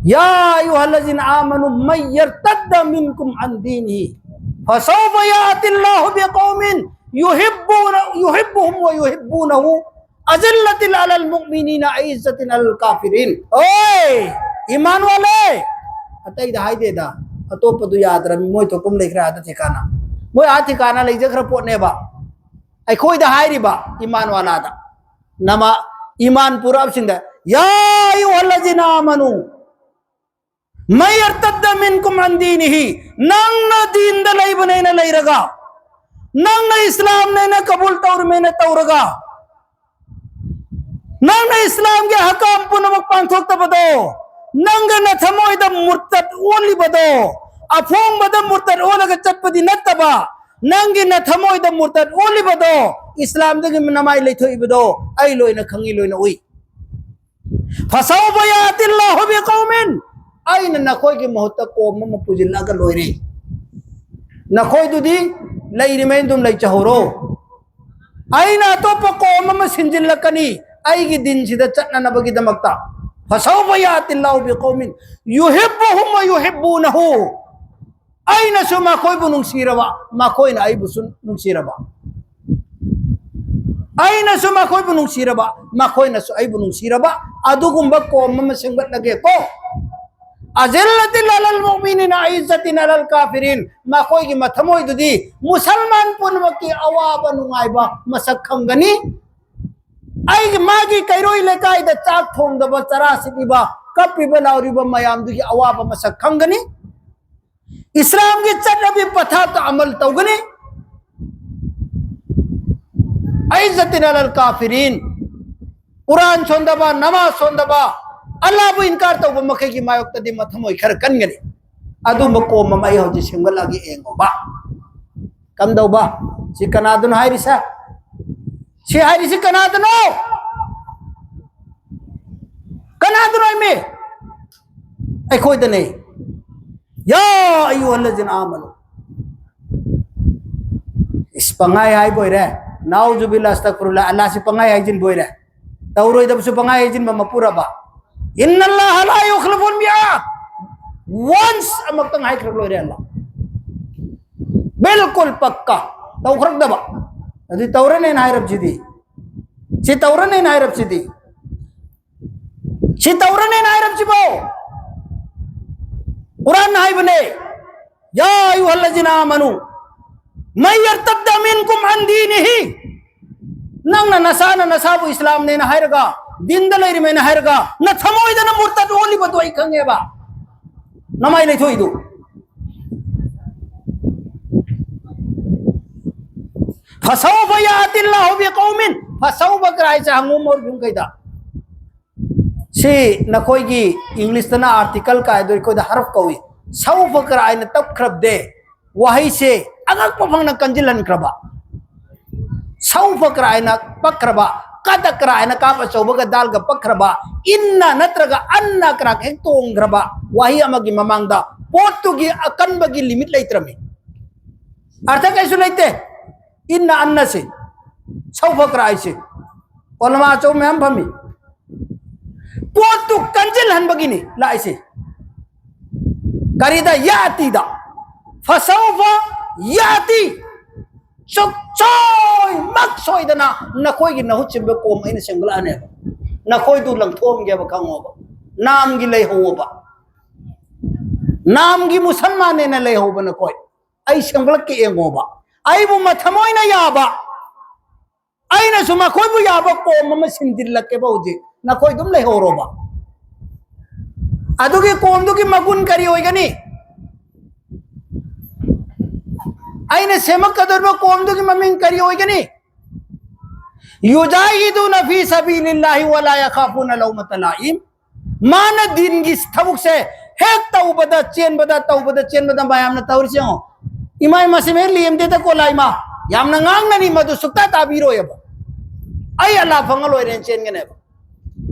يا أيها الذين آمنوا من يرتد منكم عن دينه فسوف يأتي الله بقوم يحبون، يحبهم ويحبونه، أذلة على المؤمنين، أعزة على الكافرين"꯫ ꯑꯣꯏ, ꯏꯃꯥꯟ ꯋꯥꯂꯦ꯫ ꯑꯇꯩꯗ ꯍꯥꯏꯗꯦꯗ, ꯑꯇꯣꯞꯄꯗꯨ ꯌꯥꯗ꯭ꯔꯕꯅꯤ, ꯃꯣꯏ ꯊꯣꯛꯄ ꯑꯃ ꯂꯩꯈ꯭ꯔꯦ ꯑꯥꯗ ꯊꯤꯀꯥꯅ꯫ ꯃꯣꯏ ꯑꯥ ꯊꯤꯀꯥꯅ ꯂꯩꯖꯈ꯭ꯔ ꯄꯣꯠꯅꯦꯕ꯫ ꯑꯩꯈꯣꯏꯗ ꯍꯥꯏꯔꯤꯕ ꯏꯃꯥꯟ ꯋꯥꯂꯥꯗ, ꯅꯃ ꯏꯃꯥꯟ ꯄꯨꯔꯛꯑꯕꯁꯤꯡꯗ, "يا أيها الذين آمنوا من يرتد منكم عن دينه"꯫ ꯅꯪꯅ ꯗꯤꯟꯗ ꯂꯩꯕꯅꯦꯅ ꯂꯩꯔꯒ, ꯅꯪꯅ ꯏꯁꯂꯥꯝꯅꯦꯅ ꯀꯕꯨꯜ ꯇꯧꯔꯃꯦꯅ ꯇꯧꯔꯒ, ꯅꯪꯅ ꯏꯁꯂꯥꯝꯒꯤ ꯍꯀꯥꯝ ꯄꯨꯝꯅꯃꯛ ꯄꯥꯡꯊꯣꯛꯇꯕꯗꯣ, ꯅꯪꯒꯤ ꯅꯊꯃꯣꯏꯗ ꯃꯨꯔꯇꯠ ꯑꯣꯜꯂꯤꯕꯗꯣ, ꯑꯐꯣꯡꯕꯗ ꯃꯨꯔꯇꯠ ꯑꯣꯜꯂꯒ ꯆꯠꯄꯗꯤ ꯅꯠꯇꯕ, ꯅꯪꯒꯤ ꯅꯊꯃꯣꯏꯗ ꯃꯨꯔꯇꯠ ꯑꯣꯜꯂꯤꯕꯗꯣ, ꯏꯁꯂꯥꯝꯗꯒꯤ ꯅꯃꯥꯏ ꯂꯩꯊꯣꯛꯏꯕꯗꯣ ꯑꯩ ꯂꯣꯏꯅ ꯈꯪꯉꯤ, ꯂꯣꯏꯅ ꯎꯏ꯫ "فسوف يأتي الله بقوم"꯫ ꯑꯩꯅ ꯅꯈꯣꯏꯒꯤ ꯃꯍꯨꯠꯇ ꯀꯣꯝ ꯑꯃ ꯄꯨꯁꯤꯜꯂꯛꯑꯒ ꯂꯣꯏꯔꯦ꯫ ꯅꯈꯣꯏꯗꯨꯗꯤ ꯂꯩꯔꯤꯉꯩ ꯑꯗꯨꯝ ꯂꯩꯖꯍꯧꯔꯣ꯫ ꯑꯩꯅ ꯑꯇꯣꯞꯄ ꯀꯣꯝ ꯑꯃ ꯁꯤꯟꯖꯤꯜꯂꯛꯀꯅꯤ, ꯑꯩꯒꯤ ꯗꯤꯟꯁꯤꯗ ꯆꯠꯅꯅꯕꯒꯤꯗꯃꯛꯇ꯫ "فسوف يأتي الله بقوم يحبهم ويحبونه"꯫ ꯑꯩꯅꯁꯨ ꯃꯈꯣꯏꯕꯨ ꯅꯨꯡꯁꯤꯔꯕ, ꯃꯈꯣꯏꯅ ꯑꯩꯕꯨꯁꯨ ꯅꯨꯡꯁꯤꯔꯕ꯫ ꯑꯩꯅꯁꯨ ꯃꯈꯣꯏꯕꯨ ꯅꯨꯡꯁꯤꯔꯕ, ꯃꯈꯣꯏꯅꯁꯨ ꯑꯩꯕꯨ ꯅꯨꯡꯁꯤꯔꯕ, ꯑꯗꯨꯒꯨꯝꯕ ꯀꯣꯝ ꯑꯃ ꯁꯦꯝꯒꯠꯂꯒꯦꯀꯣ꯫ "أذلة على المؤمنين أعزة على الكافرين"꯫ ꯃꯈꯣꯏꯒꯤ ꯃꯊꯃꯣꯏꯗꯨꯗꯤ ꯃꯨꯁꯜꯃꯥꯟ ꯄꯨꯝꯅꯃꯛꯀꯤ ꯑꯋꯥꯕ ꯅꯨꯡꯉꯥꯏꯕ ꯃꯁꯛ ꯈꯪꯒꯅꯤ꯫ ꯑꯩꯒꯤ, ꯃꯥꯒꯤ ꯀꯩꯔꯣꯏ ꯂꯩꯀꯥꯏꯗ ꯆꯥꯛ ꯊꯣꯡꯗꯕ, ꯆꯔꯥ ꯁꯤꯠꯂꯤꯕ, ꯀꯞꯄꯤꯕ ꯂꯥꯎꯔꯤꯕ ꯃꯌꯥꯝꯗꯨꯒꯤ ꯑꯋꯥꯕ ꯃꯁꯛ ꯈꯪꯒꯅꯤ꯫ ꯏꯁꯂꯥꯝꯒꯤ ꯆꯠꯅꯕꯤ ꯄꯊꯥꯞꯇ ꯑꯃꯜ ꯇꯧꯒꯅꯤ꯫ a'izzatin alal kafirin. ꯀꯨꯔꯥꯟ ꯁꯣꯟꯗꯕ, ꯅꯃꯥꯖ ꯁꯣꯟꯗꯕ, ꯑꯜꯂꯥꯕꯨ ꯏꯟꯀꯥꯔ ꯇꯧꯕ ꯃꯈꯩꯒꯤ ꯃꯥꯌꯣꯛꯇꯗꯤ ꯃꯊꯃꯣꯏ ꯈꯔ ꯀꯟꯒꯅꯤ꯫ ꯑꯗꯨꯝꯕ ꯀꯣꯝ ꯑꯃ ꯑꯩ ꯍꯧꯖꯤꯛ ꯁꯦꯝꯒꯠꯂꯛꯑꯒꯦ, ꯌꯦꯡꯉꯣꯕ꯫ ꯀꯝꯗꯧꯕ? ꯁꯤ ꯀꯅꯥꯗꯅꯣ ꯍꯥꯏꯔꯤꯁꯦ? ꯁꯤ ꯍꯥꯏꯔꯤꯁꯤ ꯀꯅꯥꯗꯅꯣ? ꯀꯅꯥꯗꯅꯣ ꯍꯥꯏꯃꯤ? ꯑꯩꯈꯣꯏꯗꯅꯦ꯫ ꯌꯥ ꯑꯌꯨꯍꯜꯂꯖꯤꯅ ꯑꯥꯃꯅꯨ꯫ ꯏꯁ, ꯄꯪꯍꯥꯏ ꯍꯥꯏꯕ ꯑꯣꯏꯔꯦ꯫ ꯅꯥꯎꯖꯨꯕꯤꯜꯂꯥ, ꯑꯁꯇꯒꯐꯤꯔꯨꯜꯂꯥ, ꯑꯜꯂꯥꯁꯤ ꯄꯪꯍꯥꯏ ꯍꯥꯏꯖꯤꯟꯕ ꯑꯣꯏꯔꯦ꯫ ꯇꯧꯔꯣꯏꯗꯕꯁꯨ ꯄꯪꯍꯥꯏ ꯍꯥꯏꯖꯤꯟꯕ ꯃꯄꯨꯔꯕ? ꯏꯟꯅꯜꯂꯥꯍ ꯂꯥ ꯌꯨꯈꯂꯤꯐꯨꯜ ꯃꯤꯌꯥꯗ꯫ Once ꯑꯃꯨꯛꯇꯪ ꯍꯥꯏꯈ꯭ꯔ ꯂꯣꯏꯔꯦ ꯑꯜꯂꯥ꯫ ꯕꯤꯜꯀꯨꯜ ꯄꯛꯀ꯫ ꯇꯧꯈ꯭ꯔꯛꯇꯕ꯫ ꯑꯗꯨ ꯇꯧꯔꯅꯦꯅ ꯍꯥꯏꯔꯕꯁꯤꯗꯤ꯫ ꯁꯤ ꯇꯧꯔꯅꯦꯅ ꯍꯥꯏꯔꯕꯁꯤꯗꯤ꯫ ꯁꯤ ꯇꯧꯔꯅꯦꯅ ꯍꯥꯏꯔꯕꯁꯤꯕꯣ? ꯀꯨꯔꯥꯟꯅ ꯍꯥꯏꯕꯅꯦ, "ꯌꯥ ꯑꯌꯨꯍꯜꯂꯖꯤꯅ ꯑꯥꯃꯅꯨ, ꯃꯟ ꯌꯔꯇꯗ ꯃꯤꯟꯀꯨꯝ ꯑꯟ ꯗꯤꯅꯤꯍꯤ", ꯅꯪꯅ ꯅꯁꯥꯅ ꯅꯁꯥꯕꯨ ꯏꯁꯂꯥꯝꯅꯦꯅ ꯍꯥꯏꯔꯒ, ꯗꯤꯟꯗ ꯂꯩꯔꯤꯃꯦꯅ ꯍꯥꯏꯔꯒ, ꯅꯊꯃꯣꯏꯗꯅ ꯃꯨꯔꯇꯗ ꯑꯣꯜꯂꯤꯕꯗꯣ ꯑꯩ ꯈꯪꯉꯦꯕ꯫ ꯅꯃꯥꯏ ꯂꯩꯊꯣꯛꯏꯗꯨ꯫ "ꯐꯁꯧꯐ ꯌꯥꯇꯤꯜꯂꯥꯍꯨ ꯕꯤꯀꯧꯃꯤꯟ", ꯐꯁꯧꯐ ꯀꯔꯥꯏꯁꯦ ꯍꯪꯉꯨ ꯃꯣꯏ ꯌꯨꯝꯈꯩꯗ꯫ ꯁꯤ ꯅꯈꯣꯏꯒꯤ ꯏꯪꯂꯤꯁꯇꯅ ꯑꯥꯔꯇꯤꯀꯜ ꯀꯥꯏꯗꯣ ꯑꯩꯈꯣꯏꯗ ꯍꯔꯐ ꯀꯧꯏ꯫ ꯁꯧꯐ ꯀꯔꯥꯏꯅ ꯇꯞꯈ꯭ꯔꯕꯗꯦ ꯋꯥꯍꯩꯁꯦ ꯑꯉꯛꯄ ꯐꯪꯅ ꯀꯟꯖꯤꯜꯍꯟꯈ꯭ꯔꯕ꯫ ꯁꯧꯐ ꯀꯔꯥꯏꯅ ꯄꯛꯈ꯭ꯔꯕ, ꯀꯗ ꯀꯔꯥꯏꯅ ꯀꯥꯞ ꯑꯆꯧꯕꯒ ꯗꯥꯜꯒ ꯄꯛꯈ꯭ꯔꯕ, ꯏꯟꯅ ꯅꯠꯇ꯭ꯔꯒ ꯑꯟꯅ ꯀꯔꯥꯛ ꯍꯦꯛ ꯇꯣꯡꯈ꯭ꯔꯕ ꯋꯥꯍꯩ ꯑꯃꯒꯤ ꯃꯃꯥꯡꯗ ꯄꯣꯠꯇꯨꯒꯤ ꯑꯀꯟꯕꯒꯤ ꯂꯤꯃꯤꯠ ꯂꯩꯇ꯭ꯔꯃꯤ꯫ ꯑꯔꯊ ꯀꯩꯁꯨ ꯂꯩꯇꯦ꯫ ꯏꯟꯅ ꯑꯟꯅꯁꯤ, ꯁꯧꯐ ꯀꯔꯥꯏꯁꯤ, ꯑꯣꯂꯃꯥ ꯑꯆꯧꯕ ꯃꯌꯥꯝ ꯐꯝꯃꯤ꯫ ꯄꯣꯠꯇꯨ ꯀꯟꯖꯤꯜꯍꯟꯕꯒꯤꯅꯤ ꯂꯥꯛꯏꯁꯤ꯫ ꯀꯔꯤꯗ? ꯌꯥꯇꯤꯗ꯫ ꯐꯁꯧꯐ ꯌꯥꯇꯤ꯫ ꯁꯨꯛꯁꯣꯏꯃꯛ ꯁꯣꯏꯗꯅ ꯅꯈꯣꯏꯒꯤ ꯅꯍꯨꯠ ꯁꯤꯟꯕ ꯀꯣꯝ ꯑꯩꯅ ꯁꯦꯝꯒꯠꯂꯛꯑꯅꯦꯕ꯫ ꯅꯈꯣꯏꯗꯨ ꯂꯪꯊꯣꯛꯑꯝꯒꯦꯕ, ꯈꯪꯉꯣꯕ꯫ ꯅꯥꯝꯒꯤ ꯂꯩꯍꯧꯕ, ꯅꯥꯝꯒꯤ ꯃꯨꯁꯜꯃꯥꯟꯅꯦꯅ ꯂꯩꯍꯧꯕ ꯅꯈꯣꯏ, ꯑꯩ ꯁꯦꯝꯒꯠꯂꯛꯀꯦ, ꯌꯦꯡꯉꯣꯕ꯫ ꯑꯩꯕꯨ ꯃꯊꯃꯣꯏꯅ ꯌꯥꯕ, ꯑꯩꯅꯁꯨ ꯃꯈꯣꯏꯕꯨ ꯌꯥꯕ ꯀꯣꯝ ꯑꯃ ꯁꯤꯟꯖꯤꯜꯂꯛꯀꯦꯕ ꯍꯧꯖꯤꯛ꯫ ꯅꯈꯣꯏ ꯑꯗꯨꯝ ꯂꯩꯍꯧꯔꯣꯕ꯫ ꯑꯗꯨꯒꯤ ꯀꯣꯝꯗꯨꯒꯤ ꯃꯒꯨꯟ ꯀꯔꯤ ꯑꯣꯏꯒꯅꯤ? ꯑꯩꯅ ꯁꯦꯝꯃꯛꯀꯗꯧꯔꯤꯕ ꯀꯣꯝꯗꯨꯒꯤ ꯃꯃꯤꯡ ꯀꯔꯤ ꯑꯣꯏꯒꯅꯤ? ꯌꯨꯖꯥꯍꯤꯗꯨꯅ ꯐꯤ ꯁꯕꯤꯂꯤꯜꯂꯥꯍꯤ ꯋꯥꯂꯥ ꯌꯥꯈꯥꯐꯨꯅ ꯂꯧꯃꯇ ꯂꯥꯏꯝ꯫ ꯃꯥꯅ ꯗꯤꯟꯒꯤ ꯊꯕꯛꯁꯦ ꯍꯦꯛ ꯇꯧꯕꯗ, ꯆꯦꯟꯕꯗ, ꯇꯧꯕꯗ, ꯆꯦꯟꯕꯗ ꯃꯌꯥꯝꯅ ꯇꯧꯔꯤꯁꯦ ꯌꯦꯡꯉꯣ꯫ ꯏꯃꯥ, ꯏꯃꯥꯁꯦ ꯍꯦꯛ ꯂꯦꯝꯗꯦꯗꯀꯣ, ꯂꯥꯏꯃ꯫ ꯌꯥꯝꯅ ꯉꯥꯡꯅꯅꯤ, ꯃꯗꯨ ꯁꯨꯛꯇ ꯇꯥꯕꯤꯔꯣꯏꯕ꯫ ꯑꯩ ꯑꯜꯂꯥ ꯐꯪꯉ ꯂꯣꯏꯔꯦꯅ ꯆꯦꯟꯒꯅꯦꯕ꯫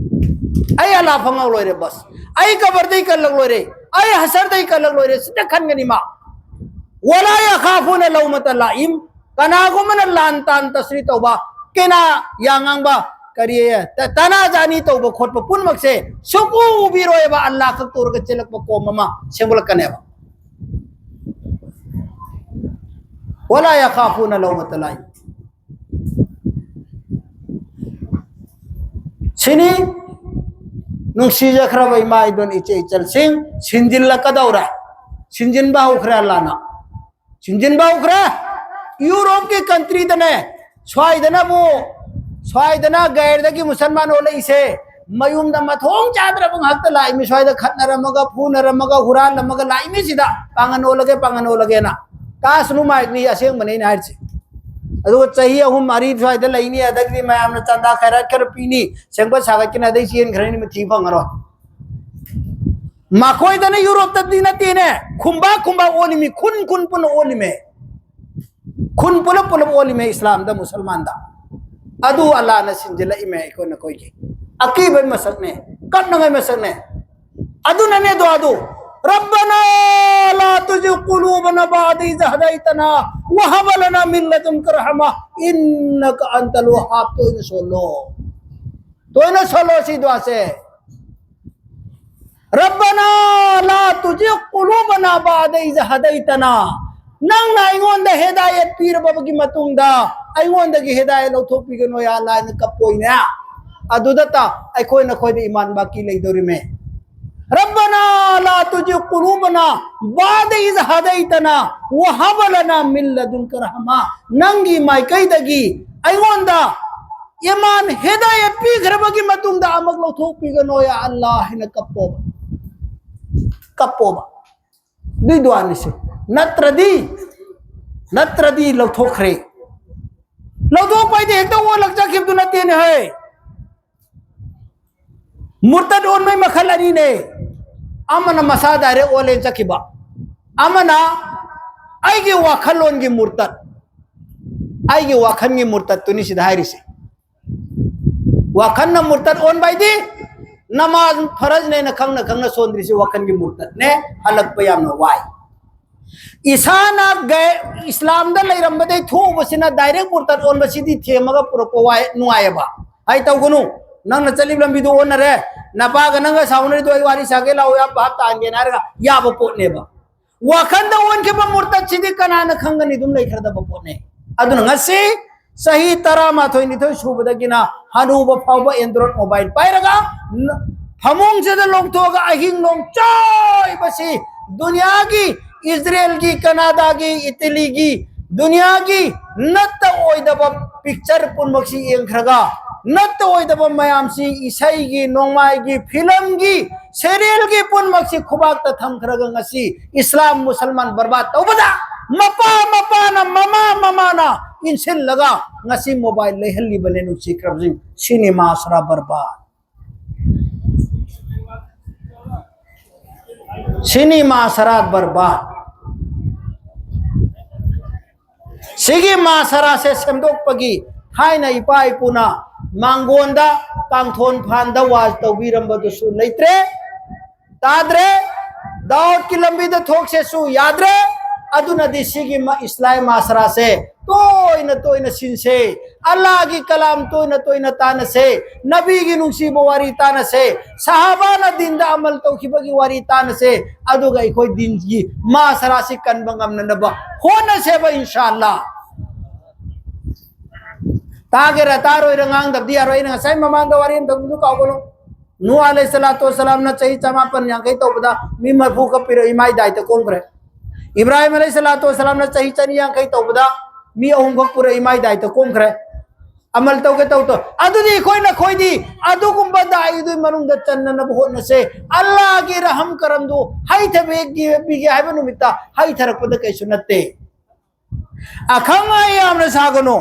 ꯑꯩ ꯑꯜꯂꯥ ꯐꯪꯉ ꯂꯣꯏꯔꯦ ꯕꯁ꯫ ꯑꯩ ꯀꯕꯔꯗꯩ ꯀꯜꯂꯛ ꯂꯣꯏꯔꯦ꯫ ꯑꯩ ꯍꯁꯔꯗꯩ ꯀꯜꯂꯛ ꯂꯣꯏꯔꯦ, ꯁꯤꯗ ꯈꯟꯒꯅꯤ ꯃꯥ꯫ ꯋꯥꯂꯥ ꯌꯥꯈꯥꯐꯨꯅ ꯂꯧꯃꯇ ꯂꯥꯏꯝ꯫ ꯀꯅꯥꯒꯨꯝꯕꯅ ꯂꯥꯟ ꯇꯥꯟ ꯇꯁꯔꯤ ꯇꯧꯕ, ꯀꯦꯅꯥ ꯌꯥ ꯉꯥꯡꯕ, ꯀꯔꯤ, ꯇ-, ꯇꯅꯥ ꯖꯥꯅꯤ ꯇꯧꯕ ꯈꯣꯠꯄ ꯄꯨꯝꯅꯃꯛꯁꯦ ꯁꯨꯛꯎ ꯎꯕꯤꯔꯣꯏꯕ꯫ ꯑꯜꯂꯥ ꯈꯛ ꯇꯧꯔꯒ ꯆꯦꯜꯂꯛꯄ ꯀꯣꯝ ꯑꯃ ꯁꯦꯝꯒꯠꯂꯛꯀꯅꯦꯕ꯫ ꯋꯥꯂꯥ ꯌꯥꯈꯥꯐꯨꯅ ꯂꯧꯃꯇ ꯂꯥꯏꯝ꯫ ꯁꯤꯅꯤ, ꯅꯨꯡꯁꯤꯖꯈ꯭ꯔꯕ ꯏꯃꯥ ꯏꯕꯦꯟ ꯏꯆꯦ ꯏꯆꯜꯁꯤꯡ, ꯁꯤꯟꯖꯤꯜꯂꯛꯀꯗꯧꯔꯦ꯫ ꯁꯤꯟꯖꯤꯟꯕ ꯍꯧꯈ꯭ꯔꯦ ꯑꯜꯂꯥꯅ꯫ ꯁꯤꯟꯖꯤꯟꯕ ꯍꯧꯈ꯭ꯔꯦ꯫ ꯌꯨꯔꯣꯞꯀꯤ ꯀꯟꯇ꯭ꯔꯤꯗꯅꯦ, ꯁ꯭ꯋꯥꯏꯗꯅꯕꯨ, ꯁ꯭ꯋꯥꯏꯗꯅ ꯒꯩꯔꯗꯒꯤ ꯃꯨꯁꯜꯃꯥꯟ ꯑꯣꯜꯂꯛꯏꯁꯦ, ꯃꯌꯨꯝꯗ ꯃꯊꯣꯡ ꯆꯥꯗ꯭ꯔꯕ ꯉꯥꯛꯇ ꯂꯥꯛꯏꯃꯤ꯫ ꯁ꯭ꯋꯥꯏꯗ ꯈꯠꯅꯔꯝꯃꯒ, ꯐꯨꯅꯔꯝꯃꯒ, ꯍꯨꯔꯥꯜꯂꯝꯃꯒ ꯂꯥꯛꯏꯃꯤ ꯁꯤꯗ, ꯄꯥꯡꯒꯟ ꯑꯣꯜꯂꯒꯦ, ꯄꯥꯡꯒꯟ ꯑꯣꯜꯂꯒꯦꯅ꯫ ꯇꯥꯁꯅꯨ ꯃꯥꯏꯛꯅꯤ, ꯑꯁꯦꯡꯕꯅꯦ ꯑꯩꯅ ꯍꯥꯏꯔꯤꯁꯦ꯫ ꯑꯗꯨꯒ ꯆꯍꯤ ꯑꯍꯨꯝ ꯃꯔꯤ ꯁ꯭ꯋꯥꯏꯗ ꯂꯩꯅꯤ, ꯑꯗꯒꯤꯗꯤ ꯃꯌꯥꯝꯅ ꯆꯥꯟꯗꯥ ꯈꯥꯏꯔꯥꯠ ꯈꯔ ꯄꯤꯅꯤ, ꯁꯦꯝꯒꯠ ꯁꯥꯒꯠꯀꯅꯤ, ꯑꯗꯩ ꯆꯦꯟꯈ꯭ꯔꯅꯤ, ꯃꯊꯤ ꯐꯪꯉꯔꯣꯏ꯫ ꯃꯈꯣꯏꯗꯅ ꯌꯨꯔꯣꯞꯇꯗꯤ ꯅꯠꯇꯦꯅꯦ, ꯈꯨꯝꯕꯥ ꯈꯨꯝꯕꯥ ꯑꯣꯜꯂꯤꯃꯤ, ꯈꯨꯟ ꯈꯨꯟ ꯄꯨꯟꯅ ꯑꯣꯜꯂꯤꯃꯦ, ꯈꯨꯟ ꯄꯨꯂꯞ ꯄꯨꯂꯞ ꯑꯣꯜꯂꯤꯃꯦ, ꯏꯁꯂꯥꯝꯗ, ꯃꯨꯁꯜꯃꯥꯟꯗ꯫ ꯑꯗꯨ ꯑꯜꯂꯥꯅ ꯁꯤꯟꯖꯤꯜꯂꯛꯏꯃꯦ ꯑꯩꯈꯣꯏ ꯅꯈꯣꯏꯒꯤ꯫ ꯑꯀꯤꯕꯩ ꯃꯁꯛꯅꯦ, ꯀꯞꯅꯉꯩ ꯃꯁꯛꯅꯦ꯫ ꯑꯗꯨꯅꯅꯦ ꯗꯨꯋꯥꯗꯨ, "ربنا لا تزغ قلوبنا بعد إذ هديتنا وهب لنا من لدنك رحمة إنك أنت الوهاب"꯫ ꯇꯣꯏꯅ ꯁꯣꯜꯂꯣ, ꯇꯣꯏꯅ ꯁꯣꯜꯂꯣ ꯁꯤ ꯗꯨꯋꯥꯁꯦ꯫ "ربنا لا تزغ قلوبنا بعد إذ هديتنا"꯫ ꯅꯪꯅ ꯑꯩꯉꯣꯟꯗ ꯍꯤꯗꯥꯌꯠ ꯄꯤꯔꯕꯒꯤ ꯃꯇꯨꯡꯗ ꯑꯩꯉꯣꯟꯗꯒꯤ ꯍꯤꯗꯥꯌꯠ ꯂꯧꯊꯣꯛꯄꯤꯒꯅꯨ ꯌꯥ ꯑꯜꯂꯥ ꯍꯥꯏꯅ ꯀꯞꯄꯣꯏꯅꯦ꯫ ꯑꯗꯨꯗꯇ ꯑꯩꯈꯣꯏ ꯅꯈꯣꯏꯗ ꯏꯃꯥꯟ ꯕꯥꯀꯤ ꯂꯩꯗꯧꯔꯤꯃꯦ꯫ "ربنا لا تزغ قلوبنا بعد إذ هديتنا وهب لنا من لدنك رحمة"꯫ ꯅꯪꯒꯤ ꯃꯥꯏꯀꯩꯗꯒꯤ ꯑꯩꯉꯣꯟꯗ ꯏꯃꯥꯟ ꯍꯤꯗꯥꯌꯠ ꯄꯤꯈ꯭ꯔꯕꯒꯤ ꯃꯇꯨꯡꯗ ꯑꯃꯨꯛ ꯂꯧꯊꯣꯛꯄꯤꯒꯅꯣ ꯌꯥ ꯑꯜꯂꯥ ꯍꯥꯏꯅ ꯀꯞꯄꯣꯕ, ꯀꯞꯄꯣꯕ꯫ ꯑꯗꯨꯏ ꯗꯨꯋꯥꯅꯤꯁꯦ꯫ ꯅꯠꯇ꯭ꯔꯗꯤ, ꯅꯠꯇ꯭ꯔꯗꯤ ꯂꯧꯊꯣꯛꯈ꯭ꯔꯦ꯫ ꯂꯧꯊꯣꯛꯄ ꯍꯥꯏꯗꯤ ꯍꯦꯛꯇ ꯑꯣꯜꯂꯛ ꯆꯠꯈꯤꯕꯗꯨ ꯅꯠꯇꯦꯅꯦ ꯍꯦ꯫ ꯃꯨꯔꯇꯠ ꯑꯣꯟꯕꯩ ꯃꯈꯜ ꯑꯅꯤꯅꯦ꯫ ꯑꯃꯅ ꯃꯁꯥ direct ꯑꯣꯜꯂꯦꯅ ꯆꯠꯈꯤꯕ, ꯑꯃꯅ ꯑꯩꯒꯤ ꯋꯥꯈꯜꯂꯣꯟꯒꯤ ꯃꯨꯔꯇꯠ, ꯑꯩꯒꯤ ꯋꯥꯈꯜꯒꯤ ꯃꯨꯔꯇꯠꯇꯨꯅꯤ ꯁꯤꯗ ꯍꯥꯏꯔꯤꯁꯦ꯫ ꯋꯥꯈꯜꯅ ꯃꯨꯔꯇꯠ ꯑꯣꯟꯕ ꯍꯥꯏꯗꯤ ꯅꯃꯥꯖ ꯐꯔꯖꯅꯦꯅ ꯈꯪꯅ ꯈꯪꯅ ꯁꯣꯟꯗ꯭ꯔꯤꯁꯤ ꯋꯥꯈꯜꯒꯤ ꯃꯨꯔꯇꯠꯅꯦ꯫ ꯍꯜꯂꯛꯄ ꯌꯥꯝꯅ ꯋꯥꯏ꯫ ꯏꯁꯥꯅ ꯒ-, ꯏꯁꯂꯥꯝꯗ ꯂꯩꯔꯝꯕꯗꯩ ꯊꯣꯛꯎꯕꯁꯤꯅ direct ꯃꯨꯔꯇꯠ ꯑꯣꯟꯕꯁꯤꯗꯤ ꯊꯦꯝꯃꯒ ꯄꯨꯔꯛꯄ ꯋꯥꯏ, ꯅꯨꯡꯉꯥꯏꯑꯕ꯫ ꯍꯥꯏ ꯇꯧꯒꯅꯨ, ꯅꯪꯅ ꯆꯠꯂꯤꯕ ꯂꯝꯕꯤꯗꯣ ꯑꯣꯟꯅꯔꯦ, ꯅꯄꯥꯒ ꯅꯪꯒ ꯁꯥꯎꯅꯔꯤꯗꯣ ꯑꯩ ꯋꯥꯔꯤ ꯁꯥꯒꯦ ꯂꯥꯛꯑꯣ, ꯌꯥꯝ ꯚꯥꯞ ꯇꯥꯍꯟꯒꯦꯅ ꯍꯥꯏꯔꯒ ꯌꯥꯕ ꯄꯣꯠꯅꯦꯕ꯫ ꯋꯥꯈꯟꯗ ꯑꯣꯟꯈꯤꯕ ꯃꯨꯔꯇꯠꯁꯤꯗꯤ ꯀꯅꯥꯅ ꯈꯪꯒꯅꯤ? ꯑꯗꯨꯝ ꯂꯩꯈ꯭ꯔꯗꯕ ꯄꯣꯠꯅꯦ꯫ ꯑꯗꯨꯅ ꯉꯁꯤ ꯆꯍꯤ ꯇꯔꯥꯃꯥꯊꯣꯏ ꯅꯤꯊꯣꯏ ꯁꯨꯕꯗꯒꯤꯅ ꯍꯅꯨꯕ ꯐꯥꯎꯕ Android mobile ꯄꯥꯏꯔꯒ ꯅ-, ꯐꯃꯨꯡꯁꯤꯗ ꯂꯣꯡꯊꯣꯛꯑꯒ ꯑꯍꯤꯡ ꯅꯣꯡꯆꯥꯏꯕꯁꯤ ꯗꯨꯅꯤꯌꯥꯒꯤ, ꯏꯖꯔꯦꯜꯒꯤ, ꯀꯅꯥꯗꯥꯒꯤ, ꯏꯇꯂꯤꯒꯤ, ꯗꯨꯅꯤꯌꯥꯒꯤ ꯅꯠꯇ ꯑꯣꯏꯗꯕ picture ꯄꯨꯝꯅꯃꯛꯁꯤ ꯌꯦꯡꯈ꯭ꯔꯒ, ꯅꯠꯇ ꯑꯣꯏꯗꯕ ꯃꯌꯥꯝꯁꯤ, ꯏꯁꯩꯒꯤ, ꯅꯣꯡꯃꯥꯏꯒꯤ, ꯐꯤꯂꯝꯒꯤ, serialꯒꯤ ꯄꯨꯝꯅꯃꯛꯁꯤ ꯈꯨꯕꯥꯛꯇ ꯊꯝꯈ꯭ꯔꯒ ꯉꯁꯤ ꯏꯁꯂꯥꯝ ꯃꯨꯁꯜꯃꯥꯟ ꯕꯔꯕꯥꯗ ꯇꯧꯕꯗ ꯃꯄꯥ ꯃꯄꯥꯅ, ꯃꯃꯥ ꯃꯃꯥꯅ ꯏꯟꯁꯤꯜꯂꯒ ꯉꯁꯤ mobile ꯂꯩꯍꯜꯂꯤꯕꯅꯦ꯫ ꯅꯨꯡꯁꯤꯈ꯭ꯔꯕꯁꯤꯡ, ꯁꯤꯅꯦꯃꯥ ꯁꯔꯥ ꯕꯔꯕꯥꯗ꯫ ꯁꯤꯅꯤ ꯃꯥ ꯁꯔꯥꯠ ꯕꯔꯕꯥꯗ꯫ ꯁꯤꯒꯤ ꯃꯥ ꯁꯔꯥꯁꯦ ꯁꯦꯝꯗꯣꯛꯄꯒꯤ ꯊꯥꯏꯅ ꯏꯄꯥ ꯏꯄꯨꯅ ꯃꯥꯡꯒꯣꯟꯗ ꯀꯥꯡꯊꯣꯟ ꯐꯥꯟꯗ ꯋꯥꯖ ꯇꯧꯕꯤꯔꯝꯕꯗꯨꯁꯨ ꯂꯩꯇ꯭ꯔꯦ, ꯇꯥꯗ꯭ꯔꯦ꯫ ꯗꯥꯎꯠꯀꯤ ꯂꯝꯕꯤꯗ ꯊꯣꯛꯁꯦꯁꯨ ꯌꯥꯗ꯭ꯔꯦ꯫ ꯑꯗꯨꯅꯗꯤ ꯁꯤꯒꯤ ꯃ-, ꯏꯁꯂꯥꯝ ꯃꯥ ꯁꯔꯥꯁꯦ ꯇꯣꯏꯅ ꯇꯣꯏꯅ ꯁꯤꯟꯁꯦ꯫ ꯑꯜꯂꯥꯍꯒꯤ ꯀꯂꯥꯝ ꯇꯣꯏꯅ ꯇꯣꯏꯅ ꯇꯥꯅꯁꯦ, ꯅꯕꯤꯒꯤ ꯅꯨꯡꯁꯤꯕ ꯋꯥꯔꯤ ꯇꯥꯅꯁꯦ, ꯁꯍꯥꯕꯥꯅ ꯗꯤꯟꯗ ꯑꯃꯜ ꯇꯧꯈꯤꯕꯒꯤ ꯋꯥꯔꯤ ꯇꯥꯅꯁꯦ, ꯑꯗꯨꯒ ꯑꯩꯈꯣꯏ ꯗꯤꯟꯒꯤ ꯃꯥꯁꯔꯥꯁꯤ ꯀꯟꯕ ꯉꯝꯅꯅꯕ ꯍꯣꯠꯅꯁꯦꯕ, ꯏꯟꯁꯥ ꯑꯜꯂꯥ꯫ ꯇꯥꯒꯦꯔꯥ ꯇꯥꯔꯣꯏꯔꯥ ꯉꯥꯡꯗꯕꯗꯤ ꯌꯥꯔꯣꯏ꯫ ꯑꯩꯅ ꯉꯁꯥꯏ ꯃꯃꯥꯡꯗ ꯋꯥꯔꯤ ꯑꯃ ꯇꯧꯕꯗꯨ ꯀꯥꯎꯒꯅꯨ꯫ ꯅꯨꯍ ꯑꯂꯩꯍꯤ ꯁꯂꯥꯇꯨ ꯋꯁꯁꯂꯥꯝꯅ ꯆꯍꯤ ꯆꯃꯥꯄꯟ ꯌꯥꯡꯈꯩ ꯇꯧꯕꯗ ꯃꯤ ꯃꯔꯐꯨ ꯈꯛ ꯄꯤꯔꯛꯏ, ꯏꯃꯥꯏ ꯗꯥꯏꯇ ꯀꯣꯝꯈ꯭ꯔꯦ꯫ ꯏꯕ꯭ꯔꯥꯍꯤꯝ ꯑꯂꯩꯍꯤ ꯁꯂꯥꯇꯨ ꯋꯁꯁꯂꯥꯝꯅ ꯆꯍꯤ ꯆꯅꯤ ꯌꯥꯡꯈꯩ ꯇꯧꯕꯗ ꯃꯤ ꯑꯍꯨꯝ ꯈꯛ ꯄꯨꯔꯛꯏ, ꯏꯃꯥꯏ ꯗꯥꯏꯇ ꯀꯣꯝꯈ꯭ꯔꯦ꯫ ꯑꯃꯜ ꯇꯧꯒꯦ ꯇꯧ ꯇꯧ꯫ ꯑꯗꯨꯗꯤ ꯑꯩꯈꯣꯏ ꯅꯈꯣꯏꯗꯤ ꯑꯗꯨꯒꯨꯝꯕ ꯗꯥꯏꯗꯨꯒꯤ ꯃꯅꯨꯡꯗ ꯆꯟꯅꯅꯕ ꯍꯣꯠꯅꯁꯦ꯫ ꯑꯜꯂꯥꯍꯒꯤ ꯔꯍꯝ ꯀꯔꯝꯗꯨ ꯍꯩꯊꯕꯤꯒꯦ ꯍꯥꯏꯕ ꯅꯨꯃꯤꯠꯇ ꯍꯩꯊꯔꯛꯄꯗ ꯀꯩꯁꯨ ꯅꯠꯇꯦ꯫ ꯑꯈꯪ ꯑꯍꯩ ꯌꯥꯝꯅ ꯁꯥꯒꯅꯨ꯫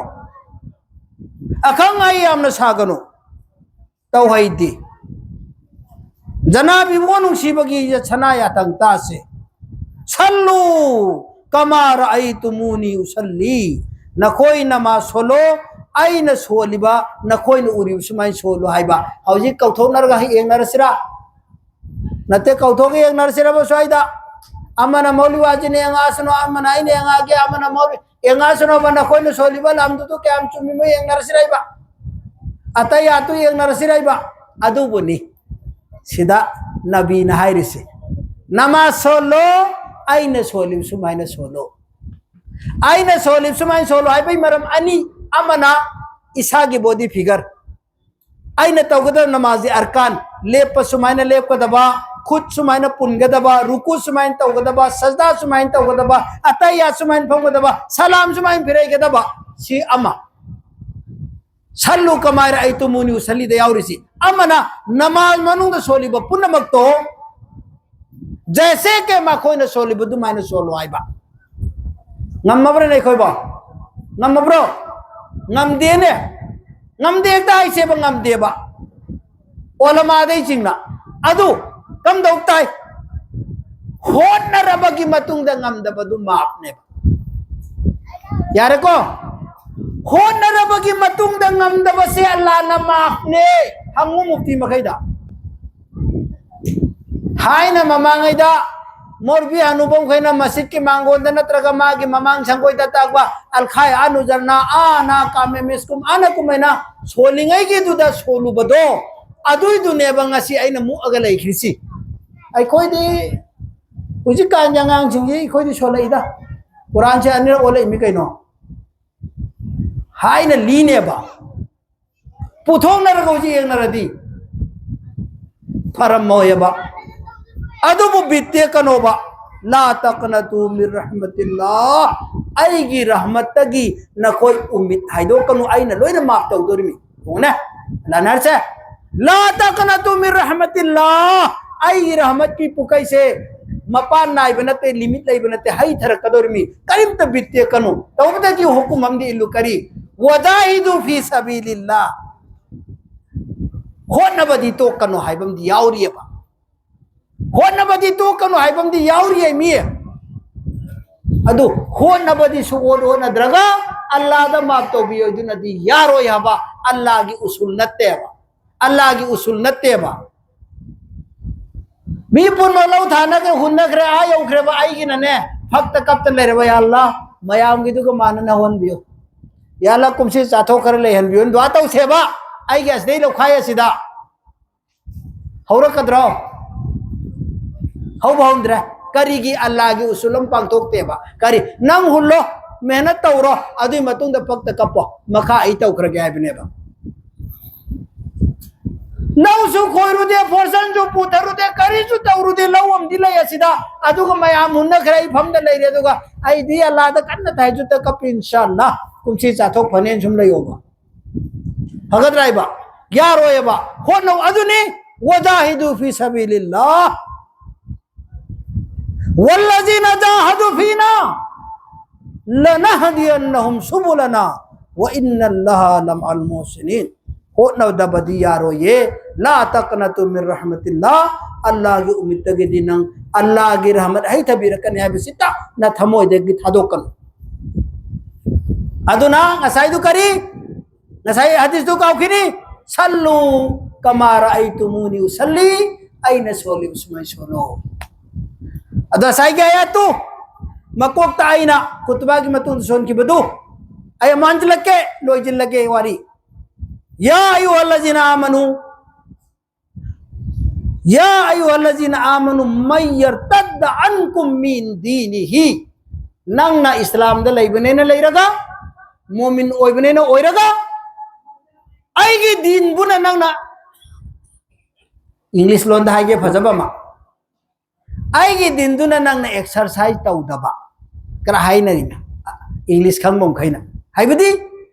ꯑꯈꯪ ꯑꯍꯩ ꯌꯥꯝꯅ ꯁꯥꯒꯅꯨ, ꯇꯧꯍꯩꯗꯦ꯫ ꯖꯅꯥꯕꯤꯕꯨ ꯅꯨꯡꯁꯤꯕꯒꯤ ꯁꯅꯥ ꯌꯥꯊꯪ ꯇꯥꯁꯦ꯫ ꯁꯜꯂꯨ ꯀꯃꯥ ꯔꯑꯩꯇꯨꯃꯨꯅꯤ ꯎꯁꯜꯂꯤ꯫ ꯅꯈꯣꯏ ꯅꯃꯥꯖ ꯁꯣꯜꯂꯣ, ꯑꯩꯅ ꯁꯣꯜꯂꯤꯕ ꯅꯈꯣꯏꯅ ꯎꯔꯤꯕ ꯁꯨꯃꯥꯏꯅ ꯁꯣꯜꯂꯨ ꯍꯥꯏꯕ꯫ ꯍꯧꯖꯤꯛ ꯀꯧꯊꯣꯛꯅꯔꯒ ꯍꯦꯛ ꯌꯦꯡꯅꯔꯁꯤꯔꯥ? ꯅꯠꯇꯦ, ꯀꯧꯊꯣꯛꯑꯒ ꯌꯦꯡꯅꯔꯁꯤꯔꯕ ꯁ꯭ꯋꯥꯏꯗ? ꯑꯃꯅ ꯃꯧꯂꯤ ꯋꯥꯖꯤꯅ ꯌꯦꯡꯉꯛꯑꯁꯅꯨ, ꯑꯃꯅ ꯑꯩꯅ ꯌꯦꯡꯉꯛꯑꯒꯦ, ꯑꯃꯅ ꯃꯧꯂꯤ ꯌꯦꯡꯉꯛꯑꯁꯅꯨꯕ꯫ ꯅꯈꯣꯏꯅ ꯁꯣꯜꯂꯤꯕ ꯂꯝꯗꯨꯗꯨ ꯀꯌꯥꯝ ꯆꯨꯝꯃꯤꯃꯣ ꯌꯦꯡꯅꯔꯁꯤꯔ ꯏꯕ? ꯑꯇꯩ ꯑꯇꯨ ꯌꯦꯡꯅꯔꯁꯤꯔ ꯏꯕ? ꯑꯗꯨꯕꯨꯅꯤ ꯁꯤꯗ ꯅꯕꯤꯅ ꯍꯥꯏꯔꯤꯁꯤ, "ꯅꯃꯥꯖ ꯁꯣꯜꯂꯣ, ꯑꯩꯅ ꯁꯣꯜꯂꯤꯕ ꯁꯨꯃꯥꯏꯅ ꯁꯣꯜꯂꯣ"꯫ ꯑꯩꯅ ꯁꯣꯜꯂꯤꯕ ꯁꯨꯃꯥꯏꯅ ꯁꯣꯜꯂꯣ ꯍꯥꯏꯕꯒꯤ ꯃꯔꯝ ꯑꯅꯤ: ꯑꯃꯅ ꯏꯁꯥꯒꯤ ꯕꯣꯗꯤ ꯐꯤꯒꯔ, ꯑꯩꯅ ꯇꯧꯒꯗꯕ ꯅꯃꯥꯖꯒꯤ ꯑꯔꯀꯥꯟ, ꯂꯦꯞꯄ ꯁꯨꯃꯥꯏꯅ ꯂꯦꯞꯀꯗꯕ, ꯈꯨꯠ ꯁꯨꯃꯥꯏꯅ ꯄꯨꯟꯒꯗꯕ, ꯔꯨꯀꯨ ꯁꯨꯃꯥꯏꯅ ꯇꯧꯒꯗꯕ, ꯁꯖꯗꯥ ꯁꯨꯃꯥꯏꯅ ꯇꯧꯒꯗꯕ, ꯑꯇꯩꯌꯥ ꯁꯨꯃꯥꯏꯅ ꯐꯝꯒꯗꯕ, ꯁꯂꯥꯝ ꯁꯨꯃꯥꯏꯅ ꯐꯤꯔꯩꯒꯗꯕ꯫ ꯁꯤ ꯑꯃ꯫ "ꯁꯜꯂꯨ ꯀꯃꯥ ꯔꯑꯩꯇꯨꯃꯨꯅꯤ ꯎꯁꯜꯂꯤꯗ" ꯌꯥꯎꯔꯤꯁꯤ꯫ ꯑꯃꯅ ꯅꯃꯥꯖ ꯃꯅꯨꯡꯗ ꯁꯣꯜꯂꯤꯕ ꯄꯨꯝꯅꯃꯛꯇꯣ ꯖꯩꯁꯦ ꯀꯦ ꯃꯈꯣꯏꯅ ꯁꯣꯜꯂꯤꯕ ꯑꯗꯨꯃꯥꯏꯅ ꯁꯣꯜꯂꯣ ꯍꯥꯏꯕ꯫ ꯉꯝꯃꯕ꯭ꯔꯅꯦ ꯑꯩꯈꯣꯏꯕꯣ? ꯉꯝꯃꯕ꯭ꯔꯣ? ꯉꯝꯗꯦꯅꯦ꯫ ꯉꯝꯗꯦ ꯍꯦꯛꯇ ꯍꯥꯏꯁꯦꯕ, ꯉꯝꯗꯦꯕ꯫ ꯑꯣꯂꯃꯥꯗꯩ ꯆꯤꯡꯅ꯫ ꯑꯗꯨ ꯀꯝꯗꯧ ꯇꯥꯏ? ꯍꯣꯠꯅꯔꯕꯒꯤ ꯃꯇꯨꯡꯗ ꯉꯝꯗꯕꯗꯨ ꯃꯥꯞꯅꯦꯕ꯫ ꯌꯥꯔꯦꯀꯣ? ꯍꯣꯠꯅꯔꯕꯒꯤ ꯃꯇꯨꯡꯗ ꯉꯝꯗꯕꯁꯦ ꯑꯜꯂꯥꯅ ꯃꯥꯞꯅꯦ꯫ ꯍꯪꯉꯨ ꯃꯨꯐꯇꯤ ꯃꯈꯩꯗ꯫ ꯊꯥꯏꯅ ꯃꯃꯥꯡꯉꯩꯗ ꯃꯧꯂꯚꯤ ꯍꯅꯨꯕ ꯃꯈꯩꯅ ꯃꯁꯖꯤꯗꯀꯤ ꯃꯥꯡꯒꯣꯟꯗ ꯅꯠꯇ꯭ꯔꯒ ꯃꯥꯒꯤ ꯃꯃꯥꯡ ꯁꯪꯒꯣꯏꯗ ꯇꯥꯛꯄ "ꯑꯜꯈꯥꯏ ꯑꯅꯨꯖꯔꯅ ꯑꯥꯅ ꯀꯥꯃꯦ ꯃꯤꯁꯀꯨꯝ ꯑꯥꯅ" ꯀꯨꯝꯃꯥꯏꯅ ꯁꯣꯜꯂꯤꯉꯩꯒꯤꯗꯨꯗ ꯁꯣꯜꯂꯨꯕꯗꯣ, ꯑꯗꯨꯏꯗꯨꯅꯦꯕ ꯉꯁꯤ ꯑꯩꯅ ꯃꯨꯛꯑꯒ ꯂꯩꯈ꯭ꯔꯤꯁꯤ꯫ ꯑꯩꯈꯣꯏꯗꯤ ꯍꯧꯖꯤꯛꯀꯥꯟꯒꯤ ꯑꯉꯥꯡꯁꯤꯡꯁꯤ ꯑꯩꯈꯣꯏꯗꯤ ꯁꯣꯜꯂꯛꯏꯗ꯫ ꯀꯨꯔꯥꯟꯁꯦ ꯑꯅꯤꯔꯛ ꯑꯣꯜꯂꯛꯏꯃꯤ ꯀꯩꯅꯣ꯫ ꯍꯥꯏꯅ ꯂꯤꯅꯦꯕ꯫ ꯄꯨꯊꯣꯛꯅꯔꯒ ꯍꯧꯖꯤꯛ ꯌꯦꯡꯅꯔꯗꯤ ꯐꯔꯝꯃꯣꯏꯑꯕ꯫ ꯑꯗꯨꯕꯨ ꯕꯤꯠ ꯇꯦꯛꯀꯅꯣꯕ꯫ "ꯂꯥ ꯇꯛꯅꯇꯨ ꯃꯤꯟ ꯔꯍꯃꯇꯤꯜꯂꯥ", ꯑꯩꯒꯤ ꯔꯍꯃꯠꯇꯒꯤ ꯅꯈꯣꯏ ꯎꯃꯤꯠ ꯍꯥꯏꯗꯣꯛꯀꯅꯨ, ꯑꯩꯅ ꯂꯣꯏꯅ ꯃꯥꯐ ꯇꯧꯗꯣꯔꯤꯃꯤ꯫ ꯈꯣꯡꯅꯦ ꯂꯥꯟꯅꯔꯁꯦ꯫ "ꯂꯥ ꯇꯛꯅꯇꯨ ꯃꯤꯟ ꯔꯍꯃꯇꯤꯜꯂꯥ", ꯑꯩꯒꯤ ꯔꯍꯃꯠꯀꯤ ꯄꯨꯈꯩꯁꯦ ꯃꯄꯥꯟ ꯅꯥꯏꯕ ꯅꯠꯇꯦ, ꯂꯤꯃꯤꯠ ꯂꯩꯕ ꯅꯠꯇꯦ, ꯍꯩꯊꯔꯛꯀꯗꯧꯔꯤꯃꯤ꯫ ꯀꯔꯤꯝꯇ ꯕꯤꯠ ꯇꯦꯛꯀꯅꯨ꯫ ꯇꯧꯕꯗꯒꯤ ꯍꯨꯀꯨꯝ ꯑꯃꯗꯤ ꯏꯜꯂꯨ꯫ ꯀꯔꯤ? "ꯋꯖꯥꯍꯤꯗꯨ ꯐꯤ ꯁꯕꯤꯂꯤꯜꯂꯥ"꯫ ꯍꯣꯠꯅꯕꯗꯤ ꯇꯣꯛꯀꯅꯨ ꯍꯥꯏꯕ ꯑꯃꯗꯤ ꯌꯥꯎꯔꯤꯑꯕ꯫ ꯍꯣꯠꯅꯕꯗꯤ ꯇꯣꯛꯀꯅꯨ ꯍꯥꯏꯕ ꯑꯃꯗꯤ ꯌꯥꯎꯔꯤꯌꯦ ꯃꯤ꯫ ꯑꯗꯨ ꯍꯣꯠꯅꯕꯗꯤ ꯁꯨꯛꯍꯣꯠ ꯍꯣꯠꯅꯗ꯭ꯔꯒ ꯑꯜꯂꯥꯗ ꯃꯥꯞ ꯇꯧꯕꯤꯌꯨ ꯑꯗꯨꯅꯗꯤ ꯌꯥꯔꯣꯏ ꯍꯥꯏꯕ ꯑꯜꯂꯥꯒꯤ ꯎꯁꯨꯜ ꯅꯠꯇꯦꯕ꯫ ꯑꯜꯂꯥꯒꯤ ꯎꯁꯨꯜ ꯅꯠꯇꯦꯕ꯫ ꯃꯤ ꯄꯨꯟꯅ ꯂꯧ ꯊꯥꯅꯒ ꯍꯨꯟꯅꯈ꯭ꯔꯦ, ꯑꯥ ꯌꯧꯈ꯭ꯔꯦꯕ, ꯑꯩꯒꯤꯅꯅꯦ ꯐꯛꯇ ꯀꯞꯇ ꯂꯩꯔꯕ, "ꯌꯥ ꯑꯜꯂꯥ, ꯃꯌꯥꯝꯒꯤꯗꯨꯒ ꯃꯥꯟꯅꯅ ꯍꯣꯟꯕꯤꯌꯨ꯫ ꯌꯥ ꯑꯜꯂꯥ, ꯀꯨꯝꯁꯤ ꯆꯥꯊꯣꯛ ꯈꯔ ꯂꯩꯍꯟꯕꯤꯌꯨ", ꯗꯨꯋꯥ ꯇꯧꯁꯦꯕ꯫ ꯑꯩꯒꯤ ꯑꯁꯤꯗꯩ ꯂꯧꯈꯥꯏ ꯑꯁꯤꯗ ꯍꯧꯔꯛꯀꯗ꯭ꯔꯣ? ꯍꯧꯕ ꯍꯧꯗ꯭ꯔꯦ꯫ ꯀꯔꯤꯒꯤ? ꯑꯜꯂꯥꯒꯤ ꯎꯁꯨꯜ ꯑꯃ ꯄꯥꯡꯊꯣꯛꯇꯦꯕ꯫ ꯀꯔꯤ? ꯅꯪ ꯍꯨꯜꯂꯣ, ꯃꯦꯍꯅꯠ ꯇꯧꯔꯣ, ꯑꯗꯨꯒꯤ ꯃꯇꯨꯡꯗ ꯐꯛꯇ ꯀꯞꯄꯣ, ꯃꯈꯥ ꯑꯩ ꯇꯧꯈ꯭ꯔꯒꯦ ꯍꯥꯏꯕꯅꯦꯕ꯫ ꯂꯧꯁꯨ ꯈꯣꯏꯔꯨꯗꯦ, ꯐꯣꯔꯁꯟꯁꯨ ꯄꯨꯊꯔꯨꯗꯦ, ꯀꯔꯤꯁꯨ ꯇꯧꯔꯨꯗꯦ, ꯂꯧ ꯑꯃꯗꯤ ꯂꯩ ꯑꯁꯤꯗ, ꯑꯗꯨꯒ ꯃꯌꯥꯝ ꯍꯨꯟꯅꯈ꯭ꯔꯦ, ꯑꯩ ꯐꯝꯗ ꯂꯩꯔꯦ, ꯑꯗꯨꯒ ꯑꯩꯗꯤ ꯑꯜꯂꯥꯗ ꯀꯟꯅ ꯇꯍꯖꯨꯗꯇ ꯀꯞꯄꯤ, ꯏꯟꯁꯥ ꯑꯜꯂꯥ ꯀꯨꯝꯁꯤ ꯆꯥꯊꯣꯛ ꯐꯅꯦꯅ ꯁꯨꯝ ꯂꯩꯌꯣꯕ꯫ ꯐꯒꯗ꯭ꯔꯥ ꯍꯥꯏꯕ? ꯌꯥꯔꯣꯏꯕ꯫ ꯍꯣꯠꯅꯧ꯫ ꯑꯗꯨꯅꯤ, "ꯋꯖꯥꯍꯤꯗꯨ ꯐꯤ ꯁꯕꯤꯂꯤꯜꯂꯥ ꯋꯜꯂꯖꯤꯅ ꯖꯥꯍꯗꯨ ꯐꯤꯅꯥ ꯂꯅꯍꯗꯤꯌꯟꯅꯍꯨꯝ ꯁꯨꯕꯨꯂꯅꯥ ꯋ ꯏꯟꯅꯜꯂꯥꯍ ꯂꯃꯑꯜ ꯃꯨꯍꯁꯤꯅꯤꯟ"꯫ ꯍꯣꯠꯅꯗꯕꯗꯤ ꯌꯥꯔꯣꯏꯌꯦ꯫ "ꯂꯥ ꯇꯛꯅꯇꯨ ꯃꯤꯟ ꯔꯍꯃꯇꯤꯜꯂꯥ"꯫ ꯑꯜꯂꯥꯒꯤ ꯎꯃꯤꯠꯇꯒꯤꯗꯤ ꯅꯪ ꯑꯜꯂꯥꯒꯤ ꯔꯍꯃꯠ ꯍꯩꯊꯕꯤꯔꯛꯀꯅꯤ ꯍꯥꯏꯕꯁꯤꯇ ꯅꯊꯃꯣꯏꯗꯒꯤ ꯊꯥꯗꯣꯛꯀꯅꯨ꯫ ꯑꯗꯨꯅ ꯉꯁꯥꯏꯗꯨ ꯀꯔꯤ? ꯉꯁꯥꯏ ꯍꯗꯤꯁꯇꯨ ꯀꯥꯎꯈꯤꯅꯤ꯫ "ꯁꯜꯂꯨ ꯀꯃꯥ ꯔꯑꯩꯇꯨꯃꯨꯅꯤ ꯎꯁꯜꯂꯤ", ꯑꯩꯅ ꯁꯣꯜꯂꯤꯕ ꯁꯨꯃꯥꯏꯅ ꯁꯣꯜꯂꯣ꯫ ꯑꯗꯣ ꯉꯁꯥꯏꯒꯤ ꯑꯌꯥꯠꯇꯨ ꯃꯀꯣꯛꯇ ꯑꯩꯅ ꯈꯨꯠꯇꯨꯕꯥꯒꯤ ꯃꯇꯨꯡꯗ ꯁꯣꯟꯈꯤꯕꯗꯨ ꯑꯩ ꯑꯃꯨꯛ ꯍꯟꯖꯤꯜꯂꯛꯀꯦ, ꯂꯣꯏꯁꯤꯜꯂꯒꯦ ꯋꯥꯔꯤ꯫ "ꯌꯥ ꯑꯌꯨꯍꯜꯂꯖꯤꯅ ꯑꯥꯃꯅꯨ ꯌꯥ ꯑꯌꯨꯍꯜꯂꯖꯤꯅ ꯑꯥꯃꯅꯨ ꯃꯩ ꯌꯔꯇꯗ ꯑꯟꯀꯨꯝ ꯃꯤꯟ ꯗꯤꯅꯤꯍꯤ"꯫ ꯅꯪꯅ ꯏꯁꯂꯥꯝꯗ ꯂꯩꯕꯅꯦꯅ ꯂꯩꯔꯒ, ꯃꯣꯃꯤꯟ ꯑꯣꯏꯕꯅꯦꯅ ꯑꯣꯏꯔꯒ, ꯑꯩꯒꯤ ꯗꯤꯟꯕꯨꯅ ꯅꯪꯅ, ꯏꯪꯂꯤꯁ ꯂꯣꯟꯗ ꯍꯥꯏꯒꯦ ꯐꯖꯕ ꯑꯃ, ꯑꯩꯒꯤ ꯗꯤꯟꯗꯨꯅ ꯅꯪꯅ ꯑꯦꯛꯁꯔꯁꯥꯏꯁ ꯇꯧꯗꯕ, ꯀꯔ ꯍꯥꯏꯅꯔꯤꯅ ꯏꯪꯂꯤꯁ ꯈꯪꯕ ꯃꯈꯩꯅ, ꯍꯥꯏꯕꯗꯤ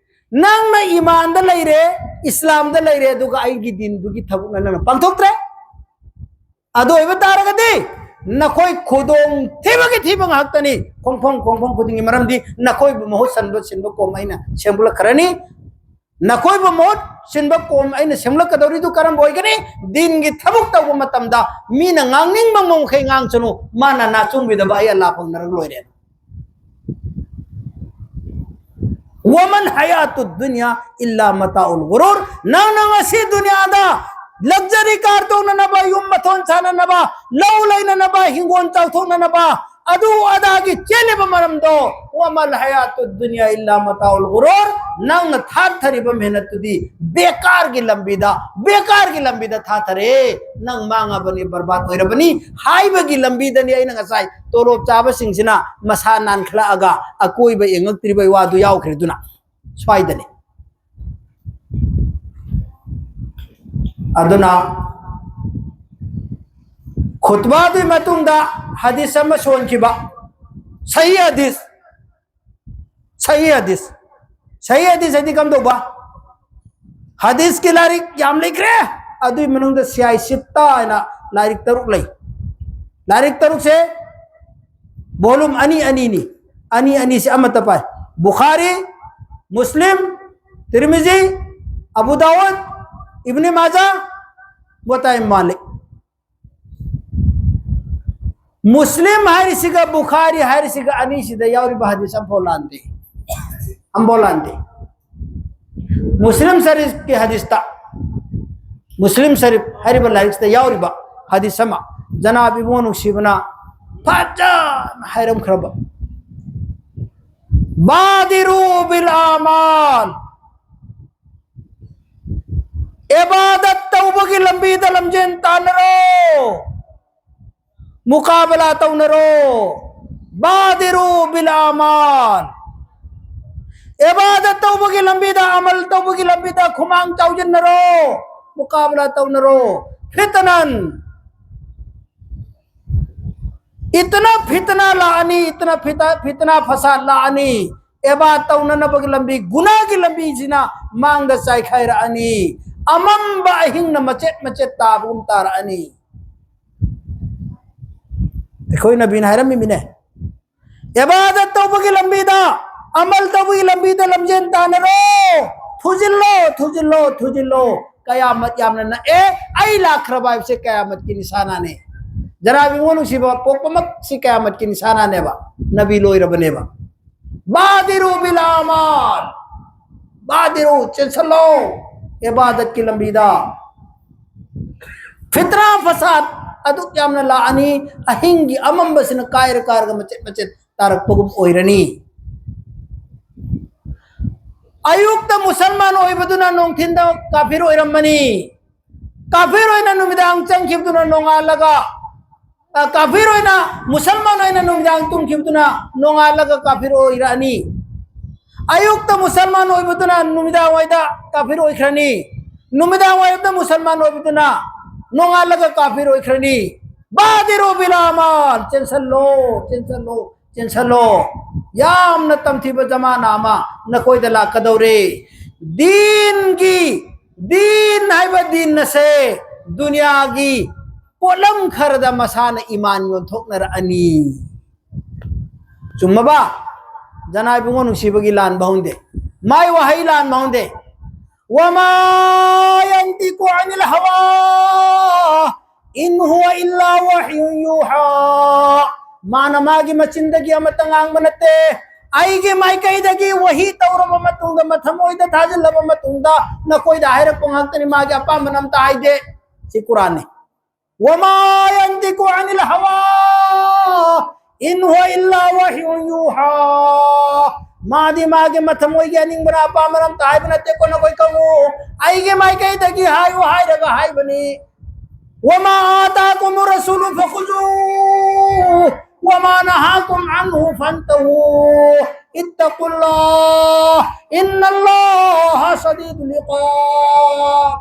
ꯅꯪꯅ ꯏꯃꯥꯟꯗ ꯂꯩꯔꯦ, ꯏꯁꯂꯥꯝꯗ ꯂꯩꯔꯦ, ꯑꯗꯨꯒ ꯑꯩꯒꯤ ꯗꯤꯟꯗꯨꯒꯤ ꯊꯕꯛꯅ ꯅꯪꯅ ꯄꯥꯡꯊꯣꯛꯇ꯭ꯔꯦ꯫ ꯑꯗꯨ ꯑꯣꯏꯕ ꯇꯥꯔꯒꯗꯤ ꯅꯈꯣꯏ ꯈꯨꯗꯣꯡ ꯊꯤꯕꯒꯤ ꯊꯤꯕ ꯉꯥꯛꯇꯅꯤ ꯈꯣꯡꯐꯝ ꯈꯣꯡꯐꯝ ꯈꯨꯗꯤꯡꯒꯤ, ꯃꯔꯝꯗꯤ ꯅꯈꯣꯏꯕꯨ ꯃꯍꯨꯠ ꯁꯟꯕ ꯁꯤꯟꯕ ꯀꯣꯝ ꯑꯩꯅ ꯁꯦꯝꯒꯠꯂꯛꯈ꯭ꯔꯅꯤ꯫ ꯅꯈꯣꯏꯕꯨ ꯃꯍꯨꯠ ꯁꯤꯟꯕ ꯀꯣꯝ ꯑꯩꯅ ꯁꯦꯝꯂꯛꯀꯗꯧꯔꯤꯗꯨ ꯀꯔꯝꯕ ꯑꯣꯏꯒꯅꯤ? ꯗꯤꯟꯒꯤ ꯊꯕꯛ ꯇꯧꯕ ꯃꯇꯝꯗ ꯃꯤꯅ ꯉꯥꯡꯅꯤꯡꯕ ꯃꯈꯩ ꯉꯥꯡꯁꯅꯨ, ꯃꯥꯅ ꯅꯥꯆꯨꯡꯕꯤꯗꯕ ꯑꯩ ꯑꯜꯂꯥ ꯐꯪꯅꯔꯒ ꯂꯣꯏꯔꯦ꯫ ꯋꯃꯜ ꯍꯌꯥꯇꯨ ꯗꯨꯅꯤꯌꯥ ꯏꯜꯂꯥ ꯃꯇꯥꯎꯜ ꯒꯨꯔꯨꯔ꯫ ꯅꯪꯅ ꯉꯁꯤ ꯗꯨꯅꯤꯌꯥꯗ luxury car ꯇꯣꯡꯅꯅꯕ, ꯌꯨꯝ ꯃꯊꯣꯟ ꯁꯥꯅꯅꯕ, ꯂꯧ ꯂꯩꯅꯅꯕ, ꯍꯤꯡꯒꯣꯜ ꯆꯥꯎꯊꯣꯛꯅꯅꯕ, ꯑꯗꯨ ꯑꯗꯥꯒꯤ ꯆꯦꯜꯂꯤꯕ ꯃꯔꯝꯗꯣ, ꯋꯃꯜ ꯍꯌꯥꯇꯨ ꯗꯨꯅꯤꯌꯥ ꯏꯜꯂꯥ ꯃꯇꯥꯎꯜ ꯒꯨꯔꯨꯔ꯫ ꯅꯪꯅ ꯊꯥꯊꯔꯤꯕ ꯃꯦꯍꯅꯠꯇꯨꯗꯤ ꯕꯦꯀꯥꯔꯒꯤ ꯂꯝꯕꯤꯗ, ꯕꯦꯀꯥꯔꯒꯤ ꯂꯝꯕꯤꯗ ꯊꯥꯊꯔꯦ꯫ ꯅꯪ ꯃꯥꯡꯉꯕꯅꯤ, ꯕꯔꯕꯥꯗ ꯑꯣꯏꯔꯕꯅꯤ ꯍꯥꯏꯕꯒꯤ ꯂꯝꯕꯤꯗꯅꯤ ꯑꯩꯅ ꯉꯁꯥꯏ ꯇꯣꯂꯣꯞ ꯆꯥꯕꯁꯤꯡꯁꯤꯅ ꯃꯁꯥ ꯅꯥꯟꯈꯠꯂꯛꯑꯒ ꯑꯀꯣꯏꯕ ꯌꯦꯡꯉꯛꯇ꯭ꯔꯤꯕꯒꯤ ꯋꯥꯗꯨ ꯌꯥꯎꯈ꯭ꯔꯦ꯫ ꯑꯗꯨꯅ ꯁ꯭ꯋꯥꯏꯗꯅꯤ꯫ ꯑꯗꯨꯅ ꯈꯨꯠꯕꯥꯗꯨꯒꯤ ꯃꯇꯨꯡꯗ ꯍꯗꯤꯁ ꯑꯃ ꯁꯣꯟꯈꯤꯕ, ꯁꯍꯤ ꯍꯗꯤꯁ, ꯁꯍꯤ ꯍꯗꯤꯁ, ꯁꯍꯤ ꯍꯗꯤꯁ ꯍꯥꯏꯗꯤ ꯀꯝꯗꯧꯕ? ꯍꯗꯤꯁꯀꯤ ꯂꯥꯏꯔꯤꯛ ꯌꯥꯝ ꯂꯩꯈ꯭ꯔꯦ꯫ ꯑꯗꯨꯒꯤ ꯃꯅꯨꯡꯗ ꯁꯤꯌꯥꯏ ꯁꯤꯠꯇ ꯍꯥꯏꯅ ꯂꯥꯏꯔꯤꯛ ꯇꯔꯨꯛ ꯂꯩ꯫ ꯂꯥꯏꯔꯤꯛ ꯇꯔꯨꯛꯁꯦ volume ꯑꯅꯤ ꯑꯅꯤꯅꯤ꯫ ꯑꯅꯤ ꯑꯅꯤꯁꯦ ꯑꯃꯠꯇ ꯄꯥꯏ: ꯕꯨꯈꯥꯔꯤ, ꯃꯨꯁꯂꯤꯝ, ꯇꯤꯔꯃꯤꯖꯤ, ꯑꯕꯨ ꯗꯥꯎꯗ, ꯏꯕꯅꯤ ꯃꯥꯖꯥ, ꯃꯣꯇꯥꯏ ꯃꯥꯂꯤꯛ꯫ ꯃꯨꯁꯂꯤꯝ ꯍꯥꯏꯔꯤꯁꯤꯒ ꯕꯨꯈꯥꯔꯤ ꯍꯥꯏꯔꯤꯁꯤꯒ ꯑꯅꯤꯁꯤꯗ ꯌꯥꯎꯔꯤꯕ ꯍꯗꯤꯁ ꯑꯝꯐꯥꯎ ꯂꯥꯟꯗꯦ, ꯑꯝꯐꯥꯎ ꯂꯥꯟꯗꯦ꯫ ꯃꯨꯁꯂꯤꯝ ꯁꯔꯤꯐꯀꯤ ꯍꯗꯤꯁꯇ, ꯃꯨꯁꯂꯤꯝ ꯁꯔꯤꯐ ꯍꯥꯏꯔꯤꯕ ꯂꯥꯏꯔꯤꯛꯁꯤꯗ ꯌꯥꯎꯔꯤꯕ ꯍꯗꯤꯁ ꯑꯃ ꯖꯅꯥꯕ ꯏꯕꯨꯡꯉꯣ ꯅꯨꯡꯁꯤꯕꯅ ꯐꯖꯅ ꯍꯥꯏꯔꯝꯈ꯭ꯔꯕ: ꯕꯥꯗꯤꯔꯨ ꯕꯤꯜ ꯑꯃꯥꯜ, ꯏꯕꯥꯗꯠ ꯇꯧꯕꯒꯤ ꯂꯝꯕꯤꯗ ꯂꯝꯖꯦꯟ ꯇꯥꯟꯅꯔꯣ, ꯃꯨꯀꯥꯕꯂꯥ ꯇꯧꯅꯔꯣ꯫ ꯕꯥꯗꯤꯔꯨ ꯕꯤꯜ ꯑꯃꯥꯜ, ꯏꯕꯥꯗꯠ ꯇꯧꯕꯒꯤ ꯂꯝꯕꯤꯗ, ꯑꯃꯜ ꯇꯧꯕꯒꯤ ꯂꯝꯕꯤꯗ ꯈꯨꯃꯥꯡ ꯆꯥꯎꯁꯤꯟꯅꯔꯣ, ꯃꯨꯀꯥꯕꯂꯥ ꯇꯧꯅꯔꯣ꯫ ꯐꯤꯇꯅꯟ, ꯏꯇꯅꯥ ꯐꯤꯇꯅꯥ ꯂꯥꯛꯑꯅꯤ, ꯏꯇꯅꯥ ꯐꯤꯇ-, ꯐꯤꯇꯅꯥ ꯐꯁꯥꯗ ꯂꯥꯛꯑꯅꯤ꯫ ꯏꯕꯥꯗꯠ ꯇꯧꯅꯅꯕꯒꯤ ꯂꯝꯕꯤ, ꯒꯨꯅꯥꯒꯤ ꯂꯝꯕꯤꯁꯤꯅ ꯃꯥꯡꯗ ꯆꯥꯏꯈꯥꯏꯔꯛꯑꯅꯤ꯫ ꯑꯃꯝꯕ ꯑꯍꯤꯡꯅ ꯃꯆꯦꯠ ꯃꯆꯦꯠ ꯇꯥꯕꯒꯨꯝ ꯇꯥꯔꯛꯑꯅꯤ꯫ ꯑꯩꯈꯣꯏ ꯅꯕꯤꯅ ꯍꯥꯏꯔꯝꯃꯤꯃꯤꯅꯦ, ꯏꯕꯥꯗꯠ ꯇꯧꯕꯒꯤ ꯂꯝꯕꯤꯗ, ꯑꯃꯜ ꯇꯧꯕꯒꯤ ꯂꯝꯕꯤꯗ ꯂꯝꯖꯦꯟ ꯇꯥꯟꯅꯔꯣ, ꯊꯨꯖꯤꯜꯂꯣ, ꯊꯨꯖꯤꯜꯂꯣ, ꯊꯨꯖꯤꯜꯂꯣ꯫ ꯀꯌꯥꯃꯠ ꯌꯥꯝꯅ ꯅꯛꯑꯦ, ꯑꯩ ꯂꯥꯛꯈ꯭ꯔꯕ ꯍꯥꯏꯕꯁꯦ ꯀꯌꯥꯃꯠꯀꯤ ꯅꯤꯁꯥꯅꯥꯅꯦ꯫ ꯖꯅꯥꯕꯤ ꯏꯕꯨꯡꯉꯣ ꯅꯨꯡꯁꯤꯕ, ꯄꯣꯛꯄꯃꯛꯁꯤ ꯀꯌꯥꯃꯠꯀꯤ ꯅꯤꯁꯥꯅꯥꯅꯦꯕ, ꯅꯕꯤ ꯂꯣꯏꯔꯕꯅꯦꯕ꯫ بادروا بالأعمال، بادروا، ꯆꯦꯟꯁꯜꯂꯣ ꯏꯕꯥꯗꯠꯀꯤ ꯂꯝꯕꯤꯗ꯫ ꯐꯤꯇꯅꯥ ꯐꯁꯥꯗ ꯑꯗꯨꯛ ꯌꯥꯝꯅ ꯂꯥꯛꯑꯅꯤ, ꯑꯍꯤꯡꯒꯤ ꯑꯃꯝꯕꯁꯤꯅ ꯀꯥꯏꯔ ꯀꯥꯏꯔꯒ ꯃꯆꯦꯠ ꯃꯆꯦꯠ ꯇꯥꯔꯛꯄꯒꯨꯝ ꯑꯣꯏꯔꯅꯤ꯫ ꯑꯌꯨꯛꯇ ꯃꯨꯁꯜꯃꯥꯟ ꯑꯣꯏꯕꯗꯨꯅ ꯅꯨꯡꯊꯤꯟꯗ ꯀꯥꯐꯤꯔ ꯑꯣꯏꯔꯝꯃꯅꯤ꯫ ꯀꯥꯐꯤꯔ ꯑꯣꯏꯅ ꯅꯨꯃꯤꯗꯥꯡ ꯆꯪꯈꯤꯕꯗꯨꯅ ꯅꯣꯡꯉꯥꯜꯂꯒ, ꯑ, ꯀꯥꯐꯤꯔ ꯑꯣꯏꯅ, ꯃꯨꯁꯜꯃꯥꯟ ꯑꯣꯏꯅ ꯅꯨꯃꯤꯗꯥꯡ ꯇꯨꯝꯈꯤꯕꯗꯨꯅ ꯅꯣꯡꯉꯥꯜꯂꯒ ꯀꯥꯐꯤꯔ ꯑꯣꯏꯔꯛꯑꯅꯤ꯫ ꯑꯌꯨꯛꯇ ꯃꯨꯁꯜꯃꯥꯟ ꯑꯣꯏꯕꯗꯨꯅ ꯅꯨꯃꯤꯗꯥꯡ ꯋꯥꯏꯗ ꯀꯥꯐꯤꯔ ꯑꯣꯏꯈ꯭ꯔꯅꯤ꯫ ꯅꯨꯃꯤꯗꯥꯡ ꯋꯥꯏꯗ ꯃꯨꯁꯜꯃꯥꯟ ꯑꯣꯏꯕꯗꯨꯅ ꯅꯣꯡꯉꯥꯜꯂꯒ ꯀꯥꯐꯤꯔ ꯑꯣꯏꯈ꯭ꯔꯅꯤ꯫ بادروا بالأعمال، ꯆꯦꯟꯁꯜꯂꯣ, ꯆꯦꯟꯁꯜꯂꯣ, ꯆꯦꯟꯁꯜꯂꯣ꯫ ꯌꯥꯝꯅ ꯇꯝꯊꯤꯕ ꯖꯃꯥꯅꯥ ꯑꯃ ꯅꯈꯣꯏꯗ ꯂꯥꯛꯀꯗꯧꯔꯦ꯫ ꯗꯤꯟꯒꯤ, ꯗꯤꯟ ꯍꯥꯏꯕ ꯗꯤꯟ ꯑꯁꯦ ꯗꯨꯅꯤꯌꯥꯒꯤ ꯄꯣꯠꯂꯝ ꯈꯔꯗ ꯃꯁꯥꯅ ꯏꯃꯥꯟ ꯌꯣꯟꯊꯣꯛꯅꯔꯛꯑꯅꯤ꯫ ꯆꯨꯝꯃꯕ? ꯖꯅꯥ ꯏꯕꯨꯡꯉꯣ ꯅꯨꯡꯁꯤꯕꯒꯤ ꯂꯥꯟꯕ ꯍꯧꯅꯗꯦ꯫ ꯃꯥꯏ ꯋꯥꯍꯩ ꯂꯥꯟꯕ ꯍꯧꯅꯗꯦ꯫ وما ينطق عن الهوى إن هو إلا وحي يوحى. ꯃꯥꯅ ꯃꯥꯒꯤ ꯃꯆꯤꯟꯗꯒꯤ ꯑꯃꯠꯇ ꯉꯥꯡꯕ ꯅꯠꯇꯦ꯫ ꯑꯩꯒꯤ ꯃꯥꯏꯀꯩꯗꯒꯤ ꯋꯥꯍꯤ ꯇꯧꯔꯕ ꯃꯇꯨꯡꯗ, ꯃꯊꯃꯣꯏꯗ ꯊꯥꯖꯤꯜꯂꯕ ꯃꯇꯨꯡꯗ, ꯅꯈꯣꯏꯗ ꯍꯥꯏꯔꯛꯄ ꯉꯥꯛꯇꯅꯤ, ꯃꯥꯒꯤ ꯑꯄꯥꯝꯕꯅ ꯑꯝꯇ ꯍꯥꯏꯗꯦ꯫ ꯁꯤ ꯀꯨꯔꯥꯟꯅꯤ꯫ وما ينطق عن الهوى إن هو إلا وحي يوحى. ꯃꯥꯗꯤ ꯃꯥꯒꯤ ꯃꯊꯃꯣꯏꯒꯤ ꯑꯅꯤꯡꯕꯅ ꯑꯄꯥꯝꯕꯅ ꯑꯝꯇ ꯍꯥꯏꯕ ꯅꯠꯇꯦꯀꯣ, ꯅꯈꯣꯏ ꯈꯪꯉꯨ꯫ ꯑꯩꯒꯤ ꯃꯥꯏꯀꯩꯗꯒꯤ ꯍꯥꯏꯌꯨ ꯍꯥꯏꯔꯒ ꯍꯥꯏꯕꯅꯤ꯫ وما آتاكم الرسول فخذوه وما نهاكم عنه فانتهوا. اتقوا الله إن الله شديد العقاب.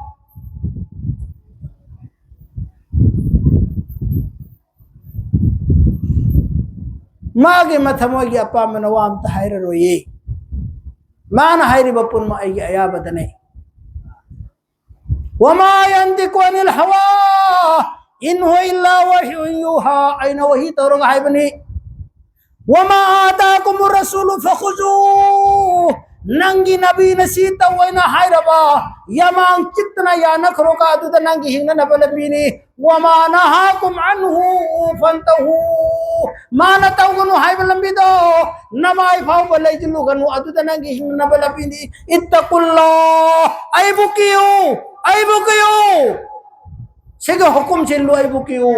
ꯃꯥꯒꯤ ꯃꯊꯃꯣꯏꯒꯤ ꯑꯄꯥꯝꯕꯅ ꯋꯥ ꯑꯝꯇ ꯍꯥꯏꯔꯔꯣꯏꯌꯦ꯫ ꯃꯥꯅ ꯍꯥꯏꯔꯤꯕ ꯄꯨꯝꯅꯃꯛ ꯑꯩꯒꯤ ꯑꯌꯥꯕꯗꯅꯦ꯫ وما ينطق عن الهوى "ꯏꯟ ꯍꯨꯋ ꯏꯜꯂꯥ ꯋꯥꯍ꯭ꯌꯨꯟ ꯌꯨꯍꯥ", ꯑꯩꯅ ꯋꯥꯍꯤ ꯇꯧꯔꯒ ꯍꯥꯏꯕꯅꯤ꯫ "ꯋꯃꯥ ꯑꯥꯇꯥꯀꯨꯃꯨꯔ ꯔꯁꯨꯂꯨ ꯐꯈꯨꯖꯨ", ꯅꯪꯒꯤ ꯅꯕꯤꯅ ꯁꯤ ꯇꯧ ꯍꯥꯏꯅ ꯍꯥꯏꯔꯕ, ꯌꯥꯃꯥꯡ ꯆꯤꯠꯇꯅ ꯌꯥꯅꯈ꯭ꯔꯣꯀ, ꯑꯗꯨꯗ ꯅꯪꯒꯤ ꯍꯤꯡꯅꯅꯕ ꯂꯝꯕꯤꯅꯤ꯫ "ꯋꯃꯥ ꯅꯍꯥꯀꯨꯝ ꯑꯟꯍꯨ ꯐꯟꯇꯍꯨ", ꯃꯥꯅ ꯇꯧꯒꯅꯨ ꯍꯥꯏꯕ ꯂꯝꯕꯤꯗꯣ ꯅꯃꯥꯏ ꯐꯥꯎꯕ ꯂꯩꯁꯤꯜꯂꯨꯒꯅꯨ, ꯑꯗꯨꯗ ꯅꯪꯒꯤ ꯍꯤꯡꯅꯕ ꯂꯝꯕꯤꯅꯤ꯫ "ꯏꯠꯇꯀꯨꯜꯂꯥ", ꯑꯩꯕꯨ ꯀꯤꯌꯨ, ꯑꯩꯕꯨ ꯀꯤꯌꯨ, ꯁꯤꯒꯤ ꯍꯨꯀꯨꯝꯁꯤꯜꯂꯨ, ꯑꯩꯕꯨ ꯀꯤꯌꯨ꯫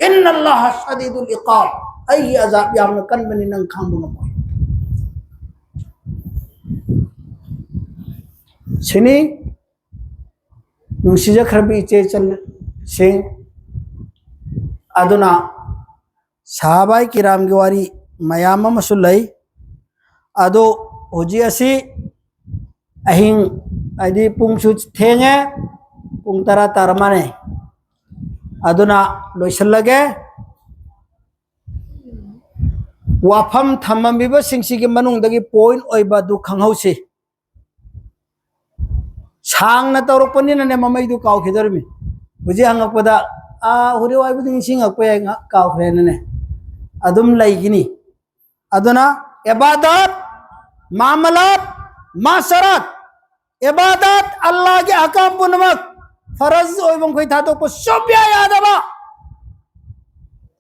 "ꯏꯟꯅꯜꯂꯥꯍ ꯁꯗꯤꯗꯨꯜ ꯏꯀꯥꯕ", ꯑꯩꯒꯤ ꯑꯖꯥꯕ ꯌꯥꯝꯅ ꯀꯟꯕꯅꯤ, ꯅꯪ ꯈꯥꯡꯕ ꯉꯝꯃꯣꯏ꯫ ꯁꯤꯅꯤ, ꯅꯨꯡꯁꯤꯖꯈ꯭ꯔꯕꯤ ꯏꯆꯦ ꯏꯆꯜꯁꯤꯡ꯫ ꯑꯗꯨꯅ ꯁꯍꯥꯕꯥꯏ ꯀꯤꯔꯥꯝꯒꯤ ꯋꯥꯔꯤ ꯃꯌꯥꯝ ꯑꯃꯁꯨ ꯂꯩ꯫ ꯑꯗꯣ ꯍꯧꯖꯤꯛ ꯑꯁꯤ ꯑꯍꯤꯡ, ꯍꯥꯏꯗꯤ ꯄꯨꯡꯁꯨ ꯊꯦꯡꯉꯦ, ꯄꯨꯡ ꯇꯔꯥ ꯇꯥꯔ ꯃꯥꯅꯦ꯫ ꯑꯗꯨꯅ ꯂꯣꯏꯁꯤꯜꯂꯒꯦ꯫ ꯋꯥꯐꯝ ꯊꯝꯃꯝꯃꯤꯕꯁꯤꯡꯁꯤꯒꯤ ꯃꯅꯨꯡꯗꯒꯤ ꯄꯣꯏꯟ ꯑꯣꯏꯕ ꯑꯗꯨ ꯈꯪꯍꯧꯁꯤ꯫ ꯁꯥꯡꯅ ꯇꯧꯔꯛꯄꯅꯤꯅꯅꯦ, ꯃꯃꯩꯗꯨ ꯀꯥꯎꯈꯤꯗꯧꯔꯤꯃꯤ꯫ ꯍꯧꯖꯤꯛ ꯍꯪꯉꯛꯄꯗ, "ꯑꯥ, ꯍꯣꯔꯦꯟ ꯋꯥꯏꯕꯨꯗꯤ ꯅꯤꯡꯁꯤꯡꯉꯛꯄ ꯌꯥꯏ, ꯉꯥꯏꯍꯥꯛ ꯀꯥꯎꯈ꯭ꯔꯦꯅꯅꯦ", ꯑꯗꯨꯝ ꯂꯩꯒꯤꯅꯤ꯫ ꯑꯗꯨꯅ ꯏꯕꯥꯗꯠ, ꯃꯥꯃꯂꯥꯠ, ꯃꯥꯁꯔꯥꯠ, ꯏꯕꯥꯗꯠ, ꯑꯜꯂꯥꯍꯒꯤ ꯑꯍꯀꯥꯝ ꯄꯨꯝꯅꯃꯛ, ꯐꯔꯖ ꯑꯣꯏꯕ ꯃꯈꯩ ꯊꯥꯗꯣꯛꯄ ꯁꯨꯡꯌꯥ ꯌꯥꯗꯕ꯫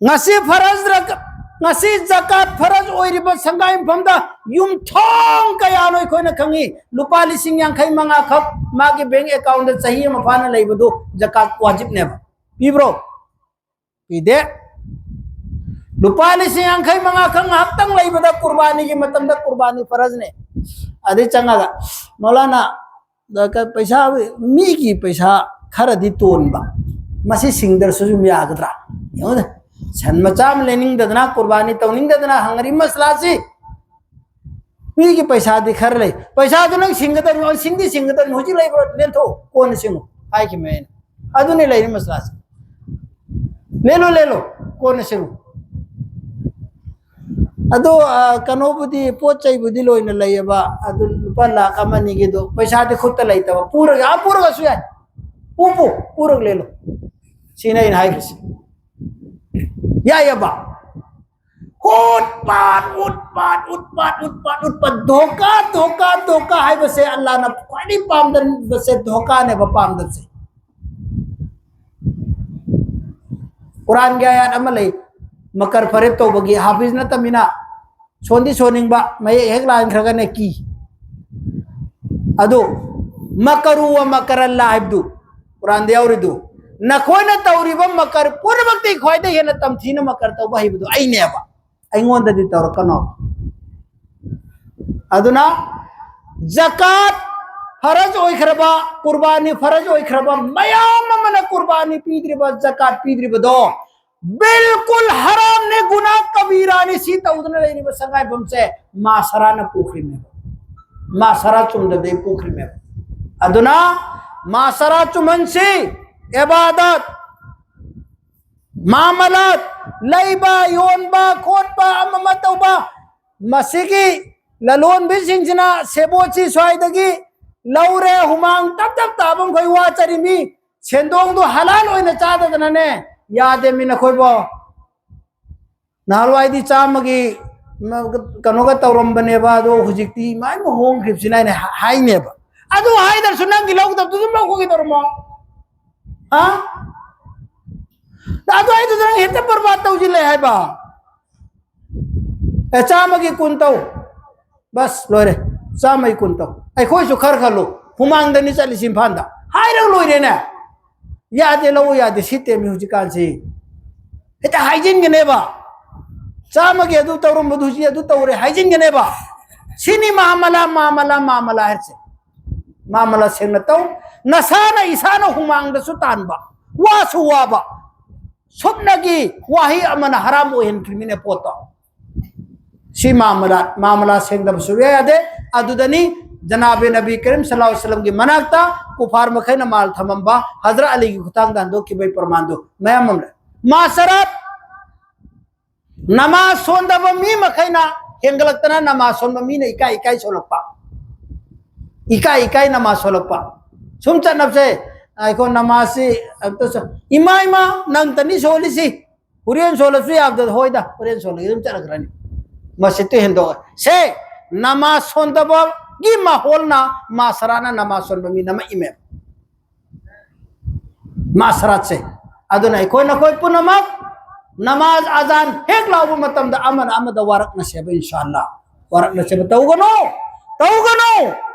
ꯉꯁꯤ ꯐꯔꯖ ꯔꯛ-, ꯉꯁꯤ ꯖꯀꯥꯠ ꯐꯔꯖ ꯑꯣꯏꯔꯤꯕ ꯁꯪꯒꯥꯏ ꯃꯐꯝꯗ ꯌꯨꯝꯊꯣꯡ ꯀꯌꯥꯅꯣ ꯑꯩꯈꯣꯏꯅ ꯈꯪꯉꯤ, ꯂꯨꯄꯥ ꯂꯤꯁꯤꯡ ꯌꯥꯡꯈꯩ ꯃꯉꯥ ꯈꯛ ꯃꯥꯒꯤ ꯕꯦꯡ ꯑꯦꯀꯥꯎꯟꯗ ꯆꯍꯤ ꯑꯃ ꯐꯥꯅ ꯂꯩꯕꯗꯨ ꯖꯀꯥꯠ ꯋꯥꯖꯤꯕꯅꯦꯕ꯫ ꯄꯤꯕ꯭ꯔꯣ? ꯄꯤꯗꯦ꯫ ꯂꯨꯄꯥ ꯂꯤꯁꯤꯡ ꯌꯥꯡꯈꯩ ꯃꯉꯥ ꯈꯛ ꯉꯥꯏꯍꯥꯛꯇꯪ ꯂꯩꯕꯗ ꯀꯨꯔꯕꯥꯅꯤꯒꯤ ꯃꯇꯝꯗ ꯀꯨꯔꯕꯥꯅꯤ ꯐꯔꯖꯅꯦ꯫ ꯑꯗꯩ ꯆꯪꯉꯒ, "ꯃꯧꯂꯥꯅꯥ, ꯗ-, ꯀ-, ꯄꯩꯁꯥ, ꯃꯤꯒꯤ ꯄꯩꯁꯥ ꯈꯔꯗꯤ ꯇꯣꯟꯕ, ꯃꯁꯤ ꯁꯤꯡꯗ꯭ꯔꯁꯨ ꯑꯗꯨꯝ ꯌꯥꯒꯗ꯭ꯔꯥ?" ꯌꯦꯡꯉꯨꯅꯦ, ꯁꯟ ꯃꯆꯥ ꯑꯃ ꯂꯩꯅꯤꯡꯗꯗꯅ, ꯀꯨꯔꯕꯥꯅꯤ ꯇꯧꯅꯤꯡꯗꯗꯅ ꯍꯪꯉꯔꯤ ꯃꯁꯂꯥꯁꯤ꯫ ꯃꯤꯒꯤ ꯄꯩꯁꯥꯗꯤ ꯈꯔ ꯂꯩ, ꯄꯩꯁꯥꯗꯨ ꯅꯪ ꯁꯤꯡꯒꯗꯕꯅꯤ, ꯁꯤꯡꯗꯤ ꯁꯤꯡꯒꯗꯕꯅꯤ, ꯍꯧꯖꯤꯛ ꯂꯩꯕ꯭ꯔꯣ? ꯂꯦꯟꯊꯣꯛꯎ, ꯀꯣꯟꯅ ꯁꯤꯡꯉꯨ ꯍꯥꯏꯈꯤꯕꯅꯦ ꯑꯩꯅ꯫ ꯑꯗꯨꯅꯤ ꯂꯩꯔꯤ ꯃꯁꯂꯥꯁꯦ꯫ ꯂꯦꯜꯂꯣ, ꯂꯦꯜꯂꯣ, ꯀꯣꯟꯅ ꯁꯤꯡꯉꯨ꯫ ꯑꯗꯣ, ꯑ, ꯀꯩꯅꯣꯕꯨꯗꯤ, ꯄꯣꯠ ꯆꯩꯕꯨꯗꯤ ꯂꯣꯏꯅ ꯂꯩꯌꯦꯕ, ꯑꯗꯨ ꯂꯨꯄꯥ ꯂꯥꯈ ꯑꯃ ꯑꯅꯤꯒꯤꯗꯣ ꯄꯩꯁꯥꯗꯤ ꯈꯨꯠꯇ ꯂꯩꯇꯕ, ꯄꯨꯔꯒ, ꯑꯥ, ꯄꯨꯔꯒꯁꯨ ꯌꯥꯏ, ꯄꯨ, ꯄꯨ, ꯄꯨꯔꯒ ꯂꯦꯜꯂꯣ꯫ ꯁꯤꯅ ꯑꯩꯅ ꯍꯥꯏꯈ꯭ꯔꯤꯁꯦ꯫ ꯌꯥꯏꯌꯦꯕ? ꯎꯠꯄꯠ, ꯎꯠꯄꯠ, ꯎꯠꯄꯠ, ꯎꯠꯄꯠ, ꯎꯠꯄꯠ, ꯙꯣꯀꯥ, ꯙꯣꯀꯥ, ꯙꯣꯀꯥ ꯍꯥꯏꯕꯁꯦ ꯑꯜꯂꯥꯅ ꯈ꯭ꯋꯥꯏꯗꯒꯤ ꯄꯥꯝꯗꯕꯁꯦ ꯙꯣꯀꯥꯅꯦꯕ ꯄꯥꯝꯗꯕꯁꯦ꯫ ꯀꯨꯔꯥꯟꯒꯤ ꯑꯥꯌꯥꯠ ꯑꯃ ꯂꯩ, ꯃꯀꯔ ꯐꯔꯦꯞ ꯇꯧꯕꯒꯤ, ꯍꯥꯐꯤꯖ ꯅꯠꯇꯃꯤꯅ ꯁꯣꯟꯗꯤ ꯁꯣꯟꯅꯤꯡꯕ, ꯃꯌꯦꯛ ꯍꯦꯛ ꯂꯥꯟꯈ꯭ꯔꯒꯅꯦ ꯀꯤ꯫ ꯑꯗꯨ ꯃꯀꯔꯨ ꯋ ꯃꯀꯔ ꯑꯜꯂꯥ ꯍꯥꯏꯕꯗꯨ ꯀꯨꯔꯥꯟꯗ ꯌꯥꯎꯔꯤꯗꯨ, ꯅꯈꯣꯏꯅ ꯇꯧꯔꯤꯕ ꯃꯀꯔ ꯄꯨꯝꯅꯃꯛꯇꯒꯤ ꯈ꯭ꯋꯥꯏꯗꯒꯤ ꯍꯦꯟꯅ ꯇꯝꯊꯤꯅ ꯃꯀꯔ ꯇꯧꯕ ꯍꯩꯕꯗꯨ ꯑꯩꯅꯦꯕ, ꯑꯩꯉꯣꯟꯗꯗꯤ ꯇꯧꯔꯛꯀꯅꯣ꯫ ꯑꯗꯨꯅ ꯖꯀꯥꯠ ꯐꯔꯖ ꯑꯣꯏꯈ꯭ꯔꯕ, ꯀꯨꯔꯕꯥꯅꯤ ꯐꯔꯖ ꯑꯣꯏꯈ꯭ꯔꯕ ꯃꯌꯥꯝ ꯑꯃꯅ ꯀꯨꯔꯕꯥꯅꯤ ꯄꯤꯗ꯭ꯔꯤꯕ, ꯖꯀꯥꯠ ꯄꯤꯗ꯭ꯔꯤꯕꯗꯣ ꯕꯤꯜꯀꯨꯜ ꯍꯔꯥꯝꯅꯦ, ꯒꯨꯅꯥ ꯀꯕꯤꯔꯥꯅꯤ꯫ ꯁꯤ ꯇꯧꯗꯅ ꯂꯩꯔꯤꯕ ꯁꯉꯥꯏꯐꯝꯁꯦ ꯃꯥꯁꯔꯥꯅ ꯄꯨꯈ꯭ꯔꯤꯅꯦꯕ, ꯃꯥꯁꯔꯥ ꯆꯨꯝꯗꯕꯗꯩ ꯄꯨꯈ꯭ꯔꯤꯅꯦꯕ꯫ ꯑꯗꯨꯅ ꯃꯥꯁꯔꯥ ꯆꯨꯝꯍꯟꯁꯤ, ꯏꯕꯥꯗꯠ, ꯃꯥꯃꯂꯥꯠ, ꯂꯩꯕ ꯌꯣꯟꯕ ꯈꯣꯠꯄ ꯑꯃ ꯑꯃ ꯇꯧꯕ, ꯃꯁꯤꯒꯤ ꯂꯂꯣꯟꯕꯤꯁꯤꯡꯁꯤꯅ ꯁꯦꯕꯣꯠꯁꯤ ꯁ꯭ꯋꯥꯏꯗꯒꯤ ꯂꯧꯔꯦ, ꯍꯨꯃꯥꯡ ꯇꯞ ꯇꯞ ꯇꯥꯕ ꯃꯈꯩ ꯋꯥꯆꯔꯤꯃꯤ, ꯁꯦꯟꯗꯣꯡꯗꯣ ꯍꯂꯥꯜ ꯑꯣꯏꯅ ꯆꯥꯗꯗꯅꯅꯦ, ꯌꯥꯗꯦꯃꯤ ꯅꯈꯣꯏꯕꯣ꯫ ꯅꯍꯥꯟꯋꯥꯏꯗꯤ ꯆꯥꯝꯃꯒꯤ ꯀꯩꯅꯣꯒ ꯇꯧꯔꯝꯕꯅꯦꯕ, ꯑꯗꯣ ꯍꯧꯖꯤꯛꯇꯤ ꯏꯃꯥꯏ ꯍꯣꯡꯈ꯭ꯔꯤꯕꯁꯤꯅ ꯑꯩꯅ ꯍꯥꯏꯅꯦꯕ꯫ ꯑꯗꯨ ꯍꯥꯏꯗ꯭ꯔꯁꯨ ꯅꯪꯒꯤ ꯂꯧꯗꯕꯗꯨ ꯑꯗꯨꯝ ꯂꯧꯈꯣꯒꯦ ꯇꯧꯔꯝꯃꯣ꯫ ꯍꯥ? ꯑꯗꯨ ꯑꯩꯗꯨꯗ ꯅꯪ ꯍꯦꯛꯇ ꯕꯔꯕꯥꯗ ꯇꯧꯁꯤꯜꯂꯦ ꯍꯥꯏꯕ꯫ ꯑꯦ, ꯆꯥꯝꯃꯒꯤ ꯀꯨꯟ ꯇꯧ꯫ ꯕꯁ, ꯂꯣꯏꯔꯦ꯫ ꯆꯥꯝꯃꯒꯤ ꯀꯨꯟ ꯇꯧ꯫ ꯑꯩꯈꯣꯏꯁꯨ ꯈꯔ ꯈꯜꯂꯨ꯫ ꯍꯨꯃꯥꯡꯗꯅꯤ ꯆꯠꯂꯤꯁꯤ ꯏꯝꯐꯥꯜꯗ꯫ ꯍꯥꯏꯔꯒ ꯂꯣꯏꯔꯦꯅꯦ꯫ ꯌꯥꯗꯦ, ꯂꯧꯕ ꯌꯥꯗꯦ, ꯁꯤꯠꯇꯦꯃꯤ ꯍꯧꯖꯤꯛꯀꯥꯟꯁꯤ꯫ ꯍꯦꯛꯇ ꯍꯥꯏꯖꯤꯟꯒꯅꯦꯕ꯫ ꯆꯥꯝꯃꯒꯤ ꯑꯗꯨ ꯇꯧꯔꯝꯕꯗꯨ ꯍꯧꯖꯤꯛ ꯑꯗꯨ ꯇꯧꯔꯦ ꯍꯥꯏꯖꯤꯟꯒꯅꯦꯕ꯫ ꯁꯤꯅꯤ ꯃꯥꯃꯂꯥ, ꯃꯥꯃꯂꯥ, ꯃꯥꯃꯂꯥ ꯍꯥꯏꯁꯦ꯫ ꯃꯥꯃꯂꯥ ꯁꯦꯡꯅ ꯇꯧ꯫ ꯅꯁꯥꯅ ꯏꯁꯥꯅ ꯍꯨꯃꯥꯡꯗꯁꯨ ꯇꯥꯟꯕ, ꯋꯥꯁꯨ ꯋꯥꯕ꯫ ꯁꯨꯞꯅꯒꯤ ꯋꯥꯍꯩ ꯑꯃꯅ ꯍꯔꯥꯝ ꯑꯣꯏꯍꯟꯈ꯭ꯔꯤꯃꯤꯅꯦ ꯄꯣꯠꯇꯣ꯫ ꯁꯤ ꯃꯥꯃꯂꯥ, ꯃꯥꯃꯂꯥ ꯁꯦꯡꯗꯕ ꯁꯨꯛꯌꯥ ꯌꯥꯗꯦ꯫ ꯑꯗꯨꯗꯅꯤ ꯖꯅꯥꯕꯦ ꯅꯕꯤ ꯀꯔꯤꯝ ꯁꯜꯂꯜꯂꯥꯍꯨ ꯑꯂꯩꯍꯤ ꯋꯁꯜꯂꯝꯒꯤ ꯃꯅꯥꯛꯇ ꯀꯨꯐꯥꯔ ꯃꯈꯩꯅ ꯃꯥꯜ ꯊꯝꯃꯝꯕ ꯍꯖꯔꯠ ꯑꯂꯤꯒꯤ ꯈꯨꯊꯥꯡꯗ ꯍꯟꯗꯣꯛꯈꯤꯕꯒꯤ ꯄ꯭ꯔꯃꯥꯟꯗꯣ ꯃꯌꯥꯝ ꯑꯃ ꯂꯩ꯫ ꯃꯥꯁꯔꯥꯠ, ꯅꯃꯥꯖ ꯁꯣꯟꯗꯕ ꯃꯤ ꯃꯈꯩꯅ ꯍꯦꯟꯒꯠꯂꯛꯇꯅ ꯅꯃꯥꯖ ꯁꯣꯟꯕ ꯃꯤꯅ ꯏꯀꯥꯏ ꯏꯀꯥꯏ ꯁꯣꯜꯂꯛꯄ, ꯏꯀꯥꯏ ꯏꯀꯥꯏ ꯅꯃꯥꯖ ꯁꯣꯜꯂꯛꯄ꯫ ꯁꯨꯝ ꯆꯠꯅꯕꯁꯦ, ꯑꯩꯈꯣꯏ ꯅꯃꯥꯖꯁꯤ ꯑꯝꯇ ꯁꯣ-, "ꯏꯃꯥ, ꯏꯃꯥ, ꯅꯪꯇꯅꯤ ꯁꯣꯜꯂꯤꯁꯤ, ꯍꯣꯔꯦꯟ ꯁꯣꯜꯂꯁꯨ ꯌꯥꯕꯗ?" "ꯍꯣꯏꯗ, ꯍꯣꯔꯦꯟ ꯁꯣꯜꯂꯒꯦ", ꯑꯗꯨꯝ ꯆꯠꯂꯛꯈ꯭ꯔꯅꯤ꯫ ꯃꯁꯤꯠꯇꯨ ꯍꯦꯟꯗꯣꯛꯑꯦ꯫ ꯁꯦ, ꯅꯃꯥꯖ ꯁꯣꯟꯗꯕꯒꯤ ꯃꯍꯣꯜꯅ ꯃꯥꯁꯔꯥꯅ ꯅꯃꯥꯖ ꯁꯣꯟꯕ ꯃꯤ ꯅꯝꯃꯛꯏꯃꯦ꯫ ꯃꯥꯁꯔꯥꯠꯁꯦ꯫ ꯑꯗꯨꯅ ꯑꯩꯈꯣꯏ ꯅꯈꯣꯏ ꯄꯨꯝꯅꯃꯛ ꯅꯃꯥꯖ ꯑꯖꯥꯟ ꯍꯦꯛ ꯂꯥꯎꯕ ꯃꯇꯝꯗ ꯑꯃꯅ ꯑꯃꯗ ꯋꯥꯔꯛꯅꯁꯦꯕ, ꯏꯟꯁꯥ ꯑꯜꯂꯥ꯫ ꯋꯥꯔꯛꯅꯁꯦꯕ꯫ ꯇꯧꯒꯅꯨ! ꯇꯧꯒꯅꯨ!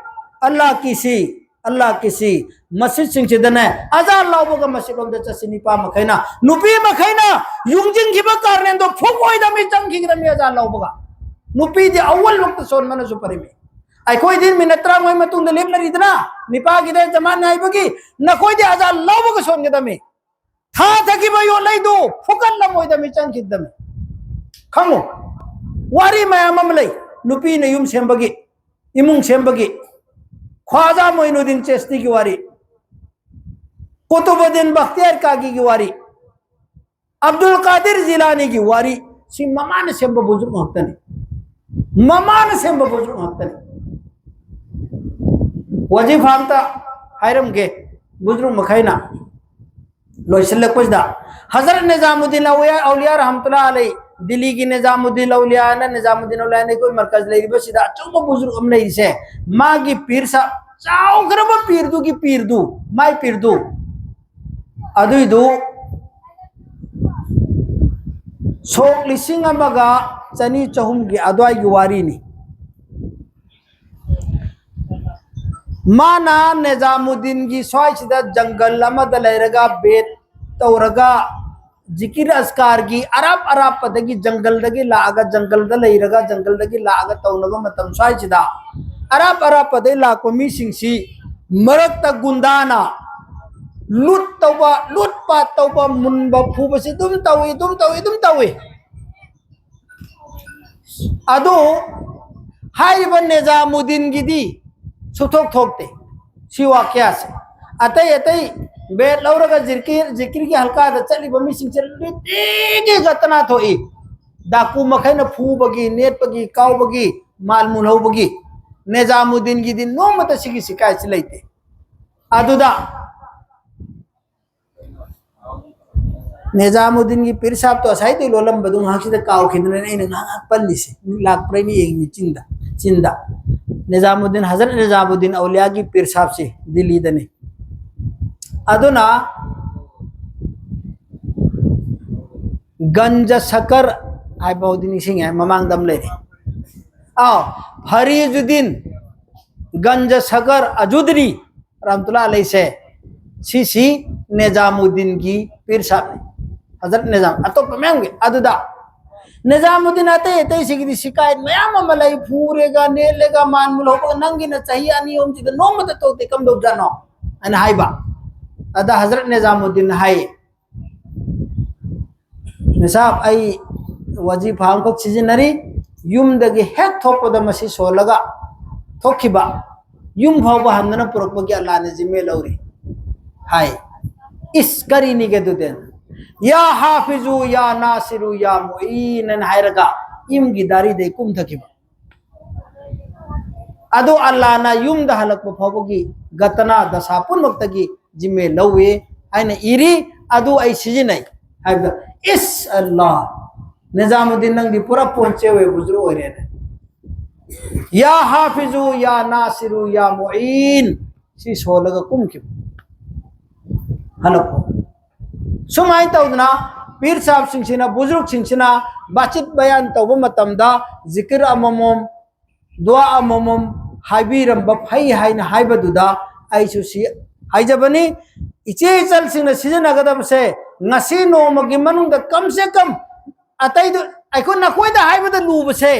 ꯑꯜꯂꯥꯍꯀꯤꯁꯤ, ꯑꯜꯂꯥꯍꯀꯤꯁꯤ ꯃꯁꯖꯤꯗꯁꯤꯡꯁꯤꯗꯅꯦ, ꯑꯖꯥꯟ ꯂꯥꯎꯕꯒ ꯃꯁꯖꯤꯗ ꯂꯣꯝꯗ ꯆꯠꯁꯤ, ꯅꯤꯄꯥ ꯃꯈꯩꯅ꯫ ꯅꯨꯄꯤ ꯃꯈꯩꯅ ꯌꯨꯡꯁꯤꯟꯈꯤꯕ ꯀꯥꯔꯅꯦꯟꯗꯣ ꯐꯨꯛꯑꯣꯏꯗꯕꯅꯤ, ꯆꯪꯈꯤꯒꯗꯕꯅꯤ ꯑꯖꯥꯟ ꯂꯥꯎꯕꯒ꯫ ꯅꯨꯄꯤꯗꯤ ꯑꯋꯜ ꯋꯛꯇ ꯁꯣꯟꯕꯅꯁꯨ ꯐꯔꯤꯃꯤ꯫ ꯑꯩꯈꯣꯏꯗꯤ ꯃꯤꯅꯠ ꯇꯔꯥꯃꯉꯥꯒꯤ ꯃꯇꯨꯡꯗ ꯂꯦꯞꯅꯔꯤꯗꯅ, ꯅꯤꯄꯥꯒꯤꯗ ꯖꯃꯥꯟ ꯍꯥꯏꯕꯒꯤ, ꯅꯈꯣꯏꯗꯤ ꯑꯖꯥꯟ ꯂꯧꯕꯒ ꯁꯣꯟꯒꯗꯕꯅꯤ꯫ ꯊꯥ ꯊꯛꯈꯤꯕ ꯌꯣꯠꯂꯩꯗꯨ ꯐꯨꯀꯠꯂꯝꯃꯣꯏꯗꯕꯅꯤ, ꯆꯪꯈꯤꯗꯕꯅꯤ꯫ ꯈꯪꯉꯨ, ꯋꯥꯔꯤ ꯃꯌꯥꯝ ꯑꯃ ꯂꯩ꯫ ꯅꯨꯄꯤꯅ ꯌꯨꯝ ꯁꯦꯝꯕꯒꯤ, ꯏꯃꯨꯡ ꯁꯦꯝꯕꯒꯤ, ꯈ꯭ꯋꯥꯖꯥ ꯃꯣꯏꯅꯨꯗꯤꯟ ꯆꯦꯁꯇꯤꯒꯤ ꯋꯥꯔꯤ, ꯀꯨꯇꯨꯕꯨꯗꯤꯟ ꯕꯈꯇꯤꯌꯥꯔ ꯀꯥꯒꯤꯒꯤ ꯋꯥꯔꯤ, ꯑꯕꯗꯨꯜ ꯀꯥꯗꯤꯔ ꯖꯤꯂꯥꯅꯤꯒꯤ ꯋꯥꯔꯤ, ꯁꯤ ꯃꯃꯥꯅ ꯁꯦꯝꯕ ꯕꯨꯖꯨꯔꯨꯛ ꯉꯥꯛꯇꯅꯤ꯫ ꯃꯃꯥꯅ ꯁꯦꯝꯕ ꯕꯨꯖꯨꯔꯨꯛ ꯉꯥꯛꯇꯅꯤ꯫ ꯋꯥꯖꯤꯐꯥ ꯑꯝꯇ ꯍꯥꯏꯔꯝꯒꯦ, ꯕꯨꯖꯨꯔꯨꯛ ꯃꯈꯩꯅ꯫ ꯂꯣꯏꯁꯤꯜꯂꯛꯄꯁꯤꯗ, ꯍꯖꯔꯠ ꯅꯤꯖꯥꯃꯨꯗꯤꯟ ꯑꯧꯂꯤꯌꯥ, ꯑꯧꯂꯤꯌꯥ ꯔꯍꯃꯇꯨꯜꯂꯥ ꯑꯂꯩ, ꯗꯤꯜꯂꯤꯒꯤ ꯅꯤꯖꯥꯃꯨꯗꯤꯟ ꯑꯧꯂꯤꯌꯥ ꯍꯥꯏꯅ ꯅꯤꯖꯥꯃꯨꯗꯤꯟ ꯑꯧꯂꯤꯌꯥ ꯍꯥꯏꯅ ꯑꯩꯈꯣꯏ ꯃꯔꯀꯖ ꯂꯩꯔꯤꯕꯁꯤꯗ ꯑꯆꯧꯕ ꯕꯨꯖꯨꯔꯨꯛ ꯑꯃ ꯂꯩꯔꯤꯁꯦ, ꯃꯥꯒꯤ ꯄꯤꯔ ꯁꯥ-, ꯆꯥꯎꯈ꯭ꯔꯕ ꯄꯤꯔꯗꯨꯒꯤ ꯄꯤꯔꯗꯨ, ꯃꯥꯏ ꯄꯤꯔꯗꯨ, ꯑꯗꯨꯏꯗꯨ ꯁꯣꯛ ꯂꯤꯁꯤꯡ ꯑꯃꯒ ꯆꯅꯤ ꯆꯍꯨꯝꯒꯤ ꯑꯗꯨꯋꯥꯏꯒꯤ ꯋꯥꯔꯤꯅꯤ꯫ ꯃꯥꯅ ꯅꯤꯖꯥꯃꯨꯗꯤꯟꯒꯤ ꯁ꯭ꯋꯥꯏꯁꯤꯗ ꯖꯪꯒꯜ ꯑꯃꯗ ꯂꯩꯔꯒ ꯕꯦꯠ ꯇꯧꯔꯒ ꯖꯤꯀꯤꯔ ꯑꯁꯀꯥꯔꯒꯤ ꯑꯔꯥꯞ ꯑꯔꯥꯞꯄꯗꯒꯤ ꯖꯪꯒꯜꯗꯒꯤ ꯂꯥꯛꯑꯒ, ꯖꯪꯒꯜꯗ ꯂꯩꯔꯒ ꯖꯪꯒꯜꯗꯒꯤ ꯂꯥꯛꯑꯒ ꯇꯧꯅꯕ ꯃꯇꯝ ꯁ꯭ꯋꯥꯏꯁꯤꯗ ꯑꯔꯥꯞ ꯑꯔꯥꯞꯄꯗꯒꯤ ꯂꯥꯛꯄ ꯃꯤꯁꯤꯡꯁꯤ ꯃꯔꯛꯇ ꯒꯨꯟꯗꯥꯅ ꯂꯨꯠ ꯇꯧꯕ, ꯂꯨꯠ ꯄꯥꯠ ꯇꯧꯕ, ꯃꯨꯟꯕ ꯐꯨꯕꯁꯤ ꯑꯗꯨꯝ ꯇꯧꯏ, ꯑꯗꯨꯝ ꯇꯧꯏ, ꯑꯗꯨꯝ ꯇꯧꯏ꯫ ꯑꯗꯨ ꯍꯥꯏꯔꯤꯕ ꯅꯤꯖꯥꯃꯨꯗꯤꯟꯒꯤꯗꯤ ꯁꯨꯊꯣꯛ ꯊꯣꯛꯇꯦ ꯁꯤ ꯋꯥꯀꯤꯌꯥꯁꯦ꯫ ꯑꯇꯩ ꯑꯇꯩ ꯕꯦꯠ ꯂꯧꯔꯒ ꯖꯤꯀꯤꯔ, ꯖꯤꯀꯤꯔꯒꯤ ꯍꯜꯀꯥꯗ ꯆꯠꯂꯤꯕ ꯃꯤꯁꯤꯡꯁꯦ ꯅꯨꯡꯇꯤꯒꯤ ꯒꯇꯅꯥ ꯊꯣꯛꯏ꯫ ꯗꯥꯀꯨ ꯃꯈꯩꯅ ꯐꯨꯕꯒꯤ, ꯅꯦꯠꯄꯒꯤ, ꯀꯥꯎꯕꯒꯤ, ꯃꯥꯜ ꯃꯨꯜꯍꯧꯕꯒꯤ꯫ ꯅꯤꯖꯥꯃꯨꯗꯤꯟꯒꯤꯗꯤ ꯅꯣꯡꯃꯇ ꯁꯤꯒꯤ ꯁꯤꯀꯥꯏꯁꯤ ꯂꯩꯇꯦ꯫ ꯑꯗꯨꯗ ꯅꯤꯖꯥꯃꯨꯗꯤꯟꯒꯤ ꯄꯤꯔ ꯁꯥꯍꯕꯇꯣ ꯉꯁꯥꯏꯗꯩ ꯂꯣꯜꯂꯝꯕꯗꯨ ꯉꯥꯏꯍꯥꯛꯁꯤꯗ ꯀꯥꯎꯈꯤꯗꯅ ꯑꯩꯅ ꯉꯥꯏꯍꯥꯛ ꯉꯥꯏꯍꯥꯛ ꯄꯜꯂꯤꯁꯦ꯫ ꯂꯥꯛꯄ꯭ꯔꯥ ꯌꯦꯡꯉꯤ ꯆꯤꯟꯗ, ꯆꯤꯟꯗ꯫ ꯅꯤꯖꯥꯃꯨꯗꯤꯟ, ꯍꯖꯔꯠ ꯅꯤꯖꯥꯃꯨꯗꯤꯟ ꯑꯧꯂꯤꯌꯥꯒꯤ ꯄꯤꯔ ꯁꯥꯍꯕꯁꯦ ꯗꯤꯜꯂꯤꯗꯅꯤ꯫ ꯑꯗꯨꯅ ꯒꯟꯖ ꯁꯀꯔ ꯍꯥꯏꯕ ꯍꯧꯗꯤ ꯅꯤꯡꯁꯤꯡꯉꯦ, ꯃꯃꯥꯡꯗ ꯑꯃ ꯂꯩꯔꯦ꯫ ꯑꯥꯎ, ꯐꯔꯤꯖꯨꯗꯤꯟ ꯒꯟꯖ ꯁꯀꯔ ꯑꯖꯨꯗꯔꯤ ꯔꯍꯃꯇꯨꯜꯂꯥꯍꯤ ꯑꯂꯩꯍꯤꯁꯦ, ꯁꯤꯁꯤ ꯅꯤꯖꯥꯃꯨꯗꯤꯟꯒꯤ ꯄꯤꯔ ꯁꯥꯍꯕꯅꯤ꯫ ꯍꯖꯔꯠ ꯅꯤꯖꯥꯝ, ꯑꯇꯣꯞꯄ ꯃꯌꯥꯝꯒꯤ ꯑꯗꯨꯗ ꯅꯤꯖꯥꯃꯨꯗꯤꯟ ꯑꯇꯩ ꯑꯇꯩꯁꯤꯒꯤꯗꯤ ꯁꯤꯀꯥꯌꯠ ꯃꯌꯥꯝ ꯑꯃ ꯂꯩ, ꯐꯨꯔꯦꯒ, ꯅꯦꯠꯂꯦꯒ, ꯃꯥꯟ ꯃꯨꯜꯍꯧꯕꯒ, ꯅꯪꯒꯤꯅ ꯆꯍꯤ ꯑꯅꯤ ꯑꯍꯨꯝꯁꯤꯗ ꯅꯣꯡꯃꯇ ꯊꯣꯛꯇꯦ, ꯀꯝꯗꯧꯖꯥꯠꯅꯣ ꯍꯥꯏꯅ ꯍꯥꯏꯕ꯫ ꯑꯗ ꯍꯖꯔꯠ ꯅꯤꯖꯥꯃꯨꯗꯤꯟ ꯍꯥꯏ, ꯃꯦꯁꯥꯕ, ꯑꯩ ꯋꯥꯖꯤꯐꯥ ꯑꯃꯈꯛ ꯁꯤꯖꯤꯟꯅꯔꯤ, ꯌꯨꯝꯗꯒꯤ ꯍꯦꯛ ꯊꯣꯛꯄꯗ ꯃꯁꯤ ꯁꯣꯜꯂꯒ ꯊꯣꯛꯈꯤꯕ, ꯌꯨꯝ ꯐꯥꯎꯕ ꯍꯟꯗꯅ ꯄꯨꯔꯛꯄꯒꯤ ꯑꯜꯂꯥꯅ ꯖꯤꯝꯃꯦ ꯂꯧꯔꯤ ꯍꯥꯏ꯫ ꯏꯁ, ꯀꯔꯤꯅꯤꯒꯦ ꯑꯗꯨꯗꯤ? "ꯌꯥ ꯍꯥꯐꯤꯖꯨ, ꯌꯥ ꯅꯥꯁꯤꯔꯨ, ꯌꯥ ꯃꯨꯏꯟ" ꯑꯅ ꯍꯥꯏꯔꯒ ꯌꯨꯝꯒꯤ ꯗꯥꯔꯤꯗꯩ ꯀꯨꯝꯊꯈꯤꯕ꯫ ꯑꯗꯣ ꯑꯜꯂꯥꯅ ꯌꯨꯝꯗ ꯍꯜꯂꯛꯄ ꯐꯥꯎꯕꯒꯤ ꯒꯇꯅꯥ ꯗꯁꯥ ꯄꯨꯝꯅꯃꯛꯇꯒꯤ ꯖꯤꯝꯃꯦ ꯂꯧꯏ ꯍꯥꯏꯅ ꯏꯔꯤ꯫ ꯑꯗꯨ ꯑꯩ ꯁꯤꯖꯤꯟꯅꯩ ꯍꯥꯏꯕꯗ, ꯏꯁ ꯑꯜꯂꯥ, ꯅꯤꯖꯥꯃꯨꯗꯤꯟ ꯅꯪꯗꯤ ꯄꯨꯔꯥ ꯄꯣꯟꯆꯦ ꯑꯣꯏ, ꯕꯨꯖꯨꯔ ꯑꯣꯏꯔꯦꯅꯦ꯫ "ꯌꯥ ꯍꯥꯐꯤꯖꯨ, ꯌꯥ ꯅꯥꯁꯤꯔꯨ, ꯌꯥ ꯃꯨꯏꯟ" ꯁꯤ ꯁꯣꯜꯂꯒ ꯀꯨꯝꯈꯤꯕ꯫ ꯍꯜꯂꯛꯄ꯫ ꯁꯨꯃꯥꯏꯅ ꯇꯧꯗꯅ ꯄꯤꯔ ꯁꯥꯍꯕꯁꯤꯡꯁꯤꯅ, ꯕꯨꯖꯨꯔꯨꯛꯁꯤꯡꯁꯤꯅ ꯕꯥꯆꯤꯠ ꯕꯌꯥꯟ ꯇꯧꯕ ꯃꯇꯝꯗ ꯖꯤꯀꯤꯔ ꯑꯃꯃꯝ, ꯗꯨꯋꯥ ꯑꯃꯃꯝ ꯍꯥꯏꯕꯤꯔꯝꯕ ꯐꯩ ꯍꯥꯏꯅ ꯍꯥꯏꯕꯗꯨꯗ ꯑꯩꯁꯨ ꯁꯤ ꯍꯥꯏꯖꯕꯅꯤ꯫ ꯏꯆꯦ ꯏꯆꯜꯁꯤꯡꯅ ꯁꯤꯖꯤꯟꯅꯒꯗꯕꯁꯦ ꯉꯁꯤ ꯅꯣꯡꯃꯒꯤ ꯃꯅꯨꯡꯗ ꯀꯝꯁꯦ ꯀꯝ ꯑꯇꯩꯗꯨ ꯑꯩꯈꯣꯏ ꯅꯈꯣꯏꯗ ꯍꯥꯏꯕꯗ ꯂꯨꯕꯁꯦ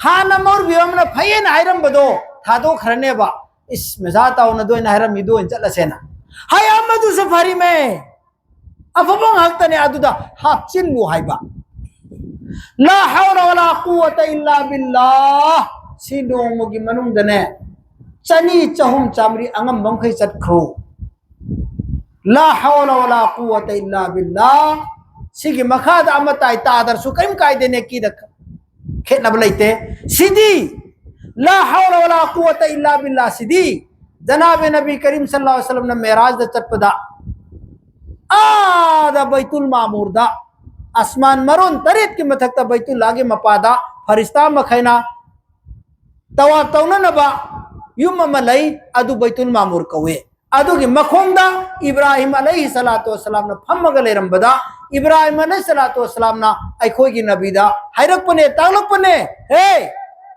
ꯍꯥꯟꯅ ꯃꯧꯔꯨꯕꯤ ꯑꯃꯅ ꯐꯩꯌꯦꯅ ꯍꯥꯏꯔꯝꯕꯗꯣ ꯊꯥꯗꯣꯛꯈ꯭ꯔꯅꯦꯕ꯫ "ꯏꯁ, ꯃꯦꯖꯥ ꯇꯥꯎꯅꯗ ꯑꯣꯏꯅ ꯍꯥꯏꯔꯝꯃꯤꯗꯣ ꯑꯣꯏꯅ ꯆꯠꯂꯁꯦꯅ" ꯍꯥꯏ, ꯑꯃꯗꯨꯁꯨ ꯐꯔꯤꯃꯦ꯫ ꯑꯐꯕ ꯉꯥꯛꯇꯅꯦ ꯑꯗꯨꯗ ꯍꯥꯞꯆꯤꯜꯂꯨ ꯍꯥꯏꯕ꯫ "ꯂꯥ ꯍꯥꯎꯂ ꯋꯥꯂꯥ ꯀꯨꯋꯥꯇ ꯏꯜꯂꯥ ꯕꯤꯜꯂꯥꯍ" ꯁꯤ ꯅꯣꯡꯃꯒꯤ ꯃꯅꯨꯡꯗꯅꯦ ꯆꯅꯤ, ꯆꯍꯨꯝ, ꯆꯥꯃꯔꯤ ꯑꯉꯝꯕ ꯃꯈꯩ ꯆꯠꯈ꯭ꯔꯣ꯫ "ꯂꯥ ꯍꯥꯎꯂ ꯋꯥꯂꯥ ꯀꯨꯋꯥꯇ ꯏꯜꯂꯥ ꯕꯤꯜꯂꯥꯍ" ꯁꯤꯒꯤ ꯃꯈꯥꯗ ꯑꯃ ꯇꯥꯏ, ꯇꯥꯗ꯭ꯔꯁꯨ ꯀꯔꯤꯝ ꯀꯥꯏꯗꯦ, ꯅꯦꯀꯤꯗ ꯈꯦꯠꯅꯕ ꯂꯩꯇꯦ꯫ ꯁꯤꯗꯤ "ꯂꯥ ꯍꯥꯎꯂ ꯋꯥꯂꯥ ꯀꯨꯋꯥꯇ ꯏꯜꯂꯥ ꯕꯤꯜꯂꯥꯍ" ꯁꯤꯗꯤ ꯖꯅꯥꯕꯦ ꯅꯕꯤ ꯀꯔꯤꯝ ꯁꯜꯂꯜꯂꯥꯍꯨ ꯑꯂꯩꯍꯤ ꯋꯥꯁꯜꯂꯝꯅ ꯃꯦꯔꯥꯖꯗ ꯆꯠꯄꯗ ꯑꯥꯗ ꯕꯩꯇꯨꯜ ꯃꯥꯃꯨꯔꯗ, ꯑꯁꯃꯥꯟ ꯃꯔꯣꯟ ꯇꯔꯦꯠꯀꯤ ꯃꯊꯛꯇ ꯕꯩꯇꯨꯜꯂꯥꯒꯤ ꯃꯄꯥꯗ ꯐꯔꯤꯁꯇꯥ ꯃꯈꯩꯅ ꯇꯋꯥꯐ ꯇꯧꯅꯅꯕ ꯌꯨꯝ ꯑꯃ ꯂꯩ, ꯑꯗꯨ ꯕꯩꯇꯨꯜ ꯃꯥꯃꯨꯔ ꯀꯧꯏ꯫ ꯑꯗꯨꯒꯤ ꯃꯈꯣꯡꯗ ꯏꯕ꯭ꯔꯥꯍꯤꯝ ꯑꯂꯩꯍꯤ ꯁꯂꯥꯇꯨ ꯋꯁꯂꯥꯝꯅ ꯐꯝꯃꯒ ꯂꯩꯔꯝꯕꯗ, ꯏꯕ꯭ꯔꯥꯍꯤꯝ ꯑꯂꯩꯍꯤ ꯁꯂꯥꯇꯨ ꯋꯁꯂꯥꯝꯅ ꯑꯩꯈꯣꯏꯒꯤ ꯅꯕꯤꯗ ꯍꯥꯏꯔꯛꯄꯅꯦ, ꯇꯥꯛꯂꯛꯄꯅꯦ, "ꯍꯦ,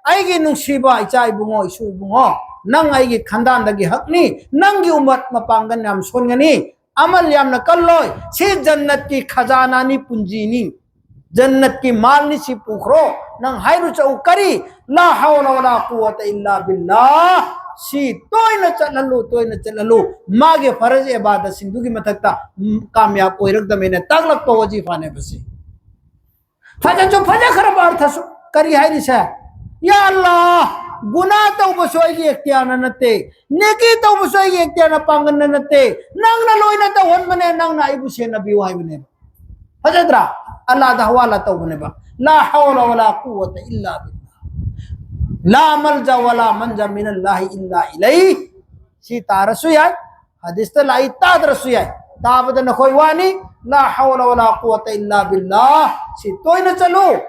ꯑꯩꯒꯤ ꯅꯨꯡꯁꯤꯕ ꯏꯆꯥ ꯏꯕꯨꯡꯉꯣ, ꯏꯁꯨ ꯏꯕꯨꯡꯉꯣ, ꯅꯪ ꯑꯩꯒꯤ ꯈꯟꯗꯥꯟꯗꯒꯤ ꯍꯛꯅꯤ, ꯅꯪꯒꯤ ꯎꯃꯠ ꯃꯄꯥꯡꯒꯜ ꯌꯥꯝ ꯁꯣꯟꯒꯅꯤ, ꯑꯃꯜ ꯌꯥꯝꯅ ꯀꯜꯂꯣꯏ, ꯁꯤ ꯖꯟꯅꯠꯀꯤ ꯈꯖꯥꯅꯥꯅꯤ, ꯄꯨꯟꯖꯤꯅꯤ, ꯖꯟꯅꯠꯀꯤ ꯃꯥꯜꯅꯤ, ꯁꯤ ꯄꯨꯈ꯭ꯔꯣ, ꯅꯪ ꯍꯥꯏꯔꯨ ꯆꯠꯎ, ꯀꯔꯤ? ꯂꯥ ꯍꯥꯎꯂ ꯋꯥꯂꯥ ꯀꯨꯋꯥꯇ ꯏꯜꯂꯥ ꯕꯤꯜꯂꯥꯍ, ꯁꯤ ꯇꯣꯏꯅ ꯆꯠꯍꯜꯂꯨ, ꯇꯣꯏꯅ ꯆꯠꯍꯜꯂꯨ, ꯃꯥꯒꯤ ꯐꯔꯖ ꯏꯕꯥꯗꯠꯁꯤꯡꯗꯨꯒꯤ ꯃꯊꯛꯇ, ꯎꯝ, ꯀꯥꯃꯌꯥꯕ ꯑꯣꯏꯔꯛꯇꯕꯅꯤꯅ ꯇꯥꯛꯂꯛꯄ ꯋꯥꯖꯤꯐꯥꯅꯦꯕ ꯁꯤ꯫ ꯐꯖꯁꯨ ꯐꯖꯈ꯭ꯔꯕ ꯑꯔꯊꯁꯨ꯫ ꯀꯔꯤ ꯍꯥꯏꯔꯤꯁꯦ? ꯌꯥ ꯑꯜꯂꯥꯍ, ꯒꯨꯅꯥ ꯇꯧꯕꯁꯨ ꯑꯩꯒꯤ ꯑꯦꯛꯇꯤꯌꯥꯔꯅ ꯅꯠꯇꯦ, ꯅꯦꯀꯤ ꯇꯧꯕꯁꯨ ꯑꯩꯒꯤ ꯑꯦꯛꯇꯤꯌꯥꯔꯅ ꯄꯥꯡꯒꯜꯅ ꯅꯠꯇꯦ, ꯅꯪꯅ ꯂꯣꯏꯅ ꯇꯧꯍꯟꯕꯅꯦ, ꯅꯪꯅ ꯑꯩꯕꯨ ꯁꯦꯟꯅꯕꯤꯌꯨ ꯍꯥꯏꯕꯅꯦꯕ꯫ ꯐꯖꯗ꯭ꯔꯥ? ꯑꯜꯂꯥꯗ ꯍꯋꯥꯂꯥ ꯇꯧꯕꯅꯦꯕ꯫ ꯂꯥ ꯍꯥꯎꯂ ꯋꯥꯂꯥ ꯀꯨꯋꯥꯇ ꯏꯜꯂꯥ ꯕꯤꯜꯂꯥꯍ, ꯂꯥ ꯃꯜꯖ ꯋꯥꯂꯥ ꯃꯟꯖ ꯃꯤꯅꯜꯂꯥꯍꯤ ꯏꯜꯂꯥ ꯏꯂꯩꯍ꯫ ꯁꯤ ꯇꯥꯔꯁꯨ ꯌꯥꯏ, ꯍꯗꯤꯁꯇ ꯂꯥꯛꯏ ꯇꯥꯗ꯭ꯔꯁꯨ ꯌꯥꯏ, ꯇꯥꯕꯗ ꯅꯈꯣꯏ ꯋꯥꯅꯤ꯫ ꯂꯥ ꯍꯥꯎꯂ ꯋꯥꯂꯥ ꯀꯨꯋꯥꯇ ꯏꯜꯂꯥ ꯕꯤꯜꯂꯥꯍ, ꯁꯤ ꯇꯣꯏꯅ ꯆꯠꯂꯨ,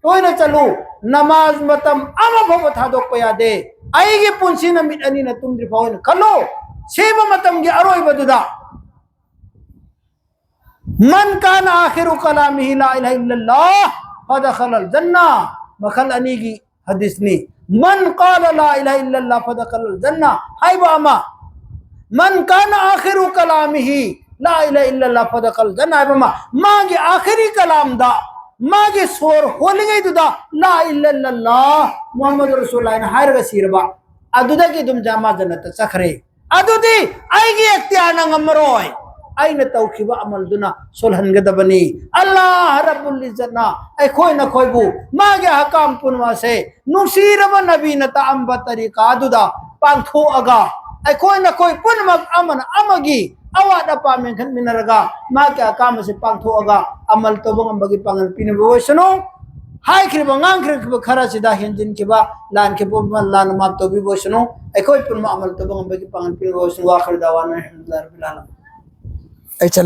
ꯇꯣꯏꯅ ꯆꯠꯂꯨ꯫ ꯅꯃꯥꯖ ꯃꯇꯝ ꯑꯃ ꯐꯥꯎꯕ ꯊꯥꯗꯣꯛꯄ ꯌꯥꯗꯦ꯫ ꯑꯩꯒꯤ ꯄꯨꯟꯁꯤ ꯅꯨꯃꯤꯠ ꯑꯅꯤꯅ ꯇꯨꯝꯗ꯭ꯔꯤ ꯐꯥꯎ ꯑꯣꯏꯅ ꯈꯜꯂꯨ꯫ ꯁꯤꯕ ꯃꯇꯝꯒꯤ ꯑꯔꯣꯏꯕꯗꯨꯗ, "ꯃꯟ ꯀꯥꯅ ꯑꯥꯈꯤꯔꯨ ꯀꯂꯥꯃꯤꯍꯤ ꯂꯥ ꯏꯂꯥꯍ ꯏꯜꯂꯜꯂꯥꯍ ꯐꯗꯈꯂꯜ ꯖꯟꯅꯥ", ꯃꯈꯜ ꯑꯅꯤꯒꯤ ꯍꯗꯤꯁꯅꯤ꯫ "ꯃꯟ ꯀꯥꯂ ꯂꯥ ꯏꯂꯥꯍ ꯏꯜꯂꯜꯂꯥꯍ ꯐꯗꯈꯂꯜ ꯖꯟꯅꯥ" ꯍꯥꯏꯕ ꯑꯃ, "ꯃꯟ ꯀꯥꯅ ꯑꯥꯈꯤꯔꯨ ꯀꯂꯥꯃꯤꯍꯤ ꯂꯥ ꯏꯂꯥꯍ ꯏꯜꯂꯜꯂꯥꯍ ꯐꯗꯈꯂꯜ ꯖꯟꯅꯥ" ꯍꯥꯏꯕ ꯑꯃ, ꯃꯥꯒꯤ ꯑꯥꯈꯤꯔꯤ ꯀꯂꯥꯝꯗ, ꯃꯥꯒꯤ ꯁꯣꯔ ꯍꯣꯜꯂꯤꯉꯩꯗꯨꯗ "ꯂꯥ ꯏꯂꯥꯍ ꯏꯜꯂꯜꯂꯥꯍ ꯃꯨꯍꯝꯃꯗꯨ ꯔꯁꯨꯂꯨꯜꯂꯥꯍ" ꯍꯥꯏꯅ ꯍꯥꯏꯔꯒ ꯁꯤꯔꯕ, ꯑꯗꯨꯗꯒꯤ ꯑꯗꯨꯝ ꯖꯃꯥ ꯖꯟꯅꯠꯇ ꯆꯠꯈ꯭ꯔꯦ꯫ ꯑꯗꯨꯗꯤ ꯑꯩꯒꯤ ꯑꯦꯛꯇꯤꯌꯥꯔꯅ ꯉꯝꯃꯔꯣꯏ꯫ ꯑꯩꯅ ꯇꯧꯈꯤꯕ ꯑꯃꯜꯗꯨꯅ ꯁꯣꯜꯍꯟꯒꯗꯕꯅꯤ꯫ ꯑꯜꯂꯥꯍ ꯔꯕꯨꯜ ꯏꯖꯠꯅ ꯑꯩꯈꯣꯏ ꯅꯈꯣꯏꯕꯨ ꯃꯥꯒꯤ ꯑꯍꯀꯥꯝ ꯄꯨꯝꯅꯃꯛ ꯑꯁꯦ ꯅꯨꯡꯁꯤꯔꯕ ꯅꯕꯤꯅ ꯇꯥꯛꯑꯝꯕ ꯇꯔꯤꯀꯥꯗꯨꯗ ꯄꯥꯡꯊꯣꯛꯑꯒ, ꯑꯩꯈꯣꯏ ꯅꯈꯣꯏ ꯄꯨꯝꯅꯃꯛ ꯑꯃꯅ ꯑꯃꯒꯤ ꯑꯋꯥꯠ ꯑꯄꯥ ꯃꯦꯟꯈꯠꯃꯤꯟꯅꯔꯒ, ꯃꯥꯒꯤ ꯑꯍꯀꯥꯝ ꯑꯁꯤ ꯄꯥꯡꯊꯣꯛꯑꯒ ꯑꯃꯜ ꯇꯧꯕ ꯉꯝꯕꯒꯤ ꯄꯥꯡꯒꯜ ꯄꯤꯅꯕ ꯑꯣꯏꯁꯅꯨ꯫ ꯍꯥꯏꯈ꯭ꯔꯤꯕ, ꯉꯥꯡꯈ꯭ꯔꯤꯕ ꯈꯔꯁꯤꯗ ꯍꯦꯟꯖꯤꯟꯈꯤꯕ, ꯂꯥꯟꯈꯤꯕ ꯄꯨꯝꯅꯃꯛ ꯂꯥꯟꯅ ꯃꯥꯞ ꯇꯧꯕꯤꯕ ꯑꯣꯏꯁꯅꯨ꯫ ꯑꯩꯈꯣꯏ ꯄꯨꯝꯅꯃꯛ ꯑꯃꯜ ꯇꯧꯕ ꯉꯝꯕꯒꯤ ꯄꯥꯡꯒꯜ ꯄꯤꯅꯕ ꯑꯣꯏꯁꯅꯨ꯫ ꯋꯥꯈꯜ ꯗꯥꯋꯥꯅ ꯑꯜꯍꯝꯗꯨꯂꯤꯜꯂꯥꯍꯤ ꯔꯕꯤꯜ ꯑꯥꯂꯃꯤꯟ꯫ ꯑꯩ ꯆꯠꯂꯦ꯫